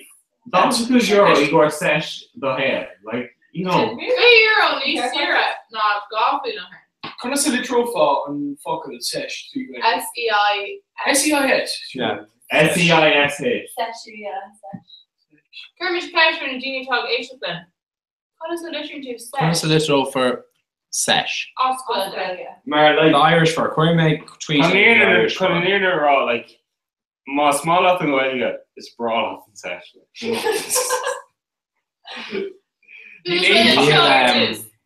€45 i gcomhair seis do shaol like you know. €5 níos saoire ná 2 faoi láthair. Conas a litreofá an focal seis trí Ghaeilge? S-E-I. S-E-I-S? Yeah. S-E-I-S-H. Seis, yeah, seis. Cuirimis ceist ar na daoine atá ag éisteacht linn. Conas a litríonn tú seis? Conas a litreofar seis? As Gaeilge. Mar like. The Irish for. Cuirfidh mé tweet Chun ag the an Irish chun for. an fhírinne a rá like Más maith leat an Ghaeilge, is breá leat an seis.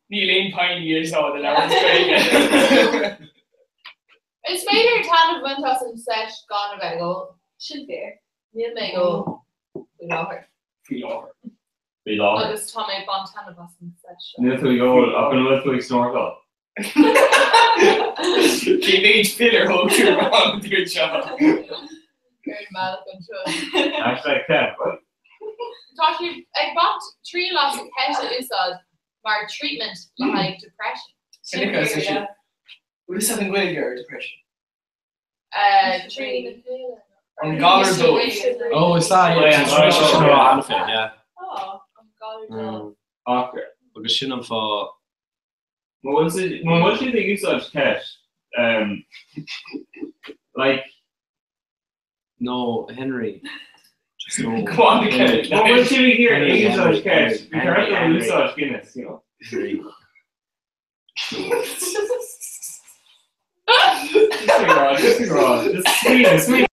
Níl aon pioneers ann a labhrann Gaeilge. Is féidir taitneamh a bhaint as an seis gan a bheith ag ól. Sin fíor. Níl mé ag ól faoi láthair. Faoi láthair. Faoi láthair. Agus tá mé ag baint taitneamh as an seis seo. Níl tú ag ól ach an bhfuil tú ag snorkáil? Cé mhéad pill ar thóg tú an dúirt seo? Ar an mbealach anseo. Hashtag Kev. Tá siad ag baint triail as an keit a úsáid mar treatment le haghaidh depression. Sin é. Bhfuil fhios agat an Ghaeilge ar depression? Trí na chéile. An galar dubh. Oh, is that yeah, tá sé sin a rá cheana féin, yeah. Oh, an galar dubh. Ach Agus sin an fáth. Má bhfuil siad ag úsáid keit, like. No, Henry. Just no. Come on, Henry. Má bhfuil siad ag iarraidh Henry, úsáid Henry, keit, bhí Henry, ceart dóibh Henry. úsáid Guinness, you know. Henry. Just ag rá, just ag rá, just smaoineamh, smaoineamh.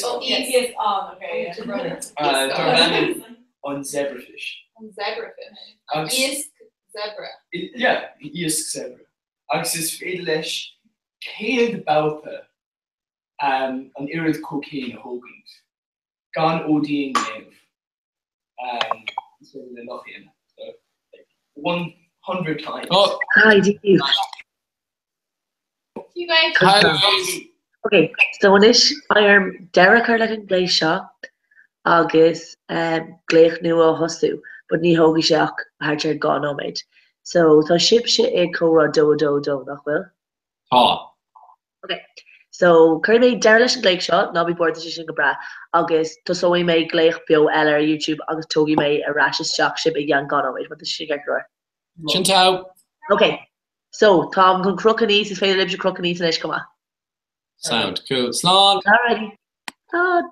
Oh, yes. on, okay. Darb ainm an zebrafish. An zebrafish. Agus- Iasc zebra. Yeah, iasc zebra. Agus is féidir leis 100 babhta an oiread cocaine a thógaint gan OD a dhéanamh. Is féidir le luch a dhéanamh. So, like, 100 times. Oh. Hi, do you? Ok, so anois beidh orm deireadh a chur leis an glaoch seo agus glaoch nua a thosú, but ní thógfaidh sé ach thart ar 2 nóiméad. So tá sibhse i comhrá 2 2 2, nach bhfuil? Tá. Ok, so cuirfidh mé deireadh leis an glaoch seo, ná bí buartha, tá sé sin go breá, agus tosóidh mé glaoch beo eile ar YouTube agus tógfaidh mé ar ais isteach sibh i gceann 2 nóiméad, má tá sé sin ceart go leor. Sin togha. Ok, so táim chun crochadh aníos, is féidir libhse crochadh aníos anois chomh maith. Sound, cool. Slán! Alrighty. Slán!